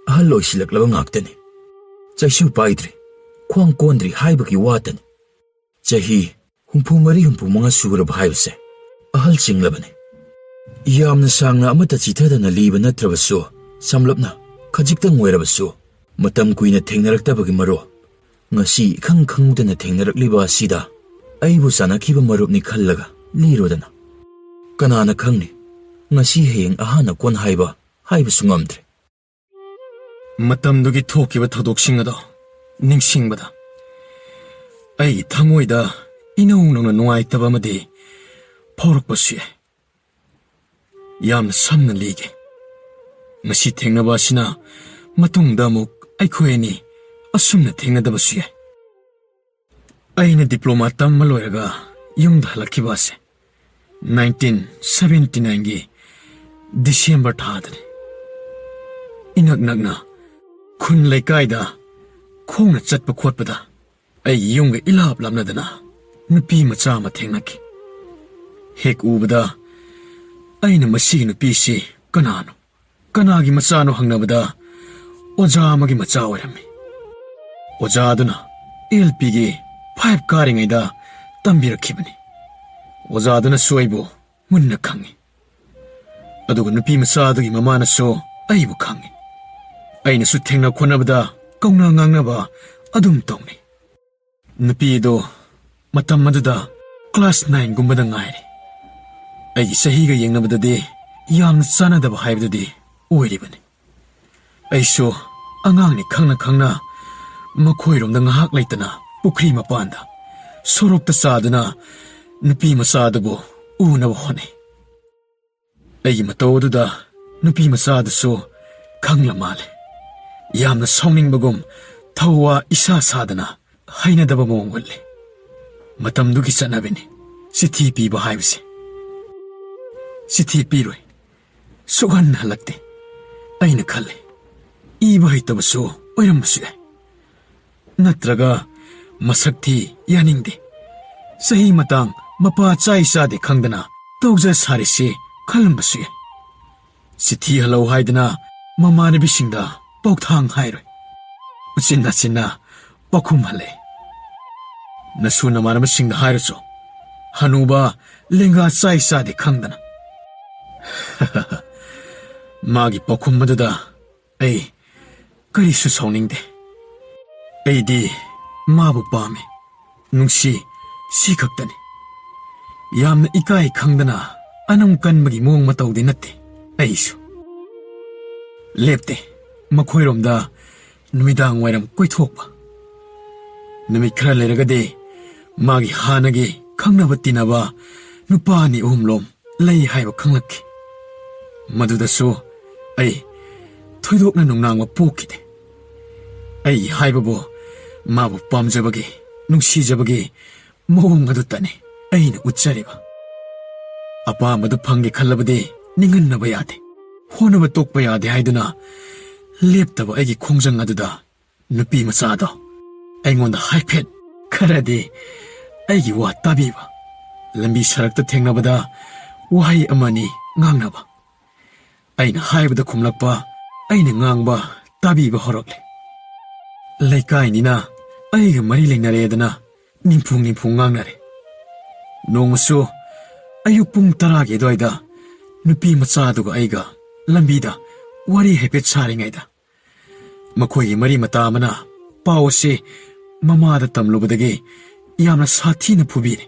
ꯑꯍꯜ ꯑꯣꯏꯁꯤꯜꯂꯛꯂꯕ ꯉꯥꯛꯇꯅꯤ꯫ ꯆꯩꯁꯨ ꯄꯥꯏꯗ꯭ꯔꯤ, ꯈ꯭ꯋꯥꯡ ꯀꯣꯟꯗ꯭ꯔꯤ ꯍꯥꯏꯕꯒꯤ ꯋꯥꯇꯅꯤ꯫ ꯆꯍꯤ ꯍꯨꯝꯐꯨ ꯃꯔꯤ, ꯍꯨꯝꯐꯨ ꯃꯉꯥ ꯁꯨꯔꯕ ꯍꯥꯏꯕꯁꯦ ꯍꯜ ꯆꯤꯡꯂꯕꯅꯤ꯫ ꯌꯥꯝꯅ ꯁꯥꯡꯅ ꯑꯃꯠꯇ ꯆꯤꯊꯗꯅ ꯂꯤꯕ ꯅꯠꯇ꯭ꯔꯕꯁꯨ, ꯁꯝꯂꯞꯅ ꯈꯖꯤꯛꯇꯪ ꯑꯣꯏꯔꯕꯁꯨ, ꯃꯇꯝ ꯀꯨꯏꯅ ꯊꯦꯡꯅꯔꯛꯇꯕꯒꯤ ꯃꯔꯨꯞ, ꯉꯁꯤ ꯏꯈꯪ ꯈꯪꯍꯧꯗꯅ ꯊꯦꯡꯅꯔꯛꯂꯤꯕ ꯑꯁꯤꯗ ꯑꯩꯕꯨ ꯆꯥꯟꯅꯈꯤꯕ ꯃꯔꯨꯞꯅꯤ ꯈꯜꯂꯒ ꯂꯤꯔꯣꯗꯅ꯫ ꯀꯅꯥꯅ ꯈꯪꯅꯤ, ꯉꯁꯤ ꯍꯌꯦꯡ ꯑꯍꯥꯟꯅ ꯀꯣꯟ ꯍꯥꯏꯕ ꯍꯥꯏꯕꯁꯨ ꯉꯝꯗ꯭ꯔꯦ꯫ ꯃꯇꯝꯗꯨꯒꯤ ꯊꯣꯛꯈꯤꯕ ꯊꯧꯗꯣꯛꯁꯤꯡ ꯑꯗꯣ ꯅꯤꯡꯁꯤꯡꯕꯗ ꯑꯩꯒꯤ ꯊꯃꯣꯏꯗ ꯏꯅꯧ ꯅꯧꯅ ꯅꯨꯡꯉꯥꯏꯇꯕ ꯑꯃꯗꯤ ꯐꯥꯎꯔꯛꯄꯁꯨ ꯌꯥꯏ꯫ ꯌꯥꯝꯅ ꯁꯝꯅ ꯂꯤꯒꯦ꯫ ꯉꯁꯤ ꯊꯦꯡꯅꯕ ꯑꯁꯤꯅ ꯃꯇꯨꯡꯗ ꯑꯃꯨꯛ ꯑꯩꯈꯣꯏ ꯑꯅꯤ ꯑꯁꯨꯝꯅ ꯊꯦꯡꯅꯗꯕꯁꯨ ꯌꯥꯏ꯫ ꯑꯩꯅ diploma ꯇꯝꯕ ꯂꯣꯏꯔꯒ ꯌꯨꯝꯗ ꯍꯜꯂꯛꯈꯤꯕ ꯑꯁꯦ nineteen seventy nineꯒꯤ December ꯊꯥꯗꯅꯤ꯫ ꯏꯅꯛ ꯅꯛꯅ ꯈꯨꯟ ꯂꯩꯀꯥꯏꯗ ꯈꯣꯡꯅ ꯆꯠꯄ ꯈꯣꯠꯄꯗ ꯑꯩꯒꯤ ꯌꯨꯝꯒ ꯏꯂꯥꯞ ꯂꯥꯞꯅꯗꯅ ꯅꯨꯄꯤ ꯃꯆꯥ ꯑꯃ ꯊꯦꯡꯅꯈꯤ꯫ ꯍꯦꯛ ꯎꯕꯗ ꯑꯩꯅ ꯃꯁꯤꯒꯤ ꯅꯨꯄꯤꯁꯤ ꯀꯅꯥꯅꯣ, ꯀꯅꯥꯒꯤ ꯃꯆꯥꯅꯣ ꯍꯪꯅꯕꯗ ꯑꯣꯖꯥ ꯑꯃꯒꯤ ꯃꯆꯥ ꯑꯣꯏꯔꯝꯃꯤ꯫ ꯑꯣꯖꯥ ꯑꯗꯨꯅ L Pꯒꯤ five ꯀꯥꯔꯤꯉꯩꯗ ꯇꯝꯕꯤꯔꯛꯈꯤꯕꯅꯤ꯫ ꯑꯣꯖꯥ ꯑꯗꯨꯅꯁꯨ ꯑꯩꯕꯨ ꯃꯨꯟꯅ ꯈꯪꯉꯤ꯫ ꯑꯗꯨꯒ ꯅꯨꯄꯤ ꯃꯆꯥ ꯑꯗꯨꯒꯤ ꯃꯃꯥꯅꯁꯨ ꯑꯩꯕꯨ ꯈꯪꯉꯤ꯫ ꯑꯩꯅꯁꯨ ꯊꯦꯡꯅ ꯈꯣꯠꯅꯕꯗ ꯀꯧꯅ ꯉꯥꯡꯅꯕ ꯑꯗꯨꯝ ꯇꯧꯅꯩ꯫ ꯅꯨꯄꯤ ꯑꯗꯨ ꯃꯇꯝ ꯑꯗꯨꯗ class nineꯒꯨꯝꯕꯗ ꯉꯥꯏꯔꯤ꯫ ꯑꯩꯒꯤ ꯆꯍꯤꯒ ꯌꯦꯡꯅꯕꯗꯗꯤ ꯌꯥꯝꯅ ꯆꯥꯟꯅꯗꯕ ꯍꯥꯏꯕꯗꯨꯗꯤ ꯑꯣꯏꯔꯤꯕꯅꯤ꯫ ꯑꯩꯁꯨ ꯑꯉꯥꯡꯅꯤ ꯈꯪꯅ ꯈꯪꯅ ꯃꯈꯣꯏꯔꯣꯝꯗ ꯉꯥꯏꯍꯥꯛ ꯂꯩꯇꯅ ꯄꯨꯈ꯭ꯔꯤ ꯃꯄꯥꯟꯗ ꯁꯣꯔꯣꯛꯇ ꯆꯥꯗꯨꯅ ꯅꯨꯄꯤ ꯃꯆꯥ ꯑꯗꯨꯕꯨ ꯎꯅꯕ ꯍꯣꯠꯅꯩ꯫ ꯑꯩꯒꯤ ꯃꯇꯧ ꯑꯗꯨꯗ ꯅꯨꯄꯤ ꯃꯆꯥ ꯑꯗꯨꯁꯨ ꯈꯪꯂ ꯃꯥꯜꯂꯦ꯫ ꯌꯥꯝꯅ ꯁꯥꯎꯅꯤꯡꯕꯒꯨꯝ ꯊꯧꯋꯥ ꯏꯁꯥ ꯁꯥꯗꯅ ꯍꯩꯅꯗꯕ ꯃꯑꯣꯡ ꯎꯠꯂꯤ꯫ ꯃꯇꯝꯗꯨꯒꯤ ꯆꯠꯅꯕꯤꯅꯤ ꯆꯤꯊꯤ ꯄꯤꯕ ꯍꯥꯏꯕꯁꯦ꯫ ꯆꯤꯊꯤ ꯄꯤꯔꯣꯏ, ꯁꯨꯛꯍꯟ ꯍꯜꯂꯛꯇꯦ꯫ ꯑꯩꯅ ꯈꯜꯂꯤ, ꯏꯕ ꯍꯩꯇꯕꯁꯨ ꯑꯣꯏꯔꯝꯕꯁꯨ ꯌꯥꯏ꯫ ꯅꯠꯇ꯭ꯔꯒ ꯃꯁꯛ ꯊꯤ, ꯌꯥꯅꯤꯡꯗꯦ, ꯆꯍꯤ ꯃꯇꯥꯡ ꯃꯄꯥ ꯆꯥꯏ ꯆꯥꯗꯦ ꯈꯪꯗꯅ ꯇꯧꯖ ꯁꯥꯔꯤꯁꯤ ꯈꯜꯂꯝꯕꯁꯨ ꯌꯥꯏ꯫ ꯆꯤꯊꯤ ꯍꯜꯂꯧ ꯍꯥꯏꯗꯅ ꯃꯃꯥꯟꯅꯕꯤꯁꯤꯡꯗ ꯄꯥꯎꯊꯥꯡ ꯍꯥꯏꯔꯣꯏ꯫ ꯎꯆꯤꯟ ꯅꯥꯆꯤꯟꯅ ꯄꯥꯎꯈꯨꯝ ꯍꯜꯂꯛꯏ꯫ ꯅꯁꯨ ꯅꯃꯥꯟꯅꯕꯁꯤꯡꯗ ꯍꯥꯏꯔꯨꯆꯣ, ꯍꯅꯨꯕ ꯂꯦꯡꯒꯥ ꯆꯥꯏ ꯆꯥꯗꯦ ꯈꯪꯗꯅ꯫ ꯃꯥꯒꯤ ꯄꯥꯎꯈꯨꯝ ꯑꯗꯨꯗ ꯑꯩ ꯀꯔꯤꯁꯨ ꯁꯥꯎꯅꯤꯡꯗꯦ꯫ ꯑꯩꯗꯤ ꯃꯥꯕꯨ ꯄꯥꯝꯃꯤ, ꯅꯨꯡꯁꯤ, ꯁꯤ ꯈꯛꯇꯅꯤ꯫ ꯌꯥꯝꯅ ꯏꯀꯥꯏ ꯈꯪꯗꯅ ꯑꯅꯝ ꯀꯟꯕꯒꯤ ꯃꯑꯣꯡ ꯃꯇꯧꯗꯤ ꯅꯠꯇꯦ꯫ ꯑꯩꯁꯨ ꯂꯦꯞꯇꯦ ꯃꯈꯣꯏꯔꯣꯝꯗ ꯅꯨꯃꯤꯗꯥꯡ ꯋꯥꯏꯔꯝ ꯀꯣꯏꯊꯣꯛꯄ꯫ ꯅꯨꯃꯤꯠ ꯈꯔ ꯂꯩꯔꯒꯗꯤ ꯃꯥꯒꯤ ꯍꯥꯟꯅꯒꯤ ꯈꯪꯅꯕ ꯇꯤꯟꯅꯕ ꯅꯨꯄꯥ ꯑꯅꯤ ꯑꯍꯨꯝ ꯂꯣꯝ ꯂꯩ ꯍꯥꯏꯕ ꯈꯪꯂꯛꯈꯤ꯫ ꯃꯗꯨꯗꯁꯨ ꯑꯩ ꯊꯣꯏꯗꯣꯛꯅ ꯅꯨꯡꯅꯥꯡꯕ ꯄꯣꯛꯈꯤꯗꯦ꯫ ꯑꯩꯒꯤ ꯍꯥꯏꯕꯕꯨ ꯃꯥꯕꯨ ꯄꯥꯝꯖꯕꯒꯤ, ꯅꯨꯡꯁꯤꯖꯕꯒꯤ ꯃꯑꯣꯡ ꯑꯗꯨꯇꯅꯤ ꯑꯩꯅ ꯎꯠꯆꯔꯤꯕ꯫ ꯑꯄꯥꯝꯕꯗꯨ ꯐꯪꯒꯦ ꯈꯜꯂꯕꯗꯤ ꯅꯤꯡꯍꯟꯅꯕ ꯌꯥꯗꯦ, ꯍꯣꯠꯅꯕ ꯇꯣꯛꯄ ꯌꯥꯗꯦ ꯍꯥꯏꯗꯨꯅ ꯂꯦꯞꯇꯕ ꯑꯩꯒꯤ ꯈꯣꯡꯖꯪ ꯑꯗꯨꯗ ꯅꯨꯄꯤ ꯃꯆꯥꯗꯣ ꯑꯩꯉꯣꯟꯗ ꯍꯥꯏꯐꯦꯠ ꯈꯔꯗꯤ ꯑꯩꯒꯤ ꯋꯥ ꯇꯥꯕꯤꯕ, ꯂꯝꯕꯤ ꯁꯔꯛꯇ ꯊꯦꯡꯅꯕꯗ ꯋꯥꯍꯩ ꯑꯃꯅꯤ ꯉꯥꯡꯅꯕ, ꯑꯩꯅ ꯍꯥꯏꯕꯗ ꯈꯨꯝꯂꯛꯄ, ꯑꯩꯅ ꯉꯥꯡꯕ ꯇꯥꯕꯤꯕ ꯍꯧꯔꯛꯂꯦ꯫ ꯂꯩꯀꯥꯏꯅꯤꯅ ꯑꯩꯒ ꯃꯔꯤ ꯂꯩꯅꯔꯦꯗꯅ ꯅꯤꯝꯐꯨ ꯅꯤꯝꯐꯨ ꯉꯥꯡꯅꯔꯦ꯫ ꯅꯣꯡꯃꯁꯨ ꯑꯌꯨꯛ ꯄꯨꯡ ꯇꯔꯥꯒꯤ ꯑꯗꯨꯋꯥꯏꯗ ꯅꯨꯄꯤ ꯃꯆꯥꯗꯨꯒ ꯑꯩꯒ ꯂꯝꯕꯤꯗ ꯋꯥꯔꯤ ꯍꯥꯏꯐꯦꯠ ꯁꯥꯔꯤꯉꯩꯗ ꯃꯈꯣꯏꯒꯤ ꯃꯔꯤ ꯃꯇꯥ ꯑꯃꯅ ꯄꯥꯎ ꯑꯁꯤ ꯃꯃꯥꯗ ꯇꯝꯂꯨꯕꯗꯒꯤ ꯌꯥꯝꯅ ꯁꯥꯊꯤꯅ ꯐꯨꯕꯤꯔꯦ꯫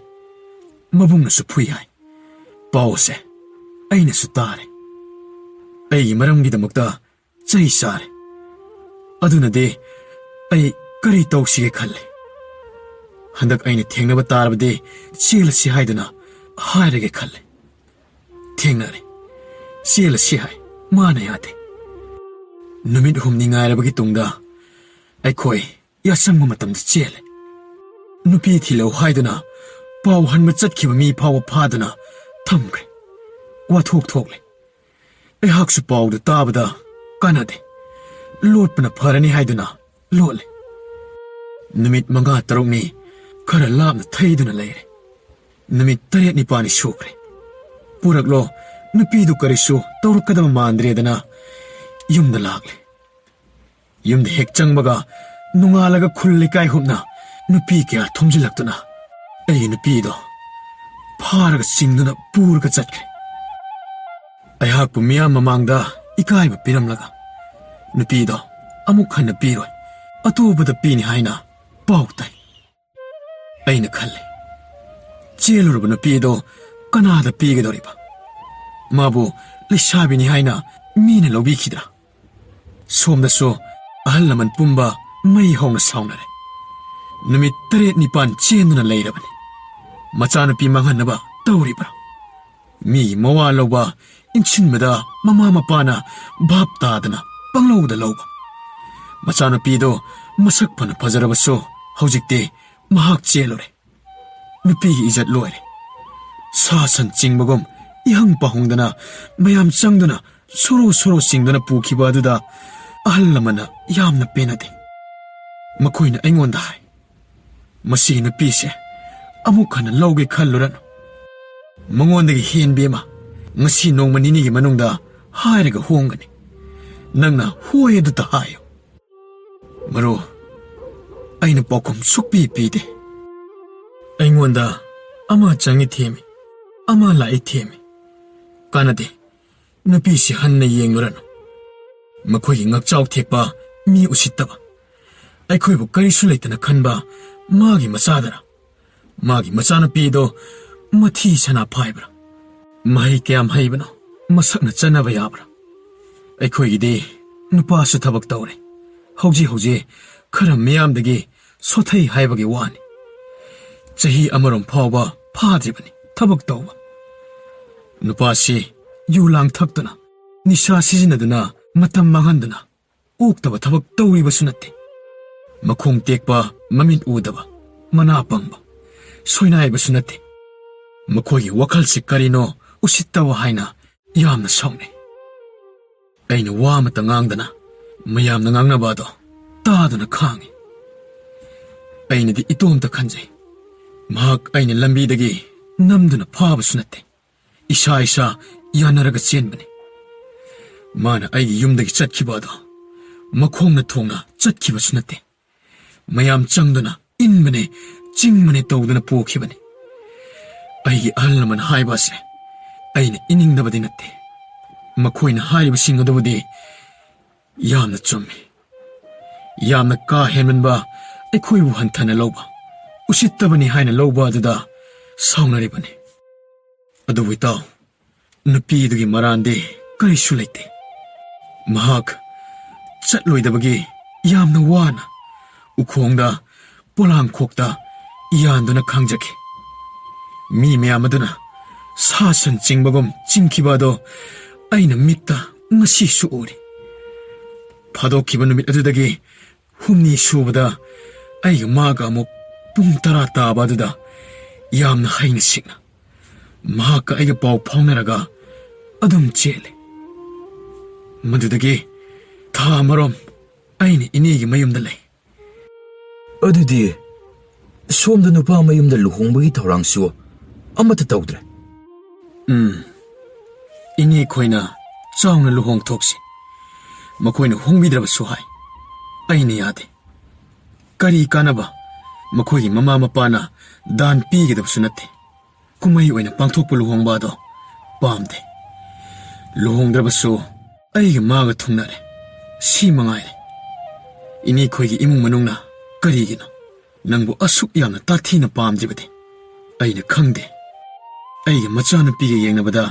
ꯃꯕꯨꯡꯅꯁꯨ ꯐꯨꯏ ꯍꯥꯏ꯫ ꯄꯥꯎ ꯑꯁꯦ ꯑꯩꯅꯁꯨ ꯇꯥꯔꯦ꯫ ꯑꯩꯒꯤ ꯃꯔꯝꯒꯤꯗꯃꯛꯇ ꯆꯩ ꯆꯥꯔꯦ꯫ ꯑꯗꯨꯅꯗꯤ ꯑꯩ ꯀꯔꯤ ꯇꯧꯁꯤꯒꯦ ꯈꯜꯂꯦ꯫ ꯍꯟꯗꯛ ꯑꯩꯅ ꯊꯦꯡꯅꯕ ꯇꯥꯔꯕꯗꯤ ꯆꯦꯜꯂꯁꯤ ꯍꯥꯏꯗꯨꯅ ꯍꯥꯏꯔꯒꯦ ꯈꯜꯂꯦ꯫ ꯊꯦꯡꯅꯔꯦ꯫ ꯆꯦꯜꯂꯁꯤ ꯍꯥꯏ꯫ ꯃꯥꯅ ꯌꯥꯗꯦ꯫ ꯅꯨꯃꯤꯠ ꯍꯨꯝꯅꯤ ꯉꯥꯏꯔꯕꯒꯤ ꯇꯨꯡꯗ ꯑꯩꯈꯣꯏ ꯌꯥꯆꯪꯕ ꯃꯇꯝꯗ ꯆꯦꯜꯂꯦ꯫ ꯅꯨꯄꯤ ꯊꯤꯜꯂꯧ ꯍꯥꯏꯗꯨꯅ ꯄꯥꯎ ꯍꯟꯕ ꯆꯠꯈꯤꯕ ꯃꯤ ꯐꯥꯎꯕ ꯐꯥꯗꯨꯅ ꯊꯝꯈ꯭ꯔꯦ꯫ ꯋꯥꯊꯣꯛ ꯊꯣꯛꯂꯦ꯫ ꯑꯩꯍꯥꯛꯁꯨ ꯄꯥꯎꯗꯨ ꯇꯥꯕꯗ ꯀꯥꯟꯅꯗꯦ, ꯂꯣꯠꯄꯅ ꯐꯔꯅꯤ ꯍꯥꯏꯗꯨꯅ ꯂꯣꯠꯂꯦ꯫ ꯅꯨꯃꯤꯠ ꯃꯉꯥ ꯇꯔꯨꯛꯅꯤ ꯈꯔ ꯂꯥꯞꯅ ꯊꯩꯗꯨꯅ ꯂꯩꯔꯦ꯫ ꯅꯨꯃꯤꯠ ꯇꯔꯦꯠ ꯅꯤꯄꯥꯜꯅꯤ ꯁꯨꯈ꯭ꯔꯦ꯫ ꯄꯨꯔꯛꯂꯣ, ꯅꯨꯄꯤꯗꯨ ꯀꯔꯤꯁꯨ ꯇꯧꯔꯛꯀꯗꯕ ꯃꯥꯟꯗ꯭ꯔꯦꯗꯅ ꯌꯨꯝꯗ ꯂꯥꯛꯂꯦ꯫ ꯌꯨꯝꯗ ꯍꯦꯛ ꯆꯪꯕꯒ ꯅꯣꯡꯉꯥꯜꯂꯒ ꯈꯨꯜ ꯂꯩꯀꯥꯏ ꯍꯨꯞꯅ ꯅꯨꯄꯤ ꯀꯌꯥ ꯊꯣꯝꯖꯤꯜꯂꯛꯇꯨꯅ ꯑꯩꯒꯤ ꯅꯨꯄꯤꯗꯣ ꯐꯥꯔꯒ ꯆꯤꯡꯗꯨꯅ ꯄꯨꯔꯒ ꯆꯠꯈ꯭ꯔꯦ꯫ ꯑꯩꯍꯥꯛꯄꯨ ꯃꯤꯌꯥꯝ ꯃꯃꯥꯡꯗ ꯏꯀꯥꯏꯕ ꯄꯤꯔꯝꯂꯒ ꯅꯨꯄꯤꯗꯣ ꯑꯃꯨꯛ ꯍꯟꯅ ꯄꯤꯔꯣꯏ, ꯑꯇꯣꯞꯄꯗ ꯄꯤꯅꯤ ꯍꯥꯏꯅ ꯄꯥꯎ ꯇꯥꯏ꯫ ꯑꯩꯅ ꯈꯜꯂꯦ, ꯆꯦꯜꯂꯨꯔꯕ ꯅꯨꯄꯤ ꯑꯗꯣ ꯀꯅꯥꯗ ꯄꯤꯒꯗꯧꯔꯤꯕ? ꯃꯥꯕꯨ ꯂꯩꯁꯥꯕꯤꯅꯤ ꯍꯥꯏꯅ ꯃꯤꯅ ꯂꯧꯕꯤꯈꯤꯗ꯭ꯔꯥ? ꯁꯣꯝꯗꯁꯨ ꯑꯍꯜ ꯂꯃꯟ ꯄꯨꯝꯕ ꯃꯩ ꯍꯧꯅ ꯁꯥꯎꯅꯔꯦ꯫ ꯅꯨꯃꯤꯠ ꯇꯔꯦꯠ ꯅꯤꯄꯥꯟ ꯆꯦꯟꯗꯨꯅ ꯂꯩꯔꯕꯅꯤ꯫ ꯃꯆꯥꯅꯨꯄꯤ ꯃꯥꯡꯍꯟꯅꯕ ꯇꯧꯔꯤꯕ꯭ꯔꯥ? ꯃꯤꯒꯤ ꯃꯋꯥ ꯂꯧꯕ, ꯏꯟꯁꯤꯟꯕꯗ ꯃꯃꯥ ꯃꯄꯥꯅ ꯚꯥꯞ ꯇꯥꯗꯅ ꯄꯪꯂꯧꯗ ꯂꯧꯕ꯫ ꯃꯆꯥꯅꯨꯄꯤꯗꯣ ꯃꯁꯛ ꯐꯅ ꯐꯖꯔꯕꯁꯨ ꯍꯧꯖꯤꯛꯇꯤ ꯃꯍꯥꯛ ꯆꯦꯜꯂꯨꯔꯦ꯫ ꯅꯨꯄꯤꯒꯤ ꯏꯖꯠ ꯂꯣꯏꯔꯦ꯫ ꯁꯥ ꯁꯟ ꯆꯤꯡꯕꯒꯨꯝ ꯏꯍꯪ ꯄꯥꯍꯪꯗꯅ ꯃꯌꯥꯝ ꯆꯪꯗꯨꯅ ꯁꯣꯔꯣ ꯁꯣꯔꯣ ꯆꯤꯡꯗꯨꯅ ꯄꯨꯈꯤꯕ ꯑꯗꯨꯗ ꯑꯍꯜ ꯂꯃꯟꯅ ꯌꯥꯝꯅ ꯄꯦꯟꯅꯗꯦ꯫ ꯃꯈꯣꯏꯅ ꯑꯩꯉꯣꯟꯗ ꯍꯥꯏ, "ꯃꯁꯤꯒꯤ ꯅꯨꯄꯤꯁꯦ ꯑꯃꯨꯛ ꯍꯟꯅ ꯂꯧꯒꯦ ꯈꯜꯂꯨꯔꯅꯨ꯫ ꯃꯉꯣꯟꯗꯒꯤ ꯍꯦꯟꯕꯤ ꯑꯃ ꯉꯁꯤ ꯅꯣꯡꯃ ꯅꯤꯅꯤꯒꯤ ꯃꯅꯨꯡꯗ ꯍꯥꯏꯔꯒ ꯍꯣꯡꯒꯅꯤ꯫ ꯅꯪꯅ ꯍꯣꯏ ꯑꯗꯨꯇ ꯍꯥꯏꯌꯨ꯫" ꯃꯔꯨ, ꯑꯩꯅ ꯄꯥꯎꯈꯨꯝ ꯁꯨꯛꯄꯤ ꯄꯤꯗꯦ꯫ ꯑꯩꯉꯣꯟꯗ ꯑꯃ ꯆꯪꯏ ꯊꯦꯝꯃꯤ, ꯑꯃ ꯂꯥꯛꯏ ꯊꯦꯝꯃꯤ꯫ ꯀꯥꯟꯅꯗꯦ꯫ ꯅꯨꯄꯤꯁꯤ ꯍꯟꯅ ꯌꯦꯡꯂꯨꯔꯅꯨ꯫ ꯃꯈꯣꯏꯒꯤ ꯉꯛꯆꯥꯎ ꯊꯦꯛꯄ, ꯃꯤ ꯎꯁꯤꯠꯇꯕ, ꯑꯩꯈꯣꯏꯕꯨ ꯀꯔꯤꯁꯨ ꯂꯩꯇꯅ ꯈꯟꯕ ꯃꯥꯒꯤ ꯃꯆꯥꯗꯔ? ꯃꯥꯒꯤ ꯃꯆꯥꯅꯨꯄꯤꯗꯣ ꯃꯊꯤ ꯁꯅꯥ ꯐꯥꯏꯕ꯭ꯔꯥ? ꯃꯍꯩ ꯀꯌꯥꯝ ꯍꯩꯕꯅꯣ? ꯃꯁꯛꯅ ꯆꯠꯅꯕ ꯌꯥꯕ꯭ꯔꯥ? ꯑꯩꯈꯣꯏꯒꯤꯗꯤ ꯅꯨꯄꯥꯁꯨ ꯊꯕꯛ ꯇꯧꯔꯦ꯫ ꯍꯧꯖꯤꯛ ꯍꯧꯖꯤꯛ ꯈꯔ ꯃꯤꯌꯥꯝꯗꯒꯤ ꯁꯣꯊꯩ ꯍꯥꯏꯕꯒꯤ ꯋꯥꯅꯤ꯫ ꯆꯍꯤ ꯑꯃꯔꯣꯝ ꯐꯥꯎꯕ ꯐꯥꯗ꯭ꯔꯤꯕꯅꯤ ꯊꯕꯛ ꯇꯧꯕ꯫ ꯅꯨꯄꯥꯁꯤ ꯌꯨ ꯂꯥꯡ ꯊꯛꯇꯨꯅ, ꯅꯤꯁꯥ ꯁꯤꯖꯤꯟꯅꯗꯨꯅ, ꯃꯇꯝ ꯃꯥꯡꯍꯟꯗꯨꯅ ꯑꯣꯛꯇꯕ ꯊꯕꯛ ꯇꯧꯔꯤꯕꯁꯨ ꯅꯠꯇꯦ꯫ ꯃꯈꯣꯡ ꯇꯦꯛꯄ, ꯃꯃꯤꯠ ꯎꯗꯕ, ꯃꯅꯥ ꯄꯪꯕ, ꯁꯣꯏꯅꯥꯏꯕꯁꯨ ꯅꯠꯇꯦ꯫ ꯃꯈꯣꯏꯒꯤ ꯋꯥꯈꯜꯁꯤ ꯀꯔꯤꯅꯣ ꯎꯁꯤꯠꯇꯕ ꯍꯥꯏꯅ ꯌꯥꯝꯅ ꯁꯥꯎꯅꯩ꯫ ꯑꯩꯅ ꯋꯥ ꯑꯃꯇ ꯉꯥꯡꯗꯅ ꯃꯌꯥꯝꯅ ꯉꯥꯡꯅꯕ ꯑꯗꯣ ꯇꯥꯗꯨꯅ ꯈꯥꯡꯉꯤ꯫ ꯑꯩꯅꯗꯤ ꯏꯇꯣꯝꯇ ꯈꯟꯖꯩ, ꯃꯍꯥꯛ ꯑꯩꯅ ꯂꯝꯕꯤꯗꯒꯤ ꯅꯝꯗꯨꯅ ꯐꯥꯕꯁꯨ ꯅꯠꯇꯦ, ꯏꯁꯥ ꯏꯁꯥ ꯌꯥꯅꯔꯒ ꯆꯦꯟꯕꯅꯤ꯫ ꯃꯥꯅ ꯑꯩꯒꯤ ꯌꯨꯝꯗꯒꯤ ꯆꯠꯈꯤꯕ ꯑꯗꯣ ꯃꯈꯣꯡꯅ ꯊꯣꯡꯅ ꯆꯠꯈꯤꯕꯁꯨ ꯅꯠꯇꯦ, ꯃꯌꯥꯝ ꯆꯪꯗꯨꯅ ꯏꯟꯕꯅꯦ, ꯆꯤꯡꯕꯅꯦ ꯇꯧꯗꯨꯅ ꯄꯨꯈꯤꯕꯅꯤ꯫ ꯑꯩꯒꯤ ꯑꯍꯜ ꯂꯃꯟ ꯍꯥꯏꯕ ꯑꯁꯦ ꯑꯩꯅ ꯏꯅꯤꯡꯗꯕꯗꯤ ꯅꯠꯇꯦ꯫ ꯃꯈꯣꯏꯅ ꯍꯥꯏꯔꯤꯕꯁꯤꯡ ꯑꯗꯨꯕꯨꯗꯤ ꯌꯥꯝꯅ ꯆꯨꯝꯃꯤ꯫ ꯌꯥꯝꯅ ꯀꯥ ꯍꯦꯟꯃꯟꯕ, ꯑꯩꯈꯣꯏꯕꯨ ꯍꯟꯊꯅ ꯂꯧꯕ, ꯎꯁꯤꯠꯇꯕꯅꯤ ꯍꯥꯏꯅ ꯂꯧꯕ ꯑꯗꯨꯗ ꯁꯥꯎꯅꯔꯤꯕꯅꯤ꯫ ꯑꯗꯨꯕꯨ ꯏꯇꯥꯎ, ꯅꯨꯄꯤꯗꯨꯒꯤ ꯃꯔꯥꯟꯗꯤ ꯀꯔꯤꯁꯨ ꯂꯩꯇꯦ꯫ ꯃꯍꯥꯛ ꯆꯠꯂꯣꯏꯗꯕꯒꯤ ꯌꯥꯝꯅ ꯋꯥꯅ ꯎꯈꯣꯡꯗ ꯄꯣꯂꯥꯡꯈꯣꯛꯇ ꯌꯥꯟꯗꯨꯅ ꯈꯥꯡꯖꯈꯤ꯫ ꯃꯤ ꯃꯌꯥꯝ ꯑꯗꯨꯅ ꯁꯥ ꯁꯟ ꯆꯤꯡꯕꯒꯨꯝ ꯆꯤꯡꯈꯤꯕ ꯑꯗꯣ ꯑꯩꯅ ꯃꯤꯠꯇ ꯉꯁꯤꯁꯨ ꯎꯔꯤ꯫ ꯐꯥꯗꯣꯛꯈꯤꯕ ꯅꯨꯃꯤꯠ ꯑꯗꯨꯗꯒꯤ ꯍꯨꯝꯅꯤ ꯁꯨꯕꯗ ꯑꯩꯒ ꯃꯥꯒ ꯑꯃꯨꯛ ꯄꯨꯡ ꯇꯔꯥ ꯇꯥꯕ ꯑꯗꯨꯗ ꯌꯥꯝꯅ ꯍꯩꯅ ꯁꯤꯡꯅ ꯃꯍꯥꯛꯀ ꯑꯩꯒ ꯄꯥꯎ ꯐꯥꯎꯅꯔꯒ ꯑꯗꯨꯝ ꯆꯦꯜꯂꯦ꯫ ꯃꯗꯨꯗꯒꯤ ꯊꯥ ꯑꯃꯔꯣꯝ ꯑꯩꯅ ꯏꯅꯦꯒꯤ ꯃꯌꯨꯝꯗ ꯂꯩ꯫ ꯑꯗꯨꯗꯤ ꯁꯣꯝꯗ ꯅꯨꯄꯥ ꯃꯌꯨꯝꯗ ꯂꯨꯍꯣꯡꯕꯒꯤ ꯊꯧꯔꯥꯡꯁꯨ ꯑꯃꯠꯇ ꯇꯧꯗ꯭ꯔꯦ? ꯎꯝ, ꯏꯅꯦ ꯈꯣꯏꯅ ꯆꯥꯎꯅ ꯂꯨꯍꯣꯡꯊꯣꯛꯁꯤ, ꯃꯈꯣꯏꯅ ꯍꯣꯡꯕꯤꯗ꯭ꯔꯕꯁꯨ ꯍꯥꯏ꯫ ꯑꯩꯅ ꯌꯥꯗꯦ꯫ ꯀꯔꯤ ꯀꯥꯟꯅꯕ? ꯃꯈꯣꯏꯒꯤ ꯃꯃꯥ ꯃꯄꯥꯅ ꯗꯥꯟ ꯄꯤꯒꯗꯕꯁꯨ ꯅꯠꯇꯦ꯫ ꯀꯨꯝꯍꯩ ꯑꯣꯏꯅ ꯄꯥꯡꯊꯣꯛꯄ ꯂꯨꯍꯣꯡꯕ ꯑꯗꯣ ꯄꯥꯝꯗꯦ꯫ ꯂꯨꯍꯣꯡꯗ꯭ꯔꯕꯁꯨ ꯑꯩꯒ ꯃꯥꯒ ꯊꯨꯡꯅꯔꯦ, ꯁꯤ ꯃꯉꯥꯏꯔꯦ꯫ ꯏꯅꯦꯈꯣꯏꯒꯤ ꯏꯃꯨꯡ ꯃꯅꯨꯡꯅ ꯀꯔꯤꯒꯤꯅꯣ ꯅꯪꯕꯨ ꯑꯁꯨꯛ ꯌꯥꯝꯅ ꯇꯥꯊꯤꯅ ꯄꯥꯝꯗ꯭ꯔꯤꯕꯗꯤ? ꯑꯩꯅ ꯈꯪꯗꯦ꯫ ꯑꯩꯒꯤ ꯃꯆꯥꯅꯨꯄꯤꯒ ꯌꯦꯡꯅꯕꯗ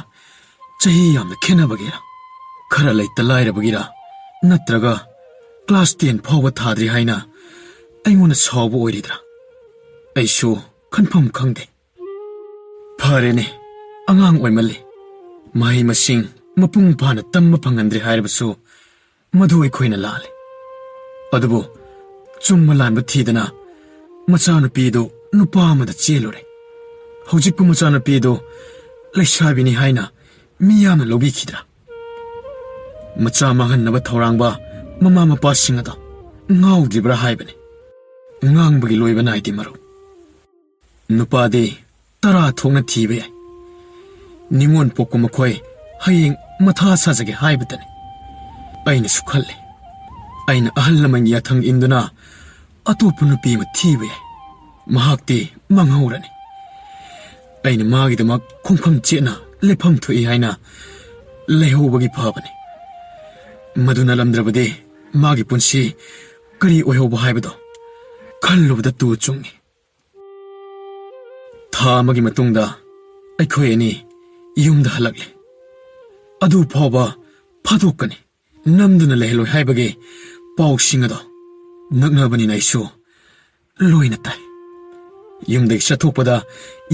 ꯆꯍꯤ ꯌꯥꯝꯅ ꯈꯦꯠꯅꯕꯒꯤꯔ, ꯈꯔ ꯂꯩꯇ ꯂꯥꯏꯔꯕꯒꯤꯔ, ꯅꯠꯇ꯭ꯔꯒ ꯀ꯭ꯂꯥꯁ ꯇꯦꯟ ꯐꯥꯎꯕ ꯊꯥꯗ꯭ꯔꯤ ꯍꯥꯏꯅ ꯑꯩꯉꯣꯟꯗ ꯁꯥꯎꯕ ꯑꯣꯏꯔꯤꯗ꯭ꯔꯥ? ꯑꯩꯁꯨ ꯈꯟꯐꯝ ꯈꯪꯗꯦ꯫ ꯐꯔꯦꯅꯦ, ꯑꯉꯥꯡ ꯑꯣꯏꯃꯜꯂꯤ, ꯃꯍꯩ ꯃꯁꯤꯡ ꯃꯄꯨꯡ ꯐꯥꯅ ꯇꯝꯕ ꯐꯪꯍꯟꯗ꯭ꯔꯦ ꯍꯥꯏꯔꯕꯁꯨ ꯃꯗꯨ ꯑꯩꯈꯣꯏꯅ ꯂꯥꯜꯂꯦ꯫ ꯑꯗꯨꯕꯨ ꯆꯨꯝꯕ ꯂꯥꯟꯕ ꯊꯤꯗꯅ ꯃꯆꯥꯅꯨꯄꯤꯗꯨ ꯅꯨꯄꯥ ꯑꯃꯗ ꯆꯦꯜꯂꯨꯔꯦ꯫ ꯍꯧꯖꯤꯛꯄꯨ ꯃꯆꯥꯅꯨꯄꯤꯗꯨ ꯂꯩꯁꯥꯕꯤꯅꯤ ꯍꯥꯏꯅ ꯃꯤꯌꯥꯝꯅ ꯂꯧꯕꯤꯈꯤꯗ꯭ꯔꯥ? ꯃꯆꯥ ꯃꯥꯡꯍꯟꯅꯕ ꯊꯧꯔꯥꯡꯕ ꯃꯃꯥ ꯃꯄꯥꯁꯤꯡ ꯑꯗꯣ ꯉꯥꯎꯗ꯭ꯔꯤꯕ꯭ꯔꯥ ꯍꯥꯏꯕꯅꯤ꯫ ꯉꯥꯡꯕꯒꯤ ꯂꯣꯏꯕ ꯅꯥꯏꯗꯦ, ꯃꯔꯨꯞ꯫ ꯅꯨꯄꯥꯗꯤ ꯇꯔꯥ ꯊꯣꯛꯅ ꯊꯤꯕ ꯌꯥꯏ꯫ ꯅꯤꯉꯣꯜ ꯄꯣꯛꯄ ꯃꯈꯣꯏ ꯍꯌꯦꯡ ꯃꯊꯥ ꯁꯥꯖꯒꯦ ꯍꯥꯏꯕꯇꯅꯤ꯫ ꯑꯩꯅꯁꯨ ꯈꯜꯂꯤ, ꯑꯩꯅ ꯑꯍꯜ ꯂꯃꯟꯒꯤ ꯌꯥꯊꯪ ꯏꯟꯗꯨꯅ ꯑꯇꯣꯞꯄ ꯅꯨꯄꯤ ꯑꯃ ꯊꯤꯕ ꯌꯥꯏ꯫ ꯃꯍꯥꯛꯇꯤ ꯃꯥꯡꯍꯧꯔꯅꯤ꯫ ꯑꯩꯅ ꯃꯥꯒꯤꯗꯃꯛ ꯈꯣꯡꯐꯝ ꯆꯦꯠꯅ ꯂꯦꯞꯐꯝ ꯊꯣꯛꯏ ꯍꯥꯏꯅ ꯂꯩꯍꯧꯕꯒꯤ ꯐꯕꯅꯤ꯫ ꯃꯗꯨ ꯅꯠꯂꯝꯗ꯭ꯔꯕꯗꯤ ꯃꯥꯒꯤ ꯄꯨꯟꯁꯤ ꯀꯔꯤ ꯑꯣꯏꯍꯧꯕ ꯍꯥꯏꯕꯗꯣ ꯈꯜꯂꯨꯕꯗ ꯇꯨ ꯆꯨꯡꯏ꯫ ꯊꯥ ꯑꯃꯒꯤ ꯃꯇꯨꯡꯗ ꯑꯩꯈꯣꯏ ꯑꯅꯤ ꯌꯨꯝꯗ ꯍꯜꯂꯛꯂꯦ꯫ ꯑꯗꯨ ꯐꯥꯎꯕ ꯐꯥꯗꯣꯛꯀꯅꯤ, ꯅꯝꯗꯨꯅ ꯂꯩꯍꯜꯂꯣꯏ ꯍꯥꯏꯕꯒꯤ ꯄꯥꯎꯁꯤꯡ ꯑꯗꯣ ꯅꯛꯅꯕꯅꯤꯅ ꯑꯩꯁꯨ ꯂꯣꯏꯅ ꯇꯥꯏ꯫ ꯌꯨꯝꯗꯒꯤ ꯆꯠꯊꯣꯛꯄꯗ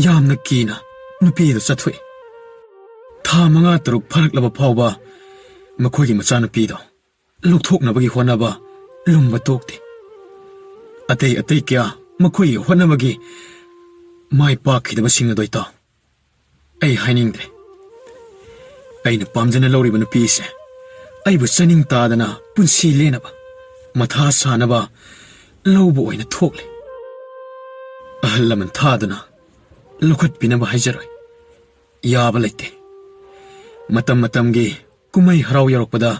ꯌꯥꯝꯅ ꯀꯤꯅ ꯅꯨꯄꯤ ꯑꯗꯨ ꯆꯠꯊꯣꯛꯏ꯫ ꯊꯥ ꯃꯉꯥ ꯇꯔꯨꯛ ꯐꯥꯔꯛꯂꯕ ꯐꯥꯎꯕ ꯃꯈꯣꯏꯒꯤ ꯃꯆꯥꯅꯨꯄꯤꯗꯣ ꯂꯧꯊꯣꯛꯅꯕꯒꯤ ꯍꯣꯠꯅꯕ ꯂꯨꯝꯕ ꯇꯣꯛꯇꯦ꯫ ꯑꯇꯩ ꯑꯇꯩ ꯀꯌꯥ ꯃꯈꯣꯏꯒꯤ ꯍꯣꯠꯅꯕꯒꯤ ꯃꯥꯏ ꯄꯥꯛꯈꯤꯗꯕꯁꯤꯡ ꯑꯗꯣ ꯏꯇꯥꯎ, ꯑꯩ ꯍꯥꯏꯅꯤꯡꯗ꯭ꯔꯦ꯫ ꯑꯩꯅ ꯄꯥꯝꯖꯅ ꯂꯧꯔꯤꯕ ꯅꯨꯄꯤꯁꯦ ꯑꯩꯕꯨ ꯆꯥꯅꯤꯡ ꯇꯥꯗꯅ ꯄꯨꯟꯁꯤ ꯂꯦꯟꯅꯕ, ꯃꯊꯥ ꯁꯥꯅꯕ ꯂꯧꯕ ꯑꯣꯏꯅ ꯊꯣꯛꯂꯦ꯫ ꯑꯍꯜ ꯂꯃꯟ ꯊꯥꯗꯨꯅ ꯂꯧꯈꯠꯄꯤꯅꯕ ꯍꯥꯏꯖꯔꯣꯏ꯫ ꯌꯥꯕ ꯂꯩꯇꯦ꯫ ꯃꯇꯝ ꯃꯇꯝꯒꯤ ꯀꯨꯝꯍꯩ ꯍꯔꯥꯎ ꯌꯧꯔꯛꯄꯗ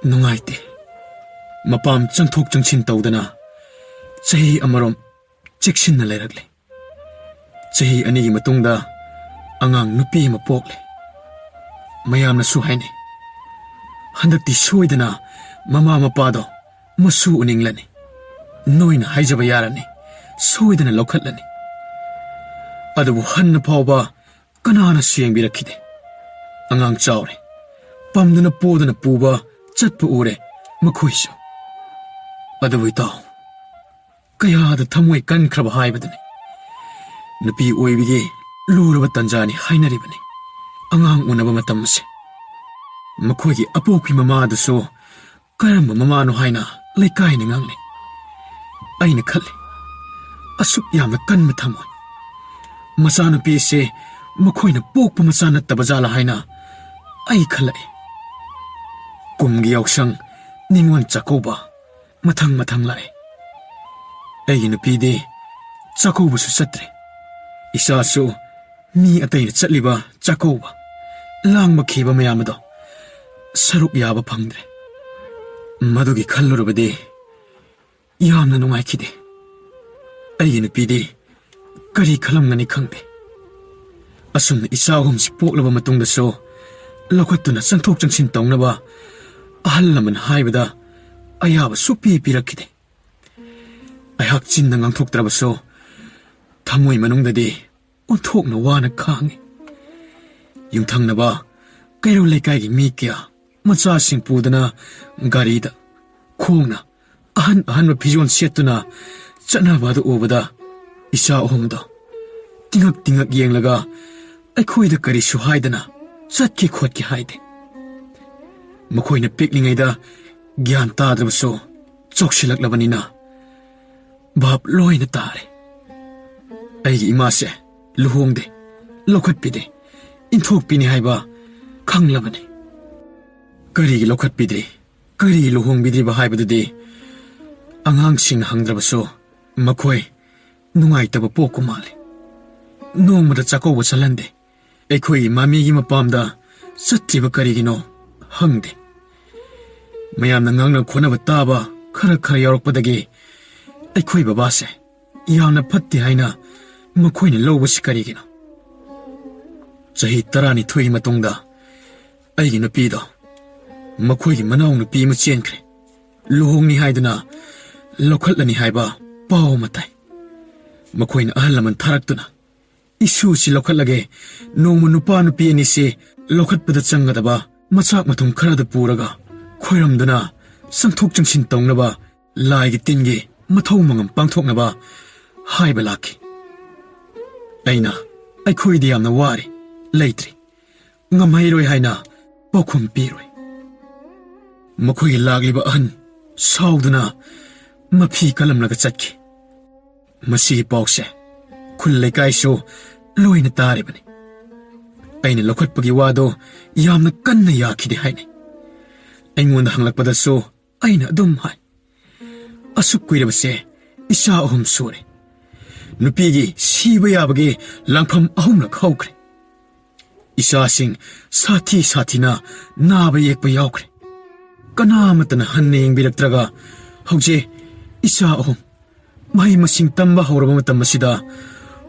ꯅꯨꯡꯉꯥꯏꯇꯦ꯫ ꯃꯄꯥꯝ ꯆꯪꯊꯣꯛ ꯆꯪꯁꯤꯟ ꯇꯧꯗꯅ ꯆꯍꯤ ꯑꯃꯔꯣꯝ ꯆꯦꯛꯁꯤꯟꯅ ꯂꯩꯔꯛꯂꯦ꯫ ꯆꯍꯤ ꯑꯅꯤꯒꯤ ꯃꯇꯨꯡꯗ ꯑꯉꯥꯡ ꯅꯨꯄꯤ ꯑꯃ ꯄꯣꯛꯂꯦ꯫ ꯃꯌꯥꯝꯅꯁꯨ ꯍꯥꯏꯅꯩ, "ꯍꯟꯗꯛꯇꯤ ꯁꯣꯏꯗꯅ ꯃꯃꯥ ꯃꯄꯥꯗꯣ ꯃꯁꯨ ꯎꯅꯤꯡꯂꯅꯤ꯫ ꯅꯣꯏꯅ ꯍꯥꯏꯖꯕ ꯌꯥꯔꯅꯤ, ꯁꯣꯏꯗꯅ ꯂꯧꯈꯠꯂꯅꯤ"꯫ ꯑꯗꯨꯕꯨ ꯍꯟꯅ ꯐꯥꯎꯕ ꯀꯅꯥꯅꯁꯨ ꯌꯦꯡꯕꯤꯔꯛꯈꯤꯗꯦ꯫ ꯑꯉꯥꯡ ꯆꯥꯎꯔꯦ, ꯄꯝꯗꯨꯅ ꯄꯣꯗꯨꯅ ꯄꯨꯕ ꯆꯠꯄ ꯎꯔꯦ ꯃꯈꯣꯏꯁꯨ꯫ ꯑꯗꯨꯕꯨ ꯏꯇꯥꯎ, ꯀꯌꯥꯗ ꯊꯃꯣꯏ ꯀꯟꯈ꯭ꯔꯕ ꯍꯥꯏꯕꯗꯨꯅꯤ꯫ ꯅꯨꯄꯤ ꯑꯣꯏꯕꯤꯒꯤ ꯂꯨꯔꯕ ꯇꯟꯖꯥꯅꯤ ꯍꯥꯏꯅꯔꯤꯕꯅꯤ ꯑꯉꯥꯡ ꯎꯅꯕ ꯃꯇꯝ ꯑꯁꯦ꯫ ꯃꯈꯣꯏꯒꯤ ꯑꯄꯣꯛꯄꯤ ꯃꯃꯥꯗꯨꯁꯨ ꯀꯔꯝꯕ ꯃꯃꯥꯅꯣ ꯍꯥꯏꯅ ꯂꯩꯀꯥꯏꯅ ꯉꯥꯡꯅꯩ꯫ ꯑꯩꯅ ꯈꯜꯂꯤ, ꯑꯁꯨꯛ ꯌꯥꯝꯅ ꯀꯟꯕ ꯊꯃꯣꯏ, ꯃꯆꯥꯅꯨꯄꯤ ꯑꯁꯤ ꯃꯈꯣꯏꯅ ꯄꯣꯛꯄ ꯃꯆꯥ ꯅꯠꯇꯕ ꯖꯥꯠꯂꯥ ꯍꯥꯏꯅ ꯑꯩ ꯈꯜꯂꯛꯏ꯫ ꯀꯨꯝꯒꯤ ꯌꯥꯎꯁꯪ, ꯅꯤꯉꯣꯜ ꯆꯥꯛꯀꯧꯕ, ꯃꯊꯪ ꯃꯊꯪ ꯂꯥꯛꯑꯦ꯫ ꯑꯩꯒꯤ ꯅꯨꯄꯤꯗꯤ ꯆꯥꯛꯀꯧꯕꯁꯨ ꯆꯠꯇ꯭ꯔꯦ꯫ ꯏꯆꯥꯁꯨ ꯃꯤ ꯑꯇꯩꯅ ꯆꯠꯂꯤꯕ ꯆꯥꯛꯀꯧꯕ, ꯂꯥꯡꯕ ꯈꯦꯕ ꯃꯌꯥꯝ ꯑꯗꯣ ꯁꯔꯨꯛ ꯌꯥꯕ ꯐꯪꯗ꯭ꯔꯦ꯫ ꯃꯗꯨꯒꯤ ꯈꯜꯂꯨꯔꯕꯗꯤ ꯌꯥꯝꯅ ꯅꯨꯡꯉꯥꯏꯈꯤꯗꯦ꯫ ꯑꯩꯒꯤ ꯅꯨꯄꯤꯗꯤ ꯀꯔꯤ ꯈꯜꯂꯝꯒꯅꯤ ꯈꯪꯗꯦ꯫ ꯑꯁꯨꯝꯅ ꯏꯆꯥ ꯑꯍꯨꯝꯁꯤ ꯄꯣꯛꯂꯕ ꯃꯇꯨꯡꯗꯁꯨ ꯂꯧꯈꯠꯇꯨꯅ ꯆꯪꯊꯣꯛ ꯆꯪꯁꯤꯟ ꯇꯧꯅꯕ ꯑꯍꯜ ꯂꯃꯟ ꯍꯥꯏꯕꯗ ꯑꯌꯥꯕ ꯁꯨꯛꯄꯤ ꯄꯤꯔꯛꯈꯤꯗꯦ꯫ ꯑꯩꯍꯥꯛ ꯆꯤꯟꯗ ꯉꯥꯡꯊꯣꯛꯇ꯭ꯔꯕꯁꯨ ꯊꯃꯣꯏ ꯃꯅꯨꯡꯗꯗꯤ ꯑꯣꯟꯊꯣꯛꯅ ꯋꯥꯅ ꯈꯥꯡꯉꯤ꯫ ꯌꯨꯝꯊꯪꯅꯕ ꯀꯩꯔꯣꯜ ꯂꯩꯀꯥꯏꯒꯤ ꯃꯤ ꯀꯌꯥ ꯃꯆꯥꯁꯤꯡ ꯄꯨꯗꯨꯅ ꯒꯥꯔꯤꯗ, ꯈꯣꯡꯅ, ꯑꯍꯟ ꯑꯍꯟꯕ ꯐꯤꯖꯣꯜ ꯁꯦꯠꯇꯨꯅ ꯆꯠꯅꯕ ꯑꯗꯨ ꯎꯕꯗ ꯏꯆꯥ ꯑꯍꯨꯝꯗꯣ ꯇꯤꯉꯛ ꯇꯤꯉꯛ ꯌꯦꯡꯂꯒ ꯑꯩꯈꯣꯏꯗ ꯀꯔꯤꯁꯨ ꯍꯥꯏꯗꯅ ꯆꯠꯀꯦ ꯈꯣꯠꯀꯦ ꯍꯥꯏꯗꯦ꯫ ꯃꯈꯣꯏꯅ ꯄꯤꯛꯂꯤꯉꯩꯗ ꯒ꯭ꯌꯥꯟ ꯇꯥꯗ꯭ꯔꯕꯁꯨ ꯆꯥꯎꯁꯤꯜꯂꯛꯂꯕꯅꯤꯅ ꯚꯥꯞ ꯂꯣꯏꯅ ꯇꯥꯔꯦ꯫ ꯑꯩꯒꯤ ꯏꯃꯥꯁꯦ ꯂꯨꯍꯣꯡꯗꯦ, ꯂꯧꯈꯠꯄꯤꯗꯦ, ꯏꯟꯊꯣꯛꯄꯤꯅꯤ ꯍꯥꯏꯕ ꯈꯪꯂꯕꯅꯤ꯫ ꯀꯔꯤꯒꯤ ꯂꯧꯈꯠꯄꯤꯗ꯭ꯔꯤ, ꯀꯔꯤꯒꯤ ꯂꯨꯍꯣꯡꯕꯤꯗ꯭ꯔꯤꯕ ꯍꯥꯏꯕꯗꯨꯗꯤ ꯑꯉꯥꯡꯁꯤꯡꯅ ꯍꯪꯗ꯭ꯔꯕꯁꯨ ꯃꯈꯣꯏ ꯅꯨꯡꯉꯥꯏꯇꯕ ꯄꯣꯛꯄ ꯃꯥꯜꯂꯤ꯫ ꯅꯣꯡꯃꯗ ꯆꯥꯛꯀꯧꯕ ꯆꯠꯍꯟꯗꯦ꯫ ꯑꯩꯈꯣꯏꯒꯤ ꯃꯃꯤꯒꯤ ꯃꯄꯥꯝꯗ ꯆꯠꯇ꯭ꯔꯤꯕ ꯀꯔꯤꯒꯤꯅꯣ ꯍꯪꯗꯦ꯫ ꯃꯌꯥꯝꯅ ꯉꯥꯡꯅ ꯈꯣꯠꯅꯕ ꯇꯥꯕ ꯈꯔ ꯈꯔ ꯌꯥꯎꯔꯛꯄꯗꯒꯤ ꯑꯩꯈꯣꯏ ꯕꯕꯥꯁꯦ ꯌꯥꯝꯅ ꯐꯠꯇꯦ ꯍꯥꯏꯅ ꯃꯈꯣꯏꯅ ꯂꯧꯕꯁꯤ ꯀꯔꯤꯒꯤꯅꯣ? ꯆꯍꯤ ꯇꯔꯥꯅꯤꯊꯣꯏꯒꯤ ꯃꯇꯨꯡꯗ ꯑꯩꯒꯤ ꯅꯨꯄꯤꯗꯣ ꯃꯈꯣꯏꯒꯤ ꯃꯅꯥꯎ ꯅꯨꯄꯤ ꯑꯃ ꯆꯦꯟꯈ꯭ꯔꯦ꯫ ꯂꯨꯍꯣꯡꯅꯤ ꯍꯥꯏꯗꯨꯅ ꯂꯧꯈꯠꯂꯅꯤ ꯍꯥꯏꯕ ꯄꯥꯎ ꯑꯃ ꯇꯥꯏ꯫ ꯃꯈꯣꯏꯅ ꯑꯍꯜ ꯂꯃꯟ ꯊꯥꯔꯛꯇꯨꯅ ꯏꯁꯨꯁꯤ ꯂꯧꯈꯠꯂꯒꯦ, ꯅꯣꯡꯃ ꯅꯨꯄꯥ ꯅꯨꯄꯤ ꯑꯅꯤꯁꯤ ꯂꯧꯈꯠꯄꯗ ꯆꯪꯒꯗꯕ ꯃꯆꯥꯛ ꯃꯊꯨꯝ ꯈꯔꯗꯨ ꯄꯨꯔꯒ ꯈꯣꯏꯔꯝꯗꯨꯅ ꯆꯪꯊꯣꯛ ꯆꯪꯁꯤꯟ ꯇꯧꯅꯕ ꯂꯥꯏꯒꯤ ꯇꯤꯟꯒꯤ ꯃꯊꯧ ꯃꯉꯝ ꯄꯥꯡꯊꯣꯛꯅꯕ ꯍꯥꯏꯕ ꯂꯥꯛꯈꯤ꯫ ꯑꯩꯅ ꯑꯩꯈꯣꯏꯗꯤ ꯌꯥꯝꯅ ꯋꯥꯔꯦ, ꯂꯩꯇ꯭ꯔꯤ, ꯉꯝꯍꯩꯔꯣꯏ ꯍꯥꯏꯅ ꯄꯥꯎꯈꯨꯝ ꯄꯤꯔꯨꯏ꯫ ꯃꯈꯣꯏꯒꯤ ꯂꯥꯛꯂꯤꯕ ꯑꯍꯟ ꯁꯥꯎꯗꯨꯅ ꯃꯐꯤ ꯀꯜꯂꯝꯂꯒ ꯆꯠꯈꯤ꯫ ꯃꯁꯤꯒꯤ ꯄꯥꯎꯁꯦ ꯈꯨꯜ ꯂꯩꯀꯥꯏꯁꯨ ꯂꯣꯏꯅ ꯇꯥꯔꯤꯕꯅꯤ꯫ ꯑꯩꯅ ꯂꯧꯈꯠꯄꯒꯤ ꯋꯥꯗꯣ ꯌꯥꯝꯅ ꯀꯟꯅ ꯌꯥꯈꯤꯗꯦ ꯍꯥꯏꯅꯩ꯫ ꯑꯩꯉꯣꯟꯗ ꯍꯪꯂꯛꯄꯗꯁꯨ ꯑꯩꯅ ꯑꯗꯨꯝ ꯍꯥꯏ, "ꯑꯁꯨꯛ ꯀꯨꯏꯔꯕꯁꯦ ꯏꯆꯥ ꯑꯍꯨꯝ ꯁꯨꯔꯦ꯫ ꯅꯨꯄꯤꯒꯤ ꯁꯤꯕ ꯌꯥꯕꯒꯤ ꯂꯥꯡꯐꯝ ꯑꯍꯨꯝꯂꯛ ꯍꯧꯈ꯭ꯔꯦ꯫ ꯏꯆꯥꯁꯤꯡ ꯁꯥꯊꯤ ꯁꯥꯊꯤꯅ ꯅꯥꯕ ꯌꯦꯛꯄ ꯌꯥꯎꯈ꯭ꯔꯦ꯫ ꯀꯅꯥꯃꯠꯇꯅ ꯍꯟꯅ ꯌꯦꯡꯕꯤꯔꯛꯇ꯭ꯔꯒ ꯍꯧꯖꯤꯛ ꯏꯆꯥ ꯑꯍꯨꯝ ꯃꯍꯩ ꯃꯁꯤꯡ ꯇꯝꯕ ꯍꯧꯔꯕ ꯃꯇꯝ ꯑꯁꯤꯗ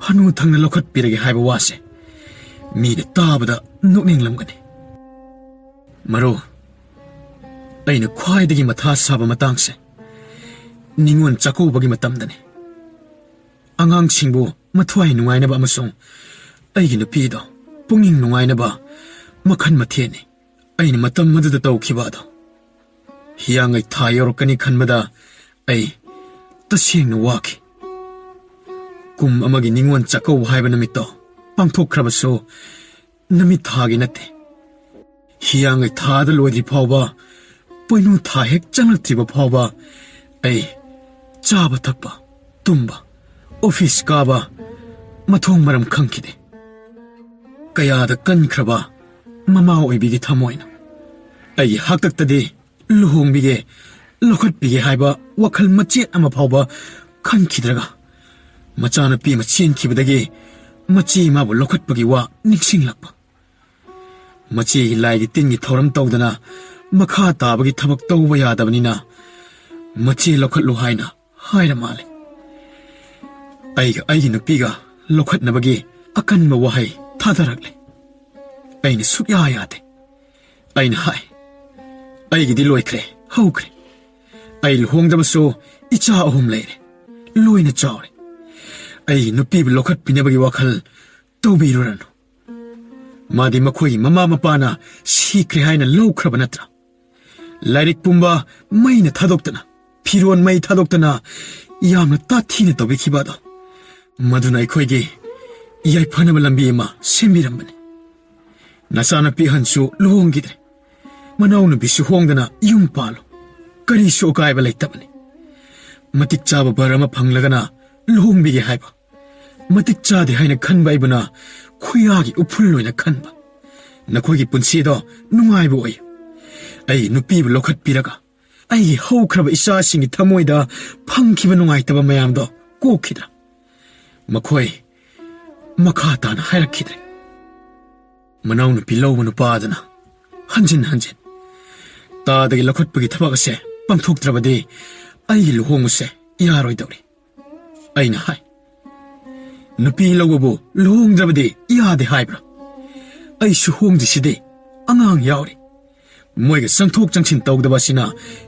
ꯍꯅꯨ ꯊꯪꯅ ꯂꯧꯈꯠꯄꯤꯔꯒꯦ ꯍꯥꯏꯕ ꯋꯥꯁꯦ ꯃꯤꯅ ꯇꯥꯕꯗ ꯅꯣꯛꯅꯤꯡꯂꯝꯒꯅꯤ꯫ ꯃꯔꯨ, ꯑꯩꯅ ꯈ꯭ꯋꯥꯏꯗꯒꯤ ꯃꯊꯥ ꯁꯥꯕ ꯃꯇꯥꯡꯁꯦ ꯅꯤꯉꯣꯜ ꯆꯥꯛꯀꯧꯕꯒꯤ ꯃꯇꯝꯗꯅꯤ꯫ ꯑꯉꯥꯡꯁꯤꯡꯕꯨ ꯃꯊ꯭ꯋꯥꯏ ꯅꯨꯡꯉꯥꯏꯅꯕ ꯑꯃꯁꯨꯡ ꯑꯩꯒꯤ ꯅꯨꯄꯤꯗꯣ ꯄꯨꯛꯅꯤꯡ ꯅꯨꯡꯉꯥꯏꯅꯕ ꯃꯈꯜ ꯃꯊꯦꯜꯅꯤ ꯑꯩꯅ ꯃꯇꯝ ꯑꯗꯨꯗ ꯇꯧꯈꯤꯕ ꯑꯗꯣ꯫ ꯍꯤꯌꯥꯡꯒꯩ ꯊꯥ ꯌꯧꯔꯛꯀꯅꯤ ꯈꯟꯕꯗ ꯑꯩ ꯇꯁꯦꯡꯅ ꯋꯥꯈꯤ꯫ ꯀꯨꯝ ꯑꯃꯒꯤ ꯅꯤꯉꯣꯜ ꯆꯥꯛꯀꯧꯕ ꯍꯥꯏꯕ ꯅꯨꯃꯤꯠꯇꯣ ꯄꯥꯡꯊꯣꯛꯈ꯭ꯔꯕꯁꯨ ꯅꯨꯃꯤꯠ ꯊꯥꯒꯤ ꯅꯠꯇꯦ꯫ ꯍꯤꯌꯥꯡꯒꯩ ꯊꯥꯗ ꯂꯣꯏꯗ꯭ꯔꯤ ꯐꯥꯎꯕ, ꯄꯣꯏꯅꯨ ꯊꯥ ꯍꯦꯛ ꯆꯪꯂꯛꯇ꯭ꯔꯤꯕ ꯐꯥꯎꯕ ꯑꯩ ꯆꯥꯕ ꯊꯛꯄ, ꯇꯨꯝꯕ, ꯑꯣꯐꯤꯁ ꯀꯥꯕ, ꯃꯊꯣꯡ ꯃꯔꯝ ꯈꯪꯈꯤꯗꯦ꯫ ꯀꯌꯥꯗ ꯀꯟꯈ꯭ꯔꯕ ꯃꯃꯥ ꯑꯣꯏꯕꯤꯒꯤ ꯊꯃꯣꯏꯅꯣ꯫ ꯑꯩꯒꯤ ꯍꯥꯛꯇꯛꯇꯗꯤ ꯂꯨꯍꯣꯡꯕꯤꯒꯦ, ꯂꯧꯈꯠꯄꯤꯒꯦ ꯍꯥꯏꯕ ꯋꯥꯈꯜ ꯃꯆꯦꯠ ꯑꯃ ꯐꯥꯎꯕ ꯈꯟꯈꯤꯗ꯭ꯔꯒ, ꯃꯆꯥꯅꯨꯄꯤ ꯑꯃ ꯆꯦꯟꯈꯤꯕꯗꯒꯤ ꯃꯆꯦ ꯃꯥꯕꯨ ꯂꯧꯈꯠꯄꯒꯤ ꯋꯥ ꯅꯤꯡꯁꯤꯡꯂꯛꯄ꯫ ꯃꯆꯦꯒꯤ ꯂꯥꯏꯒꯤ ꯇꯤꯟꯒꯤ ꯊꯧꯔꯝ ꯇꯧꯗꯅ ꯃꯈꯥ ꯇꯥꯕꯒꯤ ꯊꯕꯛ ꯇꯧꯕ ꯌꯥꯗꯕꯅꯤꯅ ꯃꯆꯦ ꯂꯧꯈꯠꯂꯨ ꯍꯥꯏꯅ ꯍꯥꯏꯔ ꯃꯥꯜꯂꯦ꯫ ꯑꯩꯒ ꯑꯩꯒꯤ ꯅꯨꯄꯤꯒ ꯂꯧꯈꯠꯅꯕꯒꯤ ꯑꯀꯟꯕ ꯋꯥꯍꯩ ꯊꯥꯗꯔꯛꯂꯦ꯫ ꯑꯩꯅ ꯁꯨꯛꯌꯥ ꯌꯥꯗꯦ꯫ ꯑꯩꯅ ꯍꯥꯏ, "ꯑꯩꯒꯤꯗꯤ ꯂꯣꯏꯈ꯭ꯔꯦ, ꯍꯧꯈ꯭ꯔꯦ꯫ ꯑꯩ ꯂꯨꯍꯣꯡꯗꯕꯁꯨ ꯏꯆꯥ ꯑꯍꯨꯝ ꯂꯩꯔꯦ, ꯂꯣꯏꯅ ꯆꯥꯎꯔꯦ꯫ ꯑꯩꯒꯤ ꯅꯨꯄꯤꯕꯨ ꯂꯧꯈꯠꯄꯤꯅꯕꯒꯤ ꯋꯥꯈꯜ ꯇꯧꯕꯤꯔꯨꯔꯅꯨ꯫ ꯃꯥꯗꯤ ꯃꯈꯣꯏꯒꯤ ꯃꯃꯥ ꯃꯄꯥꯅ ꯁꯤꯈ꯭ꯔꯦ ꯍꯥꯏꯅ ꯂꯧꯈ꯭ꯔꯕ ꯅꯠꯇ꯭ꯔꯥ? ꯂꯥꯏꯔꯤꯛ ꯄꯨꯝꯕ ꯃꯩꯅ ꯊꯥꯗꯣꯛꯇꯅ, ꯐꯤꯔꯣꯟ ꯃꯩ ꯊꯥꯗꯣꯛꯇꯅ ꯌꯥꯝꯅ ꯇꯥꯊꯤꯅ ꯇꯧꯕꯤꯈꯤꯕ ꯑꯗꯣ꯫ ꯃꯗꯨꯅ ꯑꯩꯈꯣꯏꯒꯤ ꯌꯥꯏꯐꯅꯕ ꯂꯝꯕꯤ ꯑꯃ ꯁꯦꯝꯕꯤꯔꯝꯕꯅꯤ꯫ ꯅꯆꯥꯅꯨꯄꯤ ꯑꯍꯟꯁꯨ ꯂꯨꯍꯣꯡꯈꯤꯗ꯭ꯔꯦ꯫ ꯃꯅꯥꯎꯅꯨꯄꯤꯁꯨ ꯍꯣꯡꯗꯅ ꯌꯨꯝ ꯄꯥꯜꯂꯣ꯫ ꯀꯔꯤꯁꯨ ꯑꯀꯥꯏꯕ ꯂꯩꯇꯕꯅꯤ꯫ ꯃꯇꯤꯛ ꯆꯥꯕ ꯚꯔ ꯑꯃ ꯐꯪꯂꯒꯅ ꯂꯨꯍꯣꯡꯕꯤꯒꯦ ꯍꯥꯏꯕ꯫ ꯃꯇꯤꯛ ꯆꯥꯗꯦ ꯍꯥꯏꯅ ꯈꯟꯕ ꯑꯩꯕꯨꯅ ꯈꯨꯌꯥꯒꯤ ꯎꯐꯨꯜ ꯑꯣꯏꯅ ꯈꯟꯕ꯫ ꯅꯈꯣꯏꯒꯤ ꯄꯨꯟꯁꯤꯗꯣ ꯅꯨꯡꯉꯥꯏꯕ ꯑꯣꯏꯌꯨ꯫ ꯑꯩ ꯅꯨꯄꯤꯕꯨ ꯂꯧꯈꯠꯄꯤꯔꯒ ꯑꯩꯒꯤ ꯍꯧꯈ꯭ꯔꯕ ꯏꯆꯥꯁꯤꯡꯒꯤ ꯊꯃꯣꯏꯗ ꯐꯪꯈꯤꯕ ꯅꯨꯡꯉꯥꯏꯇꯕ ꯃꯌꯥꯝꯗꯣ ꯀꯣꯛꯈꯤꯗ꯭ꯔꯥ?" ꯃꯈꯣꯏ ꯃꯈꯥ ꯇꯥꯅ ꯍꯥꯏꯔꯛꯈꯤꯗ꯭ꯔꯦ꯫ ꯃꯅꯥꯎꯅꯨꯄꯤ ꯂꯧꯕ ꯅꯨꯄꯥꯗꯨꯅ ꯍꯟꯖꯤꯟ ꯍꯟꯖꯤꯟ, "ꯇꯥꯗꯒꯤ ꯂꯧꯈꯠꯄꯒꯤ ꯊꯕꯛ ꯑꯁꯦ ꯄꯥꯡꯊꯣꯛꯇ꯭ꯔꯕꯗꯤ ꯑꯩꯒꯤ ꯂꯨꯍꯣꯡꯕꯁꯦ ꯌꯥꯔꯣꯏꯗꯧꯔꯤ꯫" ꯑꯩꯅ ꯍꯥꯏ, "ꯅꯨꯄꯤ ꯂꯧꯕꯕꯨ ꯂꯨꯍꯣꯡꯗ꯭ꯔꯕꯗꯤ ꯌꯥꯗꯦ ꯍꯥꯏꯕ꯭ꯔꯥ?" ꯑꯩꯁꯨ ꯍꯣꯡꯗ꯭ꯔꯤꯁꯤꯗꯤ꯫ ꯑꯉꯥꯡ ꯌꯥꯎꯔꯤ꯫ ꯃꯣꯏꯒ ꯆꯪꯊꯣꯛ ꯆꯪꯁꯤꯟ ꯇꯧꯗꯕ ꯑꯁꯤꯅ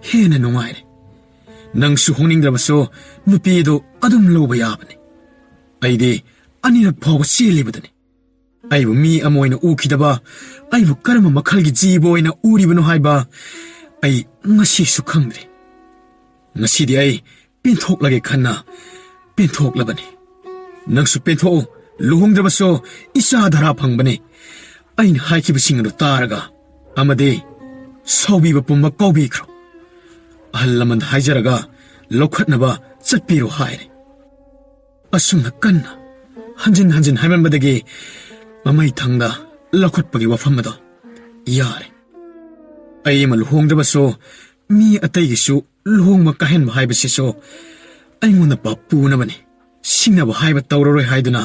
ꯍꯦꯟꯅ ꯅꯨꯡꯉꯥꯏꯔꯦ꯫ ꯅꯪꯁꯨ ꯍꯣꯡꯅꯤꯡꯗ꯭ꯔꯕꯁꯨ ꯅꯨꯄꯤ ꯑꯗꯨ ꯑꯗꯨꯝ ꯂꯧꯕ ꯌꯥꯕꯅꯤ꯫ ꯑꯩꯗꯤ ꯑꯅꯤꯔꯛ ꯐꯥꯎꯕ ꯆꯦꯜꯂꯤꯕꯗꯨꯅꯤ꯫ ꯑꯩꯕꯨ ꯃꯤ ꯑꯃ ꯑꯣꯏꯅ ꯎꯈꯤꯗꯕ, ꯑꯩꯕꯨ ꯀꯔꯝꯕ ꯃꯈꯜꯒꯤ ꯖꯤꯕ ꯑꯣꯏꯅ ꯎꯔꯤꯕꯅꯣ ꯍꯥꯏꯕ ꯑꯩ ꯉꯁꯤꯁꯨ ꯈꯪꯗ꯭ꯔꯤ꯫ ꯉꯁꯤꯗꯤ ꯑꯩ ꯄꯦꯟꯊꯣꯛꯂꯒꯦ ꯈꯟꯅ ꯄꯦꯟꯊꯣꯛꯂꯕꯅꯤ꯫ ꯅꯪꯁꯨ ꯄꯦꯟꯊꯣꯛꯎ, ꯂꯨꯍꯣꯡꯗ꯭ꯔꯕꯁꯨ ꯏꯆꯥ ꯙꯔꯥ ꯐꯪꯕꯅꯤ꯫ ꯑꯩꯅ ꯍꯥꯏꯈꯤꯕꯁꯤꯡ ꯑꯗꯨ ꯇꯥꯔꯒ ꯑꯃꯗꯤ ꯁꯥꯎꯕꯤꯕ ꯄꯨꯝꯕ ꯀꯥꯎꯕꯤꯈ꯭ꯔꯣ꯫ ꯑꯍꯜ ꯂꯃꯟꯗ ꯍꯥꯏꯖꯔꯒ ꯂꯧꯈꯠꯅꯕ ꯆꯠꯄꯤꯔꯣ ꯍꯥꯏꯔꯦ꯫ ꯑꯁꯨꯝꯅ ꯀꯟꯅ ꯍꯟꯖꯤꯟ ꯍꯟꯖꯤꯟ ꯍꯥꯏꯃꯟꯕꯗꯒꯤ ꯃꯃꯩ ꯊꯪꯗ ꯂꯧꯈꯠꯄꯒꯤ ꯋꯥꯐꯝ ꯑꯗꯣ ꯌꯥꯔꯦ꯫ ꯑꯩ ꯑꯃ ꯂꯨꯍꯣꯡꯗ꯭ꯔꯕꯁꯨ ꯃꯤ ꯑꯇꯩꯒꯤꯁꯨ ꯂꯨꯍꯣꯡꯕ ꯀꯥꯏꯍꯟꯕ ꯍꯥꯏꯕꯁꯤꯁꯨ ꯑꯩꯉꯣꯟꯗ ꯄꯥꯞ ꯄꯨꯅꯕꯅꯤ꯫ ꯁꯤꯡꯅꯕ ꯍꯥꯏꯕ ꯇꯧꯔꯔꯣꯏ ꯍꯥꯏꯗꯨꯅ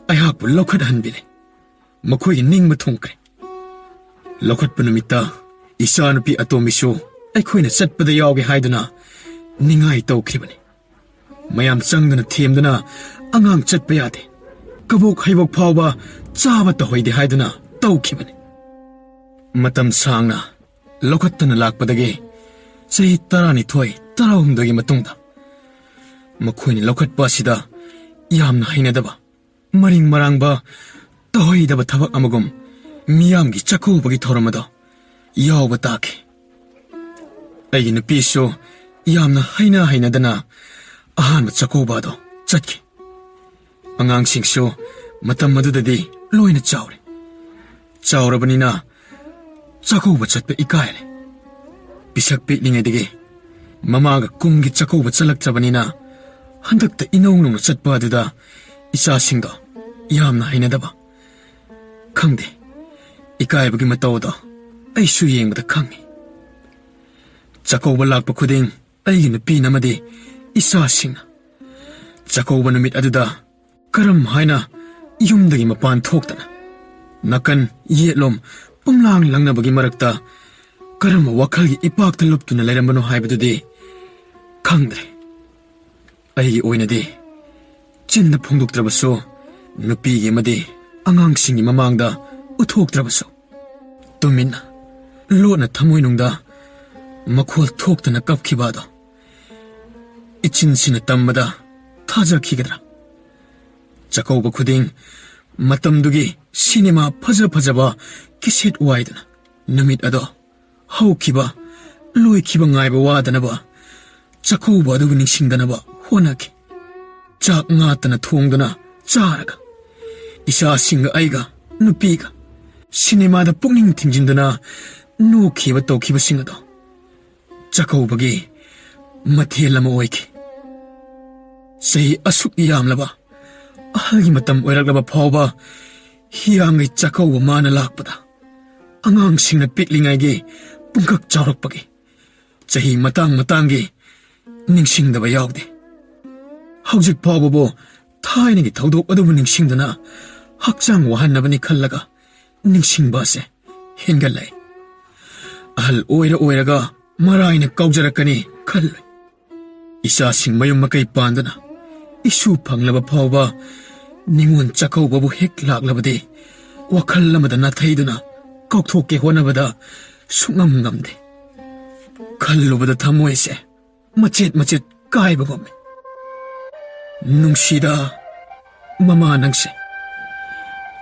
ꯑꯩꯍꯥꯛꯄꯨ ꯂꯧꯈꯠꯍꯟꯕꯤꯔꯦ꯫ ꯃꯈꯣꯏꯒꯤ ꯅꯤꯡꯕ ꯊꯨꯡꯈ꯭ꯔꯦ꯫ ꯂꯧꯈꯠꯄ ꯅꯨꯃꯤꯠꯇ ꯏꯆꯥꯅꯨꯄꯤ ꯑꯇꯣꯝꯕꯤꯁꯨ ꯑꯩꯈꯣꯏꯅ ꯆꯠꯄꯗ ꯌꯥꯎꯒꯦ ꯍꯥꯏꯗꯨꯅ ꯅꯤꯡꯉꯥꯏ ꯇꯧꯈꯤꯕꯅꯤ꯫ ꯃꯌꯥꯝ ꯆꯪꯗꯨꯅ ꯊꯦꯝꯗꯨꯅ ꯑꯉꯥꯡ ꯆꯠꯄ ꯌꯥꯗꯦ, ꯀꯕꯣꯛ ꯍꯩꯕꯣꯛ ꯐꯥꯎꯕ ꯆꯥꯕ ꯇꯧꯍꯩꯗꯦ ꯍꯥꯏꯗꯨꯅ ꯇꯧꯈꯤꯕꯅꯤ꯫ ꯃꯇꯝ ꯁꯥꯡꯅ ꯂꯧꯈꯠꯇꯅ ꯂꯥꯛꯄꯗꯒꯤ ꯆꯍꯤ ꯇꯔꯥꯅꯤꯊꯣꯏ, ꯇꯔꯥꯍꯨꯝꯗꯣꯏꯒꯤ ꯃꯇꯨꯡꯗ ꯃꯈꯣꯏꯅ ꯂꯧꯈꯠꯄ ꯑꯁꯤꯗ ꯌꯥꯝꯅ ꯍꯩꯅꯗꯕ, ꯃꯔꯤꯡ ꯃꯔꯥꯡꯕ, ꯇꯧꯍꯩꯗꯕ ꯊꯕꯛ ꯑꯃꯒꯨꯝ ꯃꯤꯌꯥꯝꯒꯤ ꯆꯥꯛꯀꯧꯕꯒꯤ ꯊꯧꯔꯝ ꯑꯗꯣ ꯌꯥꯎꯕ ꯇꯥꯈꯤ꯫ ꯑꯩꯒꯤ ꯅꯨꯄꯤꯁꯨ ꯌꯥꯝꯅ ꯍꯩꯅ ꯍꯩꯅꯗꯅ ꯑꯍꯥꯟꯕ ꯆꯥꯛꯀꯧꯕ ꯑꯗꯣ ꯆꯠꯈꯤ꯫ ꯑꯉꯥꯡꯁꯤꯡꯁꯨ ꯃꯇꯝ ꯑꯗꯨꯗꯗꯤ ꯂꯣꯏꯅ ꯆꯥꯎꯔꯦ꯫ ꯆꯥꯎꯔꯕꯅꯤꯅ ꯆꯥꯛꯀꯧꯕ ꯆꯠꯄ ꯏꯀꯥꯏꯔꯦ꯫ ꯄꯤꯁꯛ ꯄꯤꯛꯂꯤꯉꯩꯗꯒꯤ ꯃꯃꯥꯒ ꯀꯨꯝꯒꯤ ꯆꯥꯛꯀꯧꯕ ꯆꯠꯂꯛꯇ꯭ꯔꯕꯅꯤꯅ ꯍꯟꯗꯛꯇ ꯏꯅꯧ ꯅꯧꯅ ꯆꯠꯄ ꯑꯗꯨꯗ ꯏꯆꯥꯁꯤꯡꯗꯣ ꯌꯥꯝꯅ ꯍꯩꯅꯗꯕ꯫ ꯈꯪꯗꯦ, ꯏꯀꯥꯏꯕꯒꯤ ꯃꯇꯧ ꯑꯗꯣ ꯑꯩꯁꯨ ꯌꯦꯡꯕꯗ ꯈꯪꯉꯤ꯫ ꯆꯥꯛꯀꯧꯕ ꯂꯥꯛꯄ ꯈꯨꯗꯤꯡ ꯑꯩꯒꯤ ꯅꯨꯄꯤꯅ ꯑꯃꯗꯤ ꯏꯆꯥꯁꯤꯡꯅ ꯆꯥꯛꯀꯧꯕ ꯅꯨꯃꯤꯠ ꯑꯗꯨꯗ ꯀꯔꯝ ꯍꯥꯏꯅ ꯌꯨꯝꯗꯒꯤ ꯃꯄꯥꯟ ꯊꯣꯛꯇꯅ ꯅꯥꯀꯟ ꯌꯦꯠꯂꯣꯝ ꯄꯨꯝꯂꯥꯡ ꯂꯪꯅꯕꯒꯤ ꯃꯔꯛꯇ ꯀꯔꯝꯕ ꯋꯥꯈꯜꯒꯤ ꯏꯄꯥꯛꯇ ꯂꯨꯞꯇꯨꯅ ꯂꯩꯔꯝꯕꯅꯣ ꯍꯥꯏꯕꯗꯨꯗꯤ ꯈꯪꯗ꯭ꯔꯦ꯫ ꯑꯩꯒꯤ ꯑꯣꯏꯅꯗꯤ ꯆꯤꯟꯗ ꯐꯣꯡꯗꯣꯛꯇ꯭ꯔꯕꯁꯨ ꯅꯨꯄꯤꯒꯤ ꯑꯃꯗꯤ ꯑꯉꯥꯡꯁꯤꯡꯒꯤ ꯃꯃꯥꯡꯗ ꯎꯠꯊꯣꯛꯇ꯭ꯔꯕꯁꯨ, ꯇꯨꯃꯤꯟꯅ, ꯂꯣꯠꯅ ꯊꯃꯣꯏꯅꯨꯡꯗ ꯃꯈꯣꯜ ꯊꯣꯛꯇꯅ ꯀꯞꯈꯤꯕ ꯑꯗꯣ ꯏꯆꯤꯟꯁꯤꯅ ꯇꯝꯕꯗ ꯊꯥꯖꯈꯤꯒꯗ꯭ꯔꯥ? ꯆꯥꯛꯀꯧꯕ ꯈꯨꯗꯤꯡ ꯃꯇꯝꯗꯨꯒꯤ ꯁꯤꯅꯦꯃꯥ ꯐꯖ ꯐꯖꯕ ꯀꯦꯁꯦꯠ ꯋꯥꯏꯗꯨꯅ ꯅꯨꯃꯤꯠ ꯑꯗꯣ ꯍꯧꯈꯤꯕ, ꯂꯣꯏꯈꯤꯕ ꯉꯥꯏꯕ ꯋꯥꯗꯅꯕ ꯆꯥꯛꯀꯧꯕ ꯑꯗꯨꯕꯨ ꯅꯤꯡꯁꯤꯡꯗꯅꯕ ꯍꯣꯠꯅꯈꯤ꯫ ꯆꯥꯛ ꯉꯥꯇꯅ ꯊꯣꯡꯗꯨꯅ ꯆꯥꯔꯒ, ꯏꯆꯥꯁꯤꯡꯒ ꯑꯩꯒ, ꯅꯨꯄꯤꯒ, ꯁꯤꯅꯦꯃꯥꯗ ꯄꯨꯛꯅꯤꯡ ꯊꯤꯡꯖꯤꯟꯗꯨꯅ ꯅꯣꯛꯈꯤꯕ ꯇꯧꯈꯤꯕꯁꯤꯡ ꯑꯗꯣ ꯆꯥꯛꯀꯧꯕꯒꯤ ꯃꯊꯦꯜ ꯑꯃ ꯑꯣꯏꯈꯤ꯫ ꯆꯍꯤ ꯑꯁꯨꯛ ꯌꯥꯝꯂꯕ, ꯑꯍꯜꯒꯤ ꯃꯇꯝ ꯑꯣꯏꯔꯛꯂꯕ ꯐꯥꯎꯕ ꯍꯤꯌꯥꯡꯒꯩ ꯆꯥꯛꯀꯧꯕ ꯃꯥꯅ ꯂꯥꯛꯄꯗ, ꯑꯉꯥꯡꯁꯤꯡꯅ ꯄꯤꯛꯂꯤꯉꯩꯒꯤ ꯄꯨꯡꯀꯛ ꯆꯥꯎꯔꯛꯄꯒꯤ ꯆꯍꯤ ꯃꯇꯥꯡ ꯃꯇꯥꯡꯒꯤ ꯅꯤꯡꯁꯤꯡꯗꯕ ꯌꯥꯎꯗꯦ꯫ ꯍꯧꯖꯤꯛ ꯐꯥꯎꯕꯕꯨ ꯊꯥꯏꯅꯒꯤ ꯊꯧꯗꯣꯛ ꯑꯗꯨꯕꯨ ꯅꯤꯡꯁꯤꯡꯗꯨꯅ ꯍꯛꯆꯥꯡ ꯋꯥꯍꯟꯅꯕꯅꯤ ꯈꯜꯂꯒ ꯅꯤꯡꯁꯤꯡꯕ ꯑꯁꯦ ꯍꯦꯟꯒꯠꯂꯛꯏ꯫ ꯑꯍꯜ ꯑꯣꯏꯔ ꯑꯣꯏꯔꯒ ꯃꯔꯥꯏꯅ ꯀꯥꯎꯖꯔꯛꯀꯅꯤ ꯈꯜꯂꯨꯏ꯫ ꯏꯆꯥꯁꯤꯡ ꯃꯌꯨꯝ ꯃꯀꯩ ꯄꯥꯟꯗꯨꯅ ꯏꯁꯨ ꯐꯪꯂꯕ ꯐꯥꯎꯕ ꯅꯤꯉꯣꯜ ꯆꯥꯛꯀꯧꯕꯕꯨ ꯍꯦꯛ ꯂꯥꯛꯂꯕꯗꯤ ꯋꯥꯈꯜ ꯑꯃꯗ ꯅꯥꯊꯩꯗꯨꯅ ꯀꯥꯎꯊꯣꯛꯀꯦ ꯍꯣꯠꯅꯕꯗ ꯁꯨꯡꯉꯝ ꯉꯝꯗꯦ꯫ ꯈꯜꯂꯨꯕꯗ ꯊꯃꯣꯏꯁꯦ ꯃꯆꯦꯠ ꯃꯆꯦꯠ ꯀꯥꯏꯕ ꯉꯝꯃꯤ꯫ ꯅꯨꯡꯁꯤꯗ ꯃꯃꯥ ꯅꯪꯁꯦ꯫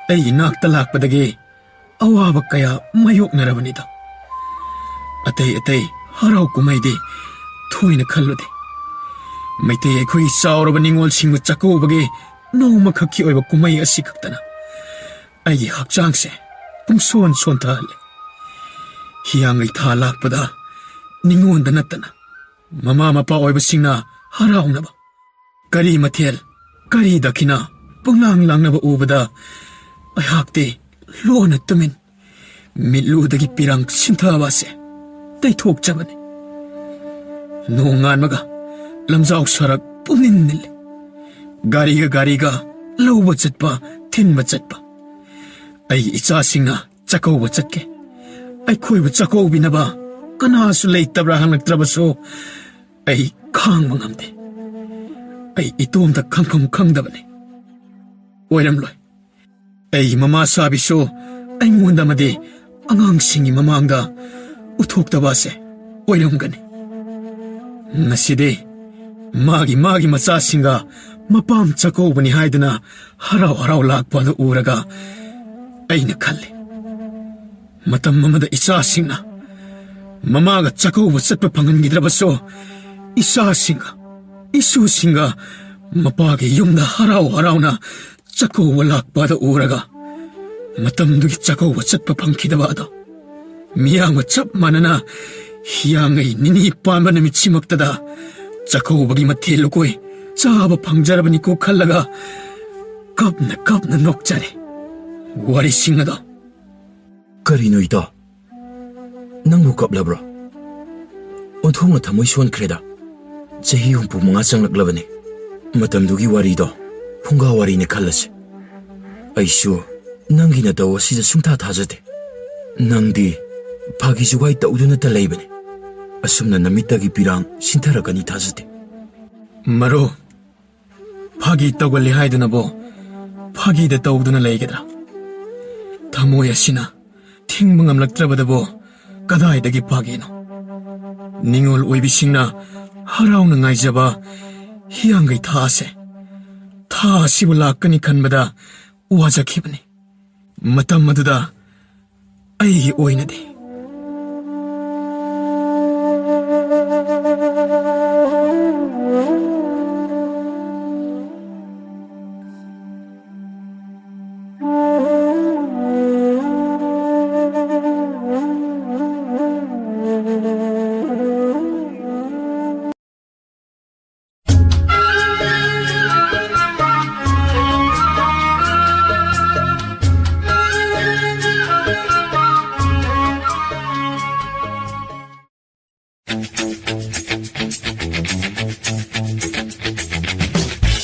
ꯑꯩꯒꯤ ꯅꯥꯛꯇ ꯂꯥꯛꯄꯗꯒꯤ ꯑꯋꯥꯕ ꯀꯌꯥ ꯃꯥꯌꯣꯛꯅꯔꯕꯅꯤꯗ꯫ ꯑꯇꯩ ꯑꯇꯩ ꯍꯔꯥꯎ ꯀꯨꯝꯍꯩꯗꯤ ꯊꯣꯏꯅ ꯈꯜꯂꯨꯗꯦ꯫ ꯃꯩꯇꯩ ꯑꯩꯈꯣꯏꯒꯤ ꯆꯥꯎꯔꯕ ꯅꯤꯉꯣꯜꯁꯤꯡꯕꯨ ꯆꯥꯛꯀꯧꯕꯒꯤ ꯅꯣꯡꯃꯈꯛꯀꯤ ꯑꯣꯏꯕ ꯀꯨꯝꯍꯩ ꯑꯁꯤ ꯈꯛꯇꯅ ꯑꯩꯒꯤ ꯍꯛꯆꯥꯡꯁꯦ ꯄꯨꯡꯁꯣꯟ ꯁꯣꯟꯊꯍꯜꯂꯦ꯫ ꯍꯤꯌꯥꯡꯒꯩ ꯊꯥ ꯂꯥꯛꯄꯗ ꯅꯤꯉꯣꯟꯗ ꯅꯠꯇꯅ ꯃꯃꯥ ꯃꯄꯥ ꯑꯣꯏꯕꯁꯤꯡꯅ ꯍꯔꯥꯎꯅꯕ ꯀꯔꯤ ꯃꯊꯦꯜ, ꯀꯔꯤ ꯗꯈꯤꯅꯥ ꯄꯨꯡꯂꯥꯡ ꯂꯥꯡꯅꯕ ꯎꯕꯗ ꯑꯩꯍꯥꯛꯇꯤ ꯂꯣꯟꯅ ꯇꯨꯃꯤꯟ, ꯃꯤꯠꯂꯨꯗꯒꯤ ꯄꯤꯔꯥꯡ ꯁꯤꯟꯊꯕ ꯑꯁꯦ ꯇꯩꯊꯣꯛꯆꯕꯅꯤ꯫ ꯅꯣꯡꯉꯥꯟꯕꯒ ꯂꯝꯖꯥꯎ ꯁꯔꯛ ꯄꯨꯝꯅꯤꯜ ꯅꯤꯜꯂꯤ꯫ ꯒꯥꯔꯤꯒ ꯒꯥꯔꯤꯒ ꯂꯧꯕ ꯆꯠꯄ, ꯊꯤꯟꯕ ꯆꯠꯄ꯫ ꯑꯩꯒꯤ ꯏꯆꯥꯁꯤꯡꯅ ꯆꯥꯛꯀꯧꯕ ꯆꯠꯀꯦ, ꯑꯩꯈꯣꯏꯕꯨ ꯆꯥꯛꯀꯧꯕꯤꯅꯕ ꯀꯅꯥꯁꯨ ꯂꯩꯇꯕ꯭ꯔꯥ ꯍꯪꯂꯛꯇ꯭ꯔꯕꯁꯨ ꯑꯩ ꯈꯥꯡꯕ ꯉꯝꯗꯦ꯫ ꯑꯩ ꯏꯇꯣꯝꯇ ꯈꯪꯐꯝ ꯈꯪꯗꯕꯅꯤ꯫ ꯑꯣꯏꯔꯝꯂꯣꯏ꯫ ꯑꯩꯒꯤ ꯃꯃꯥ ꯁꯥꯕꯤꯁꯨ ꯑꯩꯉꯣꯟꯗ ꯑꯃꯗꯤ ꯑꯉꯥꯡꯁꯤꯡꯒꯤ ꯃꯃꯥꯡꯗ ꯎꯠꯊꯣꯛꯇꯕ ꯑꯁꯦ ꯑꯣꯏꯔꯝꯒꯅꯤ꯫ ꯉꯁꯤꯗꯤ ꯃꯥꯒꯤ ꯃꯥꯒꯤ ꯃꯆꯥꯁꯤꯡꯒ ꯃꯄꯥꯝ ꯆꯥꯛꯀꯧꯕꯅꯤ ꯍꯥꯏꯗꯨꯅ ꯍꯔꯥꯎ ꯍꯔꯥꯎ ꯂꯥꯛꯄ ꯑꯗꯨ ꯎꯔꯒ ꯑꯩꯅ ꯈꯜꯂꯤ, ꯃꯇꯝ ꯑꯃꯗ ꯏꯆꯥꯁꯤꯡꯅ ꯃꯃꯥꯒ ꯆꯥꯛꯀꯧꯕ ꯆꯠꯄ ꯐꯪꯍꯟꯈꯤꯗ꯭ꯔꯕꯁꯨ, ꯏꯆꯥꯁꯤꯡꯒ ꯏꯁꯨꯁꯤꯡꯒ ꯃꯄꯥꯒꯤ ꯌꯨꯝꯗ ꯍꯔꯥꯎ ꯍꯔꯥꯎꯅ ꯆꯥꯛꯀꯧꯕ ꯂꯥꯛꯄ ꯑꯗꯨ ꯎꯔꯒ, ꯃꯇꯝꯗꯨꯒꯤ ꯆꯥꯛꯀꯧꯕ ꯆꯠꯄ ꯐꯪꯈꯤꯗꯕ ꯑꯗꯣ, ꯃꯤꯌꯥꯝꯒ ꯆꯞ ꯃꯥꯟꯅꯅ ꯍꯤꯌꯥꯡꯒꯩ ꯅꯤꯅꯤ ꯄꯥꯟꯕ ꯅꯨꯃꯤꯠꯁꯤꯃꯛꯇꯗ ꯆꯥꯛꯀꯧꯕꯒꯤ ꯃꯊꯦꯜ ꯂꯨꯀꯣꯏ ꯆꯥꯕ ꯐꯪꯖꯔꯕꯅꯤꯀꯣ ꯈꯜꯂꯒ ꯀꯞꯅ ꯀꯞꯅ ꯅꯣꯛꯆꯔꯤ꯫ ꯋꯥꯔꯤꯁꯤꯡ ꯑꯗꯣ꯫ ꯀꯔꯤꯅꯣ ꯏꯇꯥꯎ? ꯅꯪꯕꯨ ꯀꯞꯂꯕ꯭ꯔꯣ? ꯑꯣꯟꯊꯣꯛꯅ ꯊꯃꯣꯏ ꯁꯣꯟꯈ꯭ꯔꯦꯗ꯫ ꯆꯍꯤ ꯍꯨꯝꯐꯨ ꯃꯉꯥ ꯆꯪꯂꯛꯂꯕꯅꯤ꯫ ꯃꯇꯝꯗꯨꯒꯤ ꯋꯥꯔꯤꯗꯣ ꯐꯨꯡꯒꯥ ꯋꯥꯔꯤꯅꯤ ꯈꯜꯂꯁꯤ꯫ ꯑꯩꯁꯨ ꯅꯪꯒꯤ ꯅꯇꯧ ꯑꯁꯤꯗ ꯁꯨꯡꯊꯥ ꯊꯥꯖꯗꯦ꯫ ꯅꯪꯗꯤ ꯐꯥꯒꯤ ꯖꯨꯒꯥꯏ ꯇꯧꯗꯨꯅꯇ ꯂꯩꯕꯅꯤ꯫ ꯑꯁꯨꯝꯅ ꯅꯃꯤꯠꯇꯒꯤ ꯄꯤꯔꯥꯡ ꯁꯤꯟꯊꯔꯛꯀꯅꯤ ꯊꯥꯖꯗꯦ꯫ ꯃꯔꯨꯞ, ꯐꯥꯒꯤ ꯇꯧꯒꯜꯂꯤ ꯍꯥꯏꯗꯨꯅꯕꯨ ꯐꯥꯒꯤꯗ ꯇꯧꯗꯨꯅ ꯂꯩꯒꯗ꯭ꯔꯥ? ꯊꯃꯣꯏ ꯑꯁꯤꯅ ꯊꯤꯡꯕ ꯉꯝꯂꯛꯇ꯭ꯔꯕꯗꯕꯨ ꯀꯗꯥꯏꯗꯒꯤ ꯐꯥꯒꯤꯅꯣ? ꯅꯤꯉꯣꯜ ꯑꯣꯏꯕꯤꯁꯤꯡꯅ ꯍꯔꯥꯎꯅ ꯉꯥꯏꯖꯕ ꯍꯤꯌꯥꯡꯒꯩ ꯊꯥ ꯑꯁꯦ, ꯊꯥ ꯑꯁꯤꯕꯨ ꯂꯥꯛꯀꯅꯤ ꯈꯟꯕꯗ ꯋꯥꯖꯈꯤꯕꯅꯤ꯫ ꯃꯇꯝ ꯑꯗꯨꯗ ꯑꯩꯒꯤ ꯑꯣꯏꯅꯗꯤ꯫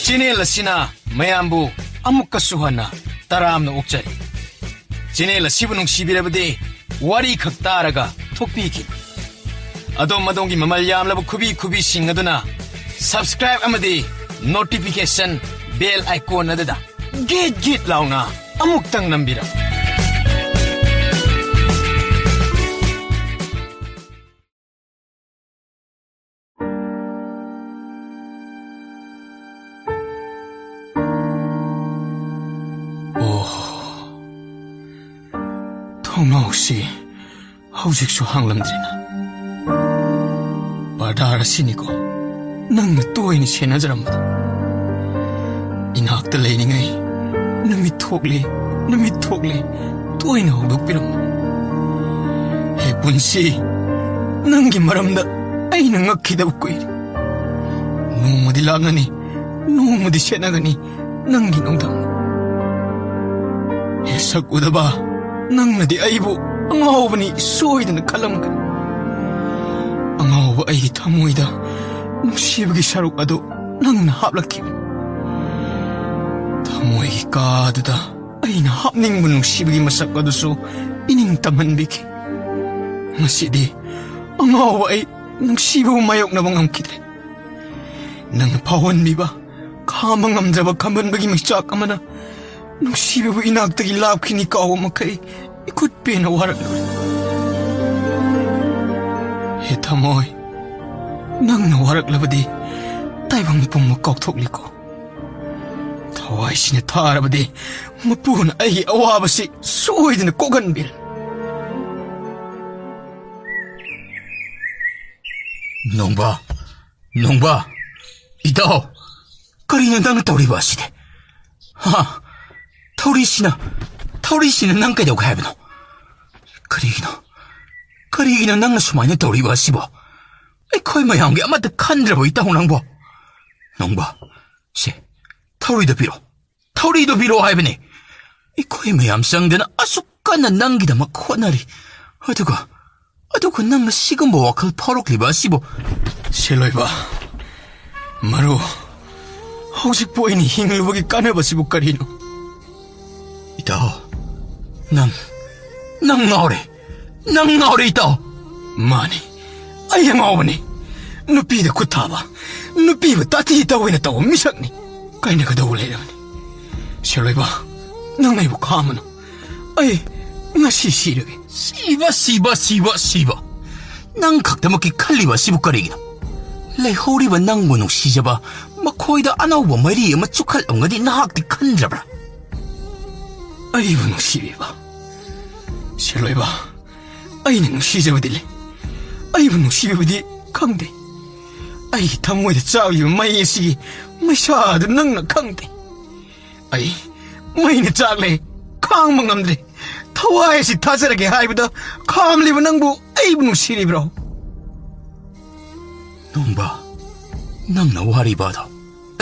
ꯆꯦꯅꯦꯜ ꯑꯁꯤꯅ ꯃꯌꯥꯝꯕꯨ ꯑꯃꯨꯛꯀꯁꯨ ꯍꯟꯅ ꯇꯔꯥꯝꯅ ꯑꯣꯛꯆꯔꯤ꯫ ꯆꯦꯅꯦꯜ ꯑꯁꯤꯕꯨ ꯅꯨꯡꯁꯤꯕꯤꯔꯕꯗꯤ ꯋꯥꯔꯤ ꯈꯛ ꯇꯥꯔꯒ ꯊꯣꯛꯄꯤꯈꯤꯕ꯫ ꯑꯗꯣꯝ ꯑꯗꯣꯝꯒꯤ ꯃꯃꯜ ꯌꯥꯝꯂꯕ ꯈꯨꯕꯤ ꯈꯨꯕꯤꯁꯤꯡ ꯑꯗꯨꯅ subscribe ꯑꯃꯗꯤ notification bell icon ꯑꯗꯨꯗ ꯒꯤꯠ ꯒꯤꯠ ꯂꯥꯎꯅ ꯑꯃꯨꯛꯇꯪ ꯅꯝꯕꯤꯔꯝꯃꯨ꯫ ꯊꯣꯡꯅꯥꯎꯁꯤ ꯍꯧꯖꯤꯛꯁꯨ ꯍꯥꯡꯂꯝꯗ꯭ꯔꯤꯅ꯫ ꯄꯔꯗꯥꯔ ꯑꯁꯤꯅꯤꯀꯣ ꯅꯪꯅ ꯇꯣꯏꯅ ꯁꯦꯟꯅꯖꯔꯝꯕꯗꯣ꯫ ꯏꯅꯥꯛꯇ ꯂꯩꯔꯤꯉꯩ ꯅꯨꯃꯤꯠ ꯊꯣꯛꯂꯦ, ꯅꯨꯃꯤꯠ ꯊꯣꯛꯂꯦ ꯇꯣꯏꯅ ꯍꯧꯗꯣꯛꯄꯤꯔꯝꯕꯅꯤ꯫ ꯍꯦ ꯄꯨꯟꯁꯤ, ꯅꯪꯒꯤ ꯃꯔꯝꯗ ꯑꯩꯅ ꯉꯛꯈꯤꯗꯕ ꯀꯨꯏꯔꯦ꯫ ꯅꯣꯡꯃꯗꯤ ꯂꯥꯛꯅꯅꯤ, ꯅꯣꯡꯃꯗꯤ ꯁꯦꯠꯅꯒꯅꯤ ꯅꯪꯒꯤ ꯅꯣꯡꯗꯝ꯫ ꯍꯦ ꯁꯛ ꯎꯗꯕ, ꯅꯪꯅꯗꯤ ꯑꯩꯕꯨ ꯑꯉꯥꯎꯕꯅꯤ ꯁꯣꯏꯗꯅ ꯈꯜꯂꯝꯒꯅꯤ꯫ ꯑꯉꯥꯎꯕ ꯑꯩꯒꯤ ꯊꯃꯣꯏꯗ ꯅꯨꯡꯁꯤꯕꯒꯤ ꯁꯔꯨꯛ ꯑꯗꯨ ꯅꯪꯅ ꯍꯥꯞꯂꯛꯈꯤꯕꯅꯤ꯫ ꯊꯃꯣꯏꯒꯤ ꯀꯥꯗꯨꯗ ꯑꯩꯅ ꯍꯥꯞꯅꯤꯡꯕ ꯅꯨꯡꯁꯤꯕꯒꯤ ꯃꯁꯛ ꯑꯗꯨꯁꯨ ꯏꯅꯤꯡ ꯇꯝꯍꯟꯕꯤꯈꯤ꯫ ꯉꯁꯤꯗꯤ ꯑꯉꯥꯎꯕ ꯑꯩ ꯅꯨꯡꯁꯤꯕꯕꯨ ꯃꯥꯌꯣꯛꯅꯕ ꯉꯝꯈꯤꯗ꯭ꯔꯦ꯫ ꯅꯪꯅ ꯐꯥꯎꯍꯟꯕꯤꯕ ꯈꯥꯝꯕ ꯉꯝꯗ꯭ꯔꯕ ꯈꯝꯕꯟꯕꯒꯤ ꯃꯩꯆꯥꯛ ꯑꯃꯅ ꯅꯨꯡꯁꯤꯕꯕꯨ ꯏꯅꯥꯛꯇꯒꯤ ꯂꯥꯞꯈꯤꯅꯤ ꯀꯥꯎꯕ ꯃꯈꯩ ꯏꯈꯨꯠ ꯄꯦꯟꯅ ꯋꯥꯔꯛꯂꯨꯔꯦ꯫ ꯍꯦ ꯊꯃꯣꯏ, ꯅꯪꯅ ꯋꯥꯔꯛꯂꯕꯗꯤ ꯇꯥꯏꯕꯪ ꯄꯨꯝꯕ ꯀꯥꯎꯊꯣꯛꯂꯤꯀꯣ꯫ ꯊꯋꯥꯏꯁꯤꯅ ꯊꯥꯔꯕꯗꯤ ꯃꯄꯨꯅ ꯑꯩꯒꯤ ꯑꯋꯥꯕꯁꯤ ꯁꯣꯏꯗꯅ ꯀꯣꯛꯍꯟꯕꯤꯔꯅꯤ꯫ ꯅꯣꯡꯕ, ꯅꯣꯡꯕ, ꯏꯇꯥꯎ, ꯀꯔꯤꯅꯣ ꯅꯪꯅ ꯇꯧꯔꯤꯕ ꯑꯁꯤꯗꯤ? ꯍꯥ? ꯊꯧꯔꯤꯁꯤꯅ, ꯊꯧꯔꯤꯁꯤꯅ ꯅꯪ ꯀꯩꯗꯧꯒꯦ ꯍꯥꯏꯕꯅꯣ? ꯀꯔꯤꯒꯤꯅꯣ? ꯀꯔꯤꯒꯤꯅꯣ ꯅꯪꯅ ꯁꯨꯃꯥꯏꯅ ꯇꯧꯔꯤꯕ ꯑꯁꯤꯕꯣ? ꯑꯩꯈꯣꯏ ꯃꯌꯥꯝꯒꯤ ꯑꯃꯠꯇ ꯈꯟꯗ꯭ꯔꯕꯣ ꯏꯇꯥꯎ ꯅꯪꯕꯣ? ꯅꯣꯡꯕ, ꯁꯦ, ꯊꯧꯔꯤꯗꯣ ꯄꯤꯔꯣ꯫ ꯊꯧꯔꯤꯗꯣ ꯄꯤꯔꯣ ꯍꯥꯏꯕꯅꯦ꯫ ꯑꯩꯈꯣꯏ ꯃꯌꯥꯝ ꯆꯪꯗꯅ ꯑꯁꯨꯛ ꯀꯟꯅ ꯅꯪꯒꯤꯗꯃꯛ ꯍꯣꯠꯅꯔꯤ꯫ ꯑꯗꯨꯒ, ꯑꯗꯨꯒ ꯅꯪꯅ ꯁꯤꯒꯨꯝꯕ ꯋꯥꯈꯜ ꯐꯥꯎꯔꯛꯂꯤꯕ ꯑꯁꯤꯕꯨ? ꯁꯦꯂꯣꯏꯕ, ꯃꯔꯨ, ꯍꯧꯖꯤꯛꯄꯨ ꯑꯩꯅ ꯍꯤꯡꯂꯨꯕꯒꯤ ꯀꯥꯟꯅꯕꯁꯤꯕꯨ ꯀꯔꯤꯅꯣ? ꯏꯇꯥꯎ, ꯅꯪ, ꯅꯪ ꯉꯥꯎꯔꯦ꯫ ꯅꯪ ꯉꯥꯎꯔꯦ, ꯏꯇꯥꯎ꯫ ꯃꯥꯅꯤ, ꯑꯩ ꯑꯉꯥꯎꯕꯅꯤ꯫ ꯅꯨꯄꯤꯗ ꯈꯨꯠ ꯊꯥꯕ, ꯅꯨꯄꯤꯕꯨ ꯇꯥꯊꯤ ꯇꯧꯑꯣꯏꯅ ꯇꯧꯕ ꯃꯤꯁꯛꯅꯤ꯫ ꯀꯥꯏꯅꯒꯗꯧꯕ ꯂꯩꯔꯕꯅꯤ꯫ ꯁꯦꯂꯣꯏꯕ, ꯅꯪ ꯑꯩꯕꯨ ꯈꯥꯝꯃꯅꯨ꯫ ꯑꯩ ꯉꯁꯤ ꯁꯤꯔꯒꯦ꯫ ꯁꯤꯕ, ꯁꯤꯕ, ꯁꯤꯕ, ꯁꯤꯕ꯫ ꯅꯪ ꯈꯛꯇꯃꯛꯀꯤ ꯈꯜꯂꯤꯕ ꯑꯁꯤꯕꯨ ꯀꯔꯤꯒꯤꯅꯣ? ꯂꯩꯍꯧꯔꯤꯕ ꯅꯪꯕꯨ ꯅꯨꯡꯁꯤꯖꯕ ꯃꯈꯣꯏꯗ ꯑꯅꯧꯕ ꯃꯔꯤ ꯑꯃ ꯆꯨꯈꯠꯂꯝꯒꯅꯤ ꯅꯍꯥꯛꯇꯤ ꯈꯟꯗ꯭ꯔꯕ꯭ꯔꯥ? ꯑꯩꯕꯨ ꯅꯨꯡꯁꯤꯕꯤꯕ, ꯁꯤꯔꯣꯏꯕ, ꯑꯩꯅ ꯅꯨꯡꯁꯤꯖꯕꯗꯤ ꯂꯩ, ꯑꯩꯕꯨ ꯅꯨꯡꯁꯤꯕꯕꯨꯗꯤ ꯈꯪꯗꯦ꯫ ꯑꯩꯒꯤ ꯊꯃꯣꯏꯗ ꯆꯥꯛꯂꯤꯕ ꯃꯩ ꯑꯁꯤꯒꯤ ꯃꯩꯁꯥ ꯑꯗꯨ ꯅꯪꯅ ꯈꯪꯗꯦ꯫ ꯑꯩ ꯃꯩꯅ ꯆꯥꯛꯂꯦ, ꯈꯥꯡꯕ ꯉꯝꯗ꯭ꯔꯦ꯫ ꯊꯋꯥꯏ ꯑꯁꯤ ꯊꯥꯖꯔꯒꯦ ꯍꯥꯏꯕꯗ ꯈꯥꯝꯂꯤꯕ ꯅꯪꯕꯨ ꯑꯩꯕꯨ ꯅꯨꯡꯁꯤꯔꯤꯕ꯭ꯔꯣ? ꯅꯣꯡꯕ, ꯅꯪꯅ ꯋꯥꯔꯤꯕ ꯑꯗꯣ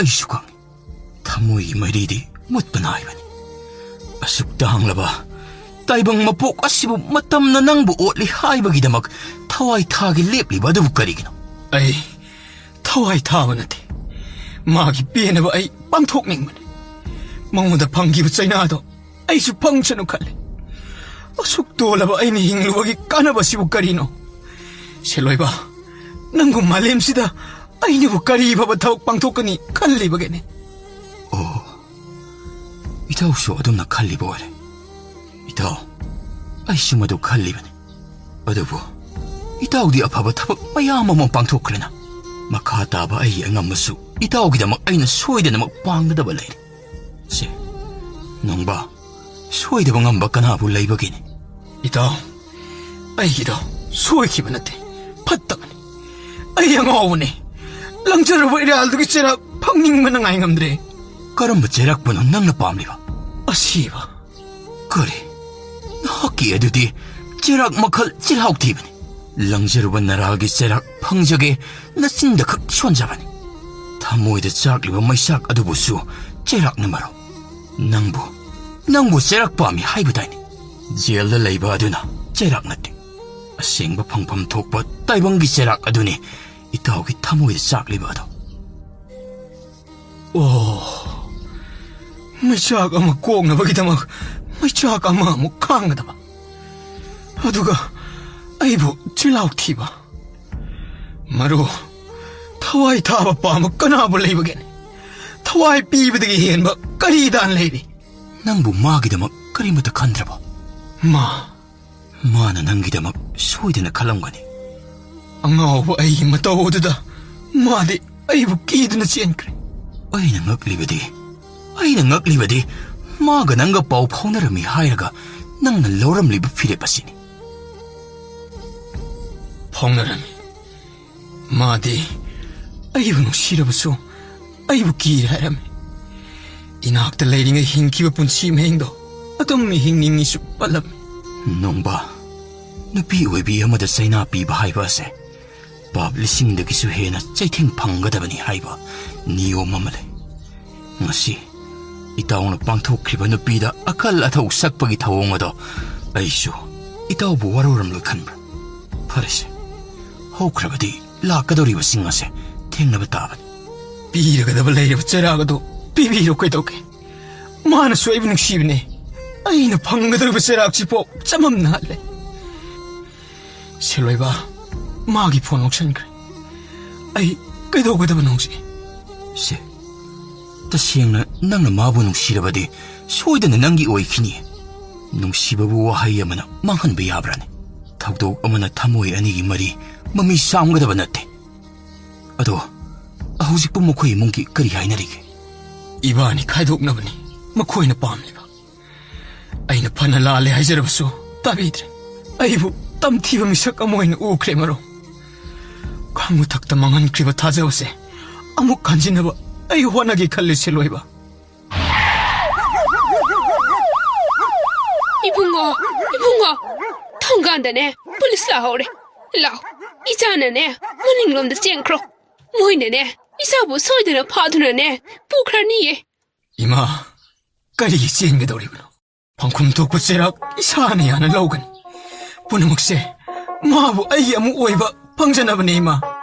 ꯑꯩꯁꯨ ꯈꯪꯏ꯫ ꯊꯃꯣꯏꯒꯤ ꯃꯩꯔꯤꯗꯤ ꯃꯨꯠꯄ ꯅꯥꯏꯕꯅꯤ꯫ ꯑꯁꯨꯛ ꯇꯥꯡꯂꯕ ꯇꯥꯏꯕꯪ ꯃꯄꯣꯛ ꯑꯁꯤꯕꯨ ꯃꯇꯝꯅ ꯅꯪꯕꯨ ꯑꯣꯠꯂꯤ ꯍꯥꯏꯕꯒꯤꯗꯃꯛ ꯊꯋꯥꯏ ꯊꯥꯒꯦ ꯂꯦꯞꯂꯤꯕ ꯑꯗꯨꯕꯨ ꯀꯔꯤꯒꯤꯅꯣ? ꯑꯩ ꯊꯋꯥꯏ ꯊꯥꯕ ꯅꯠꯇꯦ꯫ ꯃꯥꯒꯤ ꯄꯦꯟꯅꯕ ꯑꯩ ꯄꯥꯡꯊꯣꯛꯅꯤꯡꯕꯅꯤ꯫ ꯃꯉꯣꯟꯗ ꯐꯪꯈꯤꯕ ꯆꯩꯅꯥꯗꯣ ꯑꯩꯁꯨ ꯐꯪꯁꯅꯨ ꯈꯜꯂꯤ꯫ ꯑꯁꯨꯛ ꯇꯣꯜꯂꯕ ꯑꯩꯅ ꯍꯤꯡꯂꯨꯕꯒꯤ ꯀꯥꯟꯅꯕꯁꯤꯕꯨ ꯀꯔꯤꯅꯣ? ꯁꯦꯜꯂꯣꯏꯕ, ꯅꯪꯕꯨ ꯃꯥꯂꯦꯝꯁꯤꯗ ꯑꯩꯅꯕꯨ ꯀꯔꯤ ꯐꯕ ꯊꯕꯛ ꯄꯥꯡꯊꯣꯛꯀꯅꯤ ꯈꯜꯂꯤꯕꯒꯦꯅꯦ? ꯑꯣ, ꯏꯇꯥꯎꯁꯨ ꯑꯗꯨꯝꯅ ꯈꯜꯂꯤꯕ ꯑꯣꯏꯔꯦ꯫ ꯏꯇꯥꯎ, ꯑꯩꯁꯨ ꯃꯗꯨ ꯈꯜꯂꯤꯕꯅꯤ꯫ ꯑꯗꯨꯕꯨ ꯏꯇꯥꯎꯗꯤ ꯑꯐꯕ ꯊꯕꯛ ꯃꯌꯥꯝ ꯑꯃ ꯄꯥꯡꯊꯣꯛꯈ꯭ꯔꯦꯅ꯫ ꯃꯈꯥ ꯇꯥꯕ ꯑꯩꯒꯤ ꯑꯉꯝꯕꯁꯨ ꯏꯇꯥꯎꯒꯤꯗꯃꯛ ꯑꯩꯅ ꯁꯣꯏꯗꯅꯃꯛ ꯄꯥꯡꯒꯗꯕ ꯂꯩꯔꯦ꯫ ꯁꯦ, ꯅꯣꯡꯕ, ꯁꯣꯏꯗꯕ ꯉꯝꯕ ꯀꯅꯥꯕꯨ ꯂꯩꯕꯒꯦꯅꯦ? ꯏꯇꯥꯎ, ꯑꯩꯒꯤꯗꯣ ꯁꯣꯏꯈꯤꯕ ꯅꯠꯇꯦ, ꯐꯠꯇꯕꯅꯤ꯫ ꯑꯩ ꯑꯉꯥꯎꯕꯅꯤ꯫ ꯂꯪꯖꯔꯨꯕ ꯏꯔꯥꯜꯗꯨꯒꯤ ꯆꯩꯔꯥꯛ ꯐꯪꯅꯤꯡꯕꯅ ꯉꯥꯏ ꯉꯝꯗ꯭ꯔꯦ꯫ ꯀꯔꯝꯕ ꯆꯩꯔꯥꯛꯄꯅꯣ ꯅꯪꯅ ꯄꯥꯝꯂꯤꯕ? ꯑꯁꯤꯕ꯫ ꯀꯔꯤ? ꯅꯍꯥꯛꯀꯤ ꯑꯗꯨꯗꯤ ꯆꯩꯔꯥꯛ ꯃꯈꯜ ꯆꯤꯜꯍꯥꯎ ꯊꯤꯕꯅꯤ꯫ ꯂꯪꯖꯔꯨꯕ ꯅꯔꯥꯜꯒꯤ ꯆꯩꯔꯥꯛ ꯐꯪꯖꯒꯦ ꯅꯆꯤꯟꯗ ꯈꯛ ꯁꯣꯟꯖꯕꯅꯤ꯫ ꯊꯃꯣꯏꯗ ꯆꯥꯛꯂꯤꯕ ꯃꯩꯁꯥꯛ ꯑꯗꯨꯕꯨꯁꯨ ꯆꯩꯔꯥꯛꯅ ꯃꯔꯣ꯫ ꯅꯪꯕꯨ, ꯅꯪꯕꯨ ꯆꯩꯔꯥꯛ ꯄꯥꯝꯃꯤ ꯍꯥꯏꯕꯗꯥꯏꯅꯦ? ꯖꯦꯜꯗ ꯂꯩꯕ ꯑꯗꯨꯅ ꯆꯩꯔꯥꯛ ꯅꯠꯇꯦ꯫ ꯑꯁꯦꯡꯕ ꯐꯪꯐꯝ ꯊꯣꯛꯄ ꯇꯥꯏꯕꯪꯒꯤ ꯆꯩꯔꯥꯛ ꯑꯗꯨꯅꯤ ꯏꯇꯥꯎꯒꯤ ꯊꯃꯣꯏꯗ ꯆꯥꯛꯂꯤꯕ ꯑꯗꯣ꯫ ꯑꯣ, ꯃꯩꯆꯥꯛ ꯑꯃ ꯀꯣꯛꯅꯕꯒꯤꯗꯃꯛ ꯃꯩꯆꯥꯛ ꯑꯃ ꯑꯃꯨꯛ ꯈꯥꯡꯒꯗꯕ, ꯑꯗꯨꯒ ꯑꯩꯕꯨ ꯆꯤꯜꯍꯥꯎ ꯊꯤꯕ꯫ ꯃꯔꯨ, ꯊꯋꯥꯏ ꯊꯥꯕ ꯄꯥꯝꯕ ꯀꯅꯥꯕꯨ ꯂꯩꯕꯒꯦꯅꯦ? ꯊꯋꯥꯏ ꯄꯤꯕꯗꯒꯤ ꯍꯦꯟꯕ ꯀꯔꯤ ꯗꯥꯟ ꯂꯩꯔꯤ? ꯅꯪꯕꯨ ꯃꯥꯒꯤꯗꯃꯛ ꯀꯔꯤꯃꯠꯇ ꯈꯟꯗ꯭ꯔꯕꯣ? ꯃꯥ, ꯃꯥꯅ ꯅꯪꯒꯤꯗꯃꯛ ꯁꯣꯏꯗꯅ ꯈꯜꯂꯝꯒꯅꯤ꯫ ꯑꯉꯥꯎꯕ ꯑꯩꯒꯤ ꯃꯇꯧ ꯑꯗꯨꯗ ꯃꯥꯗꯤ ꯑꯩꯕꯨ ꯀꯤꯗꯨꯅ ꯆꯦꯟꯈ꯭ꯔꯦ꯫ ꯑꯩꯅ ꯉꯛꯂꯤꯕꯗꯤ, ꯑꯩꯅ ꯉꯛꯂꯤꯕꯗꯤ ꯃꯥꯒ ꯅꯪꯒ ꯄꯥꯎ ꯐꯥꯎꯅꯔꯝꯃꯤ ꯍꯥꯏꯔꯒ ꯅꯪꯅ ꯂꯧꯔꯝꯂꯤꯕ ꯐꯤꯔꯦꯞ ꯑꯁꯤꯅꯤ꯫ ꯐꯥꯎꯅꯔꯝꯃꯤ꯫ ꯃꯥꯗꯤ ꯑꯩꯕꯨ ꯅꯨꯡꯁꯤꯔꯕꯁꯨ ꯑꯩꯕꯨ ꯀꯤꯔꯦ ꯍꯥꯏꯔꯝꯃꯤ꯫ ꯏꯅꯥꯛꯇ ꯂꯩꯔꯤꯉꯩ ꯍꯤꯡꯈꯤꯕ ꯄꯨꯟꯁꯤ ꯃꯍꯤꯡꯗꯣ ꯑꯗꯨꯝ ꯍꯤꯡꯅꯤꯡꯉꯤꯁꯨ ꯄꯜꯂꯝꯃꯤ꯫ ꯅꯣꯡꯕ, ꯅꯨꯄꯤ ꯑꯣꯏꯕꯤ ꯑꯃꯗ ꯆꯩꯅꯥ ꯄꯤꯕ ꯍꯥꯏꯕ ꯑꯁꯦ ꯄꯥꯞ ꯂꯤꯁꯤꯡꯗꯒꯤꯁꯨ ꯍꯦꯟꯅ ꯆꯩꯊꯦꯡ ꯐꯪꯒꯗꯕꯅꯤ ꯍꯥꯏꯕ ꯅꯤꯌꯣꯝ ꯑꯃ ꯂꯩ꯫ ꯉꯁꯤ ꯏꯇꯥꯎꯅ ꯄꯥꯡꯊꯣꯛꯈ꯭ꯔꯤꯕ ꯅꯨꯄꯤꯗ ꯑꯀꯜ ꯑꯊꯧ ꯁꯛꯄꯒꯤ ꯊꯧꯑꯣꯡ ꯑꯗꯣ ꯑꯩꯁꯨ ꯏꯇꯥꯎꯕꯨ ꯋꯥꯔꯧꯔꯝꯂꯣꯏ ꯈꯟꯕ꯭ꯔꯥ? ꯐꯔꯦꯁꯦ, ꯍꯧꯈ꯭ꯔꯕꯗꯤ ꯂꯥꯛꯀꯗꯧꯔꯤꯕꯁꯤꯡ ꯑꯁꯦ ꯊꯦꯡꯅꯕ ꯇꯥꯕꯅꯤ꯫ ꯄꯤꯔꯒꯗꯕ ꯂꯩꯔꯕ ꯆꯩꯔꯥꯛ ꯑꯗꯨ ꯄꯤꯕꯤꯔꯣ ꯀꯩꯗꯧꯒꯦ? ꯃꯥꯅꯁꯨ ꯑꯩꯕꯨ ꯅꯨꯡꯁꯤꯕꯅꯦ꯫ ꯑꯩꯅ ꯐꯪꯒꯗꯧꯔꯤꯕ ꯆꯩꯔꯥꯛꯁꯤꯐꯥꯎ ꯆꯃꯝꯅꯍꯜꯂꯦ꯫ ꯁꯦꯜꯂꯣꯏꯕ, ꯃꯥꯒꯤ ꯐꯣꯟ ꯂꯧꯁꯟꯈ꯭ꯔꯦ꯫ ꯑꯩ ꯀꯩꯗꯧꯒꯗꯕꯅꯣ ꯍꯧꯖꯤꯛ? ꯁꯦ, ꯇꯁꯦꯡꯅ ꯅꯪꯅ ꯃꯥꯕꯨ ꯅꯨꯡꯁꯤꯔꯕꯗꯤ ꯁꯣꯏꯗꯅ ꯅꯪꯒꯤ ꯑꯣꯏꯈꯤꯅꯤ꯫ ꯅꯨꯡꯁꯤꯕꯕꯨ ꯋꯥꯍꯩ ꯑꯃꯅ ꯃꯥꯡꯍꯟꯕ ꯌꯥꯕ꯭ꯔꯥꯅꯦ? ꯊꯧꯗꯣꯛ ꯑꯃꯅ ꯊꯃꯣꯏ ꯑꯅꯤꯒꯤ ꯃꯔꯤ ꯃꯃꯤ ꯁꯥꯝꯒꯗꯕ ꯅꯠꯇꯦ꯫ ꯑꯗꯣ ꯍꯧꯖꯤꯛꯄꯨ ꯃꯈꯣꯏ ꯏꯃꯨꯡꯒꯤ ꯀꯔꯤ ꯍꯥꯏꯅꯔꯤꯒꯦ? ꯏꯕꯥꯅꯤ ꯈꯥꯏꯗꯣꯛꯅꯕꯅꯤ ꯃꯈꯣꯏꯅ ꯄꯥꯝꯂꯤꯕ꯫ ꯑꯩꯅ ꯐꯅ ꯂꯥꯜꯂꯦ ꯍꯥꯏꯖꯔꯕꯁꯨ ꯇꯥꯕꯤꯗ꯭ꯔꯦ꯫ ꯑꯩꯕꯨ ꯇꯝꯊꯤꯕ ꯃꯤꯁꯛ ꯑꯃ ꯑꯣꯏꯅ ꯎꯈ꯭ꯔꯦ ꯃꯔꯨꯞ꯫ ꯈꯪꯕ ꯊꯛꯇ ꯃꯥꯡꯍꯟꯈ꯭ꯔꯤꯕ ꯊꯥꯖꯕꯁꯦ ꯑꯃꯨꯛ ꯍꯟꯖꯤꯟꯅꯕ ꯑꯩ ꯍꯣꯠꯅꯒꯦ ꯈꯜꯂꯤ ꯁꯦꯜꯂꯣꯏꯕ꯫ ꯏꯕꯨꯡꯉꯣ, ꯏꯕꯨꯡꯉꯣ, ꯊꯣꯡꯒꯥꯟꯗꯅꯦ ꯄꯨꯂꯤꯁ ꯂꯥꯛꯍꯧꯔꯦ꯫ ꯂꯥꯛꯑꯣ, ꯏꯆꯥꯅꯅꯦ ꯃꯅꯤꯡꯂꯣꯝꯗ ꯆꯦꯟꯈ꯭ꯔꯣ꯫ ꯃꯣꯏꯅꯅꯦ ꯏꯆꯥꯕꯨ ꯁꯣꯏꯗꯅ ꯐꯥꯗꯨꯅꯅꯦ ꯄꯨꯈ꯭ꯔꯅꯤꯌꯦ꯫ ꯏꯃꯥ, ꯀꯔꯤꯒꯤ ꯆꯦꯟꯒꯗꯧꯔꯤꯕꯅꯣ? ꯐꯪꯐꯝ ꯊꯣꯛꯄ ꯆꯩꯔꯥꯛ ꯏꯁꯥꯅ ꯌꯥꯅ ꯂꯧꯒꯅꯤ꯫ ꯄꯨꯝꯅꯃꯛꯁꯦ ꯃꯥꯕꯨ ꯑꯩꯒꯤ ꯑꯃꯨꯛ ꯑꯣꯏꯕ ꯐꯪꯖꯅꯕꯅꯦ, ꯏꯃꯥ꯫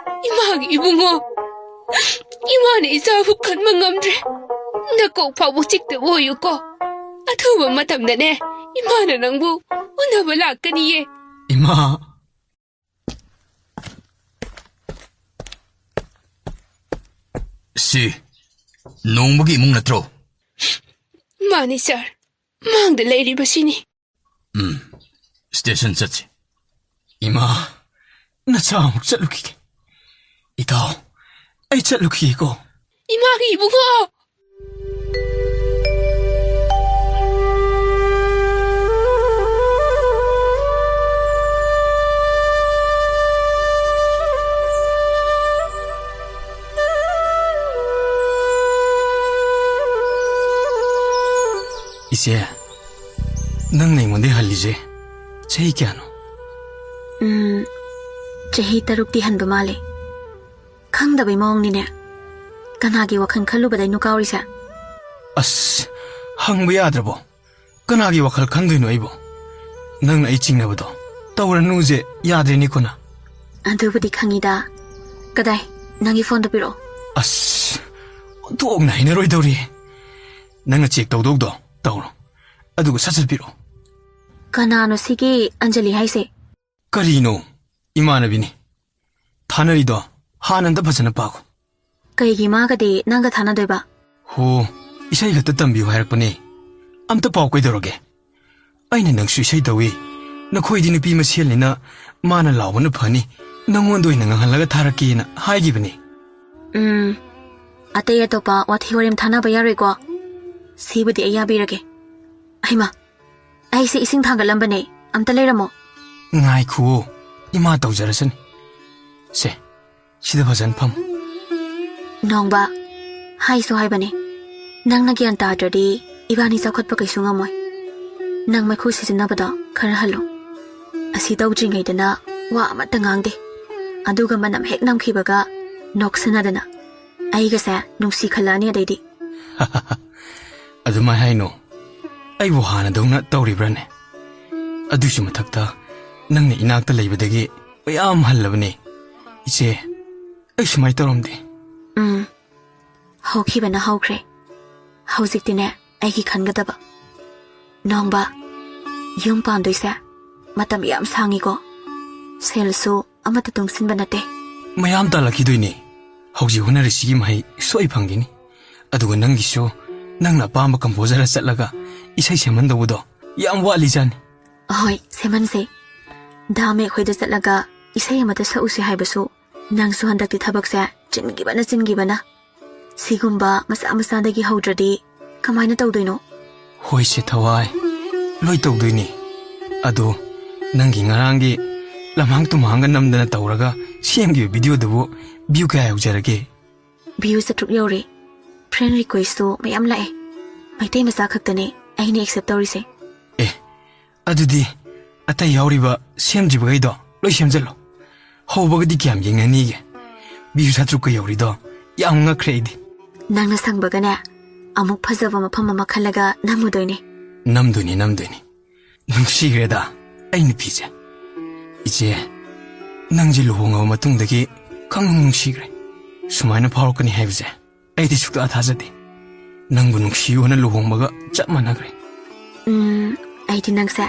ꯏꯃꯥꯒꯤ ꯏꯕꯨꯡꯉꯣ, ꯏꯃꯥꯅ ꯏꯆꯥꯕꯨ ꯀꯟꯕ ꯉꯝꯗ꯭ꯔꯦ꯫ ꯅꯀꯣꯛ ꯐꯥꯎꯕ ꯆꯤꯛꯇꯕ ꯑꯣꯏꯌꯨꯀꯣ꯫ ꯑꯊꯨꯕ ꯃꯇꯝꯗꯅꯦ ꯏꯃꯥꯅ ꯅꯪꯕꯨ ꯎꯅꯕ ꯂꯥꯛꯀꯅꯤꯌꯦ꯫ ꯏꯃꯥ꯫ ꯁꯤ ꯅꯣꯡꯕꯒꯤ ꯏꯃꯨꯡ ꯅꯠꯇ꯭ꯔꯣ? ꯃꯥꯅꯤ ꯁꯥꯔ, ꯃꯥꯡꯗ ꯂꯩꯔꯤꯕꯁꯤꯅꯤ꯫ ꯎꯝ, ꯁ꯭ꯇꯦꯁꯟ ꯆꯠꯁꯤ꯫ ꯏꯃꯥ, ꯅꯆꯥ ꯑꯃꯨꯛ ꯆꯠꯂꯨꯈꯤꯒꯦ꯫ ꯏꯇꯥꯎ, ꯑꯩ ꯆꯠꯂꯨꯈꯤꯒꯦꯀꯣ꯫ ꯏꯃꯥꯒꯤ ꯏꯕꯨꯡꯉꯣ! ꯏꯆꯦ, ꯅꯪꯅ ꯑꯩꯉꯣꯟꯗꯩ ꯍꯜꯂꯤꯁꯦ ꯆꯍꯤ ꯀꯌꯥꯅꯣ? ꯎꯝ, ꯆꯍꯤ ꯇꯔꯨꯛꯇꯤ ꯍꯟꯕ ꯃꯥꯜꯂꯦ꯫ ꯈꯪꯗꯕꯩ ꯃꯑꯣꯡꯅꯤꯅꯦ꯫ ꯀꯅꯥꯒꯤ ꯋꯥꯈꯜ ꯈꯜꯂꯨꯕꯗꯩꯅꯣ ꯀꯥꯎꯔꯤꯁꯦ? ꯑꯁ, ꯍꯪꯕ ꯌꯥꯗ꯭ꯔꯕꯣ? ꯀꯅꯥꯒꯤ ꯋꯥꯈꯜ ꯈꯟꯗꯣꯏꯅꯣ ꯑꯩꯕꯣ? ꯅꯪꯅ ꯑꯩ ꯆꯤꯡꯅꯕꯗꯣ ꯇꯧꯔꯅꯨꯁꯦ, ꯌꯥꯗ꯭ꯔꯦꯅꯦ ꯈꯨꯅꯥ꯫ ꯑꯗꯨꯕꯨꯗꯤ ꯈꯪꯉꯤꯗ꯫ ꯀꯗꯥꯏ, ꯅꯪꯒꯤ ꯐꯣꯟꯗꯣ ꯄꯤꯔꯛꯑꯣ꯫ ꯑꯁ, ꯑꯣꯟꯊꯣꯛꯅ ꯍꯩꯅꯔꯣꯏꯗꯧꯔꯤ꯫ ꯅꯪꯅ ꯆꯦꯛ ꯇꯧꯗꯧꯗꯣ ꯇꯧꯔꯣ, ꯑꯗꯨꯒ ꯁꯠ ꯁꯠ ꯄꯤꯔꯛꯑꯣ꯫ ꯀꯅꯥꯅꯣ ꯁꯤꯒꯤ ꯑꯟꯖꯂꯤ ꯍꯥꯏꯁꯦ? ꯀꯔꯤꯅꯣ? ꯏꯃꯥꯟꯅꯕꯤꯅꯤ꯫ ꯊꯥꯅꯔꯤꯗꯣ ꯍꯥꯟꯅ ꯑꯝꯇ ꯐꯖꯅ ꯄꯥꯈꯣ꯫ ꯀꯩꯒꯤ ꯃꯥꯒꯗꯤ ꯅꯪꯒ ꯊꯥꯅꯗꯣꯏꯕ? ꯍꯣ, ꯏꯁꯩ ꯈꯛꯇ ꯇꯝꯕꯤꯌꯨ ꯍꯥꯏꯔꯛꯄꯅꯦ꯫ ꯑꯝꯇ ꯄꯥꯎ ꯀꯩꯗꯧꯔꯒꯦ? ꯑꯩꯅ ꯅꯪꯁꯨ ꯏꯁꯩ ꯇꯧꯏ, ꯅꯈꯣꯏꯗꯤ ꯅꯨꯄꯤ ꯃꯁꯦꯜꯅꯤꯅ ꯃꯥꯅ ꯂꯥꯎꯕꯅ ꯐꯅꯤ, ꯅꯪꯉꯣꯟꯗ ꯑꯣꯏꯅ ꯉꯪꯍꯜꯂꯒ ꯊꯥꯔꯛꯀꯦꯅ ꯍꯥꯏꯈꯤꯕꯅꯦ꯫ ꯎꯝ, ꯑꯇꯩ ꯑꯇꯣꯞꯄ ꯋꯥꯊꯤ ꯋꯥꯔꯦꯝ ꯊꯥꯅꯕ ꯌꯥꯔꯣꯏꯀꯣ꯫ ꯁꯤꯕꯨꯗꯤ ꯑꯩ ꯌꯥꯕꯤꯔꯒꯦ꯫ ꯍꯩꯃꯥ, ꯑꯩꯁꯦ ꯏꯁꯤꯡ ꯊꯥꯡꯒꯠꯂꯝꯕꯅꯦ, ꯑꯝꯇ ꯂꯩꯔꯝꯃꯣ꯫ ꯉꯥꯏꯈꯨꯑꯣ, ꯏꯃꯥ ꯇꯧꯖꯔꯁꯅꯤ꯫ ꯁꯦ, ꯁꯤꯗ ꯐꯖꯅ ꯐꯝ꯫ ꯅꯣꯡꯕ, ꯍꯥꯏꯁꯨ ꯍꯥꯏꯕꯅꯦ, ꯅꯪꯅ ꯒ꯭ꯌꯥꯟ ꯇꯥꯗ꯭ꯔꯗꯤ ꯏꯕꯥꯅꯤ ꯆꯥꯎꯈꯠꯄ ꯀꯩꯁꯨ ꯉꯝꯃꯣꯏ꯫ ꯅꯪ ꯃꯩꯈꯨ ꯁꯤꯖꯤꯟꯅꯕꯗꯣ ꯈꯔ ꯍꯜꯂꯨ꯫ ꯑꯁꯤ ꯇꯧꯗ꯭ꯔꯤꯉꯩꯗꯅ ꯋꯥ ꯑꯃꯠꯇ ꯉꯥꯡꯗꯦ, ꯑꯗꯨꯒ ꯃꯅꯝ ꯍꯦꯛ ꯅꯝꯈꯤꯕꯒ ꯅꯣꯛꯁꯟꯅꯗꯅ꯫ ꯑꯩꯒꯁꯦ ꯅꯨꯡꯁꯤ ꯈꯜꯂꯛꯑꯅꯤ ꯑꯗꯩꯗꯤ꯫ ꯑꯗꯨꯃꯥꯏ ꯍꯥꯏꯅꯣ? ꯑꯩꯕꯨ ꯍꯥꯟꯅꯗꯧꯅ ꯇꯧꯔꯤꯕ꯭ꯔꯥꯅꯦ? ꯑꯗꯨꯒꯤꯁꯨ ꯃꯊꯛꯇ ꯅꯪꯅ ꯏꯅꯥꯛꯇ ꯂꯩꯕꯗꯒꯤ ꯃꯌꯥꯝ ꯍꯜꯂꯕꯅꯦ꯫ ꯏꯆꯦ, ꯑꯩ ꯁꯨꯃꯥꯏ ꯇꯧꯔꯝꯗꯦ꯫ ꯎꯝ, ꯍꯧꯈꯤꯕꯅ ꯍꯧꯈ꯭ꯔꯦ꯫ ꯍꯧꯖꯤꯛꯇꯤꯅꯦ, ꯑꯩꯒꯤ ꯈꯟꯒꯗꯕ꯫ ꯅꯣꯡꯕ, ꯌꯨꯝ ꯄꯥꯟꯗꯣꯏꯁꯦ ꯃꯇꯝ ꯌꯥꯝ ꯁꯥꯡꯉꯤꯀꯣ꯫ ꯁꯦꯜꯁꯨ ꯑꯃꯠꯇ ꯇꯨꯡꯁꯤꯟꯕ ꯅꯠꯇꯦ꯫ ꯃꯌꯥꯝ ꯇꯥꯜꯂꯛꯈꯤꯗꯣꯏꯅꯦ꯫ ꯍꯧꯖꯤꯛ ꯍꯣꯠꯅꯔꯤꯁꯤꯒꯤ ꯃꯍꯩ ꯁꯣꯏ ꯐꯪꯈꯤꯅꯤ꯫ ꯑꯗꯨꯒ ꯅꯪꯒꯤꯁꯨ ꯅꯪꯅ ꯑꯄꯥꯝꯕ ꯀꯝꯄꯣꯖꯔ ꯆꯠꯂꯒ ꯏꯁꯩ ꯁꯦꯝꯍꯟꯗꯧꯕꯗꯣ ꯌꯥꯝ ꯋꯥꯠꯂꯤꯖꯥꯠꯅꯤ꯫ ꯑꯍꯣꯏ, ꯁꯦꯝꯍꯟꯁꯦ꯫ ꯗꯥ ꯃꯦꯛ ꯍꯣꯏꯗ ꯆꯠꯂꯒ ꯏꯁꯩ ꯑꯃꯇ ꯁꯛꯎꯁꯦ ꯍꯥꯏꯕꯁꯨ ꯅꯪꯁꯨ ꯍꯟꯗꯛꯇꯤ ꯊꯕꯛꯁꯦ ꯆꯤꯟꯈꯤꯕꯅ ꯆꯤꯟꯈꯤꯕꯅ꯫ ꯁꯤꯒꯨꯝꯕ ꯃꯆꯥ ꯃꯆꯥꯗꯒꯤ ꯍꯧꯗ꯭ꯔꯗꯤ ꯀꯃꯥꯏꯅ ꯇꯧꯗꯣꯏꯅꯣ? ꯍꯣꯏꯁꯦ ꯊꯋꯥꯏ, ꯂꯣꯏ ꯇꯧꯗꯣꯏꯅꯤ꯫ ꯑꯗꯣ ꯅꯪꯒꯤ ꯉꯔꯥꯡꯒꯤ ꯂꯝꯍꯥꯡ ꯇꯨꯝꯍꯥꯡꯒ ꯅꯝꯗꯅ ꯇꯧꯔꯒ ꯁꯦꯝꯈꯤꯕ ꯚꯤꯗꯤꯑꯣꯗꯨꯕꯨ ꯚ꯭ꯌꯨ ꯀꯌꯥ ꯌꯧꯖꯔꯒꯦ? ꯚ꯭ꯌꯨ ꯆꯥꯇ꯭ꯔꯨꯛ ꯌꯧꯔꯦ꯫ ꯐ꯭ꯔꯦꯟ ꯔꯤꯀ꯭ꯋꯦꯁꯁꯨ ꯃꯌꯥꯝ ꯂꯥꯛꯑꯦ꯫ ꯃꯩꯇꯩ ꯃꯆꯥ ꯈꯛꯇꯅꯦ꯫ ꯑꯩꯅ ꯑꯦꯛꯁꯦꯞ ꯇꯧꯔꯤꯁꯦ꯫ ꯑꯦ, ꯑꯗꯨꯗꯤ ꯑꯇꯩ ꯌꯥꯎꯔꯤꯕ ꯁꯦꯝꯗ꯭ꯔꯤꯕꯈꯩꯗꯣ ꯂꯣꯏ ꯁꯦꯝꯖꯤꯜꯂꯣ꯫ ꯍꯧꯕꯒꯗꯤ ꯀꯌꯥꯝ ꯌꯦꯡꯅꯅꯤꯒꯦ? ꯚ꯭ꯌꯨ ꯁꯥꯇ꯭ꯔꯨꯛꯀ ꯌꯧꯔꯤꯗꯣ ꯌꯥꯝ ꯉꯛꯈ꯭ꯔꯦ ꯑꯩꯗꯤ꯫ ꯅꯪꯅ ꯁꯪꯕꯒꯅꯦ, ꯑꯃꯨꯛ ꯐꯖꯕ ꯃꯐꯝ ꯑꯃ ꯈꯜꯂꯒ ꯅꯝꯃꯨꯗꯣꯏꯅꯦ꯫ ꯅꯝꯗꯣꯏꯅꯤ, ꯅꯝꯗꯣꯏꯅꯤ꯫ ꯅꯨꯡꯁꯤꯈ꯭ꯔꯦꯗ ꯑꯩ ꯅꯨꯄꯤꯁꯦ꯫ ꯏꯆꯦ, ꯅꯪꯁꯦ ꯂꯨꯍꯣꯡꯉꯕ ꯃꯇꯨꯡꯗꯒꯤ ꯈꯪꯅꯨꯡ ꯅꯨꯡꯁꯤꯈ꯭ꯔꯦ꯫ ꯁꯨꯃꯥꯏꯅ ꯐꯥꯎꯔꯛꯀꯅꯤ ꯍꯥꯏꯕꯁꯦ ꯑꯩꯗꯤ ꯁꯨꯛꯊꯥ ꯊꯥꯖꯗꯦ꯫ ꯅꯪꯕꯨ ꯅꯨꯡꯁꯤꯌꯨꯅ ꯂꯨꯍꯣꯡꯕꯒ ꯆꯞ ꯃꯥꯟꯅꯈ꯭ꯔꯦ꯫ ꯎꯝ, ꯑꯩꯗꯤ ꯅꯪꯁꯦ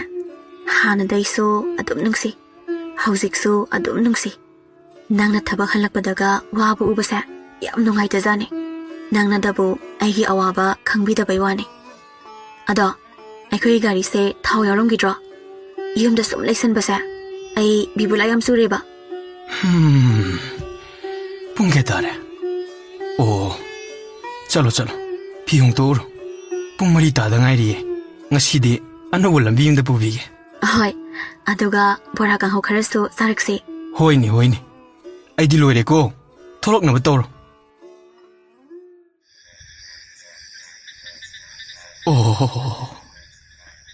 ꯍꯥꯟꯅꯗꯩꯁꯨ ꯑꯗꯨꯝ ꯅꯨꯡꯁꯤ, ꯍꯧꯖꯤꯛꯁꯨ ꯑꯗꯨꯝ ꯅꯨꯡꯁꯤ꯫ ꯅꯪꯅ ꯊꯕꯛ ꯍꯜꯂꯛꯄꯗꯒ ꯋꯥꯕ ꯎꯕꯁꯦ ꯌꯥꯝ ꯅꯨꯡꯉꯥꯏꯇꯖꯥꯠꯅꯤ꯫ ꯅꯪꯅꯗꯕꯨ ꯑꯩꯒꯤ ꯑꯋꯥꯕ ꯈꯪꯕꯤꯗꯕꯩ ꯋꯥꯅꯤ꯫ ꯑꯗꯣ, ꯑꯩꯈꯣꯏꯒꯤ ꯒꯥꯔꯤꯁꯦ ꯊꯥꯎ ꯌꯥꯎꯔꯝꯈꯤꯗ꯭ꯔꯣ? ꯌꯨꯝꯗ ꯁꯨꯝ ꯂꯩꯁꯟꯕꯁꯦ ꯑꯩ ꯕꯤꯕꯨꯂꯥ ꯌꯥꯝ ꯆꯨꯔꯦꯕ꯫ ꯍꯝ, ꯄꯨꯡ ꯀꯌꯥ ꯇꯥꯔꯦ? ꯑꯣ, ꯆꯠꯂꯣ, ꯆꯠꯂꯣ, ꯐꯤ ꯍꯣꯡꯗꯣꯛꯎꯔꯣ꯫ ꯄꯨꯡ ꯃꯔꯤ ꯇꯥꯗ ꯉꯥꯏꯔꯤꯌꯦ꯫ ꯉꯁꯤꯗꯤ ꯑꯅꯧꯕ ꯂꯝꯕꯤ ꯑꯃꯗ ꯄꯨꯕꯤꯒꯦ꯫ ꯍꯣꯏ, ꯑꯗꯨꯒ ꯕꯣꯔꯥ ꯀꯥꯡꯍꯧ ꯈꯔꯁꯨ ꯆꯥꯔꯛꯁꯤ꯫ ꯍꯣꯏꯅꯦ, ꯍꯣꯏꯅꯦ, ꯑꯩꯗꯤ ꯂꯣꯏꯔꯦꯀꯣ꯫ ꯊꯣꯛꯂꯛꯅꯕ ꯇꯧꯔꯣ꯫ ꯑꯣ,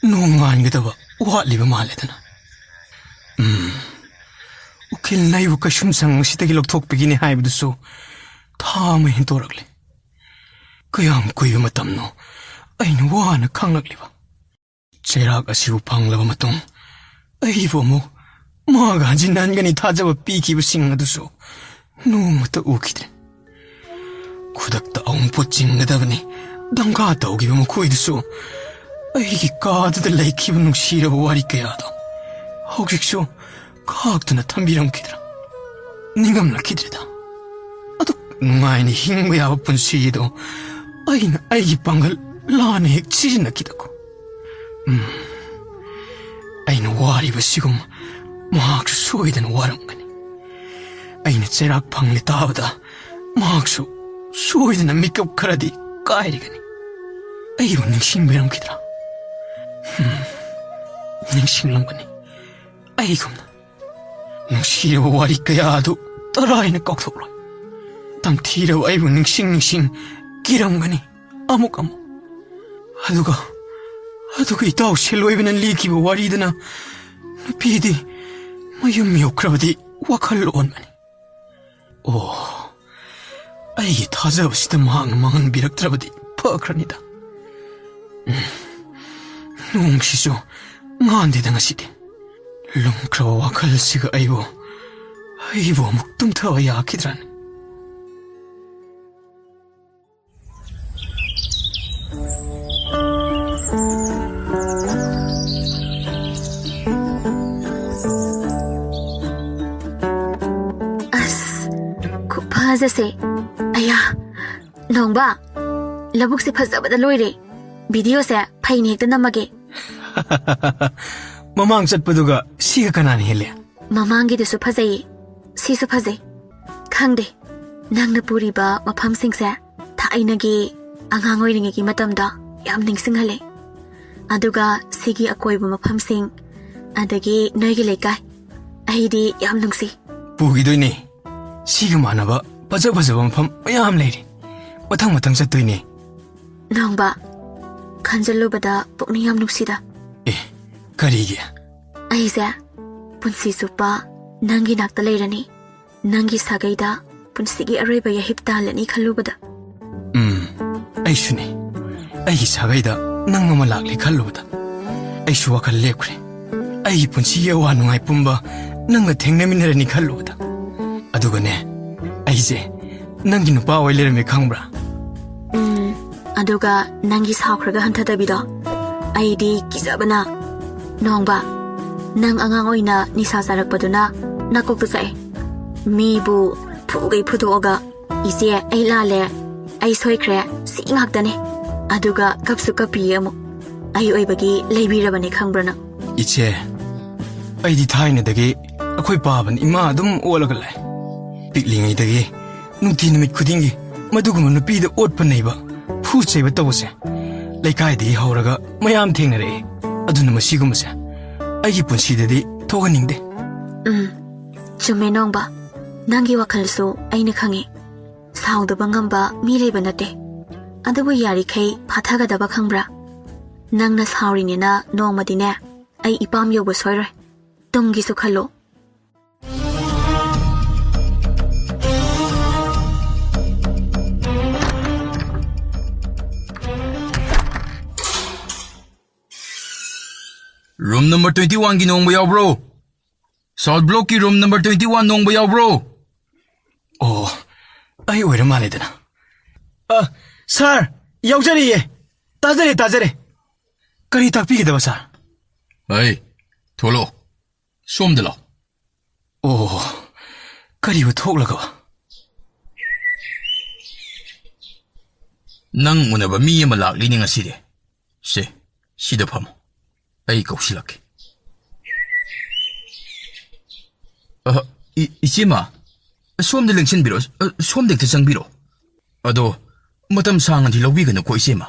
ꯅꯣꯡ ꯉꯥꯟꯒꯗꯕ ꯋꯥꯠꯂꯤꯕ ꯃꯥꯜꯂꯦꯗꯅ꯫ ꯎꯝ, ꯎꯀꯤꯜꯅ ꯑꯩꯕꯨ ꯀꯩꯁꯨꯝꯁꯪ ꯑꯁꯤꯗꯒꯤ ꯂꯧꯊꯣꯛꯄꯤꯒꯅꯤ ꯍꯥꯏꯕꯗꯨꯁꯨ ꯊꯥ ꯑꯃ ꯍꯦꯟꯗꯣꯔꯛꯂꯦ꯫ ꯀꯌꯥꯝ ꯀꯨꯏꯕ ꯃꯇꯝꯅꯣ ꯑꯩꯅ ꯋꯥꯅ ꯈꯥꯡꯂꯛꯂꯤꯕ꯫ ꯆꯩꯔꯥꯛ ꯑꯁꯤꯕꯨ ꯐꯪꯂꯕ ꯃꯇꯨꯡ ꯑꯩꯕꯨ ꯑꯃꯨꯛ ꯃꯍꯥꯛ ꯍꯟꯖꯤꯟ ꯍꯟꯒꯅꯤ ꯊꯥꯖꯕ ꯄꯤꯈꯤꯕꯁꯤꯡ ꯑꯗꯨꯁꯨ ꯅꯣꯡꯃꯇ ꯎꯈꯤꯗ꯭ꯔꯦ꯫ ꯈꯨꯗꯛꯇ ꯑꯋꯨꯟꯄꯣꯠ ꯆꯤꯡꯒꯗꯕꯅꯤ ꯗꯝꯀꯥ ꯇꯧꯈꯤꯕ ꯃꯈꯣꯏꯗꯨꯁꯨ ꯑꯩꯒꯤ ꯀꯥꯗꯨꯗ ꯂꯩꯈꯤꯕ ꯅꯨꯡꯁꯤꯔꯕ ꯋꯥꯔꯤ ꯀꯌꯥꯗꯣ ꯍꯧꯖꯤꯛꯁꯨ ꯈꯥꯛꯇꯨꯅ ꯊꯝꯕꯤꯔꯝꯈꯤꯗ꯭ꯔꯥ? ꯅꯤꯡꯉꯝꯂꯛꯈꯤꯗ꯭ꯔꯦꯗ꯫ ꯑꯗꯨꯛ ꯅꯨꯡꯉꯥꯏꯅ ꯍꯤꯡꯕ ꯌꯥꯕ ꯄꯨꯟꯁꯤꯗꯣ ꯑꯩꯅ ꯑꯩꯒꯤ ꯄꯥꯡꯒꯜ ꯂꯥꯟꯅ ꯍꯦꯛ ꯁꯤꯖꯤꯟꯅꯈꯤꯗꯀꯣ꯫ ꯎꯝ, ꯑꯩꯅ ꯋꯥꯔꯤꯕꯁꯤꯒꯨꯝ ꯃꯍꯥꯛꯁꯨ ꯁꯣꯏꯗꯅ ꯋꯥꯔꯝꯒꯅꯤ꯫ ꯑꯩꯅ ꯆꯩꯔꯥꯛ ꯐꯪꯂꯦ ꯇꯥꯕꯗ ꯃꯍꯥꯛꯁꯨ ꯁꯣꯏꯗꯅ ꯃꯤꯀꯞ ꯈꯔꯗꯤ ꯀꯥꯏꯔꯒꯅꯤ꯫ ꯑꯩꯕꯨ ꯅꯤꯡꯁꯤꯡꯕꯤꯔꯝꯈꯤꯗ꯭ꯔꯥ? ꯎꯝ, ꯅꯤꯡꯁꯤꯡꯂꯝꯒꯅꯤ꯫ ꯑꯩꯒꯨꯝꯅ ꯅꯨꯡꯁꯤꯔꯕ ꯋꯥꯔꯤ ꯀꯌꯥ ꯑꯗꯨ ꯇꯔꯥꯏꯅ ꯀꯥꯎꯊꯣꯛꯂꯣꯏ꯫ ꯇꯝꯊꯤꯔꯕ ꯑꯩꯕꯨ ꯅꯤꯡꯁꯤꯡ ꯅꯤꯡꯁꯤꯡ ꯀꯤꯔꯝꯒꯅꯤ ꯑꯃꯨꯛ ꯑꯃꯨꯛ꯫ ꯑꯗꯨꯒ ꯑꯗꯨꯒ ꯏꯇꯥꯎ ꯁꯦꯂꯣꯏꯕꯅ ꯂꯤꯈꯤꯕ ꯋꯥꯔꯤꯗꯅ ꯅꯨꯄꯤꯗꯤ ꯃꯌꯨꯝ ꯌꯧꯈ꯭ꯔꯕꯗꯤ ꯋꯥꯈꯜ ꯑꯣꯟꯕꯅꯤ꯫ ꯑꯣ, ꯑꯩꯒꯤ ꯊꯥꯖꯕꯁꯤꯗ ꯃꯍꯥꯛꯅ ꯃꯥꯡꯍꯟꯕꯤꯔꯛꯇ꯭ꯔꯕꯗꯤ ꯐꯈ꯭ꯔꯅꯤꯗ꯫ ꯎꯝ, ꯅꯣꯡꯁꯤꯁꯨ ꯉꯥꯟꯗꯦꯗ ꯉꯁꯤꯗꯤ꯫ ꯂꯨꯝꯈ꯭ꯔꯕ ꯋꯥꯈꯜꯁꯤꯒ ꯑꯩꯕꯨ, ꯑꯩꯕꯨ ꯑꯃꯨꯛ ꯇꯨꯝꯊꯕ ꯌꯥꯈꯤꯗ꯭ꯔꯅꯤ? ꯑꯁ, ꯈꯨꯐꯖꯁꯦ꯫ ꯑꯌꯥ, ꯅꯣꯡꯕ, ꯂꯧꯕꯨꯛꯁꯦ ꯐꯖꯕꯗ ꯂꯣꯏꯔꯦ꯫ ꯚꯤꯗꯤꯑꯣꯁꯦ ꯐꯩꯅ ꯍꯦꯛꯇ ꯅꯝꯃꯒꯦ꯫ ꯃꯃꯥꯡ ꯆꯠꯄꯗꯨꯒ ꯁꯤꯒ ꯀꯅꯥꯅ ꯍꯦꯜꯂꯤ? ꯃꯃꯥꯡꯒꯤꯗꯨꯁꯨ ꯐꯖꯩꯌꯦ, ꯁꯤꯁꯨ ꯐꯖꯩ꯫ ꯈꯪꯗꯦ, ꯅꯪꯅ ꯄꯨꯔꯤꯕ ꯃꯐꯝꯁꯤꯡꯁꯦ ꯊꯥꯏꯅꯒꯤ ꯑꯉꯥꯡ ꯑꯣꯏꯔꯤꯉꯩꯒꯤ ꯃꯇꯝꯗꯣ ꯌꯥꯝ ꯅꯤꯡꯁꯤꯡꯍꯜꯂꯦ꯫ ꯑꯗꯨꯒ ꯁꯤꯒꯤ ꯑꯀꯣꯏꯕ ꯃꯐꯝꯁꯤꯡ, ꯑꯗꯒꯤ ꯅꯣꯏꯒꯤ ꯂꯩꯀꯥꯏ, ꯑꯩꯗꯤ ꯌꯥꯝ ꯅꯨꯡꯁꯤ꯫ ꯄꯨꯈꯤꯗꯣꯏꯅꯦ꯫ ꯁꯤꯒ ꯃꯥꯟꯅꯕ ꯐꯖ ꯐꯖꯕ ꯃꯐꯝ ꯃꯌꯥꯝ ꯂꯩꯔꯤ꯫ ꯃꯊꯪ ꯃꯊꯪ ꯆꯠꯇꯣꯏꯅꯦ꯫ ꯅꯣꯡꯕ, ꯈꯟꯖꯜꯂꯨꯕꯗ ꯄꯨꯛꯅꯤꯡ ꯌꯥꯝ ꯅꯨꯡꯁꯤꯗ꯫ ꯑꯦ, ꯀꯔꯤꯒꯤ? ꯑꯩꯁꯦ ꯄꯨꯟꯁꯤ ꯆꯨꯞꯄ ꯅꯪꯒꯤ ꯅꯥꯛꯇ ꯂꯩꯔꯅꯤ꯫ ꯅꯪꯒꯤ ꯁꯥꯒꯩꯗ ꯄꯨꯟꯁꯤꯒꯤ ꯑꯔꯣꯏꯕ ꯌꯥꯍꯤꯞ ꯇꯥꯜꯂꯅꯤ ꯈꯜꯂꯨꯕꯗ꯫ ꯎꯝ, ꯑꯩꯁꯨꯅꯦ꯫ ꯑꯩꯒꯤ ꯁꯥꯒꯩꯗ ꯅꯪ ꯑꯃ ꯂꯥꯛꯂꯦ ꯈꯜꯂꯨꯕꯗ꯫ ꯑꯩꯁꯨ ꯋꯥꯈꯜ ꯂꯦꯞꯈ꯭ꯔꯦ꯫ ꯑꯩꯒꯤ ꯄꯨꯟꯁꯤꯒꯤ ꯑꯋꯥ ꯅꯨꯡꯉꯥꯏ ꯄꯨꯝꯕ ꯅꯪꯒ ꯊꯦꯡꯅꯃꯤꯟꯅꯔꯅꯤ ꯈꯜꯂꯨꯕꯗ꯫ ꯑꯗꯨꯒꯅꯦ, ꯑꯩꯁꯦ ꯅꯪꯒꯤ ꯅꯨꯄꯥ ꯑꯣꯏ ꯂꯩꯔꯝꯃꯦ ꯈꯪꯕ꯭ꯔꯥ? ꯎꯝ, ꯑꯗꯨꯒ ꯅꯪꯒꯤ ꯁꯥꯎꯈ꯭ꯔꯒ ꯍꯟꯊꯗꯕꯤꯗꯣ꯫ ꯑꯩꯗꯤ ꯀꯤꯖꯕꯅ꯫ ꯅꯣꯡꯕ, ꯅꯪ ꯑꯉꯥꯡ ꯑꯣꯏꯅ ꯅꯤꯁꯥ ꯆꯥꯔꯛꯄꯗꯨꯅ ꯅꯀꯣꯛꯇ ꯆꯥꯛꯑꯦ꯫ ꯃꯤꯕꯨ ꯐꯨꯒꯩ ꯐꯨꯗꯣꯛꯑꯒ, "ꯏꯆꯦ, ꯑꯩ ꯂꯥꯜꯂꯦ, ꯑꯩ ꯁꯣꯏꯈ꯭ꯔꯦ", ꯁꯤ ꯉꯥꯛꯇꯅꯦ꯫ ꯑꯗꯨꯒ ꯀꯞꯁꯨ ꯀꯞꯄꯤꯌꯦ ꯑꯃꯨꯛ꯫ ꯑꯩ ꯑꯣꯏꯕꯒꯤ ꯂꯩꯕꯤꯔꯕꯅꯦ ꯈꯪꯕ꯭ꯔꯥ ꯅꯪ? ꯏꯆꯦ, ꯑꯩꯗꯤ ꯊꯥꯏꯅꯗꯒꯤ ꯑꯩꯈꯣꯏ ꯄꯥꯕꯅ ꯏꯃꯥ ꯑꯗꯨꯝ ꯑꯣꯠꯂꯒ ꯂꯥꯛꯑꯦ꯫ ꯄꯤꯛꯂꯤꯉꯩꯗꯒꯤ ꯅꯨꯡꯇꯤ ꯅꯨꯃꯤꯠ ꯈꯨꯗꯤꯡꯒꯤ ꯃꯗꯨꯒꯨꯝꯕ ꯅꯨꯄꯤꯗ ꯑꯣꯠꯄ ꯅꯩꯕ, ꯐꯨ ꯆꯩꯕ ꯇꯧꯕꯁꯦ ꯂꯩꯀꯥꯏꯗꯒꯤ ꯍꯧꯔꯒ ꯃꯌꯥꯝ ꯊꯦꯡꯅꯔꯛꯑꯦ꯫ ꯑꯗꯨꯅ ꯃꯁꯤꯒꯨꯝꯕꯁꯦ ꯑꯩꯒꯤ ꯄꯨꯟꯁꯤꯗꯗꯤ ꯊꯣꯛꯍꯟꯅꯤꯡꯗꯦ꯫ ꯎꯝ, ꯆꯨꯝꯃꯦ ꯅꯣꯡꯕ, ꯅꯪꯒꯤ ꯋꯥꯈꯜꯁꯨ ꯑꯩꯅ ꯈꯪꯉꯤ꯫ ꯁꯥꯎꯗꯕ ꯉꯝꯕ ꯃꯤ ꯂꯩꯕ ꯅꯠꯇꯦ꯫ ꯑꯗꯨꯕꯨ ꯌꯥꯔꯤꯈꯩ ꯐꯥꯊꯒꯗꯕ ꯈꯪꯕ꯭ꯔꯥ? ꯅꯪꯅ ꯁꯥꯎꯔꯤꯅꯦꯅ ꯅꯣꯡꯃꯗꯤꯅꯦ, ꯑꯩ ꯏꯄꯥꯝ ꯌꯧꯕ ꯁꯣꯏꯔꯣꯏ꯫ ꯇꯨꯡꯒꯤꯁꯨ ꯈꯜꯂꯨ꯫ Room number twenty one ꯒꯤ ꯅꯣꯡꯕ ꯌꯥꯎꯕ꯭ꯔꯣ? South block ꯀꯤ room number twenty one ꯅꯣꯡꯕ ꯌꯥꯎꯕ꯭ꯔꯣ? ꯑꯣ, ꯑꯩ ꯑꯣꯏꯔ ꯃꯥꯜꯂꯦꯗꯅ꯫ ꯑ, sir, ꯌꯥꯎꯖꯔꯤꯌꯦ꯫ ꯇꯥꯖꯔꯦ, ꯇꯥꯖꯔꯦ꯫ ꯀꯔꯤ ꯇꯥꯛꯄꯤꯒꯗꯕ, sir? ꯍꯩ, ꯊꯣꯛꯂꯛꯑꯣ꯫ ꯁꯣꯝꯗ ꯂꯥꯛꯑꯣ꯫ ꯑꯣ, ꯀꯔꯤꯕꯨ ꯊꯣꯛꯂꯒꯕ? ꯅꯪ ꯎꯅꯕ ꯃꯤ ꯑꯃ ꯂꯥꯛꯂꯤꯅꯦ ꯉꯁꯤꯗꯤ꯫ ꯁꯦ, ꯁꯤꯗ ꯐꯝꯃꯣ꯫ ꯑꯩ ꯀꯧꯁꯤꯜꯂꯛꯀꯦ꯫ ꯑ, ꯏ-, ꯏꯆꯦꯃ, ꯁꯣꯝꯗ ꯂꯦꯡꯁꯤꯟꯕꯤꯔꯣ, ꯑ, ꯁꯣꯝꯗ ꯍꯦꯛꯇ ꯆꯪꯕꯤꯔꯣ꯫ ꯑꯗꯣ, ꯃꯇꯝ ꯁꯥꯡꯅꯗꯤ ꯂꯧꯕꯤꯒꯅꯨꯀꯣ, ꯏꯆꯦꯃ꯫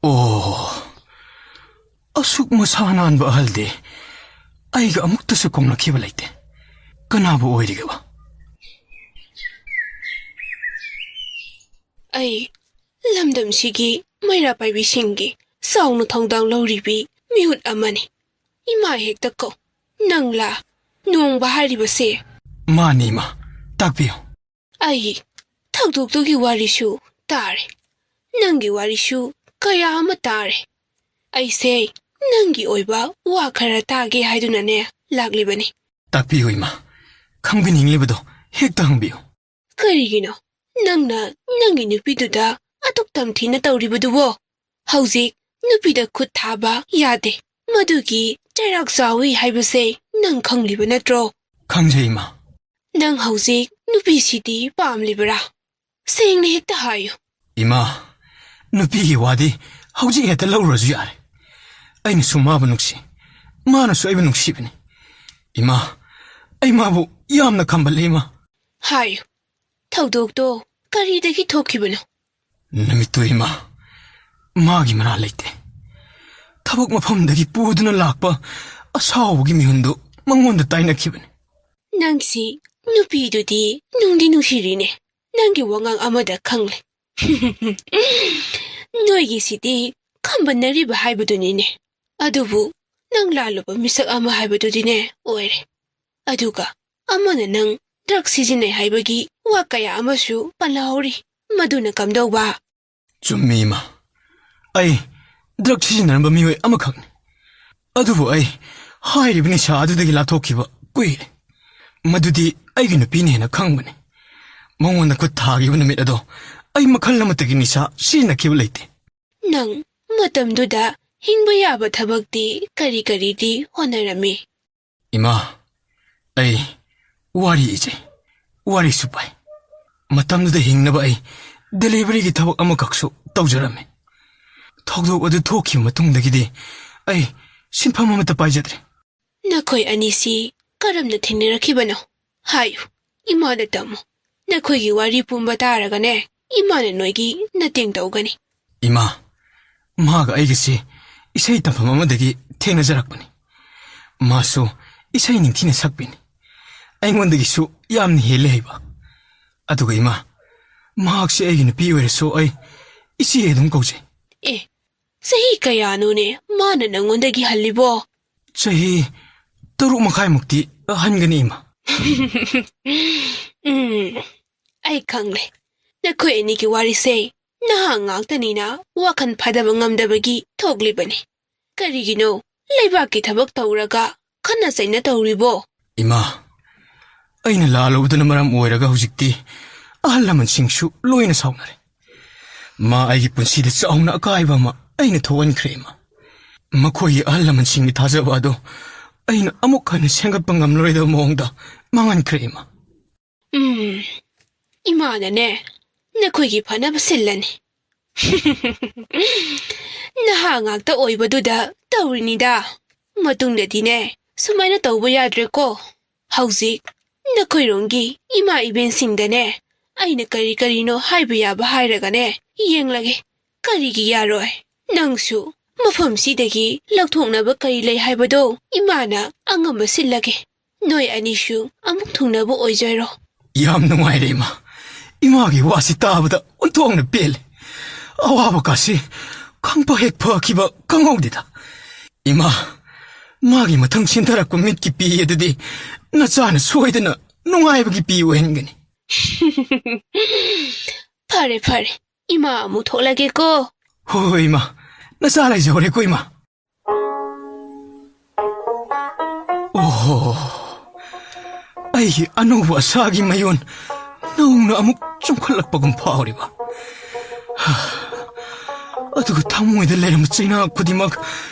ꯑꯣ, ꯑꯁꯨꯛ ꯃꯁꯥ ꯅꯥꯟꯕ ꯑꯍꯜꯗꯤ ꯑꯩꯒ ꯑꯃꯨꯛꯇꯁꯨ ꯀꯧꯅꯈꯤꯕ ꯂꯩꯇꯦ꯫ ꯀꯅꯥꯕꯨ ꯑꯣꯏꯔꯤꯒꯕ? ꯑꯩ ꯂꯝꯗꯝꯁꯤꯒꯤ ꯃꯩꯔꯥ ꯄꯥꯏꯕꯤꯁꯤꯡꯒꯤ ꯆꯥꯎꯅ ꯊꯧꯗꯥꯡ ꯂꯧꯔꯤꯕꯤ ꯃꯤꯍꯨꯠ ꯑꯃꯅꯤ꯫ ꯏꯃꯥ ꯍꯦꯛꯇ ꯀꯧ꯫ ꯅꯪꯂꯥ ꯅꯣꯡꯕ ꯍꯥꯏꯔꯤꯕꯁꯦ? ꯃꯥꯅꯤ, ꯏꯃꯥ꯫ ꯇꯥꯛꯄꯤꯌꯨ꯫ ꯑꯩ ꯊꯧꯗꯣꯛꯇꯨꯒꯤ ꯋꯥꯔꯤꯁꯨ ꯇꯥꯔꯦ, ꯅꯪꯒꯤ ꯋꯥꯔꯤꯁꯨ ꯀꯌꯥ ꯑꯃ ꯇꯥꯔꯦ꯫ ꯑꯩꯁꯦ ꯅꯪꯒꯤ ꯑꯣꯏꯕ ꯋꯥ ꯈꯔ ꯇꯥꯒꯦ ꯍꯥꯏꯗꯨꯅꯅꯦ ꯂꯥꯛꯂꯤꯕꯅꯤ꯫ ꯇꯥꯛꯄꯤꯌꯨ, ꯏꯃꯥ꯫ ꯈꯪꯕꯤꯅꯤꯡꯂꯤꯕꯗꯣ ꯍꯦꯛꯇ ꯍꯪꯕꯤꯌꯨ꯫ ꯀꯔꯤꯒꯤꯅꯣ ꯅꯪꯅ ꯅꯪꯒꯤ ꯅꯨꯄꯤꯗꯨꯗ ꯑꯗꯨꯛ ꯇꯝꯊꯤꯅ ꯇꯧꯔꯤꯕꯗꯨꯕꯣ? ꯍꯧꯖꯤꯛ ꯅꯨꯄꯤꯗ ꯈꯨꯠ ꯊꯥꯕ ꯌꯥꯗꯦ꯫ ꯃꯗꯨꯒꯤ ꯆꯩꯔꯥꯛ ꯆꯥꯎꯏ ꯍꯥꯏꯕꯁꯦ ꯅꯪ ꯈꯪꯂꯤꯕ ꯅꯠꯇ꯭ꯔꯣ? ꯈꯪꯖꯩ, ꯏꯃꯥ꯫ ꯅꯪ ꯍꯧꯖꯤꯛ ꯅꯨꯄꯤꯁꯤꯗꯤ ꯄꯥꯝꯂꯤꯕꯔꯥ? ꯁꯦꯡꯅ ꯍꯦꯛꯇ ꯍꯥꯏꯌꯨ꯫ ꯏꯃꯥ, ꯅꯨꯄꯤꯒꯤ ꯋꯥꯗꯤ ꯍꯧꯖꯤꯛ ꯍꯦꯛꯇ ꯂꯧꯔꯁꯨ ꯌꯥꯔꯦ꯫ ꯑꯩꯅꯁꯨ ꯃꯥꯕꯨ ꯅꯨꯡꯁꯤ, ꯃꯥꯅꯁꯨ ꯑꯩꯕꯨ ꯅꯨꯡꯁꯤꯕꯅꯤ꯫ ꯏꯃꯥ, ꯑꯩ ꯃꯥꯕꯨ ꯌꯥꯝꯅ ꯈꯝꯕꯜꯂꯦ, ꯏꯃꯥ꯫ ꯍꯥꯏꯌꯨ, ꯊꯧꯗꯣꯛꯇꯣ ꯀꯔꯤꯗꯒꯤ ꯊꯣꯛꯈꯤꯕꯅꯣ? ꯅꯨꯃꯤꯠꯇꯨ, ꯏꯃꯥ, ꯃꯥꯒꯤ ꯃꯔꯥꯜ ꯂꯩꯇꯦ꯫ ꯊꯕꯛ ꯃꯐꯝꯗꯒꯤ ꯄꯨꯗꯨꯅ ꯂꯥꯛꯄ ꯑꯁꯥꯎꯕꯒꯤ ꯃꯤꯍꯨꯟꯗꯨ ꯃꯉꯣꯟꯗ ꯇꯥꯏꯅꯈꯤꯕꯅꯤ꯫ ꯅꯪꯁꯤ ꯅꯨꯄꯤꯗꯨꯗꯤ ꯅꯨꯡꯗꯤ ꯅꯨꯡꯁꯤꯔꯤꯅꯦ꯫ ꯅꯪꯒꯤ ꯋꯥꯉꯥꯡ ꯑꯃꯗ ꯈꯪꯂꯦ꯫ ꯅꯣꯏꯒꯤꯁꯤꯗꯤ ꯈꯝꯕꯟꯅꯔꯤꯕ ꯍꯥꯏꯕꯗꯨꯅꯤꯅꯦ꯫ ꯑꯗꯨꯕꯨ ꯅꯪ ꯂꯥꯜꯂꯨꯕ ꯃꯤꯁꯛ ꯑꯃ ꯍꯥꯏꯕꯗꯨꯗꯤꯅꯦ ꯑꯣꯏꯔꯦ꯫ ꯑꯗꯨꯒ ꯑꯃꯅ ꯅꯪ ꯗ꯭ꯔꯒ ꯁꯤꯖꯤꯟꯅꯩ ꯍꯥꯏꯕꯒꯤ ꯋꯥ ꯀꯌꯥ ꯑꯃꯁꯨ ꯄꯜꯂꯍꯧꯔꯤ꯫ ꯃꯗꯨꯅ ꯀꯝꯗꯧꯕ? ꯆꯨꯝꯃꯤ, ꯏꯃꯥ꯫ ꯑꯩ ꯗ꯭ꯔꯒ ꯁꯤꯖꯤꯟꯅꯔꯝꯕ ꯃꯤꯑꯣꯏ ꯑꯃꯈꯛꯅꯤ꯫ ꯑꯗꯨꯕꯨ ꯑꯩ ꯍꯥꯏꯔꯤꯕ ꯅꯤꯁꯥ ꯑꯗꯨꯗꯒꯤ ꯂꯥꯞꯊꯣꯛꯈꯤꯕ ꯀꯨꯏꯔꯦ꯫ ꯃꯗꯨꯗꯤ ꯑꯩꯒꯤ ꯅꯨꯄꯤꯅ ꯍꯦꯟꯅ ꯈꯪꯕꯅꯤ꯫ ꯃꯉꯣꯟꯗ ꯈꯨꯠ ꯊꯥꯈꯤꯕ ꯅꯨꯃꯤꯠ ꯑꯗꯣ ꯑꯩ ꯃꯈꯜ ꯑꯃꯠꯇꯒꯤ ꯅꯤꯁꯥ ꯁꯤꯖꯤꯟꯅꯈꯤꯕ ꯂꯩꯇꯦ꯫ ꯅꯪ ꯃꯇꯝꯗꯨꯗ ꯍꯤꯡꯕ ꯌꯥꯕ ꯊꯕꯛꯇꯤ ꯀꯔꯤ ꯀꯔꯤꯗꯤ ꯍꯣꯠꯅꯔꯝꯃꯤ? ꯏꯃꯥ, ꯑꯩ ꯋꯥꯔꯤ ꯏꯖꯩ, ꯋꯥꯔꯤꯁꯨ ꯄꯥꯏ꯫ ꯃꯇꯝꯗꯨꯗ ꯍꯤꯡꯅꯕ ꯑꯩ ꯗꯦꯂꯤꯚꯔꯤꯒꯤ ꯊꯕꯛ ꯑꯃꯈꯛꯁꯨ ꯇꯧꯖꯔꯝꯃꯤ꯫ ꯊꯧꯗꯣꯛ ꯑꯗꯨ ꯊꯣꯛꯈꯤꯕ ꯃꯇꯨꯡꯗꯒꯤꯗꯤ ꯑꯩ ꯁꯤꯟꯐꯝ ꯑꯃꯠꯇ ꯄꯥꯏꯖꯗ꯭ꯔꯦ꯫ ꯅꯈꯣꯏ ꯑꯅꯤꯁꯤ ꯀꯔꯝꯅ ꯊꯦꯡꯅꯔꯛꯈꯤꯕꯅꯣ? ꯍꯥꯏꯌꯨ, ꯏꯃꯥꯗ ꯇꯝꯃꯨ꯫ ꯅꯈꯣꯏꯒꯤ ꯋꯥꯔꯤ ꯄꯨꯝꯕ ꯇꯥꯔꯒꯅꯦ, ꯏꯃꯥꯅ ꯅꯣꯏꯒꯤ ꯅꯇꯦꯡ ꯇꯧꯒꯅꯤ꯫ ꯏꯃꯥ, ꯃꯍꯥꯛ ꯑꯩꯒꯁꯤ ꯏꯁꯩ ꯇꯝꯐꯝ ꯑꯃꯗꯒꯤ ꯊꯦꯡꯅꯖꯔꯛꯄꯅꯤ꯫ ꯃꯥꯁꯨ ꯏꯁꯩ ꯅꯤꯡꯊꯤꯅ ꯁꯛꯄꯤꯅꯤ꯫ ꯑꯩꯉꯣꯟꯗꯒꯤꯁꯨ ꯌꯥꯝꯅ ꯍꯦꯜꯂꯦ ꯍꯩꯕ꯫ ꯑꯗꯨꯒ ꯏꯃꯥ, ꯃꯍꯥꯛꯁꯤ ꯑꯩꯒꯤ ꯅꯨꯄꯤ ꯑꯣꯏꯔꯁꯨ ꯑꯩ ꯏꯆꯦ ꯑꯗꯨꯝ ꯀꯧꯖꯩ꯫ ꯑꯦ, ꯆꯍꯤ ꯀꯌꯥꯅꯣꯅꯦ ꯃꯥꯅ ꯅꯪꯉꯣꯟꯗꯒꯤ ꯍꯜꯂꯤꯕꯣ? ꯆꯍꯤ ꯇꯔꯨꯛ ꯃꯈꯥꯏꯃꯨꯛꯇꯤ ꯍꯟꯒꯅꯤ, ꯏꯃꯥ꯫ ꯎꯝ, ꯑꯩ ꯈꯪꯂꯦ꯫ ꯅꯈꯣꯏ ꯑꯅꯤꯒꯤ ꯋꯥꯔꯤꯁꯦ ꯅꯍꯥ ꯉꯥꯛꯇꯅꯤꯅ ꯋꯥꯈꯜ ꯐꯥꯗꯕ ꯉꯝꯗꯕꯒꯤ ꯊꯣꯛꯂꯤꯕꯅꯤ꯫ ꯀꯔꯤꯒꯤꯅꯣ ꯂꯩꯕꯥꯛꯀꯤ ꯊꯕꯛ ꯇꯧꯔꯒ ꯈꯠꯅ ꯆꯩꯅ ꯇꯧꯔꯤꯕꯣ? ꯏꯃꯥ, ꯑꯩꯅ ꯂꯥꯜꯂꯨꯕꯗꯨꯅ ꯃꯔꯝ ꯑꯣꯏꯔꯒ ꯍꯧꯖꯤꯛꯇꯤ ꯑꯍꯜ ꯂꯃꯟꯁꯤꯡꯁꯨ ꯂꯣꯏꯅ ꯁꯥꯎꯅꯔꯦ꯫ ꯃꯥ ꯑꯩꯒꯤ ꯄꯨꯟꯁꯤꯗ ꯆꯥꯎꯅ ꯑꯀꯥꯏꯕ ꯑꯃ ꯑꯩꯅ ꯊꯣꯛꯍꯟꯈ꯭ꯔꯦ, ꯏꯃꯥ꯫ ꯃꯈꯣꯏꯒꯤ ꯑꯍꯜ ꯂꯃꯟꯁꯤꯡꯒꯤ ꯊꯥꯖꯕ ꯑꯗꯣ ꯑꯩꯅ ꯑꯃꯨꯛ ꯍꯟꯅ ꯁꯦꯝꯒꯠꯄ ꯉꯝꯂꯔꯣꯏꯗꯕ ꯃꯑꯣꯡꯗ ꯃꯥꯡꯍꯟꯈ꯭ꯔꯦ, ꯏꯃꯥ꯫ ꯎꯝ, ꯏꯃꯥꯅꯅꯦ, ꯅꯈꯣꯏꯒꯤ ꯐꯅꯕ ꯁꯤꯜꯂꯅꯤ꯫ ꯅꯍꯥ ꯉꯥꯛꯇ ꯑꯣꯏꯕꯗꯨꯗ ꯇꯧꯔꯤꯅꯤꯗ꯫ ꯃꯇꯨꯡꯗꯗꯤꯅꯦ, ꯁꯨꯃꯥꯏꯅ ꯇꯧꯕ ꯌꯥꯗ꯭ꯔꯦꯀꯣ꯫ ꯍꯧꯖꯤꯛ ꯅꯈꯣꯏꯔꯣꯝꯒꯤ ꯏꯃꯥ ꯏꯕꯦꯟꯁꯤꯡꯗꯅꯦ, ꯑꯩꯅ ꯀꯔꯤ ꯀꯔꯤꯅꯣ ꯍꯥꯏꯕ ꯌꯥꯕ ꯍꯥꯏꯔꯒꯅꯦ, ꯌꯦꯡꯂꯒꯦ꯫ ꯀꯔꯤꯒꯤ ꯌꯥꯔꯣꯏ? ꯅꯪꯁꯨ ꯃꯐꯝꯁꯤꯗꯒꯤ ꯂꯧꯊꯣꯛꯅꯕ ꯀꯔꯤ ꯂꯩ ꯍꯥꯏꯕꯗꯣ ꯏꯃꯥꯅ ꯑꯉꯝꯕ ꯁꯤꯜꯂꯒꯦ꯫ ꯅꯣꯏ ꯑꯅꯤꯁꯨ ꯑꯃꯨꯛ ꯊꯨꯡꯅꯕ ꯑꯣꯏꯖꯔꯣ꯫ ꯌꯥꯝ ꯅꯨꯡꯉꯥꯏꯔꯦ, ꯏꯃꯥ꯫ ꯏꯃꯥꯒꯤ ꯋꯥꯁꯤ ꯇꯥꯕꯗ ꯑꯣꯟꯊꯣꯛꯅ ꯄꯦꯜꯂꯦ꯫ ꯑꯋꯥꯕ ꯀꯥꯁꯤ ꯈꯪꯄ ꯍꯦꯛ ꯐꯈꯤꯕ ꯈꯪꯍꯧꯗꯦꯗ꯫ ꯏꯃꯥ, ꯃꯥꯒꯤ ꯃꯊꯪ ꯁꯤꯟꯊꯔꯛꯄ ꯃꯤꯠꯀꯤ ꯄꯤ ꯑꯗꯨꯗꯤ ꯅꯆꯥꯅ ꯁꯣꯏꯗꯅ ꯅꯨꯡꯉꯥꯏꯕꯒꯤ ꯄꯤ ꯑꯣꯏꯍꯟꯒꯅꯤ꯫ ꯐꯔꯦ, ꯐꯔꯦ꯫ ꯏꯃꯥ ꯑꯃꯨꯛ ꯊꯣꯛꯂꯒꯦꯀꯣ꯫ ꯍꯣꯏ, ꯍꯣꯏ, ꯏꯃꯥ꯫ ꯅꯆꯥ ꯂꯩꯖꯍꯧꯔꯦꯀꯣ, ꯏꯃꯥ꯫ ꯑꯣꯍꯣ, ꯑꯩꯒꯤ ꯑꯅꯧꯕ ꯑꯁꯥꯒꯤ ꯃꯌꯣꯟ ꯅꯧꯅ ꯑꯃꯨꯛ ꯆꯨꯝꯈꯠꯂꯛꯄꯒꯨꯝ ꯐꯥꯎꯔꯤꯕ꯫ ꯑꯗꯨꯒ ꯊꯃꯣꯏꯗ ꯂꯩꯔꯝꯕ ꯆꯩꯅꯥ ꯈꯨꯗꯤꯡꯃꯛ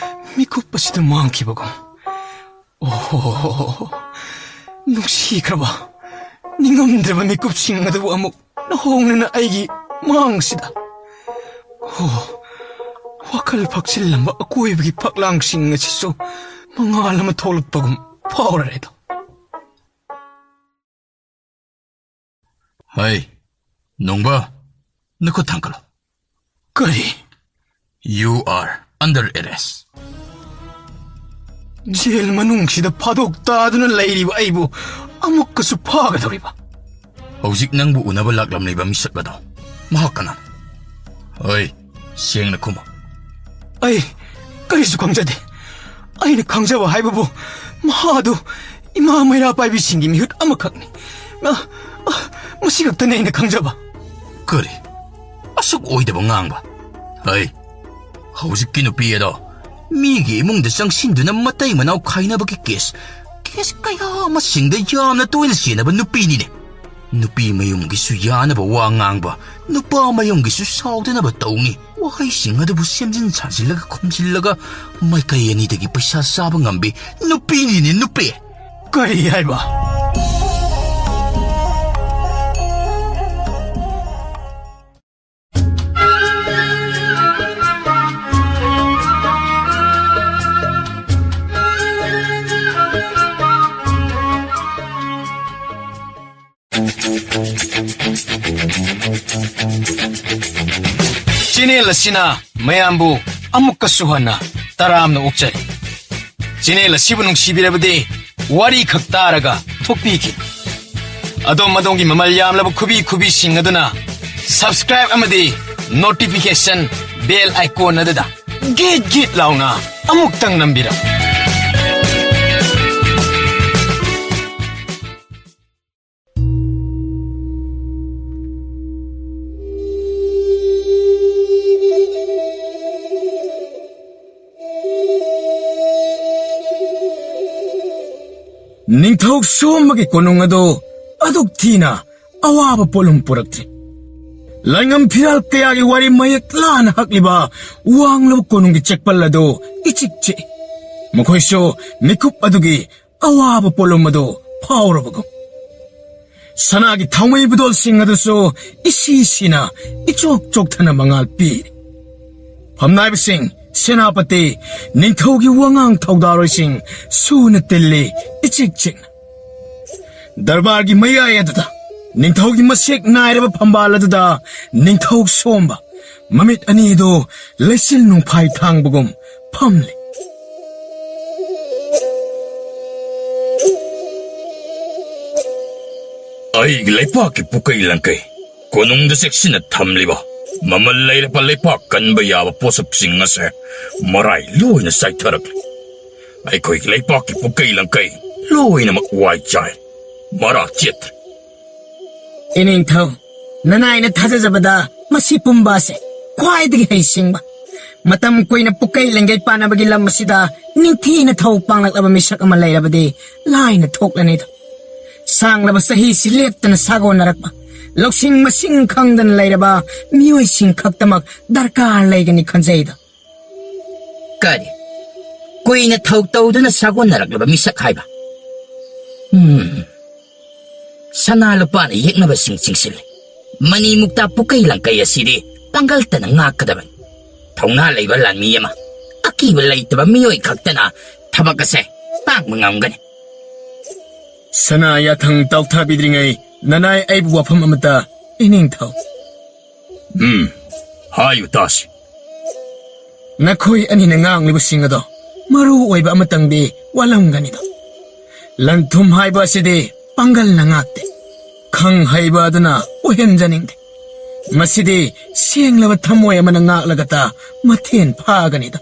ꯃꯤꯀꯨꯞ ꯑꯁꯤꯗ ꯃꯥꯡꯈꯤꯕꯒꯨꯝ꯫ ꯑꯣꯍꯣ, ꯅꯨꯡꯁꯤꯈ꯭ꯔꯕ, ꯅꯤꯡꯉꯝꯗ꯭ꯔꯕ ꯃꯤꯀꯨꯞꯁꯤꯡ ꯑꯗꯨꯕꯨ ꯑꯃꯨꯛ ꯅꯧꯍꯧꯅꯅ ꯑꯩꯒꯤ ꯃꯥꯡꯁꯤꯗ꯫ ꯑꯣ, ꯋꯥꯈꯜ ꯐꯛꯆꯤꯜꯂꯝꯕ ꯑꯀꯣꯏꯕꯒꯤ ꯐꯛꯂꯥꯡꯁꯤꯡ ꯑꯁꯤꯁꯨ ꯃꯉꯥꯜ ꯑꯃ ꯊꯣꯛꯂꯛꯄꯒꯨꯝ ꯐꯥꯎꯔꯔꯦꯗ꯫ ꯍꯩ, ꯅꯣꯡꯕ, ꯅꯈꯨꯠ ꯊꯥꯡꯒꯠꯂꯣ꯫ ꯀꯔꯤ? You are under arrest. Jail ꯃꯅꯨꯡꯁꯤꯗ ꯐꯥꯗꯣꯛ ꯇꯥꯗꯨꯅ ꯂꯩꯔꯤꯕ ꯑꯩꯕꯨ ꯑꯃꯨꯛꯀꯁꯨ ꯐꯥꯒꯗꯧꯔꯤꯕ? ꯍꯧꯖꯤꯛ ꯅꯪꯕꯨ ꯎꯅꯕ ꯂꯥꯛꯂꯝꯂꯤꯕ ꯃꯤꯁꯛ ꯑꯗꯣ ꯃꯍꯥꯛ ꯀꯅꯥꯅꯣ? ꯍꯣꯏ, ꯁꯦꯡꯅ ꯈꯨꯝꯃꯨ꯫ ꯑꯩ ꯀꯔꯤꯁꯨ ꯈꯪꯖꯗꯦ꯫ ꯑꯩꯅ ꯈꯪꯖꯕ ꯍꯥꯏꯕꯕꯨ ꯃꯍꯥꯗꯨ ꯏꯃꯥ ꯃꯩꯔꯥ ꯄꯥꯏꯕꯤꯁꯤꯡꯒꯤ ꯃꯤꯍꯨꯠ ꯑꯃꯈꯛꯅꯤ꯫ ꯑ, ꯑ, ꯃꯁꯤ ꯈꯛꯇꯅꯤ ꯑꯩꯅ ꯈꯪꯖꯕ꯫ ꯀꯔꯤ? ꯑꯁꯨꯛ ꯑꯣꯏꯗꯕ ꯉꯥꯡꯕ? ꯍꯩ, ꯍꯧꯖꯤꯛꯀꯤ ꯅꯨꯄꯤ ꯑꯗꯣ ꯃꯤꯒꯤ ꯏꯃꯨꯡꯗ ꯆꯪꯁꯤꯟꯗꯨꯅ ꯃꯇꯩ ꯃꯅꯥꯎ ꯈꯥꯏꯅꯕꯒꯤ ꯀꯦꯁ, ꯀꯦꯁ ꯀꯌꯥ ꯑꯃꯁꯤꯡꯗ ꯌꯥꯝꯅ ꯇꯣꯏꯅ ꯆꯦꯟꯅꯕ ꯅꯨꯄꯤꯅꯤꯅꯦ꯫ ꯅꯨꯄꯤ ꯃꯌꯨꯝꯒꯤꯁꯨ ꯌꯥꯅꯕ ꯋꯥ ꯉꯥꯡꯕ, ꯅꯨꯄꯥ ꯃꯌꯨꯝꯒꯤꯁꯨ ꯁꯥꯎꯗꯅꯕ ꯇꯧꯅꯤ꯫ ꯋꯥꯍꯩꯁꯤꯡ ꯑꯗꯨꯕꯨ ꯁꯦꯝꯖꯤꯟ ꯁꯥꯖꯤꯜꯂꯒ ꯈꯨꯝꯖꯤꯜꯂꯒ ꯃꯥꯏꯀꯩ ꯑꯅꯤꯗꯒꯤ ꯄꯩꯁꯥ ꯆꯥꯕ ꯉꯝꯕꯤ ꯅꯨꯄꯤꯅꯤꯅꯦ, ꯅꯨꯄꯤ꯫ ꯀꯔꯤ ꯍꯥꯏꯕ? ꯆꯦꯅꯦꯜ ꯑꯁꯤꯅ ꯃꯌꯥꯝꯕꯨ ꯑꯃꯨꯛꯀꯁꯨ ꯍꯟꯅ ꯇꯔꯥꯝꯅ ꯑꯣꯛꯆꯔꯤ꯫ ꯆꯦꯅꯦꯜ ꯑꯁꯤꯕꯨ ꯅꯨꯡꯁꯤꯕꯤꯔꯕꯗꯤ ꯋꯥꯔꯤ ꯈꯛ ꯇꯥꯔꯒ ꯊꯣꯛꯄꯤꯈꯤ꯫ ꯑꯗꯣꯝ ꯑꯗꯣꯝꯒꯤ ꯃꯃꯜ ꯌꯥꯝꯂꯕ ꯈꯨꯕꯤ ꯈꯨꯕꯤꯁꯤꯡ ꯑꯗꯨꯅ subscribe ꯑꯃꯗꯤ notification bell icon ꯑꯗꯨꯗ ꯒꯤꯠ ꯒꯤꯠ ꯂꯥꯎꯅ ꯑꯃꯨꯛꯇꯪ ꯅꯝꯕꯤꯔꯝꯃꯨ꯫ ꯅꯤꯡꯊꯧ ꯁꯣꯝꯕꯒꯤ ꯀꯣꯅꯨꯡ ꯑꯗꯨ ꯑꯗꯨꯛ ꯊꯤꯅ ꯑꯋꯥꯕ ꯄꯣꯠꯂꯨꯝ ꯄꯨꯔꯛꯇ꯭ꯔꯤ꯫ ꯂꯥꯏꯉꯝ ꯐꯤꯔꯥꯜ ꯀꯌꯥꯒꯤ ꯋꯥꯔꯤ ꯃꯌꯦꯛ ꯂꯥꯅ ꯍꯛꯂꯤꯕ ꯋꯥꯡꯂꯕ ꯀꯣꯅꯨꯡꯒꯤ ꯆꯦꯛꯄꯜ ꯑꯗꯨ ꯏꯆꯤꯛ ꯆꯤꯛꯏ꯫ ꯃꯈꯣꯏꯁꯨ ꯃꯤꯀꯨꯞ ꯑꯗꯨꯒꯤ ꯑꯋꯥꯕ ꯄꯣꯠꯂꯨꯝ ꯑꯗꯨ ꯐꯥꯎꯔꯕꯒꯨꯝ꯫ ꯁꯅꯥꯒꯤ ꯊꯥꯎꯃꯩ ꯕꯨꯗꯣꯜꯁꯤꯡ ꯑꯗꯨꯁꯨ ꯏꯁꯤ ꯁꯤꯅ ꯏꯆꯣꯛ ꯆꯣꯛꯊꯅ ꯃꯉꯥꯜ ꯄꯤꯔꯤ꯫ ꯐꯝꯅꯥꯏꯕꯁꯤꯡ, ꯁꯦꯅꯥꯄꯇꯤ, ꯅꯤꯡꯊꯧꯒꯤ ꯋꯥꯉꯥꯡ ꯊꯧꯗꯥꯔꯣꯏꯁꯤꯡ ꯁꯨꯅ ꯇꯤꯜꯂꯤ ꯏꯆꯤꯛ ꯆꯤꯛꯅ꯫ ꯗꯔꯕꯥꯔꯒꯤ ꯃꯌꯥꯏ ꯑꯗꯨꯗ, ꯅꯤꯡꯊꯧꯒꯤ ꯃꯁꯦꯛ ꯅꯥꯏꯔꯕ ꯐꯝꯕꯥꯜ ꯑꯗꯨꯗ ꯅꯤꯡꯊꯧ ꯁꯣꯝꯕ, ꯃꯃꯤꯠ ꯑꯅꯤꯗꯨ ꯂꯩꯆꯤꯜ ꯅꯨꯡꯐꯥꯏ ꯊꯥꯡꯕꯒꯨꯝ ꯐꯝꯂꯤ꯫ ꯑꯩꯒꯤ ꯂꯩꯄꯥꯛꯀꯤ ꯄꯨꯀꯩ ꯂꯪꯀꯩ, ꯀꯣꯅꯨꯡꯗ ꯆꯦꯛꯁꯤꯟꯅ ꯊꯝꯂꯤꯕ ꯃꯃꯜ ꯂꯩꯔꯕ ꯂꯩꯄꯥꯛ ꯀꯟꯕ ꯌꯥꯕ ꯄꯣꯠꯁꯛꯁꯤꯡ ꯑꯁꯦ ꯃꯔꯥꯏ ꯂꯣꯏꯅ ꯆꯥꯏꯊꯔꯛꯂꯤ꯫ ꯑꯩꯈꯣꯏꯒꯤ ꯂꯩꯄꯥꯛꯀꯤ ꯄꯨꯀꯩ ꯂꯪꯀꯩ ꯂꯣꯏꯅꯃꯛ ꯋꯥꯏ ꯆꯥꯏ, ꯃꯔꯥ ꯆꯦꯠꯇ꯭ꯔꯦ꯫ ꯏꯅꯤꯡꯊꯧ, ꯅꯅꯥꯏꯅ ꯊꯥꯖꯖꯕꯗ ꯃꯁꯤ ꯄꯨꯝꯕ ꯑꯁꯦ ꯈ꯭ꯋꯥꯏꯗꯒꯤ ꯍꯩꯁꯤꯡꯕ, ꯃꯇꯝ ꯀꯨꯏꯅ ꯄꯨꯀꯩ ꯂꯪꯒꯩ ꯄꯥꯟꯅꯕꯒꯤ ꯂꯝ ꯑꯁꯤꯗ ꯅꯤꯡꯊꯤꯅ ꯊꯧ ꯄꯥꯡꯂꯛꯂꯕ ꯃꯤꯁꯛ ꯑꯃ ꯂꯩꯔꯕꯗꯤ ꯂꯥꯏꯅ ꯊꯣꯛꯂꯅꯤꯗ꯫ ꯁꯥꯡꯂꯕ ꯆꯍꯤꯁꯤ ꯂꯦꯞꯇꯅ ꯁꯥꯒꯣꯟꯅꯔꯛꯄ, ꯂꯧꯁꯤꯡ ꯃꯁꯤꯡ ꯈꯪꯗꯅ ꯂꯩꯔꯕ ꯃꯤꯑꯣꯏꯁꯤꯡ ꯈꯛꯇꯃꯛ ꯗꯔꯀꯥꯔ ꯂꯩꯒꯅꯤ ꯈꯟꯖꯩꯗ꯫ ꯀꯔꯤ? ꯀꯨꯏꯅ ꯊꯧ ꯇꯧꯗꯨꯅ ꯁꯥꯒꯣꯟꯅꯔꯛꯂꯕ ꯃꯤꯁꯛ ꯍꯥꯏꯕ? ꯎꯝ꯫ ꯁꯅꯥ ꯂꯨꯄꯥꯅ ꯌꯦꯛꯅꯕꯁꯤꯡ ꯆꯤꯡꯁꯤꯜꯂꯤ꯫ ꯃꯅꯤ ꯃꯨꯛꯇꯥ ꯄꯨꯀꯩ ꯂꯪꯀꯩ ꯑꯁꯤꯗꯤ ꯄꯥꯡꯒꯜꯇꯅ ꯉꯥꯛꯀꯗꯕꯅꯤ꯫ ꯊꯧꯅꯥ ꯂꯩꯕ ꯂꯥꯟꯃꯤ ꯑꯃ, ꯑꯀꯤꯕ ꯂꯩꯇꯕ ꯃꯤꯑꯣꯏ ꯈꯛꯇꯅ ꯊꯕꯛ ꯑꯁꯦ ꯄꯥꯡꯕ ꯉꯝꯒꯅꯤ꯫ ꯁꯅꯥ ꯌꯥꯊꯪ ꯇꯥꯎꯊꯥꯕꯤꯗ꯭ꯔꯤꯉꯩ ꯅꯅꯥꯏ ꯑꯩꯕꯨ ꯋꯥꯐꯝ ꯑꯃꯇ, ꯏꯅꯤꯡꯊꯧ꯫ ꯎꯝ, ꯍꯥꯏꯌꯨ ꯇꯥꯁꯤ꯫ ꯅꯈꯣꯏ ꯑꯅꯤꯅ ꯉꯥꯡꯂꯤꯕꯁꯤꯡ ꯑꯗꯣ ꯃꯔꯨ ꯑꯣꯏꯕ ꯑꯃꯇꯪꯗꯤ ꯋꯥꯠꯂꯝꯒꯅꯤꯗꯣ꯫ ꯂꯟ ꯊꯨꯝ ꯍꯥꯏꯕ ꯑꯁꯤꯗꯤ ꯄꯥꯡꯒꯜꯅ ꯉꯥꯛꯇꯦ꯫ ꯈꯪ ꯍꯩꯕ ꯑꯗꯨꯅ ꯑꯣꯏꯍꯟꯖꯅꯤꯡꯗꯦ꯫ ꯃꯁꯤꯗꯤ ꯁꯦꯡꯂꯕ ꯊꯃꯣꯏ ꯑꯃꯅ ꯉꯥꯛꯂꯒꯇ ꯃꯊꯦꯟ ꯐꯥꯒꯅꯤꯗ꯫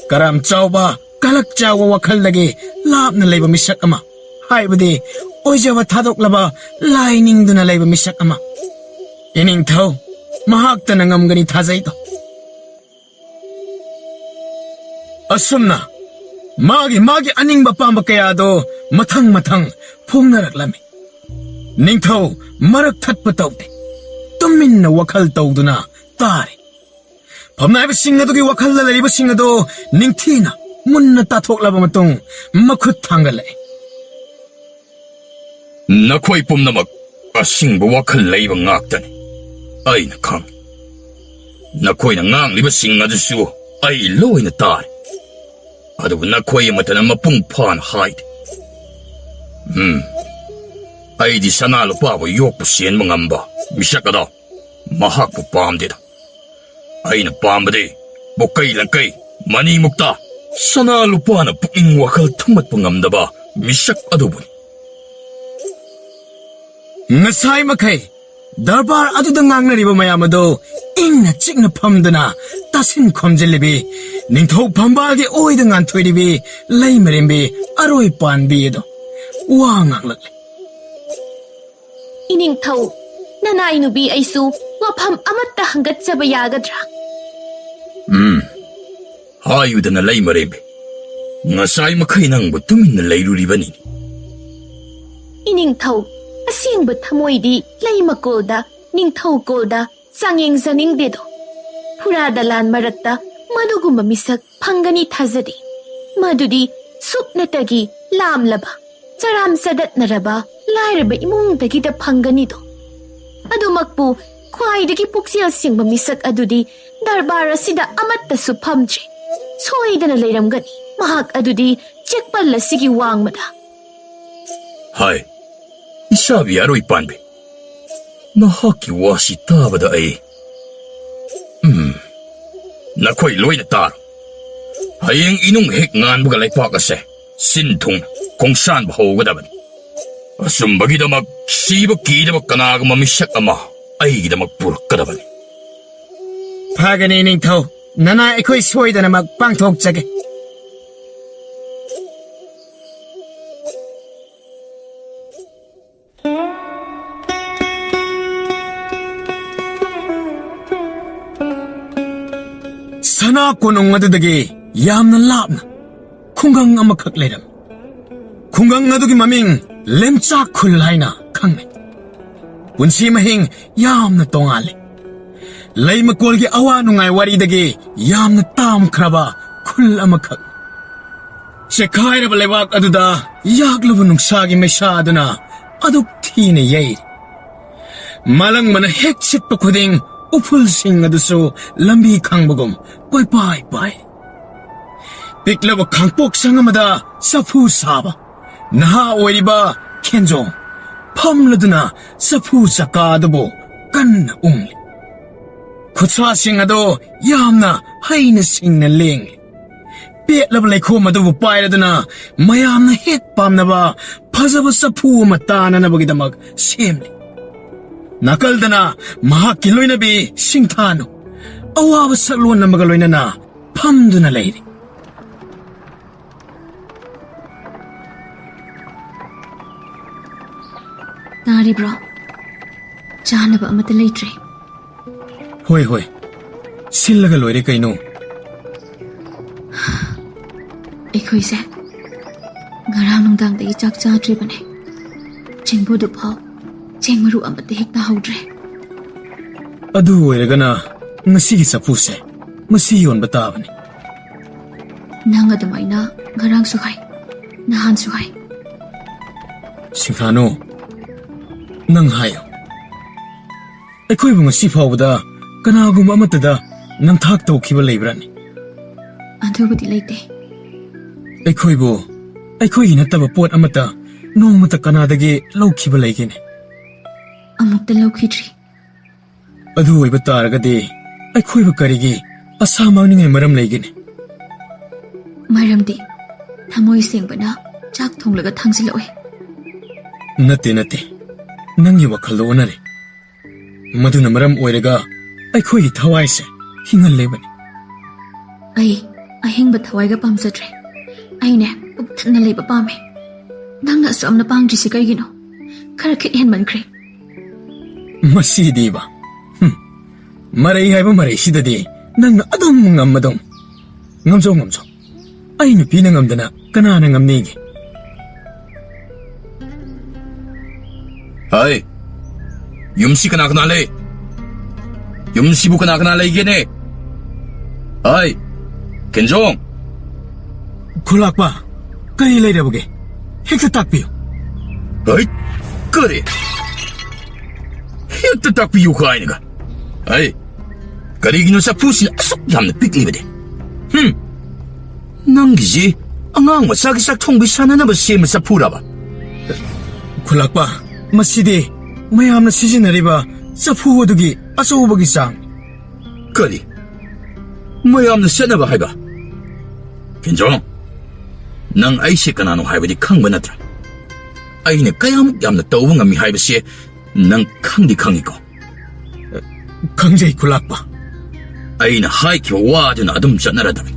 ꯀꯔꯥꯝ ꯆꯥꯎꯕ, ꯀꯂꯛ ꯆꯥꯎꯕ ꯋꯥꯈꯜꯗꯒꯤ ꯂꯥꯞꯅ ꯂꯩꯕ ꯃꯤꯁꯛ ꯑꯃ, ꯍꯥꯏꯕꯗꯤ ꯑꯣꯏꯖꯕ ꯊꯥꯗꯣꯛꯂꯕ, ꯂꯥꯏ ꯅꯤꯡꯗꯨꯅ ꯂꯩꯕ ꯃꯤꯁꯛ ꯑꯃ꯫ ꯏꯅꯤꯡꯊꯧ, ꯃꯍꯥꯛꯇꯅ ꯉꯝꯒꯅꯤ ꯊꯥꯖꯩꯗꯣ꯫ ꯑꯁꯨꯝꯅ ꯃꯥꯒꯤ ꯃꯥꯒꯤ ꯑꯅꯤꯡꯕ ꯑꯄꯥꯝꯕ ꯀꯌꯥꯗꯣ ꯃꯊꯪ ꯃꯊꯪ ꯐꯣꯡꯅꯔꯛꯂꯝꯃꯤ꯫ ꯅꯤꯡꯊꯧ ꯃꯔꯛ ꯊꯠꯄ ꯇꯧꯗꯦ꯫ ꯇꯨꯃꯤꯟꯅ ꯋꯥꯈꯜ ꯇꯧꯗꯨꯅ ꯇꯥꯔꯤ꯫ ꯐꯝꯅꯥꯏꯕꯁꯤꯡ ꯑꯗꯨꯒꯤ ꯋꯥꯈꯜꯗ ꯂꯩꯔꯤꯕꯁꯤꯡ ꯑꯗꯨ ꯅꯤꯡꯊꯤꯅ ꯃꯨꯟꯅ ꯇꯥꯊꯣꯛꯂꯕ ꯃꯇꯨꯡ ꯃꯈꯨꯠ ꯊꯥꯡꯒꯠꯂꯛꯏ꯫ ꯅꯈꯣꯏ ꯄꯨꯝꯅꯃꯛ ꯑꯁꯤꯡꯕ ꯋꯥꯈꯜ ꯂꯩꯕ ꯉꯥꯛꯇꯅꯤ꯫ ꯑꯩꯅ ꯈꯪꯏ꯫ ꯅꯈꯣꯏꯅ ꯉꯥꯡꯂꯤꯕꯁꯤꯡ ꯑꯗꯨꯁꯨ ꯑꯩ ꯂꯣꯏꯅ ꯇꯥꯔꯦ꯫ ꯑꯗꯨꯕꯨ ꯅꯈꯣꯏ ꯑꯃꯠꯇꯅ ꯃꯄꯨꯡ ꯐꯥꯅ ꯍꯥꯏꯗꯦ꯫ ꯎꯝ, ꯑꯩꯗꯤ ꯁꯅꯥ ꯂꯨꯄꯥꯕꯨ ꯌꯣꯛꯄ ꯆꯦꯟꯕ ꯉꯝꯕ ꯃꯤꯁꯛ ꯑꯗꯣ ꯃꯍꯥꯛꯄꯨ ꯄꯥꯝꯗꯦꯗ꯫ ꯑꯩꯅ ꯄꯥꯝꯕꯗꯤ ꯄꯨꯀꯩ ꯂꯪꯀꯩ, ꯃꯅꯤ ꯃꯨꯛꯇꯥ, ꯁꯅꯥ ꯂꯨꯄꯥꯅ ꯄꯨꯛꯅꯤꯡ ꯋꯥꯈꯜ ꯊꯨꯝꯃꯠꯄ ꯉꯝꯗꯕ ꯃꯤꯁꯛ ꯑꯗꯨꯕꯨꯅꯤ꯫ ꯉꯁꯥꯏ ꯃꯈꯩ ꯗꯔꯕꯥꯔ ꯑꯗꯨꯗ ꯉꯥꯡꯅꯔꯤꯕ ꯃꯌꯥꯝ ꯑꯗꯨ ꯏꯪꯅ ꯆꯤꯛꯅ ꯐꯝꯗꯨꯅ ꯇꯥꯁꯤꯟ ꯈꯣꯝꯖꯤꯜꯂꯤꯕꯤ ꯅꯤꯡꯊꯧ ꯐꯝꯕꯥꯜꯒꯤ ꯑꯣꯏꯗ ꯉꯥꯟꯊꯣꯏꯔꯤꯕꯤ ꯂꯩꯃꯔꯦꯝꯕꯤ ꯑꯔꯣꯏ ꯄꯥꯟꯕꯤ ꯑꯗꯣ ꯋꯥ ꯉꯥꯡꯂꯛꯂꯤ꯫ ꯏꯅꯤꯡꯊꯧ, ꯅꯅꯥꯏ ꯅꯨꯄꯤ ꯑꯩꯁꯨ ꯋꯥꯐꯝ ꯑꯃꯠꯇ ꯍꯪꯒꯠꯆꯕ ꯌꯥꯒꯗ꯭ꯔꯥ? ꯎꯝ, ꯍꯥꯏꯌꯨꯗꯅ ꯂꯩꯃꯔꯦꯝꯕꯤ꯫ ꯉꯁꯥꯏ ꯃꯈꯩ ꯅꯪꯕꯨ ꯇꯨꯃꯤꯟꯅ ꯂꯩꯔꯨꯔꯤꯕꯅꯤ꯫ ꯏꯅꯤꯡꯊꯧ, ꯑꯁꯦꯡꯕ ꯊꯃꯣꯏꯗꯤ ꯂꯩꯃꯀꯣꯜꯗ, ꯅꯤꯡꯊꯧꯀꯣꯜꯗ ꯆꯥꯡꯌꯦꯡꯖꯅꯤꯡꯗꯦꯗꯣ꯫ ꯐꯨꯔꯥ ꯗꯂꯥꯟ ꯃꯔꯛꯇ ꯃꯗꯨꯒꯨꯝꯕ ꯃꯤꯁꯛ ꯐꯪꯒꯅꯤ ꯊꯥꯖꯗꯦ꯫ ꯃꯗꯨꯗꯤ ꯁꯨꯞꯅꯇꯒꯤ ꯂꯥꯝꯂꯕ, ꯆꯔꯥꯝ ꯆꯗꯠꯅꯔꯕ ꯂꯥꯏꯔꯕ ꯏꯃꯨꯡꯗꯒꯤꯗ ꯐꯪꯒꯅꯤꯗꯣ꯫ ꯑꯗꯨꯃꯛꯄꯨ ꯈ꯭ꯋꯥꯏꯗꯒꯤ ꯄꯨꯛꯆꯦꯜ ꯁꯦꯡꯕ ꯃꯤꯁꯛ ꯑꯗꯨꯗꯤ ꯗꯔꯕꯥꯔ ꯑꯁꯤꯗ ꯑꯃꯠꯇꯁꯨ ꯐꯝꯗ꯭ꯔꯦ꯫ ꯁꯣꯏꯗꯅ ꯂꯩꯔꯝꯒꯅꯤ꯫ ꯃꯍꯥꯛ ꯑꯗꯨꯗꯤ ꯆꯦꯛꯄꯜ ꯑꯁꯤꯒꯤ ꯋꯥꯡꯃꯗ꯫ ꯍꯥꯏ, ꯏꯁꯥꯕꯤ ꯑꯔꯣꯏ ꯄꯥꯟꯕꯤ, ꯅꯍꯥꯛꯀꯤ ꯋꯥꯁꯤ ꯇꯥꯕꯗ ꯑꯩ, ꯎꯝ, ꯅꯈꯣꯏ ꯂꯣꯏꯅ ꯇꯥꯔꯣ꯫ ꯍꯌꯦꯡ ꯏꯅꯨꯡ ꯍꯦꯛ ꯉꯥꯟꯕꯒ ꯂꯩꯄꯥꯛ ꯑꯁꯦ ꯁꯤꯟ ꯊꯨꯡꯅ ꯈꯣꯡꯁꯥꯟꯕ ꯍꯧꯒꯗꯕꯅꯤ꯫ ꯑꯆꯨꯝꯕꯒꯤꯗꯃꯛ ꯁꯤꯕ ꯀꯤꯗꯕ ꯀꯅꯥꯒꯨꯝꯕ ꯃꯤꯁꯛ ꯑꯃ ꯑꯩꯒꯤꯗꯃꯛ ꯄꯨꯔꯛꯀꯗꯕꯅꯤ꯫ ꯐꯒꯅꯤ, ꯅꯤꯡꯊꯧ꯫ ꯅꯅꯥꯏ ꯑꯩꯈꯣꯏ ꯁꯣꯏꯗꯅꯃꯛ ꯄꯥꯡꯊꯣꯛꯆꯒꯦ꯫ ꯁꯅꯥ ꯀꯣꯅꯨꯡ ꯑꯗꯨꯗꯒꯤ ꯌꯥꯝꯅ ꯂꯥꯞꯅ ꯈꯨꯡꯒꯪ ꯑꯃꯈꯛ ꯂꯩꯔꯝꯃꯤ꯫ ꯈꯨꯡꯒꯪ ꯑꯗꯨꯒꯤ ꯃꯃꯤꯡ ꯂꯦꯝꯆꯥꯛ ꯈꯨꯜ ꯍꯥꯏꯅ ꯈꯪꯅꯩ꯫ ꯄꯨꯟꯁꯤ ꯃꯍꯤꯡ ꯌꯥꯝꯅ ꯇꯣꯉꯥꯜꯂꯤ꯫ ꯂꯩ ꯃꯀꯣꯜꯒꯤ ꯑꯋꯥ ꯅꯨꯡꯉꯥꯏ ꯋꯥꯔꯤꯗꯒꯤ ꯌꯥꯝꯅ ꯇꯥꯝꯈ꯭ꯔꯕ ꯈꯨꯜ ꯑꯃꯈꯛ꯫ ꯆꯦꯈꯥꯏꯔꯕ ꯂꯩꯕꯥꯛ ꯑꯗꯨꯗ ꯌꯥꯛꯂꯕ ꯅꯨꯡꯁꯥꯒꯤ ꯃꯩꯁꯥ ꯑꯗꯨꯅ ꯑꯗꯨꯛ ꯊꯤꯅ ꯌꯩꯔꯤ꯫ ꯃꯥꯂꯪꯕꯅ ꯍꯦꯛ ꯁꯤꯠꯄ ꯈꯨꯗꯤꯡ ꯎꯐꯨꯜꯁꯤꯡ ꯑꯗꯨꯁꯨ ꯂꯝꯕꯤ ꯈꯪꯕꯒꯨꯝ ꯀꯣꯏꯄꯥꯏ ꯄꯥꯏ꯫ ꯄꯤꯛꯂꯕ ꯈꯥꯡꯄꯣꯛꯁꯪ ꯑꯃꯗ ꯆꯐꯨ ꯁꯥꯕ ꯅꯍꯥ ꯑꯣꯏꯔꯤꯕ ꯈꯦꯟꯖꯣꯡ ꯐꯝꯂꯗꯨꯅ ꯆꯐꯨ ꯆꯀꯥ ꯑꯗꯨꯕꯨ ꯀꯟꯅ ꯎꯪꯂꯤ꯫ ꯈꯨꯠꯁꯥꯁꯤꯡ ꯑꯗꯨ ꯌꯥꯝꯅ ꯍꯩꯅ ꯁꯤꯡꯅ ꯂꯦꯡꯂꯤ꯫ ꯄꯦꯠꯂꯕ ꯂꯩꯈꯣꯝ ꯑꯗꯨꯕꯨ ꯄꯥꯏꯔꯗꯨꯅ ꯃꯌꯥꯝꯅ ꯍꯦꯛ ꯄꯥꯝꯅꯕ ꯐꯖꯕ ꯆꯐꯨ ꯑꯃ ꯇꯥꯅꯅꯕꯒꯤꯗꯃꯛ ꯁꯦꯝꯂꯤ꯫ ꯅꯥꯀꯜꯗꯅ ꯃꯍꯥꯛꯀꯤ ꯂꯣꯏꯅꯕꯤ ꯁꯤꯡꯊꯥꯅꯨ ꯑꯋꯥꯕ ꯁꯛꯂꯣꯟ ꯑꯃꯒ ꯂꯣꯏꯅꯅ ꯐꯝꯗꯨꯅ ꯂꯩꯔꯤ꯫ ꯇꯥꯔꯤꯕ꯭ꯔꯣ? ꯆꯥꯅꯕ ꯑꯃꯠꯇ ꯂꯩꯇ꯭ꯔꯦ꯫ ꯍꯣꯏ, ꯍꯣꯏ꯫ ꯁꯤꯜꯂꯒ ꯂꯣꯏꯔꯦ ꯀꯩꯅꯣ꯫ ꯑꯩꯈꯣꯏꯁꯦ ꯉꯔꯥꯡ ꯅꯨꯡꯗꯥꯡꯗꯒꯤ ꯆꯥꯛ ꯆꯥꯗ꯭ꯔꯤꯕꯅꯦ꯫ ꯆꯦꯡꯕꯨꯗꯨ ꯐꯥꯎ ꯆꯦꯡ ꯃꯔꯨ ꯑꯃꯠꯇ ꯍꯦꯛ ꯇꯥꯍꯧꯗ꯭ꯔꯦ꯫ ꯑꯗꯨ ꯑꯣꯏꯔꯒꯅ ꯉꯁꯤꯒꯤ ꯆꯐꯨꯁꯦ ꯃꯁꯤ ꯌꯣꯟꯕ ꯇꯥꯕꯅꯤ꯫ ꯅꯪ ꯑꯗꯨꯃꯥꯏꯅ ꯉꯔꯥꯡꯁꯨ ꯍꯥꯏ, ꯅꯍꯥꯟꯁꯨ ꯍꯥꯏ꯫ ꯁꯤꯡꯊꯥꯅꯨ, ꯅꯪ ꯍꯥꯏꯌꯨ꯫ ꯑꯩꯈꯣꯏꯕꯨ ꯉꯁꯤ ꯐꯥꯎꯕꯗ ꯀꯅꯥꯒꯨꯝꯕ ꯑꯃꯠꯇꯗ ꯅꯝꯊꯥꯛ ꯇꯧꯈꯤꯕ ꯂꯩꯕ꯭ꯔꯥꯅꯦ? ꯑꯗꯨꯕꯨꯗꯤ ꯂꯩꯇꯦ꯫ ꯑꯩꯈꯣꯏꯕꯨ ꯑꯩꯈꯣꯏꯒꯤ ꯅꯠꯇꯕ ꯄꯣꯠ ꯑꯃꯠꯇ ꯅꯣꯡꯃꯇ ꯀꯅꯥꯗꯒꯤ ꯂꯧꯈꯤꯕ ꯂꯩꯒꯦꯅꯦ? ꯑꯃꯨꯛꯇ ꯂꯧꯈꯤꯗ꯭ꯔꯤ꯫ ꯑꯗꯨ ꯑꯣꯏꯕ ꯇꯥꯔꯒꯗꯤ ꯑꯩꯈꯣꯏꯕꯨ ꯀꯔꯤꯒꯤ ꯑꯁꯥ ꯃꯥꯡꯅꯤꯡꯉꯥꯏ ꯃꯔꯝ ꯂꯩꯒꯦꯅꯦ? ꯃꯔꯝꯗꯤ ꯊꯃꯣꯏ ꯁꯦꯡꯕꯅ ꯆꯥꯛ ꯊꯣꯡꯂꯒ ꯊꯥꯡꯖꯤꯜꯂꯛꯑꯣꯏ꯫ ꯅꯠꯇꯦ, ꯅꯠꯇꯦ꯫ ꯅꯪꯒꯤ ꯋꯥꯈꯜꯗꯣ ꯑꯣꯟꯅꯔꯦ꯫ ꯃꯗꯨꯅ ꯃꯔꯝ ꯑꯣꯏꯔꯒ ꯑꯩꯈꯣꯏꯒꯤ ꯊꯋꯥꯏꯁꯦ ꯍꯤꯡꯍꯜꯂꯦꯕꯅꯤ꯫ ꯑꯩ ꯑꯍꯤꯡꯕ ꯊꯋꯥꯏꯒ ꯄꯥꯝꯖꯗ꯭ꯔꯦ꯫ ꯑꯩꯅꯦ ꯄꯨꯛ ꯊꯟꯅ ꯂꯩꯕ ꯄꯥꯝꯃꯦ꯫ ꯅꯪꯅ ꯑꯁꯨꯛ ꯌꯥꯝꯅ ꯄꯥꯡꯗ꯭ꯔꯤꯁꯤ ꯀꯩꯒꯤꯅꯣ? ꯈꯔ ꯈꯤꯠ ꯍꯦꯟꯃꯟꯈ꯭ꯔꯦ꯫ ꯃꯁꯤꯗꯤꯕ꯫ ꯍꯨꯝ꯫ ꯃꯔꯩ ꯍꯥꯏꯕ ꯃꯔꯩꯁꯤꯗꯗꯤ ꯅꯪꯅ ꯑꯗꯨꯝ ꯉꯝꯃꯗꯧ꯫ ꯉꯝꯖꯧ, ꯉꯝꯖꯧ꯫ ꯑꯩ ꯅꯨꯄꯤꯅ ꯉꯝꯗꯅ ꯀꯅꯥꯅ ꯉꯝꯅꯤꯒꯦ? ꯍꯥꯏ, ꯌꯨꯝꯁꯤ ꯀꯅꯥ ꯀꯅꯥ ꯂꯩ? ꯌꯨꯝꯁꯤꯕꯨ ꯀꯅꯥ ꯀꯅꯥ ꯂꯩꯒꯦꯅꯦ? ꯍꯥꯏ, ꯀꯦꯟꯖꯣꯡ! ꯈꯨꯂꯥꯛꯄ, ꯀꯔꯤ ꯂꯩꯔꯕꯒꯦ? ꯍꯦꯛꯇ ꯇꯥꯛꯄꯤꯌꯨ꯫ ꯍꯩ, ꯀꯔꯤ? ꯍꯦꯛꯇ ꯇꯥꯛꯄꯤꯌꯨ ꯀꯥꯏꯅꯒ? ꯍꯩ, ꯀꯔꯤꯒꯤꯅꯣ ꯆꯐꯨꯁꯤꯅ ꯑꯁꯨꯛ ꯌꯥꯝꯅ ꯄꯤꯛꯂꯤꯕꯗꯤ? ꯍꯨꯝ, ꯅꯪꯒꯤꯁꯤ ꯑꯉꯥꯡ ꯃꯆꯥꯒꯤ ꯆꯥꯛ ꯊꯣꯡꯕꯤ ꯁꯥꯟꯅꯅꯕ ꯁꯦꯝꯕ ꯆꯐꯨꯔꯕ? ꯈꯨꯂꯥꯛꯄ, ꯃꯁꯤꯗꯤ ꯃꯌꯥꯝꯅ ꯁꯤꯖꯤꯟꯅꯔꯤꯕ ꯆꯐꯨ ꯑꯗꯨꯒꯤ ꯑꯆꯧꯕꯒꯤ ꯆꯥꯡ꯫ ꯀꯔꯤ? ꯃꯌꯥꯝꯅ ꯆꯠꯅꯕ ꯍꯥꯏꯕ? ꯀꯦꯟꯖꯣꯡ, ꯅꯪ ꯑꯩꯁꯦ ꯀꯅꯥꯅꯣ ꯍꯥꯏꯕꯗꯤ ꯈꯪꯕ ꯅꯠꯇ꯭ꯔꯥ? ꯑꯩꯅ ꯀꯌꯥꯃꯨꯛ ꯌꯥꯝꯅ ꯇꯧꯕ ꯉꯝꯃꯤ ꯍꯥꯏꯕꯁꯦ ꯅꯪ ꯈꯪꯗꯤ ꯈꯪꯉꯤꯀꯣ? ꯈꯪꯖꯩ, ꯈꯨꯂꯥꯛꯄ꯫ ꯑꯩꯅ ꯍꯥꯏꯈꯤꯕ ꯋꯥꯗꯨꯅ ꯑꯗꯨꯝ ꯆꯠꯅꯔꯗꯕꯅꯤ꯫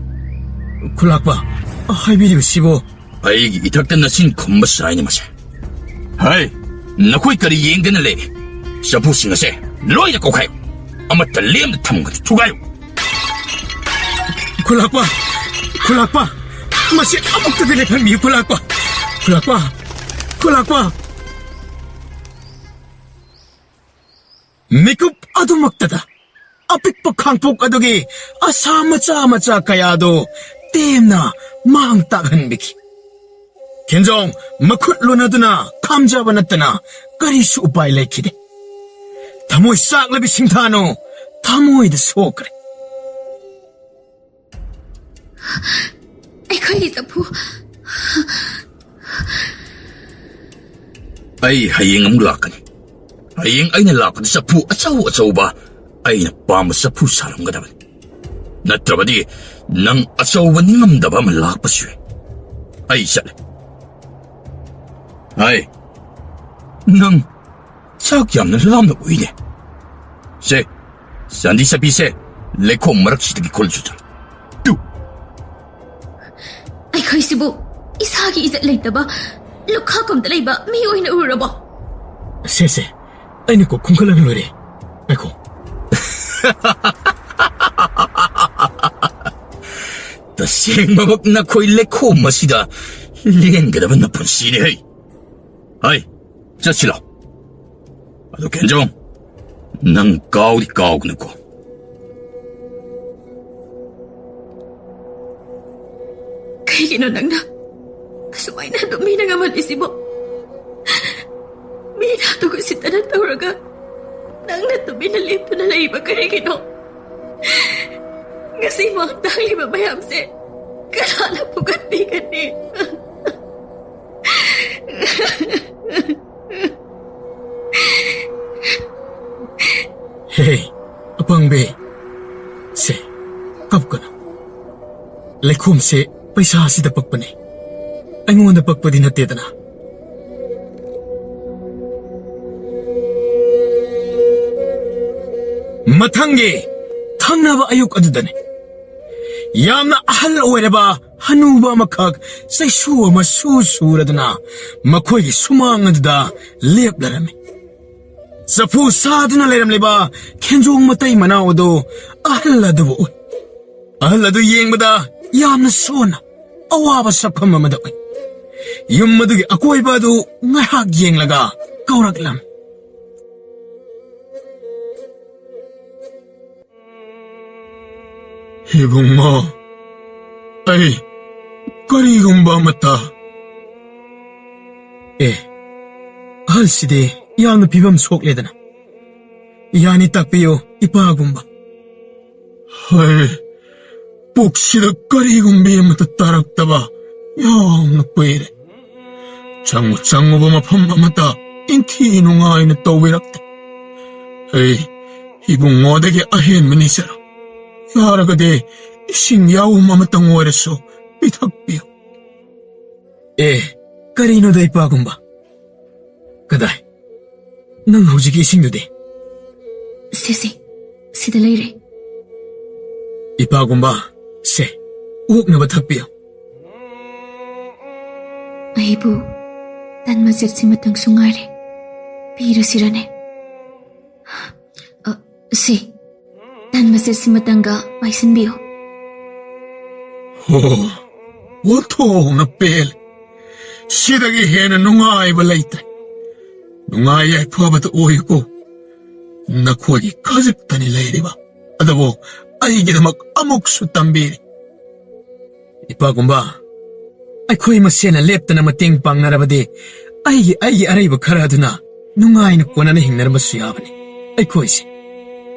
ꯈꯨꯂꯥꯛꯄ, ꯍꯥꯏꯕꯤꯔꯤꯕꯁꯤꯕꯨ? ꯑꯩꯒꯤ ꯏꯊꯛꯇ ꯅꯆꯤꯟ ꯈꯨꯝꯕ ꯁꯥꯏꯅꯤ ꯃꯁꯦ꯫ ꯍꯩ, ꯅꯈꯣꯏ ꯀꯔꯤ ꯌꯦꯡꯗꯅ ꯂꯩꯔꯤ? ꯆꯐꯨꯁꯤꯡ ꯑꯁꯦ ꯂꯣꯏꯅ ꯀꯣꯛꯈꯥꯏꯌꯨ꯫ ꯑꯃꯠꯇ ꯂꯦꯝꯅ ꯊꯝꯒꯅꯨ, ꯊꯨꯒꯥꯏꯌꯨ꯫ ꯈꯨꯂꯥꯛꯄ, ꯈꯨꯂꯥꯛꯄ, ꯃꯁꯤ ꯑꯃꯨꯛꯇꯗꯤ ꯂꯦꯞꯍꯟꯕꯤꯌꯨ, ꯈꯨꯂꯥꯛꯄ꯫ ꯈꯨꯂꯥꯛꯄ, ꯈꯨꯂꯥꯛꯄ꯫ ꯃꯤꯀꯨꯞ ꯑꯗꯨꯃꯛꯇꯗ ꯑꯄꯤꯛꯄ ꯈꯥꯡꯄꯣꯛ ꯑꯗꯨꯒꯤ ꯑꯁꯥ ꯃꯆꯥ ꯃꯆꯥ ꯀꯌꯥꯗꯨ ꯇꯦꯝꯅ ꯃꯥꯡ ꯇꯥꯛꯍꯟꯕꯤꯈꯤ꯫ ꯈꯦꯟꯖꯣꯡ ꯃꯈꯨꯠ ꯂꯣꯟꯅꯗꯨꯅ ꯈꯥꯝꯖꯕ ꯅꯠꯇꯅ ꯀꯔꯤꯁꯨ ꯎꯄꯥꯏ ꯂꯩꯈꯤꯗꯦ꯫ ꯊꯃꯣꯏ ꯆꯥꯛꯂꯕꯤ ꯁꯤꯡꯊꯥꯅꯨ ꯊꯃꯣꯏꯗ ꯁꯣꯛꯈ꯭ꯔꯦ꯫ ꯑꯩꯈꯣꯏꯒꯤ ꯆꯐꯨ꯫ ꯑꯩ ꯍꯌꯦꯡ ꯑꯃꯨꯛ ꯂꯥꯛꯀꯅꯤ꯫ ꯍꯌꯦꯡ ꯑꯩꯅ ꯂꯥꯛꯄꯗ ꯆꯐꯨ ꯑꯆꯧ ꯑꯆꯧꯕ ꯑꯩꯅ ꯄꯥꯝꯕ ꯆꯐꯨ ꯁꯥꯔꯝꯒꯗꯕꯅꯤ꯫ ꯅꯠꯇ꯭ꯔꯕꯗꯤ ꯅꯪ ꯑꯆꯧꯕ ꯅꯤꯡꯉꯝꯗꯕ ꯑꯃ ꯂꯥꯛꯄꯁꯨ ꯌꯥꯏ꯫ ꯑꯩ ꯆꯠꯂꯦ꯫ ꯍꯥꯏ, ꯅꯪ ꯆꯥꯛ ꯌꯥꯝꯅ ꯂꯥꯝꯅ ꯎꯏꯅꯦ꯫ ꯁꯦ, ꯆꯥꯟꯗꯤ ꯆꯠꯄꯤꯁꯦ, ꯂꯩꯈꯣꯝ ꯃꯔꯛꯁꯤꯗꯒꯤ ꯈꯨꯜꯂꯨ ꯆꯠꯂꯨ꯫ ꯇꯨ꯫ ꯑꯩꯈꯣꯏꯁꯤꯕꯨ ꯏꯁꯥꯒꯤ ꯏꯖꯠ ꯂꯩꯇꯕ ꯂꯨꯈꯥꯛꯀꯨꯝꯗ ꯂꯩꯕ ꯃꯤ ꯑꯣꯏꯅ ꯎꯔꯕꯣ? ꯁꯦ, ꯁꯦ, ꯑꯩꯅ ꯀꯣꯛ ꯈꯨꯝꯈꯠꯂꯒ ꯂꯣꯏꯔꯦ꯫ ꯉꯥꯏꯈꯣ꯫ ꯇꯁꯦꯡꯃꯛ ꯅꯈꯣꯏ ꯂꯩꯈꯣꯝ ꯑꯁꯤꯗ ꯂꯦꯟꯒꯗꯕ ꯅꯄꯨꯟꯁꯤꯅꯤ ꯍꯩ꯫ ꯍꯩ, ꯆꯠꯁꯤꯂꯣ꯫ ꯑꯗꯣ ꯈꯦꯟꯖꯣꯡ, ꯅꯪ ꯀꯥꯎꯗꯤ ꯀꯥꯎꯒꯅꯨꯀꯣ꯫ ꯀꯩꯒꯤꯅꯣ ꯅꯪꯅ ꯑꯁꯨꯃꯥꯏꯅ ꯑꯗꯨꯝ ꯃꯤꯅ ꯉꯝꯍꯜꯂꯤꯁꯤꯕꯣ? ꯃꯤꯅ ꯑꯗꯨꯒ ꯁꯤꯠꯇꯅ ꯇꯧꯔꯒ ꯅꯪꯅ ꯇꯨꯃꯤꯟꯅ ꯂꯦꯞꯇꯨꯅ ꯂꯩꯔꯤꯕ ꯀꯔꯤꯒꯤꯅꯣ? ꯉꯁꯤ ꯃꯥꯡ ꯇꯥꯛꯂꯤꯕ ꯃꯌꯥꯝꯁꯦ ꯀꯅꯥꯅ ꯐꯨꯒꯠꯄꯤꯒꯅꯤ? ꯍꯦ, ꯑꯄꯪꯕꯤ꯫ ꯁꯦ, ꯀꯞꯀꯅꯨ꯫ ꯂꯩꯈꯣꯝꯁꯦ ꯄꯩꯁꯥꯁꯤꯗ ꯄꯛꯄꯅꯦ꯫ ꯑꯩꯉꯣꯟꯗ ꯄꯛꯄꯗꯤ ꯅꯠꯇꯦꯗꯅ꯫ ꯃꯊꯪꯒꯤ ꯊꯪꯅꯕ ꯑꯌꯨꯛ ꯑꯗꯨꯗꯅꯤ꯫ ꯌꯥꯝꯅ ꯑꯍꯜ ꯑꯣꯏꯔꯕ ꯍꯅꯨꯕ ꯑꯃꯈꯛ ꯆꯩꯁꯨ ꯑꯃ ꯁꯨ ꯁꯨꯔꯗꯨꯅ ꯃꯈꯣꯏꯒꯤ ꯁꯨꯃꯥꯡ ꯑꯗꯨꯗ ꯂꯦꯞꯂꯔꯝꯃꯤ꯫ ꯆꯐꯨ ꯁꯥꯗꯨꯅ ꯂꯩꯔꯝꯂꯤꯕ ꯈꯦꯟꯖꯣꯡ ꯃꯇꯩ ꯃꯅꯥꯎ ꯑꯗꯨ ꯑꯍꯜ ꯑꯗꯨꯕꯨ ꯎꯏ꯫ ꯑꯍꯜ ꯑꯗꯨ ꯌꯦꯡꯕꯗ ꯌꯥꯝꯅ ꯁꯣꯟꯅ ꯑꯋꯥꯕ ꯁꯛꯐꯝ ꯑꯃꯗ ꯎꯏ꯫ ꯌꯨꯝ ꯑꯗꯨꯒꯤ ꯑꯀꯣꯏꯕ ꯑꯗꯨ ꯉꯥꯏꯍꯥꯛ ꯌꯦꯡꯂꯒ ꯀꯧꯔꯛꯂꯝꯃꯤ꯫ ꯏꯕꯨꯡꯉꯣ, ꯑꯩ ꯀꯔꯤꯒꯨꯝꯕ ꯑꯃꯠꯇ꯫ ꯑꯦ, ꯑꯍꯜꯁꯤꯗꯤ ꯌꯥꯝꯅ ꯐꯤꯕꯝ ꯁꯣꯛꯂꯦꯗꯅ꯫ ꯌꯥꯅꯤ, ꯇꯥꯛꯄꯤꯌꯨ, ꯏꯄꯥꯒꯨꯝꯕ꯫ ꯍꯣꯏ, ꯄꯨꯛꯁꯤꯗ ꯀꯔꯤꯒꯨꯝꯕꯤ ꯑꯃꯠꯇ ꯇꯥꯔꯛꯇꯕ ꯌꯥꯝꯅ ꯀꯨꯏꯔꯦ꯫ ꯆꯪꯉꯨ ꯆꯪꯉꯨꯕ ꯃꯐꯝ ꯑꯃꯠꯇ ꯏꯟꯊꯤ ꯅꯨꯡꯉꯥꯏꯅ ꯇꯧꯕꯤꯔꯛꯇꯦ꯫ ꯑꯩ ꯏꯕꯨꯡꯉꯣꯗꯒꯤ ꯑꯍꯦꯟꯕ ꯅꯤꯖꯔꯣ꯫ ꯌꯥꯔꯒꯗꯤ ꯏꯁꯤꯡ ꯌꯥꯎꯝ ꯑꯃꯇꯪ ꯑꯣꯏꯔꯁꯨ ꯄꯤꯊꯛꯄꯤꯌꯨ꯫ ꯑꯦ, ꯀꯔꯤꯅꯣꯗ ꯏꯄꯥꯒꯨꯝꯕ? ꯀꯗꯥꯏ? ꯅꯪ ꯍꯧꯖꯤꯛꯀꯤ ꯏꯁꯤꯡꯗꯨꯗꯤ? ꯁꯦ, ꯁꯦ, ꯁꯤꯗ ꯂꯩꯔꯦ꯫ ꯏꯄꯥꯒꯨꯝꯕ, ꯁꯦ, ꯑꯣꯛꯅꯕ ꯊꯛꯄꯤꯌꯨ꯫ ꯑꯩꯕꯨ ꯇꯟ ꯃꯆꯦꯠꯁꯤꯃꯇꯪꯁꯨ ꯉꯥꯏꯔꯦ, ꯄꯤꯔꯁꯤꯔꯅꯦ? ꯑ, ꯁꯦ, ꯇꯟ ꯃꯆꯦꯠꯁꯤꯃꯇꯪꯒ ꯄꯥꯏꯁꯤꯟꯕꯤꯌꯨ꯫ ꯍꯣ, ꯑꯣꯟꯊꯣꯛꯅ ꯄꯦꯜꯂꯦ꯫ ꯁꯤꯗꯒꯤ ꯍꯦꯟꯅ ꯅꯨꯡꯉꯥꯏꯕ ꯂꯩꯇ꯭ꯔꯦ꯫ ꯅꯨꯡꯉꯥꯏ ꯌꯥꯏꯐꯕꯗ ꯑꯣꯏꯌꯨꯀꯣ꯫ ꯅꯈꯣꯏꯒꯤ ꯈꯖꯤꯛꯇꯅꯤ ꯂꯩꯔꯤꯕ, ꯑꯗꯨꯕꯨ ꯑꯩꯒꯤꯗꯃꯛ ꯑꯃꯨꯛꯁꯨ ꯇꯝꯕꯤꯔꯤ꯫ ꯏꯄꯥꯒꯨꯝꯕ, ꯑꯩꯈꯣꯏ ꯃꯁꯦꯟꯅ ꯂꯦꯞꯇꯅ ꯃꯇꯦꯡ ꯄꯥꯡꯅꯔꯕꯗꯤ ꯑꯩꯒꯤ, ꯑꯩꯒꯤ ꯑꯔꯩꯕ ꯈꯔ ꯑꯗꯨꯅ ꯅꯨꯡꯉꯥꯏꯅ ꯀꯣꯟꯅꯅ ꯍꯤꯡꯅꯔꯝꯕꯁꯨ ꯌꯥꯕꯅꯤ ꯑꯩꯈꯣꯏꯁꯦ꯫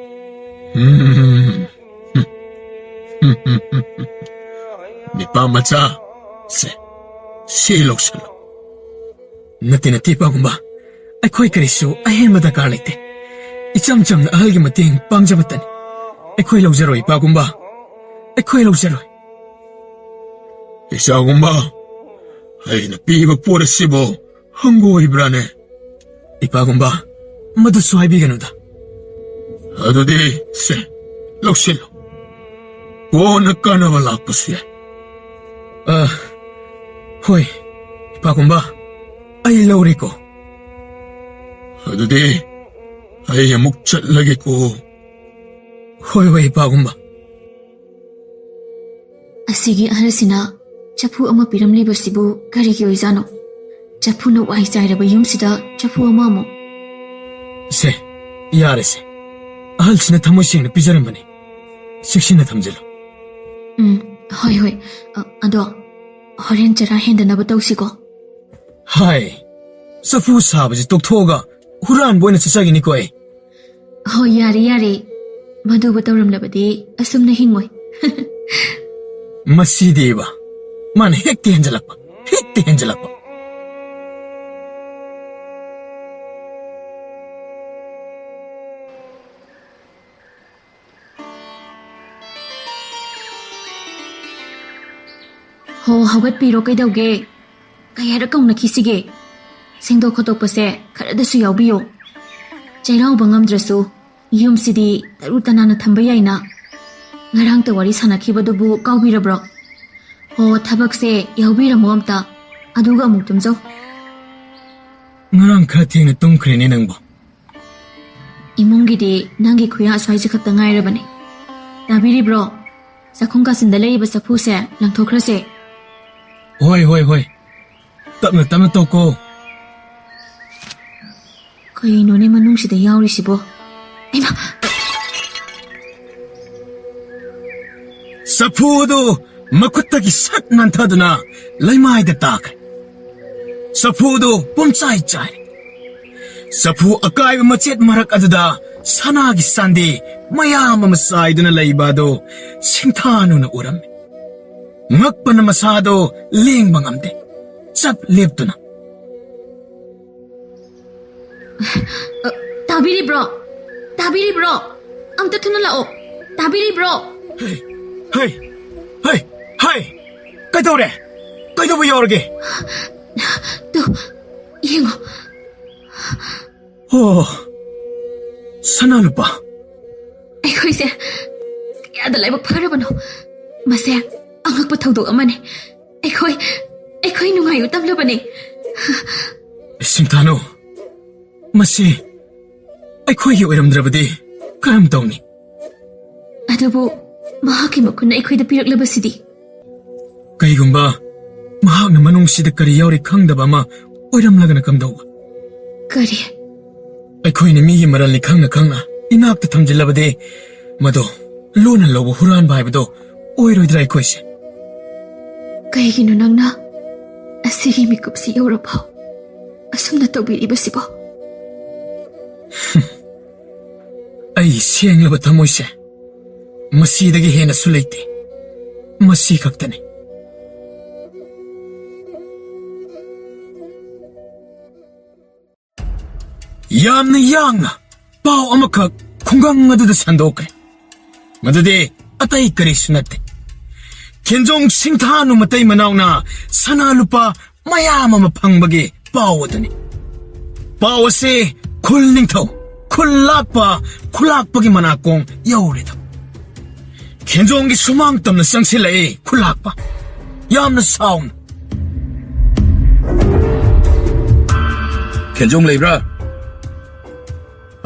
ꯎꯝ꯫ ꯅꯤꯄꯥ ꯃꯆꯥ, ꯁꯦ, ꯁꯤ ꯂꯧꯁꯜꯂꯨ꯫ ꯅꯠꯇꯦ, ꯅꯠꯇꯦ, ꯏꯄꯥꯒꯨꯝꯕ꯫ ꯑꯩꯈꯣꯏ ꯀꯔꯤꯁꯨ ꯑꯍꯦꯟꯕ ꯗꯔꯀꯥꯔ ꯂꯩꯇꯦ꯫ ꯏꯆꯝ ꯆꯝꯅ ꯑꯍꯜꯒꯤ ꯃꯇꯦꯡ ꯄꯥꯡꯖꯕꯇꯅꯤ꯫ ꯑꯩꯈꯣꯏ ꯂꯧꯖꯔꯣꯏ, ꯏꯄꯥꯒꯨꯝꯕ꯫ ꯑꯩꯈꯣꯏ ꯂꯧꯖꯔꯣꯏ꯫ ꯏꯆꯥꯒꯨꯝꯕ, ꯑꯩꯅ ꯄꯤꯕ ꯄꯣꯠ ꯑꯁꯤꯕꯨ ꯍꯪꯒꯣꯏꯕ꯭ꯔꯥꯅꯦ? ꯏꯄꯥꯒꯨꯝꯕ, ꯃꯗꯨꯁꯨ ꯍꯥꯏꯕꯤꯒꯅꯨꯗ꯫ ꯑꯗꯨꯗꯤ ꯁꯦ, ꯂꯧꯁꯤꯜꯂꯨ꯫ ꯀꯣꯟꯅ ꯀꯥꯟꯅꯕ ꯂꯥꯛꯄꯁꯨ ꯌꯥꯏ꯫ ꯑ, ꯍꯣꯏ, ꯏꯄꯥꯒꯨꯝꯕ, ꯑꯩ ꯂꯧꯔꯦꯀꯣ꯫ ꯑꯗꯨꯗꯤ ꯑꯩ ꯑꯃꯨꯛ ꯆꯠꯂꯒꯦꯀꯣ꯫ ꯍꯣꯏ, ꯍꯣꯏ, ꯏꯄꯥꯒꯨꯝꯕ꯫ ꯑꯁꯤꯒꯤ ꯑꯍꯜꯁꯤꯅ ꯆꯐꯨ ꯑꯃ ꯄꯤꯔꯝꯂꯤꯕꯁꯤꯕꯨ ꯀꯔꯤꯒꯤ ꯑꯣꯏꯖꯥꯠꯅꯣ? ꯆꯐꯨꯅ ꯋꯥꯏ ꯆꯥꯏꯔꯕ ꯌꯨꯝꯁꯤꯗ ꯆꯐꯨ ꯑꯃ ꯑꯃꯨꯛ꯫ ꯁꯦ, ꯌꯥꯔꯦꯁꯦ꯫ ꯑꯍꯜꯁꯤꯅ ꯊꯃꯣꯏ ꯁꯦꯡꯅ ꯄꯤꯖꯔꯝꯕꯅꯤ꯫ ꯆꯦꯛꯁꯤꯟꯅ ꯊꯝꯖꯤꯜꯂꯨ꯫ ꯎꯝ, ꯍꯣꯏ, ꯍꯣꯏ꯫ ꯑ, ꯑꯗꯣ ꯍꯣꯔꯦꯟ ꯆꯔꯥ ꯍꯦꯟꯗꯅꯕ ꯇꯧꯁꯤꯀꯣ꯫ ꯍꯥꯏ, ꯆꯐꯨ ꯁꯥꯕꯁꯤ ꯇꯣꯛꯊꯣꯛꯑꯒ ꯍꯨꯔꯥꯟꯕ ꯑꯣꯏꯅ ꯆꯠꯆꯒꯅꯤꯀꯣ ꯑꯩ꯫ ꯍꯣꯏ, ꯌꯥꯔꯦ, ꯌꯥꯔꯦ꯫ ꯃꯗꯨꯕꯨ ꯇꯧꯔꯝꯂꯕꯗꯤ ꯑꯁꯨꯝꯅ ꯍꯤꯡꯉꯣꯏ꯫ ꯃꯁꯤꯗꯤꯕ, ꯃꯥꯅ ꯍꯦꯛꯇ ꯍꯦꯟꯖꯜꯂꯛꯄ, ꯍꯦꯛꯇ ꯍꯦꯟꯖꯜꯂꯛꯄ꯫ ꯍꯣ, ꯍꯧꯒꯠꯄꯤꯔꯣ, ꯀꯩꯗꯧꯒꯦ? ꯀꯌꯥꯔꯛ ꯀꯧꯅꯈꯤꯁꯤꯒꯦ? ꯁꯦꯡꯗꯣꯛ ꯈꯣꯠꯇꯣꯛꯄꯁꯦ ꯈꯔꯗꯁꯨ ꯌꯥꯎꯕꯤꯌꯨ꯫ ꯆꯩꯔꯥꯎꯕ ꯉꯝꯗ꯭ꯔꯁꯨ ꯌꯨꯝꯁꯤꯗꯤ ꯇꯔꯨ ꯇꯅꯥꯟꯅ ꯊꯝꯕ ꯌꯥꯏꯅ꯫ ꯉꯔꯥꯡꯇ ꯋꯥꯔꯤ ꯁꯥꯟꯅꯈꯤꯕꯗꯨꯕꯨ ꯀꯥꯎꯕꯤꯔꯕ꯭ꯔꯣ? ꯍꯣ, ꯊꯕꯛꯁꯦ ꯌꯥꯎꯕꯤꯔꯝꯃꯣ ꯑꯝꯇ, ꯑꯗꯨꯒ ꯑꯃꯨꯛ ꯇꯨꯝꯖꯧ꯫ ꯉꯔꯥꯡ ꯈꯔ ꯊꯦꯡꯅ ꯇꯨꯝꯈ꯭ꯔꯦꯅꯦ ꯅꯪꯕꯣ꯫ ꯏꯃꯨꯡꯒꯤꯗꯤ ꯅꯪꯒꯤ ꯈꯨꯌꯥ ꯑꯁ꯭ꯋꯥꯏꯁꯦ ꯈꯛꯇ ꯉꯥꯏꯔꯕꯅꯤ꯫ ꯇꯥꯕꯤꯔꯤꯕ꯭ꯔꯣ? ꯆꯥꯛꯈꯨꯝ ꯀꯥꯆꯤꯟꯗ ꯂꯩꯔꯤꯕ ꯆꯐꯨꯁꯦ ꯂꯪꯊꯣꯛꯈ꯭ꯔꯁꯦ꯫ ꯍꯣꯏ, ꯍꯣꯏ, ꯍꯣꯏ꯫ ꯇꯞꯅ, ꯇꯞꯅ ꯇꯧꯀꯣ꯫ ꯀꯩꯅꯣꯅꯦ ꯃꯅꯨꯡꯁꯤꯗ ꯌꯥꯎꯔꯤꯁꯤꯕꯣ? ꯏꯃꯥ! ꯆꯐꯨ ꯑꯗꯨ ꯃꯈꯨꯠꯇꯒꯤ ꯁꯠ ꯅꯥꯟꯊꯗꯨꯅ ꯂꯩꯃꯥꯏꯗ ꯇꯥꯈ꯭ꯔꯦ꯫ ꯆꯐꯨ ꯑꯗꯨ ꯄꯨꯝꯆꯥꯏ ꯆꯥꯏꯔꯦ꯫ ꯆꯐꯨ ꯑꯀꯥꯏꯕ ꯃꯆꯦꯠ ꯃꯔꯛ ꯑꯗꯨꯗ ꯁꯅꯥꯒꯤ ꯆꯥꯟꯗꯤ ꯃꯌꯥꯝ ꯑꯃ ꯆꯥꯏꯗꯨꯅ ꯂꯩꯕ ꯑꯗꯨ ꯁꯤꯡꯊꯥꯅꯨꯅ ꯎꯔꯝꯃꯤ꯫ ꯉꯛꯄꯅ ꯃꯁꯥꯗꯣ ꯂꯦꯡꯕ ꯉꯝꯗꯦ꯫ ꯆꯞ ꯂꯦꯞꯇꯨꯅ꯫ ꯑ, ꯇꯥꯕꯤꯔꯤꯕ꯭ꯔꯣ? ꯇꯥꯕꯤꯔꯤꯕ꯭ꯔꯣ? ꯑꯝꯇ ꯊꯨꯅ ꯂꯥꯛꯑꯣ꯫ ꯇꯥꯕꯤꯔꯤꯕ꯭ꯔꯣ? ꯍꯩ, ꯍꯩ, ꯍꯩ, ꯍꯩ! ꯀꯩꯗꯧꯔꯦ? ꯀꯩꯗꯧꯕ ꯌꯥꯎꯔꯒꯦ? ꯇꯨ, ꯌꯦꯡꯉꯣ꯫ ꯑꯣ, ꯁꯅꯥ ꯂꯨꯄꯥ꯫ ꯑꯩꯈꯣꯏꯁꯦ ꯀꯌꯥꯗ ꯂꯥꯏꯕꯛ ꯐꯔꯕꯅꯣ꯫ ꯃꯁꯦ ꯑꯉꯛꯄ ꯊꯧꯗꯣꯛ ꯑꯃꯅꯤ꯫ ꯑꯩꯈꯣꯏ, ꯑꯩꯈꯣꯏ ꯅꯨꯡꯉꯥꯏ ꯎꯠꯂꯕꯅꯤ꯫ ꯁꯤꯡꯊꯥꯅꯨ, ꯃꯁꯤ ꯑꯩꯈꯣꯏꯒꯤ ꯑꯣꯏꯔꯝꯗ꯭ꯔꯕꯗꯤ ꯀꯔꯝ ꯇꯧꯅꯤ? ꯑꯗꯨꯕꯨ ꯃꯍꯥꯛꯀꯤ ꯃꯈꯨꯠꯅ ꯑꯩꯈꯣꯏꯗ ꯄꯤꯔꯛꯂꯕꯁꯤꯗꯤ? ꯀꯩꯒꯨꯝꯕ ꯃꯍꯥꯛꯅ ꯃꯅꯨꯡꯁꯤꯗ ꯀꯔꯤ ꯌꯥꯎꯔꯤ ꯈꯪꯗꯕ ꯑꯃ ꯑꯣꯏꯔꯝꯂꯒꯅ ꯀꯝꯗꯧꯕ? ꯀꯔꯤ? ꯑꯩꯈꯣꯏꯅ ꯃꯤꯒꯤ ꯃꯔꯜꯅꯤ ꯈꯪꯅ ꯈꯪꯅ ꯏꯅꯥꯛꯇ ꯊꯝꯖꯤꯜꯂꯕꯗꯤ ꯃꯗꯣ ꯂꯣꯟꯅ ꯂꯧꯕ ꯍꯨꯔꯥꯟꯕ ꯍꯥꯏꯕꯗꯣ ꯑꯣꯏꯔꯣꯏꯗ꯭ꯔꯥ ꯑꯩꯈꯣꯏꯁꯦ? ꯀꯩꯒꯤꯅꯣ ꯅꯪꯅ ꯑꯁꯤꯒꯤ ꯃꯤꯀꯨꯞꯁꯤ ꯌꯧꯔꯐꯥꯎ ꯑꯁꯨꯝꯅ ꯇꯧꯕꯤꯔꯤꯕꯁꯤꯕꯣ? ꯑꯩ ꯁꯦꯡꯂꯕ ꯊꯃꯣꯏꯁꯦ ꯃꯁꯤꯗꯒꯤ ꯍꯦꯟꯅꯁꯨ ꯂꯩꯇꯦ꯫ ꯃꯁꯤ ꯈꯛꯇꯅꯤ꯫ ꯌꯥꯝꯅ ꯌꯥꯡꯅ ꯄꯥꯎ ꯑꯃꯈꯛ ꯈꯨꯡꯒꯪ ꯑꯗꯨꯗ ꯁꯟꯗꯣꯛꯈ꯭ꯔꯦ꯫ ꯃꯗꯨꯗꯤ ꯑꯇꯩ ꯀꯔꯤꯁꯨ ꯅꯠꯇꯦ꯫ ꯈꯦꯟꯖꯣꯡ ꯁꯤꯡꯊꯥꯅꯨ ꯃꯇꯩ ꯃꯅꯥꯎꯅ ꯁꯅꯥ ꯂꯨꯄꯥ ꯃꯌꯥꯝ ꯑꯃ ꯐꯪꯕꯒꯤ ꯄꯥꯎ ꯑꯗꯨꯅꯤ꯫ ꯄꯥꯎ ꯑꯁꯤ ꯈꯨꯜ ꯅꯤꯡꯊꯧ, ꯈꯨꯜ ꯂꯥꯛꯄ, ꯈꯨꯜꯂꯥꯛꯄꯒꯤ ꯃꯅꯥꯀꯣꯡ ꯌꯧꯔꯦꯗꯣ꯫ ꯈꯦꯟꯖꯣꯡꯒꯤ ꯁꯨꯃꯥꯡ ꯇꯝꯅ ꯆꯪꯁꯤꯜꯂꯛꯏ ꯈꯨꯜꯂꯥꯛꯄ꯫ ꯌꯥꯝꯅ ꯁꯥꯎꯅ꯫ ꯈꯦꯟꯖꯣꯡ ꯂꯩꯕ꯭ꯔꯥ?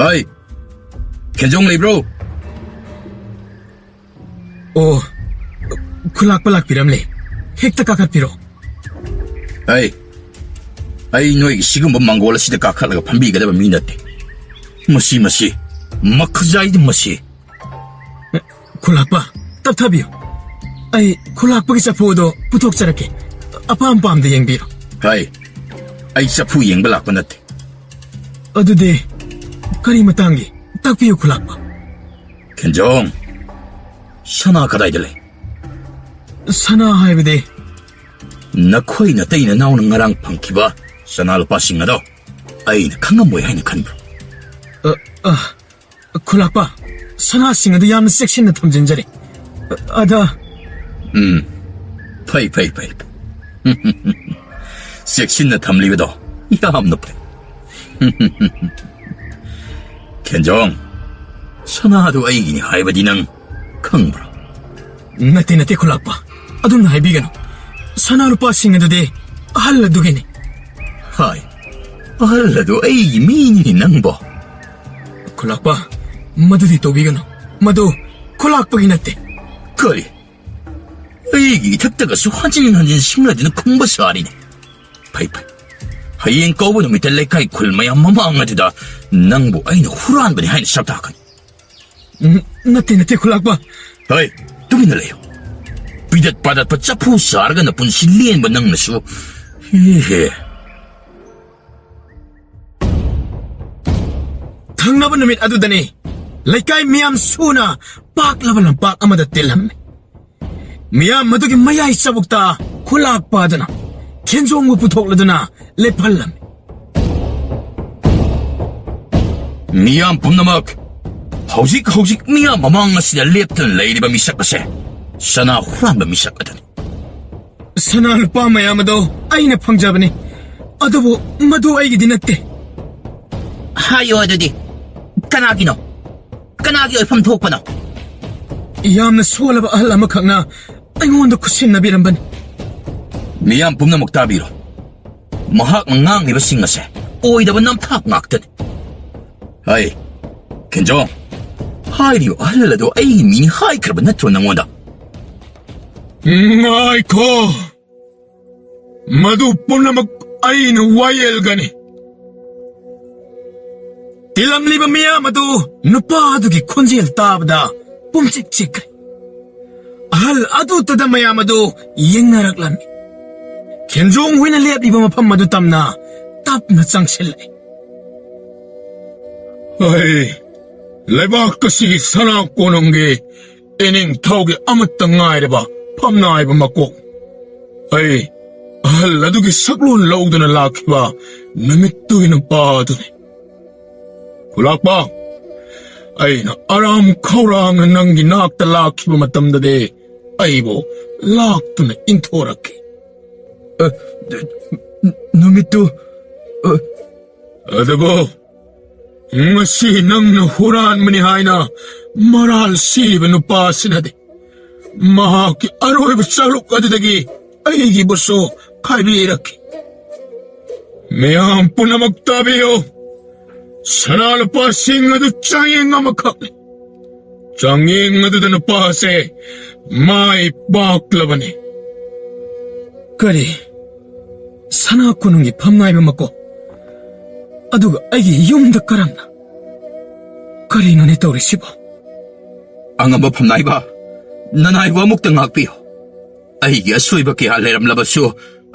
ꯍꯥꯏ, ꯈꯦꯟꯖꯣꯡ ꯂꯩꯕ꯭ꯔꯣ? ꯑꯣ, ꯈꯨꯜꯂꯥꯛꯄ ꯂꯥꯛꯄꯤꯔꯝꯂꯦ꯫ ꯍꯦꯛꯇ ꯀꯥꯈꯠꯄꯤꯔꯣ꯫ ꯑꯩ, ꯑꯩ ꯅꯣꯏꯒꯤ ꯁꯤꯒꯨꯝꯕ ꯃꯪꯒꯣꯜ ꯑꯁꯤꯗ ꯀꯥꯈꯠꯂꯒ ꯐꯝꯕꯤꯒꯗꯕ ꯃꯤ ꯅꯠꯇꯦ꯫ ꯃꯁꯤ, ꯃꯁꯤ, ꯃꯈꯖꯥꯏꯗ ꯃꯁꯤ꯫ ꯈꯨꯜꯂꯥꯛꯄ, ꯇꯞꯊꯕꯤꯌꯨ꯫ ꯑꯩ ꯈꯨꯜꯂꯥꯛꯄꯒꯤ ꯆꯐꯨ ꯑꯗꯣ ꯄꯨꯊꯣꯛꯆꯔꯛꯀꯦ꯫ ꯑꯄꯥꯝ ꯄꯥꯝꯗ ꯌꯦꯡꯕꯤꯔꯣ꯫ ꯍꯥꯏ, ꯑꯩ ꯆꯐꯨ ꯌꯦꯡꯕ ꯂꯥꯛꯄ ꯅꯠꯇꯦ꯫ ꯑꯗꯨꯗꯤ ꯀꯔꯤ ꯃꯇꯥꯡꯒꯤ? ꯇꯥꯛꯄꯤꯌꯨ ꯈꯨꯜꯂꯥꯛꯄ꯫ ꯈꯦꯟꯖꯣꯡ, ꯁꯅꯥ ꯀꯗꯥꯏꯗ ꯂꯩ? ꯁꯅꯥ ꯍꯥꯏꯕꯗꯤ? ꯅꯈꯣꯏ ꯅꯇꯩ ꯅꯅꯥꯎꯅ ꯉꯔꯥꯡ ꯐꯪꯈꯤꯕ ꯁꯅꯥ ꯂꯨꯄꯥꯁꯤꯡ ꯑꯗꯣ ꯑꯩꯅ ꯈꯪꯉꯝꯃꯣꯏ ꯍꯥꯏꯅ ꯈꯟꯕ꯭ꯔꯥ? ꯑ, ꯑ, ꯈꯨꯂꯥꯛꯄ, ꯁꯅꯥꯁꯤꯡ ꯑꯗꯨ ꯌꯥꯝꯅ ꯆꯦꯛꯁꯤꯟꯅ ꯊꯝꯖꯤꯟꯖꯔꯤ꯫ ꯑ, ꯑꯗ ꯎꯝ, ꯐꯩ, ꯐꯩ, ꯐꯩ꯫ ꯆꯦꯛꯁꯤꯟꯅ ꯊꯝꯂꯤꯕꯗꯣ ꯌꯥꯝꯅ ꯐꯩ꯫ ꯈꯦꯟꯖꯣꯡ, ꯁꯅꯥꯗꯨ ꯑꯩꯒꯤꯅꯤ ꯍꯥꯏꯕꯗꯤ ꯅꯪ ꯈꯪꯕ꯭ꯔꯥ? ꯅꯠꯇꯦ, ꯅꯠꯇꯦ, ꯈꯨꯂꯥꯛꯄ꯫ ꯑꯗꯨꯝꯅ ꯍꯥꯏꯕꯤꯒꯅꯨ꯫ ꯁꯅꯥ ꯂꯨꯄꯥꯁꯤꯡ ꯑꯗꯨꯗꯤ ꯑꯍꯜ ꯑꯗꯨꯒꯤꯅꯤ꯫ ꯍꯥꯏ, ꯑꯍꯜ ꯑꯗꯨ ꯑꯩꯒꯤ ꯃꯤꯅꯤꯅꯦ ꯅꯪꯕꯣ꯫ ꯈꯨꯂꯥꯛꯄ, ꯃꯗꯨꯗꯤ ꯇꯧꯕꯤꯒꯅꯨ꯫ ꯃꯗꯨ ꯈꯨꯂꯥꯛꯄꯒꯤ ꯅꯠꯇꯦ꯫ ꯀꯔꯤ? ꯑꯩꯒꯤ ꯏꯊꯛꯇꯒꯁꯨ ꯍꯟꯖꯤꯟ ꯍꯟꯖꯤꯟ ꯁꯤꯡꯅꯗꯨꯅ ꯈꯨꯝꯕ ꯁꯥꯔꯤꯅꯦ꯫ ꯐꯩ, ꯐꯩ꯫ ꯍꯌꯦꯡ ꯀꯧꯕ ꯅꯨꯃꯤꯠꯇ ꯂꯩꯀꯥꯏ ꯈꯨꯜ ꯃꯌꯥꯝ ꯃꯃꯥꯡ ꯑꯗꯨꯗ ꯅꯪꯕꯨ ꯑꯩꯅ ꯍꯨꯔꯥꯟꯕꯅꯤ ꯍꯥꯏꯅ ꯁꯛ ꯇꯥꯛꯀꯅꯤ꯫ ꯎꯝ, ꯅꯠꯇꯦ, ꯅꯠꯇꯦ, ꯈꯨꯂꯥꯛꯄ꯫ ꯍꯩ, ꯇꯨꯃꯤꯟꯅ ꯂꯩꯌꯨ꯫ ꯄꯤꯗꯠ ꯄꯥꯗꯠꯄ ꯆꯐꯨ ꯆꯥꯔꯒ ꯅꯄꯨꯟꯁꯤ ꯂꯦꯟꯕ ꯅꯪꯅꯁꯨ꯫ ꯍꯦ, ꯍꯦ꯫ ꯊꯪꯅꯕ ꯅꯨꯃꯤꯠ ꯑꯗꯨꯗꯅꯤ ꯂꯩꯀꯥꯏ ꯃꯤꯌꯥꯝ ꯁꯨꯅ ꯄꯥꯛꯂꯕ ꯂꯝꯄꯥꯛ ꯑꯃꯗ ꯇꯤꯜꯂꯝꯃꯤ꯫ ꯃꯤꯌꯥꯝ ꯃꯗꯨꯒꯤ ꯃꯌꯥꯏ ꯆꯕꯨꯛꯇ ꯈꯨꯂꯥꯛꯄ ꯑꯗꯨꯅ ꯈꯦꯟꯖꯣꯡꯕꯨ ꯄꯨꯊꯣꯛꯂꯗꯨꯅ ꯂꯦꯞꯍꯜꯂꯝꯃꯤ꯫ ꯃꯤꯌꯥꯝ ꯄꯨꯝꯅꯃꯛ, ꯍꯧꯖꯤꯛ ꯍꯧꯖꯤꯛ ꯃꯤꯌꯥꯝ ꯃꯃꯥꯡ ꯑꯁꯤꯗ ꯂꯦꯞꯇꯨꯅ ꯂꯩꯔꯤꯕ ꯃꯤꯁꯛ ꯑꯁꯦ ꯁꯅꯥ ꯍꯨꯔꯥꯟꯕ ꯃꯤꯁꯛ ꯑꯗꯨꯅꯤ꯫ ꯁꯅꯥ ꯂꯨꯄꯥ ꯃꯌꯥꯝ ꯑꯗꯣ ꯑꯩꯅ ꯐꯪꯖꯕꯅꯤ꯫ ꯑꯗꯨꯕꯨ ꯃꯗꯨ ꯑꯩꯒꯤꯗꯤ ꯅꯠꯇꯦ꯫ ꯍꯥꯏꯌꯣ ꯑꯗꯨꯗꯤ, ꯀꯅꯥꯒꯤꯅꯣ? ꯀꯅꯥꯒꯤ ꯑꯣꯏꯐꯝ ꯊꯣꯛꯄꯅꯣ? ꯌꯥꯝꯅ ꯁꯣꯜꯂꯕ ꯑꯍꯜ ꯑꯃꯈꯛꯅ ꯑꯩꯉꯣꯟꯗ ꯈꯨꯠꯁꯤꯟꯅꯕꯤꯔꯝꯕꯅꯤ꯫ ꯃꯤꯌꯥꯝ ꯄꯨꯝꯅꯃꯛ ꯇꯥꯕꯤꯔꯣ꯫ ꯃꯍꯥꯛꯅ ꯉꯥꯡꯂꯤꯕꯁꯤꯡ ꯑꯁꯦ ꯑꯣꯏꯗꯕ ꯅꯝꯊꯥꯛ ꯉꯥꯛꯇꯅꯤ꯫ ꯍꯩ, ꯈꯦꯟꯖꯣꯡ, ꯍꯥꯏꯔꯤꯕ ꯑꯍꯜ ꯑꯗꯨ ꯑꯩꯒꯤ ꯃꯤꯅꯤ ꯍꯥꯏꯈ꯭ꯔꯕ ꯅꯠꯇ꯭ꯔꯣ ꯅꯪꯉꯣꯟꯗ? ꯉꯥꯏꯈꯣ! ꯃꯗꯨ ꯄꯨꯝꯅꯃꯛ ꯑꯩꯅ ꯋꯥꯌꯦꯜꯒꯅꯤ꯫ ꯇꯤꯜꯂꯝꯂꯤꯕ ꯃꯤꯌꯥꯝ ꯑꯗꯨ ꯅꯨꯄꯥ ꯑꯗꯨꯒꯤ ꯈꯣꯟꯖꯦꯜ ꯇꯥꯕꯗ ꯄꯨꯝꯆꯤꯛ ꯆꯤꯛꯈ꯭ꯔꯦ꯫ ꯑꯍꯜ ꯑꯗꯨꯇꯗ ꯃꯌꯥꯝ ꯑꯗꯨ ꯌꯦꯡꯅꯔꯛꯂꯝꯃꯤ꯫ ꯈꯦꯟꯖꯣꯡ ꯍꯣꯏꯅ ꯂꯦꯞꯂꯤꯕ ꯃꯐꯝ ꯑꯗꯨ ꯇꯝꯅ ꯇꯞꯅ ꯆꯪꯁꯤꯜꯂꯛꯏ꯫ ꯑꯩ ꯂꯩꯕꯥꯛ ꯑꯁꯤꯒꯤ ꯁꯅꯥ ꯀꯣꯅꯨꯡꯒꯤ ꯏꯅꯤꯡꯊꯧꯒꯤ ꯑꯃꯠꯇ ꯉꯥꯏꯔꯕ ꯐꯝꯅꯥꯏꯕ ꯃꯀꯣꯛ꯫ ꯑꯩ ꯑꯍꯜ ꯑꯗꯨꯒꯤ ꯁꯛꯂꯣꯟ ꯂꯧꯗꯨꯅ ꯂꯥꯛꯈꯤꯕ ꯅꯨꯃꯤꯠꯇꯨꯒꯤ ꯅꯨꯄꯥ ꯑꯗꯨꯅꯤ꯫ ꯈꯨꯂꯥꯛꯄ, ꯑꯩꯅ ꯑꯔꯥꯝ ꯈꯧꯔꯥꯡꯅ ꯅꯪꯒꯤ ꯅꯥꯛꯇ ꯂꯥꯛꯈꯤꯕ ꯃꯇꯝꯗꯗꯤ ꯑꯩꯕꯨ ꯂꯥꯛꯇꯨꯅ ꯏꯟꯊꯣꯔꯛꯈꯤ꯫ ꯑ, ꯅꯨꯃꯤꯠꯇꯨ, ꯑ, ꯑꯗꯨꯕꯨ ꯉꯁꯤ ꯅꯪꯅ ꯍꯨꯔꯥꯟꯕꯅꯤ ꯍꯥꯏꯅ ꯃꯔꯥꯜ ꯁꯤꯔꯤꯕ ꯅꯨꯄꯥꯁꯤꯅꯗꯤ ꯃꯍꯥꯛꯀꯤ ꯑꯔꯣꯏꯕ ꯆꯥꯂꯨꯛ ꯑꯗꯨꯗꯒꯤ ꯑꯩꯒꯤꯕꯨꯁꯨ ꯈꯥꯏꯕꯤꯔꯛꯈꯤ꯫ ꯃꯤꯌꯥꯝ ꯄꯨꯝꯅꯃꯛ ꯇꯥꯕꯤꯌꯨ꯫ ꯁꯅꯥ ꯂꯨꯄꯥꯁꯤꯡ ꯑꯗꯨ ꯆꯥꯡꯌꯦꯡ ꯑꯃꯈꯛꯅꯤ꯫ ꯆꯥꯡꯌꯦꯡ ꯑꯗꯨꯗ ꯅꯨꯄꯥꯁꯦ ꯃꯥꯏ ꯄꯥꯛꯂꯕꯅꯤ꯫ ꯀꯔꯤ? ꯁꯅꯥ ꯀꯣꯅꯨꯡꯒꯤ ꯐꯝꯅꯥꯏꯕ ꯃꯀꯣꯛ? ꯑꯗꯨꯒ ꯑꯩꯒꯤ ꯌꯨꯝꯗ ꯀꯔꯝꯅ? ꯀꯔꯤꯅꯣꯅꯦ ꯇꯧꯔꯤꯁꯤꯕꯣ? ꯑꯉꯝꯕ ꯐꯝꯅꯥꯏꯕ, ꯅꯅꯥꯏꯕ ꯑꯃꯨꯛꯇ ꯉꯥꯛꯄꯤꯌꯨ꯫ ꯑꯩꯒꯤ ꯑꯁꯣꯏꯕ ꯀꯌꯥ ꯂꯩꯔꯝꯂꯕꯁꯨ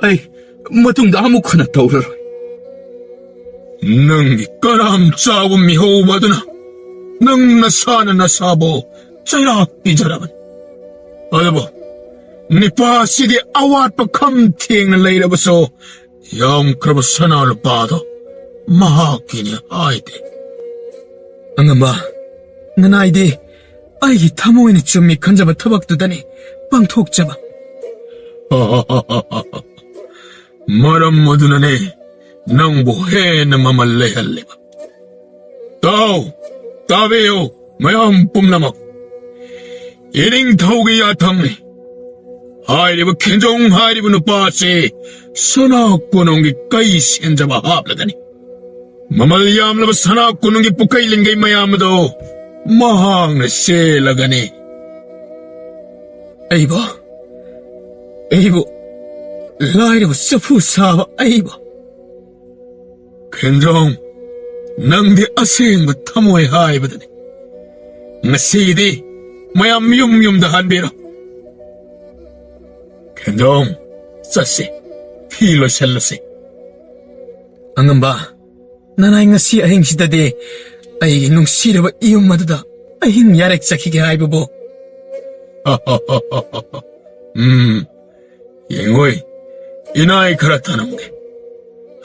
ꯑꯩ ꯃꯇꯨꯡꯗ ꯑꯃꯨꯛ ꯍꯟꯅ ꯇꯧꯔꯔꯣꯏ꯫ ꯅꯪꯒꯤ ꯀꯔꯥꯝ ꯆꯥꯎꯕ ꯃꯤꯍꯧꯕ ꯑꯗꯨꯅ ꯅꯪ ꯅꯁꯥꯅ ꯅꯁꯥꯕꯨ ꯆꯩꯔꯥꯛ ꯄꯤꯖꯔꯕꯅꯤ꯫ ꯑꯗꯨꯕꯨ ꯅꯤꯄꯥ ꯑꯁꯤꯗꯤ ꯑꯋꯥꯠꯄ ꯈꯝ ꯊꯦꯡꯅ ꯂꯩꯔꯕꯁꯨ ꯌꯥꯝꯈ꯭ꯔꯕ ꯁꯅꯥ ꯂꯨꯄꯥꯗꯣ ꯃꯍꯥꯛꯀꯤꯅꯤ ꯍꯥꯏꯗꯦ꯫ ꯑꯉꯝꯕ, ꯅꯅꯥꯏꯗꯤ ꯑꯩꯒꯤ ꯊꯃꯣꯏꯅ ꯆꯨꯝꯃꯤ ꯈꯟꯖꯕ ꯊꯕꯛꯇꯨꯗꯅꯤ ꯄꯥꯡꯊꯣꯛꯆꯕ꯫ ꯃꯔꯝ ꯑꯗꯨꯅꯅꯦ ꯅꯪꯕꯨ ꯍꯦꯟꯅ ꯃꯃꯜ ꯂꯩꯍꯜꯂꯤꯕ꯫ ꯇꯥꯎ, ꯇꯥꯕꯤꯌꯨ, ꯃꯌꯥꯝ ꯄꯨꯝꯅꯃꯛ꯫ ꯏꯅꯤꯡꯊꯧꯒꯤ ꯌꯥꯊꯪꯅꯤ꯫ ꯍꯥꯏꯔꯤꯕ ꯈꯦꯟꯖꯣꯡ ꯍꯥꯏꯔꯤꯕ ꯅꯨꯄꯥ ꯑꯁꯤ ꯁꯅꯥ ꯀꯣꯅꯨꯡꯒꯤ ꯀꯩ ꯁꯦꯟꯖꯕ ꯍꯥꯞꯂꯒꯅꯤ꯫ ꯃꯃꯜ ꯌꯥꯝꯂꯕ ꯁꯅꯥ ꯀꯣꯅꯨꯡꯒꯤ ꯄꯨꯀꯩ ꯂꯤꯡꯒꯩ ꯃꯌꯥꯝ ꯑꯗꯨ ꯃꯍꯥꯛꯅ ꯁꯦꯜꯂꯒꯅꯤ꯫ ꯑꯩꯕꯨ, ꯑꯩꯕꯨ, ꯂꯥꯏꯔꯕ ꯆꯐꯨ ꯁꯥꯕ ꯑꯩꯕꯨ꯫ ꯈꯦꯟꯖꯣꯡ, ꯅꯪꯗꯤ ꯑꯁꯦꯡꯕ ꯊꯃꯣꯏ ꯍꯥꯏꯕꯗꯨꯅꯤ꯫ ꯉꯁꯤꯗꯤ ꯃꯌꯥꯝ ꯌꯨꯝ ꯌꯨꯝꯗ ꯍꯟꯕꯤꯔꯣ꯫ ꯈꯦꯟꯖꯣꯡ, ꯆꯠꯁꯤ, ꯐꯤ ꯂꯣꯏꯁꯜꯂꯁꯤ꯫ ꯑꯉꯝꯕ, ꯅꯅꯥꯏ ꯉꯁꯤ ꯑꯍꯤꯡꯁꯤꯗꯗꯤ ꯑꯩꯒꯤ ꯅꯨꯡꯁꯤꯔꯕ ꯏꯌꯨꯝ ꯑꯗꯨꯗ ꯑꯍꯤꯡ ꯌꯥꯔꯦꯛ ꯆꯠꯈꯤꯒꯦ ꯍꯥꯏꯕꯕꯨ? ꯎꯝ, ꯌꯦꯡꯉꯣꯏ, ꯏꯅꯥꯏ ꯈꯔ ꯊꯅꯝꯒꯦ꯫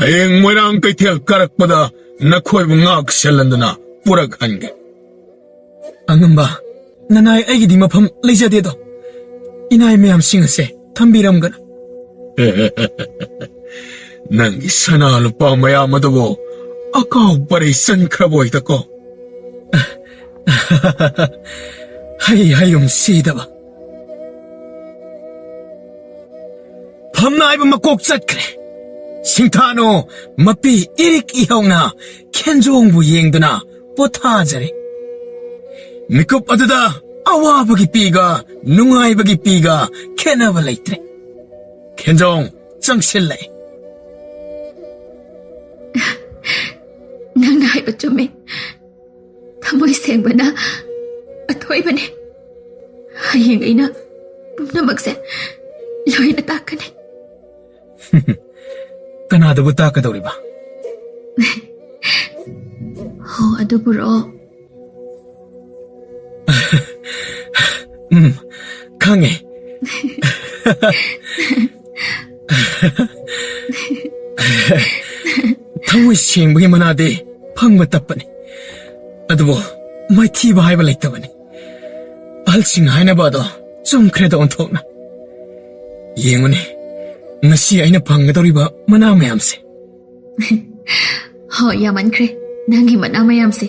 ꯍꯌꯦꯡ ꯃꯣꯏꯔꯥꯡ ꯀꯩꯊꯦꯜ ꯀꯥꯔꯛꯄꯗ ꯅꯈꯣꯏꯕꯨ ꯉꯥꯛ ꯁꯦꯜꯍꯟꯗꯨꯅ ꯄꯨꯔꯛꯍꯟꯒꯦ꯫ ꯑꯉꯝꯕ, ꯅꯅꯥꯏ ꯑꯩꯒꯤꯗꯤ ꯃꯐꯝ ꯂꯩꯖꯗꯦꯗꯣ꯫ ꯏꯅꯥꯏ ꯃꯌꯥꯝꯁꯤꯡ ꯑꯁꯦ ꯊꯝꯕꯤꯔꯝꯒꯅꯨ꯫ ꯅꯪꯒꯤ ꯁꯅꯥ ꯂꯨꯄꯥ ꯃꯌꯥꯝ ꯑꯗꯨꯕꯨ ꯑꯀꯥꯎ ꯄꯔꯩ ꯆꯟꯈ꯭ꯔꯕ ꯑꯣꯏꯗꯀꯣ꯫ ꯍꯩ ꯍꯌꯨꯝ ꯁꯤꯗꯕ꯫ ꯐꯝꯅꯥꯏꯕ ꯃꯀꯣꯛ ꯆꯠꯈ꯭ꯔꯦ꯫ ꯁꯤꯡꯊꯥꯅꯨ ꯃꯄꯤ ꯏꯔꯤꯛ ꯏꯍꯧꯅ ꯈꯦꯟꯖꯣꯡꯕꯨ ꯌꯦꯡꯗꯨꯅ ꯄꯣꯊꯥꯖꯔꯦ꯫ ꯃꯤꯀꯨꯞ ꯑꯗꯨꯗ ꯑꯋꯥꯕꯒꯤ ꯄꯤꯒ ꯅꯨꯡꯉꯥꯏꯕꯒꯤ ꯄꯤꯒ ꯈꯦꯠꯅꯕ ꯂꯩꯇ꯭ꯔꯦ꯫ ꯈꯦꯟꯖꯣꯡ ꯆꯪꯁꯤꯜꯂꯛꯏ꯫ ꯅꯪꯅ ꯍꯥꯏꯕ ꯆꯨꯝꯃꯦ꯫ ꯊꯃꯣꯏ ꯁꯦꯡꯕꯅ ꯑꯊꯣꯏꯕꯅꯦ꯫ ꯍꯌꯦꯡ ꯑꯩꯅ ꯄꯨꯝꯅꯃꯛꯁꯦ ꯂꯣꯏꯅ ꯇꯥꯛꯀꯅꯤ꯫ ꯀꯅꯥꯗꯕꯨ ꯇꯥꯛꯀꯗꯧꯔꯤꯕ? ꯍꯣ, ꯑꯗꯨꯕꯨꯔꯣ? ꯎꯝ, ꯈꯪꯉꯦ꯫ ꯊꯃꯣꯏ ꯁꯦꯡꯕꯒꯤ ꯃꯅꯥꯗꯤ ꯐꯪꯕ ꯇꯞꯄꯅꯤ, ꯑꯗꯨꯕꯨ ꯃꯥꯏꯊꯤꯕ ꯍꯥꯏꯕ ꯂꯩꯇꯕꯅꯤ꯫ ꯑꯍꯜꯁꯤꯡ ꯍꯥꯏꯅꯕ ꯑꯗꯣ ꯆꯨꯝꯈ꯭ꯔꯦꯗ ꯑꯣꯟꯊꯣꯛꯅ꯫ ꯌꯦꯡꯉꯨꯅꯦ, ꯉꯁꯤ ꯑꯩꯅ ꯐꯪꯒꯗꯧꯔꯤꯕ ꯃꯅꯥ ꯃꯌꯥꯝꯁꯦ꯫ ꯍꯣ, ꯌꯥꯝꯃꯟꯈ꯭ꯔꯦ ꯅꯪꯒꯤ ꯃꯅꯥ ꯃꯌꯥꯝꯁꯦ꯫